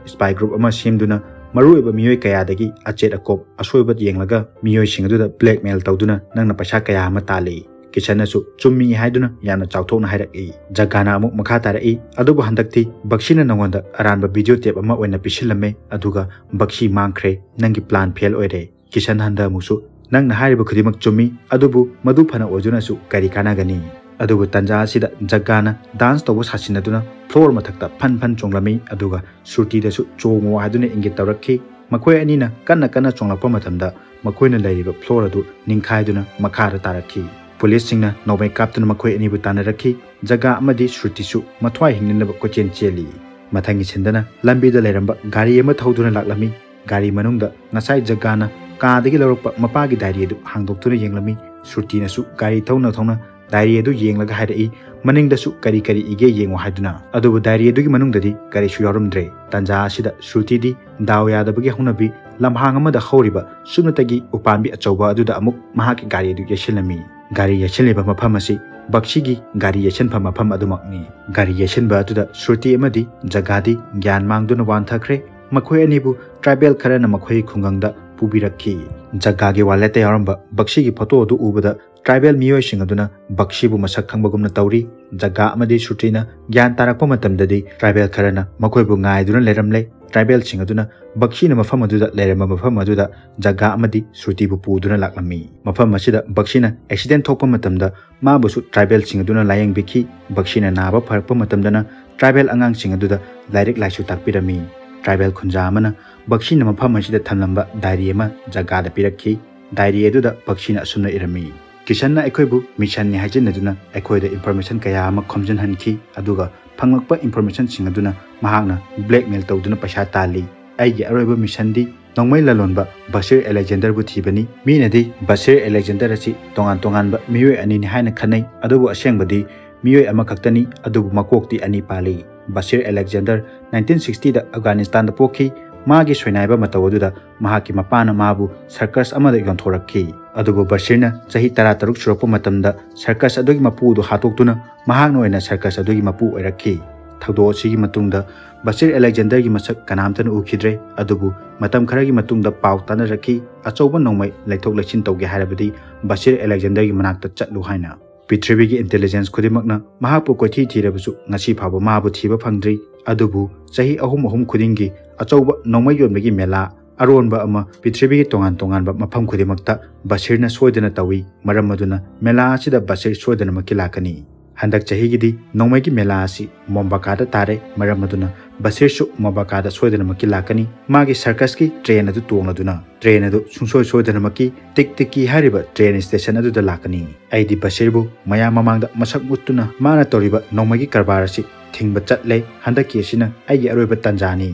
spy group ꯑꯃ ꯁꯦꯝꯗꯨꯅ ꯃꯔꯨꯑꯣꯏꯕ ꯃꯤꯑꯣꯏ ꯀꯌꯥꯗꯒꯤ ꯑꯆꯦꯠ ꯑꯀꯣꯞ ꯑꯁꯣꯏꯕ ꯌꯦꯡꯂꯒ ꯃꯤꯑꯣꯏꯁꯤꯡ ꯑꯗꯨꯗ blackmail ꯇꯧꯗꯨꯅ ꯅꯪꯅ ꯄꯩꯁꯥ ꯀꯌꯥ ꯑꯃ ꯇꯥꯜꯂꯤ"꯫ ꯀꯤꯁꯟꯅꯁꯨ ꯆꯨꯝꯃꯤ ꯍꯥꯏꯗꯨꯅ ꯌꯥꯝꯅ ꯆꯥꯎꯊꯣꯛꯅ ꯍꯥꯏꯔꯛꯏ꯫ ꯖꯒꯥꯅ ꯑꯃꯨꯛ ꯃꯈꯥ ꯇꯥꯔꯛꯏ, "ꯑꯗꯨꯕꯨ ꯍꯟꯗꯛꯇꯤ ꯕꯛꯁꯤꯅ ꯅꯉꯣꯟꯗ ꯑꯔꯥꯟꯕ video tape ꯑꯃ ꯑꯣꯏꯅ ꯄꯤꯁꯤꯜꯂꯝꯃꯦ, ꯑꯗꯨꯒ ꯕꯛꯁꯤ ꯃꯥꯡꯈ꯭ꯔꯦ, ꯅꯪꯒꯤ plan fail ꯑꯣꯏꯔꯦ"꯫ ꯀꯤꯁꯟ ꯍꯟꯗ ꯑꯃꯨꯛꯁꯨ, "ꯅꯪꯅ ꯍꯥꯏꯔꯤꯕ ꯈꯨꯗꯤꯡꯃꯛ ꯆꯨꯝꯃꯤ, ꯑꯗꯨꯕꯨ ꯃꯗꯨ ꯐꯅ ꯑꯣꯏꯗꯨꯅꯁꯨ ꯀꯔꯤ ꯀꯥꯟꯅꯒꯅꯤ?" ꯑꯗꯨꯕꯨ ꯇꯥꯟꯖꯥ ꯑꯁꯤꯗ ꯖꯒꯥꯅ dance ꯇꯧꯕ ꯁꯥꯁꯤꯟꯅꯗꯨꯅ floor ꯃꯊꯛꯇ ꯐꯟ ꯐꯟ ꯆꯣꯡꯂꯝꯃꯤ, ꯑꯗꯨꯒ ꯁꯨꯔꯇꯤꯗꯁꯨ "ꯆꯣꯡꯉꯣ" ꯍꯥꯏꯗꯨꯅ ꯏꯪꯒꯤꯠ ꯇꯧꯔꯛꯈꯤ꯫ ꯃꯈꯣꯏ ꯑꯅꯤꯅ ꯀꯟꯅ ꯀꯟꯅ ꯆꯣꯡꯂꯛꯄ ꯃꯇꯝꯗ ꯃꯈꯣꯏꯅ ꯂꯩꯔꯤꯕ floor ꯑꯗꯨ ꯅꯤꯡꯈꯥꯏꯗꯨꯅ ꯃꯈꯥꯗ ꯇꯥꯔꯛꯈꯤ꯫ ꯄꯨꯂꯤꯁꯁꯤꯡꯅ ꯅꯣꯡꯃꯩ ꯀꯥꯞꯇꯨꯅ ꯃꯈꯣꯏ ꯑꯅꯤꯕꯨ ꯇꯥꯟꯅꯔꯛꯈꯤ꯫ ꯖꯒꯥ ꯑꯃꯗꯤ ꯁ꯭ꯔꯨꯇꯤꯁꯨ ꯃꯊ꯭ꯋꯥꯏ ꯍꯤꯡꯅꯅꯕ ꯀꯣꯏꯆꯦꯟ ꯆꯦꯜꯂꯤ꯫ ꯃꯊꯪꯒꯤ ꯁꯤꯟꯗꯅ ꯂꯝꯕꯤꯗ ꯂꯩꯔꯝꯕ ꯒꯥꯔꯤ ꯑꯃ ꯊꯧꯗꯨꯅ ꯂꯥꯛꯂꯝꯃꯤ꯫ ꯒꯥꯔꯤ ꯃꯅꯨꯡꯗ ꯉꯁꯥꯏ ꯖꯒꯥꯅ ꯀꯥꯗꯒꯤ ꯂꯧꯔꯛꯄ ꯃꯄꯥꯒꯤ diary ꯑꯗꯨ ꯍꯥꯡꯗꯣꯛꯇꯨꯅ ꯌꯦꯡꯂꯝꯃꯤ꯫ ꯁ꯭ꯔꯨꯇꯤꯅꯁꯨ ꯒꯥꯔꯤ ꯊꯧꯅ ꯊꯧꯅ diary ꯑꯗꯨ ꯌꯦꯡꯂꯒ ꯍꯥꯏꯔꯛꯏ, "ꯃꯅꯤꯡꯗꯁꯨ ꯀꯔꯤ ꯀꯔꯤ ꯏꯒꯦ ꯌꯦꯡꯉꯨ" ꯍꯥꯏꯗꯨꯅ꯫ ꯑꯗꯨꯕꯨ diary ꯑꯗꯨꯒꯤ ꯃꯅꯨꯡꯗꯗꯤ ꯀꯔꯤꯁꯨ ꯌꯥꯎꯔꯝꯗ꯭ꯔꯦ꯫ ꯇꯥꯟꯖꯥ ꯑꯁꯤꯗ ꯁ꯭ꯔꯨꯇꯤꯗꯤ ꯗꯥꯎ ꯌꯥꯗꯕꯒꯤ ꯍꯧꯅꯕꯤ ꯂꯝꯍꯥꯡ ꯑꯃꯗ ꯍꯧꯔꯤꯕ ꯁꯨꯞꯅꯇꯒꯤ ꯎꯄꯥꯝꯕꯤ ꯑꯆꯧꯕ ꯑꯗꯨꯗ ꯑꯃꯨꯛ ꯃꯍꯥꯛꯀꯤ ꯒꯥꯔꯤ ꯑꯗꯨ ꯌꯩꯁꯤꯜꯂꯝꯃꯤ꯫ ꯒꯥꯔꯤ ꯌꯩꯁꯤꯜꯂꯤꯕ ꯃꯐꯝ ꯑꯁꯤ ꯕꯛꯁꯤꯒꯤ ꯒꯥꯔꯤ ꯌꯩꯁꯤꯟꯐꯝ ꯃꯐꯝ ꯑꯗꯨꯃꯛꯅꯤ꯫ ꯒꯥꯔꯤ ꯌꯩꯁꯤꯟꯕ ꯑꯗꯨꯗ ꯁ꯭ꯔꯨꯇꯤ ꯑꯃꯗꯤ ꯖꯒꯥꯗꯤ ꯒ꯭ꯌꯥꯟ ꯃꯥꯡꯗꯨꯅ ꯋꯥꯟꯊꯈ꯭ꯔꯦ꯫ ꯃꯈꯣꯏ ꯑꯅꯤꯕꯨ tribal ꯈꯔꯅ ꯃꯈꯣꯏꯒꯤ ꯈꯨꯡꯒꯪꯗ ꯄꯨꯕꯤꯔꯛꯈꯤ꯫ ꯖꯒꯥꯒꯤ walletꯇ ꯌꯥꯎꯔꯝꯕ ꯕꯛꯁꯤꯒꯤ photo ꯑꯗꯨ ꯎꯕꯗ tribal ꯃꯤꯑꯣꯏꯁꯤꯡ ꯑꯗꯨꯅ ꯕꯛꯁꯤꯕꯨ ꯃꯁꯛ ꯈꯪꯕꯒꯨꯝꯅ ꯇꯧꯔꯤ꯫ ꯖꯒꯥ ꯑꯃꯗꯤ ꯁ꯭ꯔꯨꯇꯤꯅ ꯒ꯭ꯌꯥꯟ ꯇꯥꯔꯛꯄ ꯃꯇꯝꯗꯗꯤ tribal ꯈꯔꯅ ꯃꯈꯣꯏꯕꯨ ꯉꯥꯏꯗꯨꯅ ꯂꯩꯔꯝꯂꯦ꯫ Tribalꯁꯤꯡ ꯑꯗꯨꯅ ꯕꯛꯁꯤꯅ ꯃꯐꯝ ꯑꯗꯨꯗ ꯂꯩꯔꯝꯕ ꯃꯐꯝ ꯑꯗꯨꯗ ꯖꯒꯥ ꯑꯃꯗꯤ ꯁ꯭ꯔꯨꯇꯤꯕꯨ ꯄꯨꯗꯨꯅ ꯂꯥꯛꯂꯝꯃꯤ꯫ ꯃꯐꯝ ꯑꯁꯤꯗ ꯕꯛꯁꯤꯅ accident ꯊꯣꯛꯄ ꯃꯇꯝꯗ ꯃꯥꯕꯨꯁꯨ tribal ꯁꯤꯡ ꯑꯗꯨꯅ ꯂꯥꯌꯦꯡꯕꯤꯈꯤ꯫ ꯕꯛꯁꯤꯅ ꯅꯥꯕ ꯐꯔꯛꯄ ꯃꯇꯝꯗꯅ tribal ꯑꯉꯥꯡꯁꯤꯡ ꯑꯗꯨꯗ ꯂꯥꯏꯔꯤꯛ ꯂꯥꯏꯁꯨ ꯇꯥꯛꯄꯤꯔꯝꯃꯤ꯫ Tribal ꯈꯨꯟꯖꯥ ꯑꯃꯅ ꯕꯛꯁꯤꯅ ꯃꯐꯝ ꯑꯁꯤꯗ ꯊꯝꯂꯝꯕ diary ꯑꯃ ꯖꯒꯥꯗ ꯄꯤꯔꯛꯈꯤ꯫ Diary ꯑꯗꯨꯗ ꯕꯛꯁꯤꯅ ꯑꯁꯨꯝꯅ ꯏꯔꯝꯃꯤ, "ꯀꯤꯁꯟꯅ ꯑꯩꯈꯣꯏꯕꯨ mission ꯅꯤ ꯍꯥꯏꯖꯤꯟꯅꯗꯨꯅ ꯑꯩꯈꯣꯏꯗ information ꯀꯌꯥ ꯑꯃ ꯈꯣꯝꯖꯤꯟꯍꯟꯈꯤ, ꯑꯗꯨꯒ ꯐꯪꯂꯛꯄ information ꯁꯤꯡ ꯑꯗꯨꯅ ꯃꯍꯥꯛꯅ blackmail ꯇꯧꯗꯨꯅ ꯄꯩꯁꯥ ꯇꯥꯜꯂꯤ꯫ ꯑꯩꯒꯤ ꯑꯔꯣꯏꯕ mission ꯗꯤ ꯅꯣꯡꯃꯩ ꯂꯂꯣꯟꯕ ꯕꯁꯤꯔ ꯑꯂꯦꯛꯖꯦꯟꯗꯔꯕꯨ ꯊꯤꯕꯅꯤ꯫ ꯃꯤꯅꯗꯤ ꯕꯁꯤꯔ ꯑꯂꯦꯛꯖꯦꯟꯗꯔ ꯑꯁꯤ ꯇꯣꯉꯥꯟ ꯇꯣꯉꯥꯟꯕ ꯃꯤꯑꯣꯏ ꯑꯅꯤꯅꯤ ꯍꯥꯏꯅ ꯈꯟꯅꯩ, ꯑꯗꯨꯕꯨ ꯑꯁꯦꯡꯕꯗꯤ ꯃꯤꯑꯣꯏ ꯑꯃꯈꯛꯇꯅꯤ, ꯑꯗꯨꯕꯨ ꯃꯀꯣꯛꯇꯤ ꯑꯅꯤ ꯄꯥꯜꯂꯤ꯫ ꯕꯁꯤꯔ ꯑꯂꯦꯛꯖꯦꯟꯗꯔ nineteen sixty ꯗ ꯑꯐꯒꯥꯅꯤꯁꯇꯥꯟꯗ ꯄꯣꯛꯈꯤ꯫ ꯃꯥꯒꯤ ꯁꯣꯏꯅꯥꯏꯕ ꯃꯇꯧ ꯑꯗꯨꯗ ꯃꯍꯥꯛꯀꯤ ꯃꯄꯥꯅ ꯃꯥꯕꯨ circus ꯑꯃꯗ ꯌꯣꯟꯊꯣꯔꯛꯈꯤ꯫ ꯑꯗꯨꯕꯨ ꯕꯁꯤꯔꯅ ꯆꯍꯤ ꯇꯔꯥꯇꯔꯨꯛ ꯁꯨꯔꯛꯄ ꯃꯇꯝꯗ circus ꯑꯗꯨꯒꯤ ꯃꯄꯨ ꯑꯗꯨ ꯍꯥꯠꯇꯣꯛꯇꯨꯅ ꯃꯍꯥꯛꯅ ꯑꯣꯏꯅ circus ꯑꯗꯨꯒꯤ ꯃꯄꯨ ꯑꯣꯏꯔꯛꯈꯤ꯫ ꯊꯧꯗꯣꯛ ꯑꯁꯤꯒꯤ ꯃꯇꯨꯡꯗ ꯕꯁꯤꯔ ꯑꯂꯦꯛꯖꯦꯟꯗꯔꯒꯤ ꯃꯁꯛ ꯀꯅꯥꯝꯇꯅ ꯎꯈꯤꯗ꯭ꯔꯦ꯫ ꯑꯗꯨꯕꯨ ꯃꯇꯝ ꯈꯔꯒꯤ ꯃꯇꯨꯡꯗ ꯄꯥꯎ ꯇꯥꯅꯔꯛꯈꯤ, "ꯑꯆꯧꯕ ꯅꯣꯡꯃꯩ ꯂꯩꯊꯣꯛ ꯂꯩꯁꯤꯟ ꯇꯧꯒꯦ ꯍꯥꯏꯔꯕꯗꯤ ꯕꯁꯤꯔ ꯑꯂꯦꯛꯖꯦꯟꯗꯔꯒꯤ ꯃꯅꯥꯛꯇ ꯆꯠꯂꯨ" ꯍꯥꯏꯅ꯫ ꯄ꯭ꯔꯤꯊꯤꯕꯤꯒꯤ intelligence ꯈꯨꯗꯤꯡꯃꯛꯅ ꯃꯍꯥꯛꯄꯨ ꯀꯣꯏꯊꯤ ꯊꯤꯔꯕꯁꯨ ꯉꯁꯤ ꯐꯥꯎꯕ ꯃꯥꯕꯨ ꯊꯤꯕ ꯐꯪꯗ꯭ꯔꯤ꯫ ꯑꯗꯨꯕꯨ ꯆꯍꯤ ꯑꯍꯨꯝ ꯑꯍꯨꯝ ꯈꯨꯗꯤꯡꯒꯤ ꯑꯆꯧꯕ ꯅꯣꯡꯃꯩ ꯌꯣꯟꯕꯒꯤ ꯃꯦꯂꯥ ꯑꯔꯣꯟꯕ ꯑꯃ ꯄ꯭ꯔꯤꯊꯤꯕꯤꯒꯤ ꯇꯣꯉꯥꯟ ꯇꯣꯉꯥꯟꯕ ꯃꯐꯝ ꯈꯨꯗꯤꯡꯃꯛꯇ ꯕꯁꯤꯔꯅ ꯁꯣꯏꯗꯅ ꯇꯧꯏ꯫ ꯃꯔꯝ ꯑꯗꯨꯅ ꯃꯦꯂꯥ ꯑꯁꯤꯗ ꯕꯁꯤꯔ ꯁꯣꯏꯗꯅꯃꯛꯀꯤ ꯂꯥꯛꯀꯅꯤ꯫ ꯍꯟꯗꯛ ꯆꯍꯤꯒꯤꯗꯤ ꯅꯣꯡꯃꯩꯒꯤ ꯃꯦꯂꯥ ꯑꯁꯤ ꯃꯣꯝꯕꯥꯀꯥꯗ ꯇꯥꯔꯦ꯫ ꯃꯔꯝ ꯑꯗꯨꯅ ꯕꯁꯤꯔꯁꯨ ꯃꯣꯝꯕꯥꯀꯥꯗ ꯁꯣꯏꯗꯅꯃꯛꯀꯤ ꯂꯥꯛꯀꯅꯤ꯫ ꯃꯥꯒꯤ ꯁꯔꯀꯁꯀꯤ ꯇ꯭ꯔꯦꯟ ꯑꯗꯨ ꯇꯣꯡꯂꯗꯨꯅ ꯇ꯭ꯔꯦꯟ ꯑꯗꯨ ꯁꯨꯡꯁꯣꯏ ꯁꯣꯏꯗꯅꯃꯛꯀꯤ ꯇꯤꯛ ꯇꯤꯛꯀꯤ ꯍꯥꯏꯔꯤꯕ ꯇ꯭ꯔꯦꯟ ꯁ꯭ꯇꯦꯁꯟ ꯑꯗꯨꯗ ꯂꯥꯛꯀꯅꯤ꯫ ꯑꯩꯗꯤ ꯕꯁꯤꯔꯕꯨ ꯃꯌꯥꯝ ꯃꯃꯥꯡꯗ ꯃꯁꯛ ꯎꯠꯇꯨꯅ ꯃꯥꯅ ꯇꯧꯔꯤꯕ ꯅꯣꯡꯃꯩꯒꯤ ꯀꯔꯕꯥꯔ ꯑꯁꯤ ꯊꯤꯡꯕ ꯆꯠꯂꯦ꯫ ꯍꯟꯗꯛꯀꯤ ꯑꯁꯤꯅ ꯑꯩꯒꯤ ꯑꯔꯣꯏꯕ ꯇꯥꯟꯖꯥꯅꯤ꯫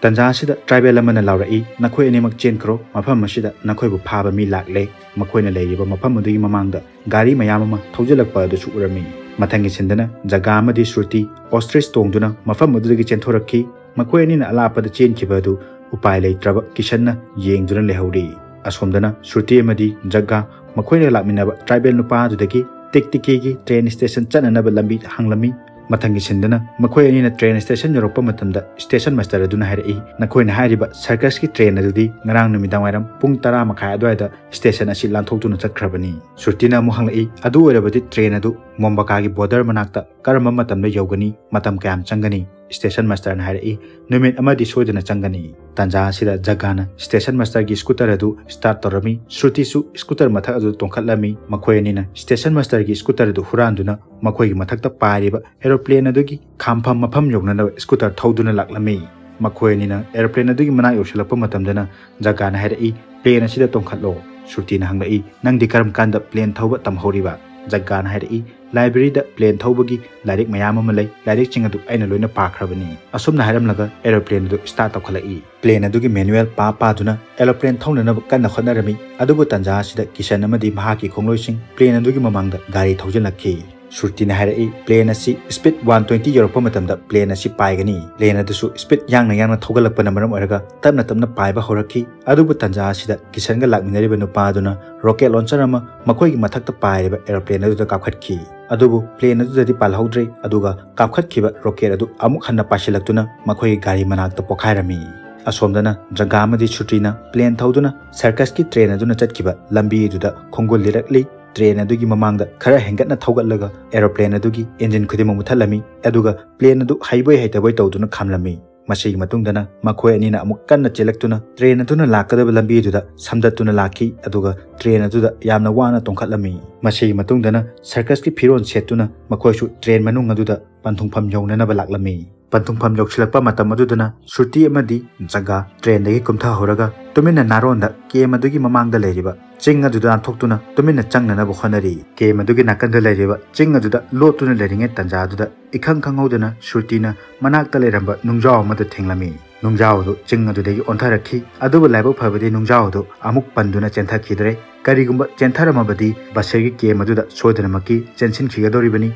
ꯇꯥꯟꯖꯥ ꯑꯁꯤꯗ ꯇ꯭ꯔꯥꯏꯕꯦꯜ ꯑꯃꯅ ꯂꯥꯎꯔꯛꯏ, "ꯅꯈꯣꯏ ꯑꯅꯤꯃꯛ ꯆꯦꯟꯈ꯭ꯔꯣ, ꯃꯐꯝ ꯑꯁꯤꯗ ꯅꯈꯣꯏꯕꯨ ꯐꯥꯕ ꯃꯤ ꯂꯥꯛꯂꯦ"꯫ ꯃꯈꯣꯏꯅ ꯂꯩꯔꯤꯕ ꯃꯐꯝ ꯑꯗꯨꯒꯤ ꯃꯃꯥꯡꯗ ꯒꯥꯔꯤ ꯃꯌꯥꯝ ꯑꯃ ꯊꯧꯖꯤꯜꯂꯛꯄ ꯑꯗꯨꯁꯨ ꯎꯔꯝꯃꯤ꯫ ꯃꯊꯪꯒꯤ ꯁꯤꯟꯗꯅ ꯖꯒꯥ ꯑꯃꯗꯤ ꯁ꯭ꯔꯨꯇꯤ ꯑꯣꯁꯇ꯭ꯔꯤꯆ ꯇꯣꯡꯗꯨꯅ ꯃꯐꯝ ꯑꯗꯨꯗꯒꯤ ꯆꯦꯟꯊꯣꯔꯛꯈꯤ꯫ ꯃꯈꯣꯏ ꯑꯅꯤꯅ ꯑꯂꯥꯞꯄꯗ ꯆꯦꯟꯈꯤꯕ ꯑꯗꯨ ꯎꯄꯥꯏ ꯂꯩꯇ꯭ꯔꯕ ꯀꯤꯁꯟꯅ ꯌꯦꯡꯗꯨꯅ ꯂꯩꯍꯧꯔꯤ꯫ ꯑꯁꯣꯝꯗꯅ ꯁ꯭ꯔꯨꯇꯤ ꯑꯃꯗꯤ ꯖꯒꯥ ꯃꯈꯣꯏꯅ ꯂꯥꯛꯃꯤꯟꯅꯕ ꯇ꯭ꯔꯥꯏꯕꯦꯜ ꯅꯨꯄꯥ ꯑꯗꯨꯗꯒꯤ ꯇꯤꯛ ꯇꯤꯛꯀꯤꯒꯤ ꯇ꯭ꯔꯦꯟ ꯁ꯭ꯇꯦꯁꯟ ꯆꯠꯅꯅꯕ ꯂꯝꯕꯤ ꯍꯪꯂꯝꯃꯤ꯫ ꯃꯊꯪꯒꯤ ꯁꯤꯟꯗꯅ ꯃꯈꯣꯏ ꯑꯅꯤꯅ ꯇ꯭ꯔꯦꯟ ꯁ꯭ꯇꯦꯁꯟ ꯌꯧꯔꯛꯄ ꯃꯇꯝꯗ ꯁ꯭ꯇꯦꯁꯟ ꯃꯥꯁꯇꯔ ꯑꯗꯨꯅ ꯍꯥꯏꯔꯛꯏ, "ꯅꯈꯣꯏꯅ ꯍꯥꯏꯔꯤꯕ ꯁꯔꯀꯁꯀꯤ ꯇ꯭ꯔꯦꯟ ꯑꯗꯨꯗꯤ ꯉꯔꯥꯡ ꯅꯨꯃꯤꯗꯥꯡ ꯋꯥꯏꯔꯝ ꯄꯨꯡ ꯇꯔꯥ ꯃꯈꯥꯏ ꯑꯗꯨꯋꯥꯏꯗ ꯁ꯭ꯇꯦꯁꯟ ꯑꯁꯤ ꯂꯥꯟꯊꯣꯛꯇꯨꯅ ꯆꯠꯈ꯭ꯔꯕꯅꯤ"꯫ ꯁ꯭ꯔꯨꯇꯤꯅ ꯑꯃꯨꯛ ꯍꯪꯂꯛꯏ, "ꯑꯗꯨ ꯑꯣꯏꯔꯕꯗꯤ ꯇ꯭ꯔꯦꯟ ꯑꯗꯨ ꯃꯣꯝꯕꯥꯀꯥꯒꯤ ꯕꯣꯔꯗꯔ ꯃꯅꯥꯛꯇ ꯀꯔꯝꯕ ꯃꯇꯝꯗ ꯌꯧꯒꯅꯤ? ꯃꯇꯝ ꯀꯌꯥꯝ ꯆꯪꯒꯅꯤ?" ꯁ꯭ꯇꯦꯁꯟ ꯃꯥꯁꯇꯔꯅ ꯍꯥꯏꯔꯛꯏ, "ꯅꯨꯃꯤꯠ ꯑꯃꯗꯤ ꯁꯣꯏꯗꯅ ꯆꯪꯒꯅꯤ"꯫ ꯇꯥꯟꯖꯥ ꯑꯁꯤꯗ ꯖꯒꯥꯅ ꯁ꯭ꯇꯦꯁꯟ ꯃꯥꯁꯇꯔꯒꯤ ꯁ꯭ꯀꯨꯇꯔ ꯑꯗꯨ ꯁ꯭ꯇꯥꯔꯠ ꯇꯧꯔꯝꯃꯤ꯫ ꯁ꯭ꯔꯨꯇꯤꯁꯨ ꯁ꯭ꯀꯨꯇꯔ ꯃꯊꯛ ꯑꯗꯨ ꯇꯣꯡꯈꯠꯂꯝꯃꯤ꯫ ꯃꯈꯣꯏ ꯑꯅꯤꯅ ꯁ꯭ꯇꯦꯁꯟ ꯃꯥꯁꯇꯔꯒꯤ ꯁ꯭ꯀꯨꯇꯔ ꯑꯗꯨ ꯍꯨꯔꯥꯟꯗꯨꯅ ꯃꯈꯣꯏꯒꯤ ꯃꯊꯛꯇ ꯄꯥꯏꯔꯤꯕ ꯑꯦꯔꯣꯄ꯭ꯂꯦꯟ ꯑꯗꯨꯒꯤ ꯈꯥꯝꯐꯝ ꯃꯐꯝ ꯌꯧꯅꯅꯕ ꯁ꯭ꯀꯨꯇꯔ ꯊꯧꯗꯨꯅ ꯂꯥꯛꯂꯝꯃꯤ꯫ ꯃꯈꯣꯏ ꯑꯅꯤꯅ ꯑꯦꯔꯣꯄ꯭ꯂꯦꯟ ꯑꯗꯨꯒꯤ ꯃꯅꯥꯛ ꯌꯧꯁꯤꯜꯂꯛꯄ ꯃꯇꯝꯗꯅ ꯖꯒꯥꯅ ꯍꯥꯏꯔꯛꯏ, "ꯄ꯭ꯂꯦꯟ ꯑꯁꯤꯗ ꯇꯣꯡꯈꯠꯂꯣ"꯫ ꯁ꯭ꯔꯨꯇꯤꯅ ꯍꯪꯂꯛꯏ, "ꯅꯪꯗꯤ ꯀꯔꯝ ꯀꯥꯟꯗ ꯄ꯭ꯂꯦꯟ ꯊꯧꯕ ꯇꯝꯍꯧꯔꯤꯕ?" ꯖꯒꯥꯅ ꯍꯥꯏꯔꯛꯏ, "ꯂꯥꯏꯕ꯭ꯔꯦꯔꯤꯗ ꯄ꯭ꯂꯦꯟ ꯊꯧꯕꯒꯤ ꯂꯥꯏꯔꯤꯛ ꯃꯌꯥꯝ ꯑꯃ ꯂꯩ, ꯂꯥꯏꯔꯤꯛꯁꯤꯡ ꯑꯗꯨ ꯑꯩꯅ ꯂꯣꯏꯅ ꯄꯥꯈ꯭ꯔꯕꯅꯤ"꯫ ꯑꯁꯨꯝꯅ ꯍꯥꯏꯔꯝꯂꯒ ꯑꯦꯔꯣꯄ꯭ꯂꯦꯟ ꯑꯗꯨ ꯁ꯭ꯇꯥꯔꯠ ꯇꯧꯈꯠꯂꯛꯏ꯫ ꯄ꯭ꯂꯦꯟ ꯑꯗꯨꯒꯤ ꯃꯦꯅꯨꯑꯦꯜ ꯄꯥ ꯄꯥꯗꯨꯅ ꯑꯦꯔꯣꯄ꯭ꯂꯦꯟ ꯊꯧꯅꯅꯕ ꯀꯟꯅ ꯍꯣꯠꯅꯔꯝꯃꯤ꯫ ꯑꯗꯨꯕꯨ ꯇꯥꯟꯖꯥ ꯑꯁꯤꯗ ꯀꯤꯁꯟ ꯑꯃꯗꯤ ꯃꯍꯥꯛꯀꯤ ꯈꯣꯡꯂꯣꯏꯁꯤꯡ ꯄ꯭ꯂꯦꯟ ꯑꯗꯨꯒꯤ ꯃꯃꯥꯡꯗ ꯒꯥꯔꯤ ꯊꯧꯖꯤꯜꯂꯛꯈꯤ꯫ ꯁ꯭ꯔꯨꯇꯤꯅ ꯍꯥꯏꯔꯛꯏ, "ꯄ꯭ꯂꯦꯟ ꯑꯁꯤ ꯁ꯭ꯄꯤꯗ ꯋꯥꯟ ꯇ꯭ꯋꯦꯟꯇꯤ ꯌꯧꯔꯛꯄ ꯃꯇꯝꯗ ꯄ꯭ꯂꯦꯟ ꯑꯁꯤ ꯄꯥꯏꯒꯅꯤ"꯫ ꯄ꯭ꯂꯦꯟ ꯑꯗꯨꯁꯨ ꯁ꯭ꯄꯤꯗ ꯌꯥꯡꯅ ꯌꯥꯡꯅ ꯊꯧꯒꯠꯂꯛꯄꯅ ꯃꯔꯝ ꯑꯣꯏꯔꯒ ꯇꯞꯅ ꯇꯞꯅ ꯄꯥꯏꯕ ꯍꯧꯔꯛꯈꯤ꯫ ꯑꯗꯨꯕꯨ ꯇꯥꯟꯖꯥ ꯑꯁꯤꯗ ꯀꯤꯁꯟꯒ ꯂꯥꯛꯃꯤꯟꯅꯔꯤꯕ ꯅꯨꯄꯥ ꯑꯗꯨꯅ ꯔꯣꯀꯦꯠ ꯂꯣꯟꯆꯔ ꯑꯃ ꯃꯈꯣꯏꯒꯤ ꯃꯊꯛꯇ ꯄꯥꯏꯔꯤꯕ ꯑꯦꯔꯣꯄ꯭ꯂꯦꯟ ꯑꯗꯨꯗ ꯀꯥꯞꯈꯠꯈꯤ꯫ ꯑꯗꯨꯕꯨ ꯄ꯭ꯂꯦꯟ ꯑꯗꯨꯗꯗꯤ ꯄꯥꯜꯍꯧꯗ꯭ꯔꯦ, ꯑꯗꯨꯒ ꯀꯥꯞꯈꯠꯈꯤꯕ ꯔꯣꯀꯦꯠ ꯑꯗꯨ ꯑꯃꯨꯛ ꯍꯟꯅ ꯄꯥꯏꯁꯤꯜꯂꯛꯇꯨꯅ ꯃꯈꯣꯏꯒꯤ ꯒꯥꯔꯤ ꯃꯅꯥꯛꯇ ꯄꯣꯈꯥꯏꯔꯝꯃꯤ꯫ ꯑꯁꯣꯝꯗꯅ ꯖꯒꯥ ꯑꯃꯗꯤ ꯁ꯭ꯔꯨꯇꯤꯅ ꯄ꯭ꯂꯦꯟ ꯊꯧꯗꯨꯅ ꯁꯔꯀꯁꯀꯤ ꯇ꯭ꯔꯦꯟ ꯑꯗꯨꯅ ꯆꯠꯈꯤꯕ ꯂꯝꯕꯤ ꯑꯗꯨꯗ ꯈꯣꯡꯒꯨꯜ ꯂꯤꯔꯛꯂꯤ꯫ ꯇ꯭ꯔꯦꯟ ꯑꯗꯨꯒꯤ ꯃꯃꯥꯡꯗ ꯈꯔ ꯍꯦꯟꯒꯠꯅ ꯊꯧꯒꯠꯂꯒ ꯑꯦꯔꯣꯄ꯭ꯂꯦꯟ ꯑꯗꯨꯒꯤ ꯏꯟꯖꯤꯟ ꯈꯨꯗꯤꯡꯃꯛ ꯃꯨꯊꯠꯂꯝꯃꯤ, ꯑꯗꯨꯒ ꯄ꯭ꯂꯦꯟ ꯑꯗꯨ ꯍꯩꯕꯣꯏ ꯍꯩꯇꯕꯣꯏ ꯇꯧꯗꯨꯅ ꯈꯥꯝꯂꯝꯃꯤ꯫ ꯃꯁꯤꯒꯤ ꯃꯇꯨꯡꯗꯅ ꯃꯈꯣꯏ ꯑꯅꯤꯅ ꯑꯃꯨꯛ ꯀꯟꯅ ꯆꯦꯜꯂꯛꯇꯨꯅ ꯇ꯭ꯔꯦꯟ ꯑꯗꯨꯅ ꯂꯥꯛꯀꯗꯕ ꯂꯝꯕꯤ ꯑꯗꯨꯗ ꯁꯝꯗꯠꯇꯨꯅ ꯂꯥꯛꯈꯤ, ꯑꯗꯨꯒ ꯇ꯭ꯔꯦꯟ ꯑꯗꯨꯗ ꯌꯥꯝꯅ ꯋꯥꯅ ꯇꯣꯡꯈꯠꯂꯝꯃꯤ꯫ ꯃꯁꯤꯒꯤ ꯃꯇꯨꯡꯗꯅ ꯁꯔꯀꯁꯀꯤ ꯐꯤꯔꯣꯜ ꯁꯦꯠꯇꯨꯅ ꯃꯈꯣꯏꯁꯨ ꯇ꯭ꯔꯦꯟ ꯃꯅꯨꯡ ꯑꯗꯨꯗ ꯄꯟꯊꯨꯡꯐꯝ ꯌꯧꯅꯅꯕ ꯂꯥꯛꯂꯝꯃꯤ꯫ ꯄꯟꯊꯨꯡꯐꯝ ꯌꯧꯁꯤꯜꯂꯛꯄ ꯃꯇꯝ ꯑꯗꯨꯗꯅ ꯁ꯭ꯔꯨꯇꯤ ꯑꯃꯗꯤ ꯖꯒꯥ ꯇ꯭ꯔꯦꯟꯗꯒꯤ ꯀꯨꯝꯊꯍꯧꯔꯒ ꯇꯨꯃꯤꯟꯅ ꯅꯥꯔꯣꯟꯗ ꯀꯦꯝ ꯑꯗꯨꯒꯤ ꯃꯃꯥꯡꯗ ꯂꯩꯔꯤꯕ ꯆꯤꯡ ꯑꯗꯨꯗ ꯅꯥꯟꯊꯣꯛꯇꯨꯅ ꯇꯨꯃꯤꯟꯅ ꯆꯪꯅꯅꯕ ꯍꯣꯠꯅꯔꯤ꯫ ꯀꯦꯝ ꯑꯗꯨꯒꯤ ꯅꯥꯀꯟꯗ ꯂꯩꯔꯤꯕ ꯆꯤꯡ ꯑꯗꯨꯗ ꯂꯣꯠꯇꯨꯅ ꯂꯩꯔꯤꯉꯩ ꯇꯥꯟꯖꯥ ꯑꯗꯨꯗ ꯏꯈꯪ ꯈꯪꯍꯧꯗꯅ ꯁ꯭ꯔꯨꯇꯤꯅ ꯃꯅꯥꯛꯇ ꯂꯩꯔꯝꯕ ꯅꯨꯡꯖꯥꯎ ꯑꯃꯗ ꯊꯦꯡꯂꯝꯃꯤ꯫ ꯅꯨꯡꯖꯥꯎ ꯑꯗꯨ ꯆꯤꯡ ꯑꯗꯨꯗꯒꯤ ꯑꯣꯟꯊꯔꯛꯈꯤ꯫ ꯑꯗꯨꯕꯨ ꯂꯥꯏꯕꯛ ꯐꯕꯗꯤ ꯅꯨꯡꯖꯥꯎ ꯑꯗꯨ ꯑꯃꯨꯛ ꯄꯟꯗꯨꯅ ꯆꯦꯟꯊꯈꯤꯗ꯭ꯔꯦ꯫ ꯀꯔꯤꯒꯨꯝꯕ ꯆꯦꯟꯊꯔꯝꯃꯕꯗꯤ ꯕꯁꯤꯔꯒꯤ ꯀꯦꯝ ꯑꯗꯨꯗ ꯁꯣꯏꯗꯅꯃꯛꯀꯤ ꯆꯦꯟꯁꯤꯟꯈꯤꯒꯗꯧꯔꯤꯕꯅꯤ꯫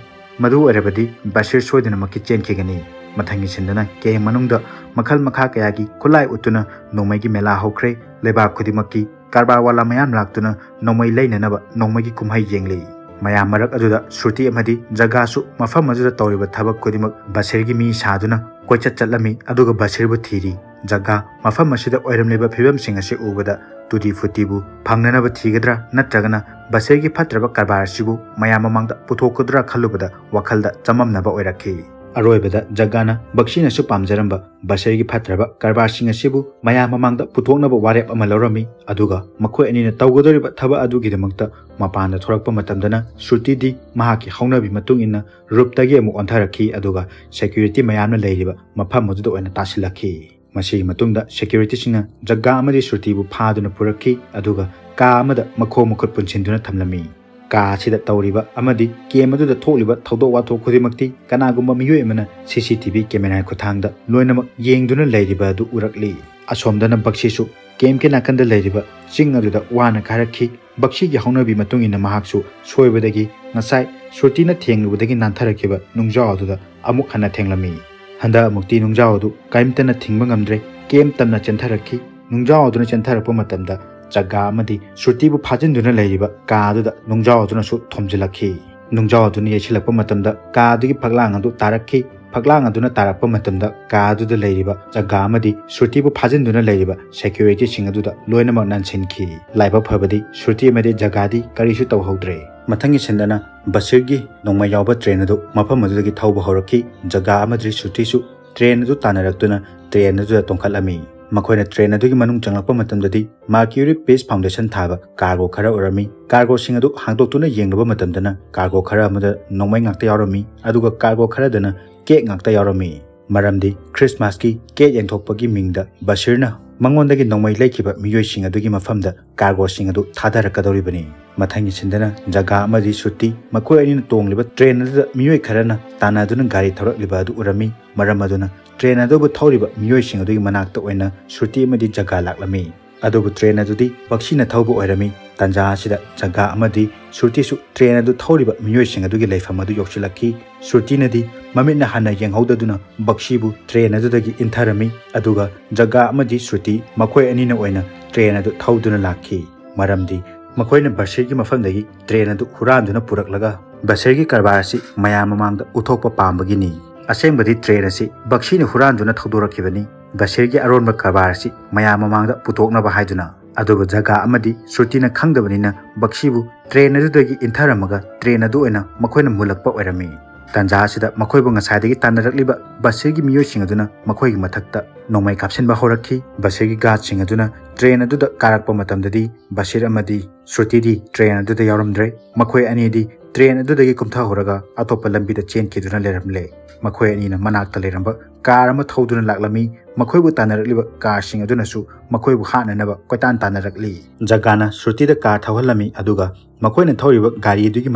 ꯃꯗꯨ ꯑꯣꯏꯔꯕꯗꯤ ꯕꯁꯤꯔ ꯁꯣꯏꯗꯅꯃꯛꯀꯤ ꯆꯦꯟꯈꯤꯒꯅꯤ꯫ ꯃꯊꯪꯒꯤ ꯁꯤꯟꯗꯅ ꯀꯦꯝ ꯃꯅꯨꯡꯗ ꯃꯈꯜ ꯃꯈꯥ ꯀꯌꯥꯒꯤ ꯈꯨꯠꯂꯥꯏ ꯎꯠꯇꯨꯅ ꯅꯣꯡꯃꯩꯒꯤ ꯃꯦꯂꯥ ꯍꯧꯈ꯭ꯔꯦ꯫ ꯂꯩꯕꯥꯛ ꯈꯨꯗꯤꯡꯃꯛꯀꯤ ꯀꯔꯕꯥꯔ ꯋꯥꯂꯥ ꯃꯌꯥꯝ ꯂꯥꯛꯇꯨꯅ ꯅꯣꯡꯃꯩ ꯂꯩꯅꯅꯕ ꯅꯣꯡꯃꯩꯒꯤ ꯀꯨꯝꯍꯩ ꯌꯦꯡꯂꯤ꯫ ꯃꯌꯥꯝ ꯃꯔꯛ ꯑꯗꯨꯗ ꯁ꯭ꯔꯨꯇꯤ ꯑꯃꯗꯤ ꯖꯒꯥꯁꯨ ꯃꯐꯝ ꯑꯗꯨꯗ ꯇꯧꯔꯤꯕ ꯊꯕꯛ ꯈꯨꯗꯤꯡꯃꯛ ꯕꯁꯤꯔꯒꯤ ꯃꯤ ꯁꯥꯗꯨꯅ ꯀꯣꯏꯆꯠ ꯆꯠꯂꯝꯃꯤ, ꯑꯗꯨꯒ ꯕꯁꯤꯔꯕꯨ ꯊꯤꯔꯤ꯫ ꯖꯒꯥ ꯃꯐꯝ ꯑꯁꯤꯗ ꯑꯣꯏꯔꯝꯂꯤꯕ ꯐꯤꯕꯝꯁꯤꯡ ꯑꯁꯤ ꯎꯕꯗ ꯇꯨꯗꯤ ꯐꯨꯇꯤꯕꯨ ꯐꯪꯅꯅꯕ ꯊꯤꯒꯗ꯭ꯔꯥ ꯅꯠꯇ꯭ꯔꯒꯅ ꯕꯁꯤꯔꯒꯤ ꯐꯠꯇ꯭ꯔꯕ ꯀꯔꯕꯥꯔ ꯑꯁꯤꯕꯨ ꯃꯌꯥꯝ ꯃꯃꯥꯡꯗ ꯄꯨꯊꯣꯛꯀꯗ꯭ꯔꯥ ꯈꯜꯂꯨꯕꯗ ꯋꯥꯈꯜꯗ ꯆꯃꯝꯅꯕ ꯑꯣꯏꯔꯛꯈꯤ꯫ ꯑꯔꯣꯏꯕꯗ ꯖꯒꯥꯅ ꯕꯛꯁꯤꯅꯁꯨ ꯄꯥꯝꯖꯔꯝꯕ ꯕꯁꯤꯔꯒꯤ ꯐꯠꯇ꯭ꯔꯕ ꯀꯔꯕꯥꯔꯁꯤꯡ ꯑꯁꯤꯕꯨ ꯃꯌꯥꯝ ꯃꯃꯥꯡꯗ ꯄꯨꯊꯣꯛꯅꯕ ꯋꯥꯔꯦꯞ ꯑꯃ ꯂꯧꯔꯝꯃꯤ꯫ ꯑꯗꯨꯒ ꯃꯈꯣꯏ ꯑꯅꯤꯅ ꯇꯧꯒꯗꯧꯔꯤꯕ ꯊꯕꯛ ꯑꯗꯨꯒꯤꯗꯃꯛꯇ ꯃꯄꯥꯟꯗ ꯊꯣꯔꯛꯄ ꯃꯇꯝꯗꯅ ꯁ꯭ꯔꯨꯇꯤꯗꯤ ꯃꯍꯥꯛꯀꯤ ꯍꯧꯅꯕꯤ ꯃꯇꯨꯡ ꯏꯟꯅ ꯔꯨꯞꯇꯒꯤ ꯑꯃꯨꯛ ꯑꯣꯟꯊꯔꯛꯈꯤ, ꯑꯗꯨꯒ ꯁꯦꯀ꯭ꯌꯨꯔꯤꯇꯤ ꯃꯌꯥꯝꯅ ꯂꯩꯔꯤꯕ ꯃꯐꯝ ꯑꯗꯨꯗ ꯑꯣꯏꯅ ꯇꯥꯁꯤꯜꯂꯛꯈꯤ꯫ ꯃꯁꯤꯒꯤ ꯃꯇꯨꯡꯗ ꯁꯦꯀ꯭ꯌꯨꯔꯤꯇꯤꯁꯤꯡꯅ ꯖꯒꯥ ꯑꯃꯗꯤ ꯁ꯭ꯔꯨꯇꯤꯕꯨ ꯐꯥꯗꯨꯅ ꯄꯨꯔꯛꯈꯤ, ꯑꯗꯨꯒ ꯀꯥ ꯑꯃꯗ ꯃꯈꯣꯡ ꯃꯈꯨꯠ ꯄꯨꯟꯁꯤꯟꯗꯨꯅ ꯊꯝꯂꯝꯃꯤ꯫ ꯀꯥ ꯑꯁꯤꯗ ꯇꯧꯔꯤꯕ ꯑꯃꯗꯤ ꯀꯦꯝ ꯑꯗꯨꯗ ꯊꯣꯛꯂꯤꯕ ꯊꯧꯗꯣꯛ ꯋꯥꯊꯣꯛ ꯈꯨꯗꯤꯡꯃꯛꯇꯤ ꯀꯅꯥꯒꯨꯝꯕ ꯃꯤꯑꯣꯏ ꯑꯃꯅ ꯁꯤ ꯁꯤ ꯇꯤ ꯚꯤ ꯀꯦꯃꯦꯔꯥꯒꯤ ꯈꯨꯠꯊꯥꯡꯗ ꯂꯣꯏꯅꯃꯛ ꯌꯦꯡꯗꯨꯅ ꯂꯩꯔꯤꯕ ꯑꯗꯨ ꯎꯔꯛꯂꯤ꯫ ꯑꯁꯣꯝꯗꯅ ꯕꯛꯁꯤꯁꯨ ꯀꯦꯝꯒꯤ ꯅꯥꯀꯟꯗ ꯂꯩꯔꯤꯕ ꯆꯤꯡ ꯑꯗꯨꯗ ꯋꯥꯅ ꯀꯥꯔꯛꯈꯤ꯫ ꯕꯛꯁꯤꯒꯤ ꯍꯧꯅꯕꯤ ꯃꯇꯨꯡ ꯏꯟꯅ ꯃꯍꯥꯛꯁꯨ ꯁꯣꯏꯕꯗꯒꯤ ꯉꯁꯥꯏ ꯁ꯭ꯔꯨꯇꯤꯅ ꯊꯦꯡꯂꯨꯕꯗꯒꯤ ꯅꯥꯟꯊꯔꯛꯈꯤꯕ ꯅꯨꯡꯖꯥꯎ ꯑꯗꯨꯗ ꯑꯃꯨꯛ ꯍꯟꯅ ꯊꯦꯡꯂꯝꯃꯤ꯫ ꯍꯟꯗꯛ ꯑꯃꯨꯛꯇꯤ ꯅꯨꯡꯖꯥꯎ ꯑꯗꯨ ꯀꯔꯤꯝꯇꯅ ꯊꯤꯡꯕ ꯉꯝꯗ꯭ꯔꯦ꯫ ꯀꯦꯝ ꯇꯝꯅ ꯆꯦꯟꯊꯔꯛꯈꯤ꯫ ꯅꯨꯡꯖꯥꯎ ꯑꯗꯨꯅ ꯆꯦꯟꯊꯔꯛꯄ ꯃꯇꯝꯗ ꯖꯒꯥ ꯑꯃꯗꯤ ꯁ꯭ꯔꯨꯇꯤꯕꯨ ꯐꯥꯖꯤꯟꯗꯨꯅ ꯂꯩꯔꯤꯕ ꯀꯥ ꯑꯗꯨꯗ ꯅꯨꯡꯖꯥꯎ ꯑꯗꯨꯅꯁꯨ ꯊꯣꯝꯖꯤꯜꯂꯛꯈꯤ꯫ ꯅꯨꯡꯖꯥꯎ ꯑꯗꯨꯅ ꯌꯩꯁꯤꯜꯂꯛꯄ ꯃꯇꯝꯗ ꯀꯥ ꯑꯗꯨꯒꯤ ꯐꯛꯂꯥꯡ ꯑꯗꯨ ꯇꯥꯔꯛꯈꯤ꯫ ꯐꯛꯂꯥꯡ ꯑꯗꯨꯅ ꯇꯥꯔꯛꯄ ꯃꯇꯝꯗ ꯀꯥ ꯑꯗꯨꯗ ꯂꯩꯔꯤꯕ ꯖꯒꯥ ꯑꯃꯗꯤ ꯁ꯭ꯔꯨꯇꯤꯕꯨ ꯐꯥꯖꯤꯟꯗꯨꯅ ꯂꯩꯔꯤꯕ ꯁꯦꯀ꯭ꯌꯨꯔꯤꯇꯤꯁꯤꯡ ꯑꯗꯨꯗ ꯂꯣꯏꯅꯃꯛ ꯅꯥꯟꯁꯤꯟꯈꯤ꯫ ꯂꯥꯏꯕꯛ ꯐꯕꯗꯤ ꯁ꯭ꯔꯨꯇꯤ ꯑꯃꯗꯤ ꯖꯒꯥꯗꯤ ꯀꯔꯤꯁꯨ ꯇꯧꯍꯧꯗ꯭ꯔꯦ꯫ ꯃꯊꯪꯒꯤ ꯁꯤꯟꯗꯅ ꯕꯁꯤꯔꯒꯤ ꯅꯣꯡꯃꯩ ꯌꯥꯎꯕ ꯇ꯭ꯔꯦꯟ ꯑꯗꯨ ꯃꯐꯝ ꯑꯗꯨꯗꯒꯤ ꯊꯧꯕ ꯍꯧꯔꯛꯈꯤ꯫ ꯖꯒꯥ ꯑꯃꯗꯤ ꯁ꯭ꯔꯨꯇꯤꯁꯨ ꯇ꯭ꯔꯦꯟ ꯑꯗꯨ ꯇꯥꯟꯅꯔꯛꯇꯨꯅ ꯇ꯭ꯔꯦꯟ ꯑꯗꯨꯗ ꯇꯣꯡꯈꯠꯂꯝꯃꯤ꯫ ꯃꯈꯣꯏꯅ ꯇ꯭ꯔꯦꯟ ꯑꯗꯨꯒꯤ ꯃꯅꯨꯡ ꯆꯪꯂꯛꯄ ꯃꯇꯝꯗꯗꯤ ꯃꯥꯔꯀ꯭ꯌꯨꯔꯤ ꯄꯤꯁ ꯐꯥꯎꯟꯗꯦꯁꯟ ꯊꯥꯕ ꯀꯥꯔꯒꯣ ꯈꯔ ꯎꯔꯝꯃꯤ꯫ ꯀꯥꯔꯒꯣꯁꯤꯡ ꯑꯗꯨ ꯍꯥꯡꯗꯣꯛꯇꯨꯅ ꯌꯦꯡꯂꯨꯕ ꯃꯇꯝꯗꯅ ꯀꯥꯔꯒꯣ ꯈꯔ ꯑꯃꯗ ꯅꯣꯡꯃꯩ ꯉꯥꯛꯇ ꯌꯥꯎꯔꯝꯃꯤ, ꯑꯗꯨꯒ ꯀꯥꯔꯒꯣ ꯈꯔꯗꯅ ꯀꯦꯛ ꯉꯥꯛꯇ ꯌꯥꯎꯔꯝꯃꯤ꯫ ꯃꯔꯝꯗꯤ ꯈ꯭ꯔꯤꯁꯃꯥꯁꯀꯤ ꯀꯦꯛ ꯌꯦꯟꯊꯣꯛꯄꯒꯤ ꯃꯤꯡꯗ ꯕꯁꯤꯔꯅ ꯃꯉꯣꯟꯗꯒꯤ ꯅꯣꯡꯃꯩ ꯂꯩꯈꯤꯕ ꯃꯤꯑꯣꯏꯁꯤꯡ ꯑꯗꯨꯒꯤ ꯃꯐꯝꯗ ꯀꯥꯔꯒꯣꯁꯤꯡ ꯑꯗꯨ ꯊꯥꯗꯔꯛꯀꯗꯧꯔꯤꯕꯅꯤ꯫ ꯃꯊꯪꯒꯤ ꯁꯤꯟꯗꯅ ꯖꯒꯥ ꯑꯃꯗꯤ ꯁꯨꯔꯇꯤ ꯃꯈꯣꯏ ꯑꯅꯤꯅ ꯇꯣꯡꯂꯤꯕ ꯇ꯭ꯔꯦꯟ ꯑꯗꯨꯗ ꯃꯤꯑꯣꯏ ꯈꯔꯅ ꯇꯥꯟꯅꯗꯨꯅ ꯒꯥꯔꯤ ꯊꯧꯔꯛꯂꯤꯕ ꯑꯗꯨ ꯎꯔꯝꯃꯤ꯫ ꯃꯔꯝ ꯑꯗꯨꯅ ꯇ꯭ꯔꯦꯟ ꯑꯗꯨꯕꯨ ꯊꯧꯔꯤꯕ ꯃꯤꯑꯣꯏꯁꯤꯡ ꯑꯗꯨꯒꯤ ꯃꯅꯥꯛꯇ ꯑꯣꯏꯅ ꯁꯨꯔꯇꯤ ꯑꯃꯗꯤ ꯖꯒꯥ ꯂꯥꯛꯂꯝꯃꯤ꯫ ꯑꯗꯨꯕꯨ ꯇ꯭ꯔꯦꯟ ꯑꯗꯨꯗꯤ ꯕꯛꯁꯤꯅ ꯊꯧꯕ ꯑꯣꯏꯔꯝꯃꯤ꯫ ꯇꯥꯟꯖꯥ ꯑꯁꯤꯗ ꯖꯒꯥ ꯑꯃꯗꯤ ꯁꯨꯔꯇꯤꯁꯨ ꯇ꯭ꯔꯦꯟ ꯑꯗꯨ ꯊꯧꯔꯤꯕ ꯃꯤꯑꯣꯏꯁꯤꯡ ꯑꯗꯨꯒꯤ ꯂꯩꯐꯝ ꯑꯗꯨ ꯌꯧꯁꯤꯜꯂꯛꯈꯤ꯫ ꯁꯨꯔꯇꯤꯅꯗꯤ ꯃꯃꯤꯠꯅ ꯍꯥꯟꯅ ꯌꯦꯡꯍꯧꯗꯗꯨꯅ ꯕꯛꯁꯤꯕꯨ ꯇ꯭ꯔꯦꯟ ꯑꯗꯨꯗꯒꯤ ꯏꯟꯊꯔꯝꯃꯤ꯫ ꯑꯗꯨꯒ ꯖꯒꯥ ꯑꯃꯗꯤ ꯁꯨꯔꯇꯤ ꯃꯈꯣꯏ ꯑꯅꯤꯅ ꯑꯣꯏꯅ ꯇ꯭ꯔꯦꯟ ꯑꯗꯨ ꯊꯧꯗꯨꯅ ꯂꯥꯛꯈꯤ꯫ ꯃꯔꯝꯗꯤ ꯃꯈꯣꯏꯅ ꯕꯁꯤꯔꯒꯤ ꯃꯐꯝꯗꯒꯤ ꯇ꯭ꯔꯦꯟ ꯑꯗꯨ ꯍꯨꯔꯥꯟꯗꯨꯅ ꯄꯨꯔꯛꯂꯒ ꯕꯁꯤꯔꯒꯤ ꯀꯔꯕꯥꯔ ꯑꯁꯤ ꯃꯌꯥꯝ ꯃꯃꯥꯡꯗ ꯎꯠꯊꯣꯛꯄ ꯄꯥꯝꯕꯒꯤꯅꯤ꯫ ꯑꯁꯦꯡꯕꯗꯤ ꯇ꯭ꯔꯦꯟ ꯑꯁꯤ ꯕꯛꯁꯤꯅ ꯍꯨꯔꯥꯟꯗꯨꯅ ꯊꯧꯗꯣꯔꯛꯈꯤꯕꯅꯤ꯫ ꯕꯁꯤꯔꯒꯤ ꯑꯔꯣꯟꯕ ꯀꯔꯕꯥꯔ ꯑꯁꯤ ꯃꯌꯥꯝ ꯃꯃꯥꯡꯗ ꯄꯨꯊꯣꯛꯅꯕ ꯍꯥꯏꯗꯨꯅ꯫ ꯑꯗꯨꯕꯨ ꯖꯒꯥ ꯑꯃꯗꯤ ꯁꯨꯔꯇꯤꯅ ꯈꯪꯗꯕꯅꯤꯅ ꯕꯛꯁꯤꯕꯨ ꯇ꯭ꯔꯦꯟ ꯑꯗꯨꯗꯒꯤ ꯏꯟꯊꯔꯝꯃꯒ ꯇ꯭ꯔꯦꯟ ꯑꯗꯨ ꯑꯣꯏꯅ ꯃꯈꯣꯏꯅ ꯃꯨꯜꯂꯛꯄ ꯑꯣꯏꯔꯝꯃꯤ꯫ ꯇꯥꯟꯖꯥ ꯑꯁꯤꯗ ꯃꯈꯣꯏꯕꯨ ꯉꯁꯥꯏꯗꯒꯤ ꯇꯥꯟꯅꯔꯛꯂꯤꯕ ꯕꯁꯤꯔꯒꯤ ꯃꯤꯑꯣꯏꯁꯤꯡ ꯑꯗꯨꯅ ꯃꯈꯣꯏꯒꯤ ꯃꯊꯛꯇ ꯅꯣꯡꯃꯩ ꯀꯥꯞꯁꯤꯟꯕ ꯍꯧꯔꯛꯈꯤ꯫ ꯕꯁꯤꯔꯒꯤ ꯒꯥꯔꯗꯁꯤꯡ ꯑꯗꯨꯅ ꯇ꯭ꯔꯦꯟ ꯑꯗꯨꯗ ꯀꯥꯔꯛꯄ ꯃꯇꯝꯗꯗꯤ ꯕꯁꯤꯔ ꯑꯃꯗꯤ ꯁ꯭ꯔꯨꯇꯤꯗꯤ ꯇ꯭ꯔꯦꯟ ꯑꯗꯨꯗ ꯌꯥꯎꯔꯝꯗ꯭ꯔꯦ꯫ ꯃꯈꯣꯏ ꯑꯅꯤꯗꯤ ꯇ꯭ꯔꯦꯟ ꯑꯗꯨꯗꯒꯤ ꯀꯨꯝꯊꯍꯧꯔꯒ ꯑꯇꯣꯞꯄ ꯂꯝꯕꯤꯗ ꯆꯦꯟꯈꯤꯗꯨꯅ ꯂꯩꯔꯝꯂꯦ꯫ ꯃꯈꯣꯏ ꯑꯅꯤꯅ ꯃꯅꯥꯛꯇ ꯂꯩꯔꯝꯕ ꯀꯥꯔ ꯑꯃ ꯊꯧꯗꯨꯅ ꯂꯥꯛꯂꯝꯃꯤ꯫ ꯃꯈꯣꯏꯕꯨ ꯇꯥꯟꯅꯔꯛꯂꯤꯕ ꯀꯥꯔꯁꯤꯡ ꯑꯗꯨꯅꯁꯨ ꯃꯈꯣꯏꯕꯨ ꯍꯥꯠꯅꯅꯕ ꯀꯣꯏꯇꯥꯟ ꯇꯥꯟꯅꯔꯛꯂꯤ꯫ ꯖꯒꯥꯅ ꯁ꯭ꯔꯨꯇꯤꯗ ꯀꯥꯔ ꯊꯧꯍꯜꯂꯝꯃꯤ, ꯑꯗꯨꯒ ꯃꯈꯣꯏꯅ ꯊꯧꯔꯤꯕ ꯒꯥꯔꯤ ꯑꯗꯨꯒꯤ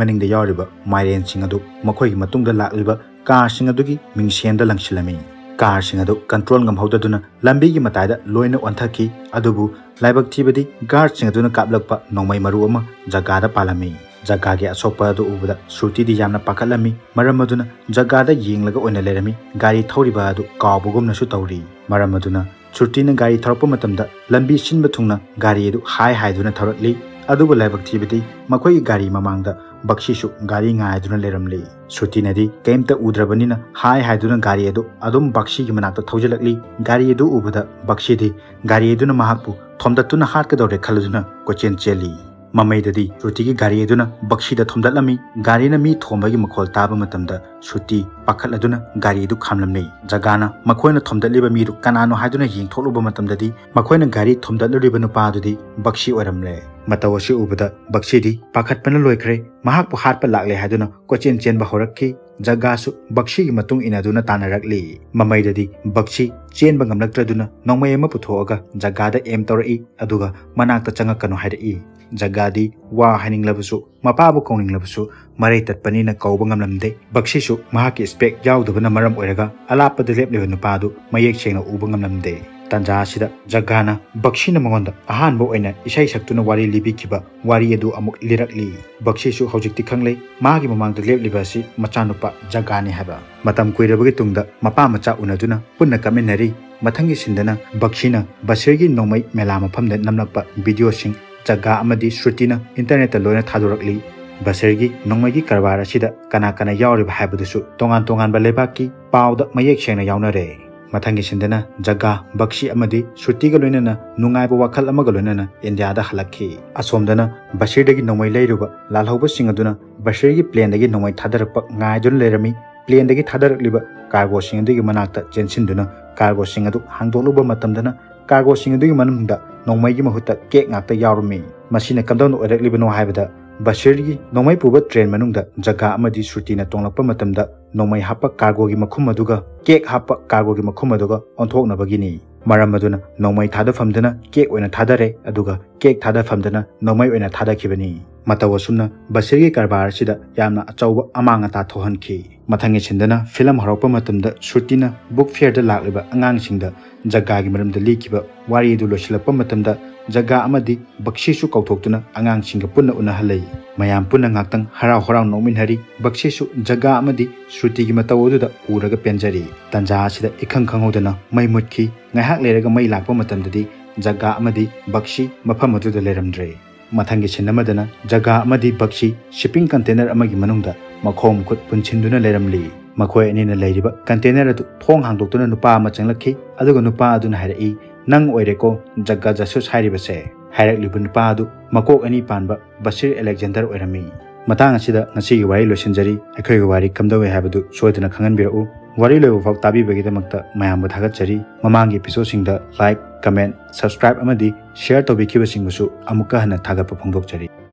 ꯃꯅꯤꯡꯗ ꯌꯥꯎꯔꯤꯕ ꯃꯥꯏꯔꯦꯟꯁꯤꯡ ꯑꯗꯨ ꯃꯈꯣꯏꯒꯤ ꯃꯇꯨꯡꯗ ꯂꯥꯛꯂꯤꯕ ꯀꯥꯔꯁꯤꯡ ꯑꯗꯨꯒꯤ ꯃꯤꯡꯁꯦꯟꯗ ꯂꯪꯁꯤꯜꯂꯝꯃꯤ꯫ ꯀꯥꯔꯁꯤꯡ ꯑꯗꯨ ꯀꯟꯇ꯭ꯔꯣꯜ ꯉꯝꯍꯧꯗꯗꯨꯅ ꯂꯝꯕꯤꯒꯤ ꯃꯇꯥꯏꯗ ꯂꯣꯏꯅ ꯑꯣꯟꯊꯈꯤ꯫ ꯑꯗꯨꯕꯨ ꯂꯥꯏꯕꯛ ꯊꯤꯕꯗꯤ ꯒꯥꯔꯗꯁꯤꯡ ꯑꯗꯨꯅ ꯀꯥꯞꯂꯛꯄ ꯅꯣꯡꯃꯩ ꯃꯔꯨ ꯑꯃ ꯖꯒꯥꯗ ꯄꯥꯜꯂꯝꯃꯤ꯫ ꯖꯒꯥꯒꯤ ꯑꯁꯣꯛꯄ ꯑꯗꯨ ꯎꯕꯗ ꯁ꯭ꯔꯨꯇꯤꯗꯤ ꯌꯥꯝꯅ ꯄꯥꯈꯠꯂꯝꯃꯤ꯫ ꯃꯔꯝ ꯑꯗꯨꯅ ꯖꯒꯥꯗ ꯌꯦꯡꯂꯒ ꯑꯣꯏꯅ ꯂꯩꯔꯝꯃꯤ꯫ ꯒꯥꯔꯤ ꯊꯧꯔꯤꯕ ꯑꯗꯨ ꯀꯥꯎꯕꯒꯨꯝꯅꯁꯨ ꯇꯧꯔꯤ꯫ ꯃꯔꯝ ꯑꯗꯨꯅ ꯁ꯭ꯔꯨꯇꯤꯅ ꯒꯥꯔꯤ ꯊꯧꯔꯛꯄ ꯃꯇꯝꯗ ꯂꯝꯕꯤ ꯁꯤꯟꯕ ꯊꯨꯡꯅ ꯒꯥꯔꯤ ꯑꯗꯨ ꯍꯥꯏ ꯍꯥꯏꯗꯨꯅ ꯊꯧꯔꯛꯂꯤ꯫ ꯑꯗꯨꯕꯨ ꯂꯥꯏꯕꯛ ꯊꯤꯕꯗꯤ ꯃꯈꯣꯏꯒꯤ ꯒꯥꯔꯤ ꯃꯃꯥꯡꯗ ꯕꯛꯁꯤꯁꯨ ꯒꯥꯔꯤ ꯉꯥꯏꯗꯨꯅ ꯂꯩꯔꯝꯂꯤ꯫ ꯁ꯭ꯔꯨꯇꯤꯅꯗꯤ ꯀꯔꯤꯝꯇ ꯎꯗ꯭ꯔꯕꯅꯤꯅ ꯍꯥꯏ ꯍꯥꯏꯗꯨꯅ ꯒꯥꯔꯤ ꯑꯗꯨ ꯑꯗꯨꯝ ꯕꯛꯁꯤꯒꯤ ꯃꯅꯥꯛꯇ ꯊꯧꯖꯤꯜꯂꯛꯂꯤ꯫ ꯒꯥꯔꯤ ꯑꯗꯨ ꯎꯕꯗ ꯕꯛꯁꯤꯗꯤ ꯒꯥꯔꯤ ꯑꯗꯨꯅ ꯃꯍꯥꯛꯄꯨ ꯊꯣꯝꯗꯠꯇꯨꯅ ꯍꯥꯠꯀꯗꯧꯔꯦ ꯈꯜꯂꯗꯨꯅ ꯀꯣꯏꯆꯦꯟ ꯆꯦꯜꯂꯤ꯫ ꯃꯃꯩꯗꯗꯤ ꯁ꯭ꯔꯨꯇꯤꯒꯤ ꯒꯥꯔꯤ ꯑꯗꯨꯅ ꯕꯛꯁꯤꯗ ꯊꯣꯝꯗꯠꯂꯝꯃꯤ꯫ ꯒꯥꯔꯤꯅ ꯃꯤ ꯊꯣꯝꯕꯒꯤ ꯃꯈꯣꯜ ꯇꯥꯕ ꯃꯇꯝꯗ ꯁ꯭ꯔꯨꯇꯤ ꯄꯥꯈꯠꯂꯗꯨꯅ ꯒꯥꯔꯤ ꯑꯗꯨ ꯈꯥꯝꯂꯝꯃꯤ꯫ ꯖꯒꯥꯅ ꯃꯈꯣꯏꯅ ꯊꯣꯝꯗꯠꯂꯤꯕ ꯃꯤꯗꯨ ꯀꯅꯥꯅꯣ ꯍꯥꯏꯗꯨꯅ ꯌꯦꯡꯊꯣꯛꯂꯨꯕ ꯃꯇꯝꯗꯗꯤ ꯃꯈꯣꯏꯅ ꯒꯥꯔꯤ ꯊꯣꯝꯗꯠꯂꯨꯔꯤꯕ ꯅꯨꯄꯥꯗꯨꯗꯤ ꯕꯛꯁꯤ ꯑꯣꯏꯔꯝꯂꯦ꯫ ꯃꯇꯧ ꯑꯁꯤ ꯎꯕꯗ ꯕꯛꯁꯤꯗꯤ ꯄꯥꯈꯠꯄꯅ ꯂꯣꯏꯈ꯭ꯔꯦ꯫ ꯃꯍꯥꯛꯄꯨ ꯍꯥꯠꯄ ꯂꯥꯛꯂꯦ ꯍꯥꯏꯗꯨꯅ ꯀꯣꯏꯆꯦꯟ ꯆꯦꯟꯕ ꯍꯧꯔꯛꯈꯤ꯫ ꯖꯒꯥꯁꯨ ꯕꯛꯁꯤꯒꯤ ꯃꯇꯨꯡ ꯏꯟꯅꯗꯨꯅ ꯇꯥꯟꯅꯔꯛꯂꯤ꯫ ꯃꯃꯩꯗꯗꯤ ꯕꯛꯁꯤ ꯆꯦꯟꯕ ꯉꯝꯂꯛꯇ꯭ꯔꯗꯨꯅ ꯅꯣꯡꯃꯩ ꯑꯃ ꯄꯨꯊꯣꯛꯑꯒ ꯖꯒꯥꯗ ꯑꯦꯝ ꯇꯧꯔꯛꯏ, ꯑꯗꯨꯒ "ꯃꯅꯥꯛꯇ ꯆꯪꯉꯛꯀꯅꯨ" ꯍꯥꯏꯔꯛꯏ꯫ ꯖꯒꯥꯗꯤ ꯋꯥ ꯍꯥꯏꯅꯤꯡꯂꯕꯁꯨ, ꯃꯄꯥꯕꯨ ꯀꯧꯅꯤꯡꯂꯕꯁꯨ ꯃꯔꯩ ꯇꯠꯄꯅꯤꯅ ꯀꯧꯕ ꯉꯝꯂꯝꯗꯦ꯫ ꯕꯛꯁꯤꯁꯨ ꯃꯍꯥꯛꯀꯤ ꯏꯁꯄꯦꯛ ꯌꯥꯎꯗꯕꯅ ꯃꯔꯝ ꯑꯣꯏꯔꯒ ꯑꯂꯥꯞꯄꯗ ꯂꯦꯞꯂꯤꯕ ꯅꯨꯄꯥ ꯑꯗꯨ ꯃꯌꯦꯛ ꯁꯦꯡꯅ ꯎꯕ ꯉꯝꯂꯝꯗꯦ꯫ ꯇꯥꯟꯖꯥ ꯑꯁꯤꯗ ꯖꯒꯥꯅ ꯕꯛꯁꯤꯅ ꯃꯉꯣꯟꯗ ꯑꯍꯥꯟꯕ ꯑꯣꯏꯅ ꯏꯁꯩ ꯁꯛꯇꯨꯅ ꯋꯥꯔꯤ ꯂꯤꯕꯤꯈꯤꯕ ꯋꯥꯔꯤ ꯑꯗꯨ ꯑꯃꯨꯛ ꯂꯤꯔꯛꯂꯤ꯫ ꯕꯛꯁꯤꯁꯨ ꯍꯧꯖꯤꯛꯇꯤ ꯈꯪꯂꯦ, ꯃꯥꯒꯤ ꯃꯃꯥꯡꯗ ꯂꯦꯞꯂꯤꯕ ꯑꯁꯤ ꯃꯆꯥꯅꯨꯄꯥ ꯖꯒꯥꯅꯤ ꯍꯥꯏꯕ꯫ ꯃꯇꯝ ꯀꯨꯏꯔꯕꯒꯤ ꯇꯨꯡꯗ ꯃꯄꯥ ꯃꯆꯥ ꯎꯅꯗꯨꯅ ꯄꯨꯟꯅ ꯀꯥꯞꯃꯤꯟꯅꯔꯤ꯫ ꯃꯊꯪꯒꯤ ꯁꯤꯟꯗꯅ ꯕꯛꯁꯤꯅ ꯕꯁꯤꯔꯒꯤ ꯅꯣꯡꯃꯩ ꯃꯦꯂꯥ ꯃꯐꯝꯗ ꯅꯝꯂꯛꯄ ꯚꯤꯗꯤꯑꯣꯁꯤꯡ ꯖꯒꯥ ꯑꯃꯗꯤ ꯁ꯭ꯔꯨꯇꯤꯅ ꯏꯟꯇꯔꯅꯦꯠꯇ ꯂꯣꯏꯅ ꯊꯥꯗꯣꯔꯛꯂꯤ꯫ ꯕꯁꯤꯔꯒꯤ ꯅꯣꯡꯃꯩꯒꯤ ꯀꯔꯕꯥꯔ ꯑꯁꯤꯗ ꯀꯅꯥ ꯀꯅꯥ ꯌꯥꯎꯔꯤꯕ ꯍꯥꯏꯕꯗꯨꯁꯨ ꯇꯣꯉꯥꯟ ꯇꯣꯉꯥꯟꯕ ꯂꯩꯕꯥꯛꯀꯤ ꯄꯥꯎꯗ ꯃꯌꯦꯛ ꯁꯦꯡꯅ ꯌꯥꯎꯅꯔꯦ꯫ ꯃꯊꯪꯒꯤ ꯁꯤꯟꯗꯅ ꯖꯒꯥ, ꯕꯛꯁꯤ ꯑꯃꯗꯤ ꯁ꯭ꯔꯨꯇꯤꯒ ꯂꯣꯏꯅꯅ ꯅꯨꯡꯉꯥꯏꯕ ꯋꯥꯈꯜ ꯑꯃꯒ ꯂꯣꯏꯅꯅ ꯏꯟꯗꯤꯌꯥꯗ ꯍꯜꯂꯛꯈꯤ꯫ ꯑꯁꯣꯝꯗꯅ ꯕꯁꯤꯔꯗꯒꯤ ꯅꯣꯡꯃꯩ ꯂꯩꯔꯨꯕ ꯂꯥꯜꯍꯧꯕꯁꯤꯡ ꯑꯗꯨꯅ ꯕꯁꯤꯔꯒꯤ ꯄ꯭ꯂꯦꯟꯗꯒꯤ ꯅꯣꯡꯃꯩ ꯊꯥꯗꯔꯛꯄ ꯉꯥꯏꯗꯨꯅ ꯂꯩꯔꯝꯃꯤ꯫ ꯄ꯭ꯂꯦꯟꯗꯒꯤ ꯊꯥꯗꯔꯛꯂꯤꯕ ꯀꯥꯔꯒꯣꯁꯤꯡ ꯑꯗꯨꯒꯤ ꯃꯅꯥꯛꯇ ꯆꯦꯟꯁꯤꯟꯗꯨꯅ ꯀꯥꯔꯒꯣꯁꯤꯡ ꯑꯗꯨ ꯍꯥꯡꯗꯣꯛꯂꯨꯕ ꯃꯇꯝꯗꯅ ꯀꯥꯔꯒꯣꯁꯤꯡ ꯑꯗꯨꯒꯤ ꯃꯅꯨꯡꯗ ꯅꯣꯡꯃꯩꯒꯤ ꯃꯍꯨꯠꯇ ꯀꯦꯛ ꯉꯥꯛꯇ ꯌꯥꯎꯔꯝꯃꯤ꯫ ꯃꯁꯤꯅ ꯀꯝꯗꯧꯅ ꯑꯣꯏꯔꯛꯂꯤꯕꯅꯣ ꯍꯥꯏꯕꯗ, ꯕꯁꯤꯔꯒꯤ ꯅꯣꯡꯃꯩ ꯄꯨꯕ ꯇ꯭ꯔꯦꯟ ꯃꯅꯨꯡꯗ ꯖꯒꯥ ꯑꯃꯗꯤ ꯁ꯭ꯔꯨꯇꯤꯅ ꯇꯣꯡꯂꯛꯄ ꯃꯇꯝꯗ ꯅꯣꯡꯃꯩ ꯍꯥꯞꯄ ꯀꯥꯔꯒꯣꯒꯤ ꯃꯈꯨꯝ ꯑꯗꯨꯒ ꯀꯦꯛ ꯍꯥꯞꯄ ꯀꯥꯔꯒꯣꯒꯤ ꯃꯈꯨꯝ ꯑꯗꯨꯒ ꯑꯣꯟꯊꯣꯛꯅꯕꯒꯤꯅꯤ꯫ ꯃꯔꯝ ꯑꯗꯨꯅ ꯅꯣꯡꯃꯩ ꯊꯥꯗꯐꯝꯗꯅ ꯀꯦꯛ ꯑꯣꯏꯅ ꯊꯥꯗꯔꯦ, ꯑꯗꯨꯒ ꯀꯦꯛ ꯊꯥꯗꯐꯝꯗꯅ ꯅꯣꯡꯃꯩ ꯑꯣꯏꯅ ꯊꯥꯗꯈꯤꯕꯅꯤ꯫ ꯃꯇꯧ ꯑꯁꯨꯝꯅ ꯕꯁꯤꯔꯒꯤ ꯀꯔꯕꯥꯔ ꯑꯁꯤꯗ ꯌꯥꯝꯅ ꯑꯆꯧꯕ ꯑꯃꯥꯡ ꯑꯇꯥ ꯊꯣꯛꯍꯟꯈꯤ꯫ ꯃꯊꯪꯒꯤ ꯁꯤꯟꯗꯅ ꯐꯤꯂꯝ ꯍꯧꯔꯛꯄ ꯃꯇꯝꯗ ꯁ꯭ꯔꯨꯇꯤꯅ ꯕꯨꯛ ꯐꯤꯌꯔꯗ ꯂꯥꯛꯂꯤꯕ ꯑꯉꯥꯡꯁꯤꯡꯗ ꯖꯒꯥꯒꯤ ꯃꯔꯝꯗ ꯂꯤꯈꯤꯕ ꯋꯥꯔꯤ ꯑꯗꯨ ꯂꯣꯏꯁꯤꯜꯂꯛꯄ ꯃꯇꯝꯗ ꯖꯒꯥ ꯑꯃꯗꯤ ꯕꯛꯁꯤꯁꯨ ꯀꯧꯊꯣꯛꯇꯨꯅ ꯑꯉꯥꯡꯁꯤꯡꯒ ꯄꯨꯟꯅ ꯎꯅꯍꯜꯂꯤ꯫ ꯃꯌꯥꯝ ꯄꯨꯟꯅ ꯉꯥꯛꯇꯪ ꯍꯔꯥꯎ ꯍꯔꯥꯎ ꯅꯣꯛꯃꯤꯟꯅꯔꯤ꯫ ꯕꯛꯁꯤꯁꯨ ꯖꯒꯥ ꯑꯃꯗꯤ ꯁ꯭ꯔꯨꯇꯤꯒꯤ ꯃꯇꯧ ꯑꯗꯨꯗ ꯎꯔꯒ ꯄꯦꯟꯖꯔꯤ꯫ ꯇꯟꯖꯥ ꯑꯁꯤꯗ ꯏꯈꯪ ꯈꯪꯍꯧꯗꯅ ꯃꯩ ꯃꯨꯠꯈꯤ꯫ ꯉꯥꯏꯍꯥꯛ ꯂꯩꯔꯒ ꯃꯩ ꯂꯥꯛꯄ ꯃꯇꯝꯗꯗꯤ ꯖꯒꯥ ꯑꯃꯗꯤ ꯕꯛꯁꯤ ꯃꯐꯝ ꯑꯗꯨꯗ ꯂꯩꯔꯝꯗ꯭ꯔꯦ꯫ ꯃꯊꯪꯒꯤ ꯁꯤꯟ ꯑꯃꯗꯅ ꯖꯒꯥ ꯑꯃꯗꯤ ꯕꯛꯁꯤ ꯁꯤꯞꯄꯤꯡ ꯀꯟꯇꯦꯅꯔ ꯑꯃꯒꯤ ꯃꯅꯨꯡꯗ ꯃꯈꯣꯡ ꯃꯈꯨꯠ ꯄꯨꯟꯁꯤꯟꯗꯨꯅ ꯂꯩꯔꯝꯂꯤ꯫ ꯃꯈꯣꯏ ꯑꯅꯤꯅ ꯂꯩꯔꯤꯕ ꯀꯟꯇꯦꯅꯔ ꯑꯗꯨ ꯊꯣꯡ ꯍꯥꯡꯗꯣꯛꯇꯨꯅ ꯅꯨꯄꯥ ꯑꯃ ꯆꯪꯂꯛꯈꯤ, ꯑꯗꯨꯒ ꯅꯨꯄꯥ ꯑꯗꯨꯅ ꯍꯥꯏꯔꯛꯏ, "ꯅꯪ ꯑꯣꯏꯔꯦꯀꯣ ꯖꯒꯥ ꯖꯁꯨꯁ ꯍꯥꯏꯔꯤꯕꯁꯦ?" ꯍꯥꯏꯔꯛꯂꯤꯕ ꯅꯨꯄꯥ ꯑꯗꯨ ꯃꯀꯣꯛ ꯑꯅꯤ ꯄꯥꯟꯕ ꯕꯁꯤꯔ ꯑꯂꯦꯛꯖꯦꯟꯗꯔ ꯑꯣꯏꯔꯝꯃꯤ꯫ ꯃꯇꯥꯡ ꯑꯁꯤꯗ ꯉꯁꯤꯒꯤ ꯋꯥꯔꯤ ꯂꯣꯏꯁꯤꯟꯖꯔꯤ꯫ ꯑꯩꯈꯣꯏꯒꯤ ꯋꯥꯔꯤ ꯀꯝꯗꯧꯏ ꯍꯥꯏꯕꯗꯨ ꯁꯣꯏꯗꯅ ꯈꯪꯍꯟꯕꯤꯔꯛꯎ꯫ ꯋꯥꯔꯤ ꯂꯣꯏꯕ ꯐꯥꯎ ꯇꯥꯕꯤꯕꯒꯤꯗꯃꯛꯇ ꯃꯌꯥꯝꯕꯨ ꯊꯥꯒꯠꯆꯔꯤ꯫ ꯃꯃꯥꯡꯒꯤ ꯏꯄꯤꯁꯣꯗꯁꯤꯡꯗ ꯂꯥꯏꯛ, ꯀꯃꯦꯟ, ꯁꯕꯁꯀ꯭ꯔꯥꯏꯕ ꯑꯃꯗꯤ ꯁꯤꯌꯔ ꯇꯧꯕꯤꯈꯤꯕꯁꯤꯡꯕꯨꯁꯨ ꯑꯃꯨꯛꯀ ꯍꯟꯅ ꯊꯥꯒꯠꯄ ꯐꯣꯡꯗꯣꯛꯆꯔꯤ꯫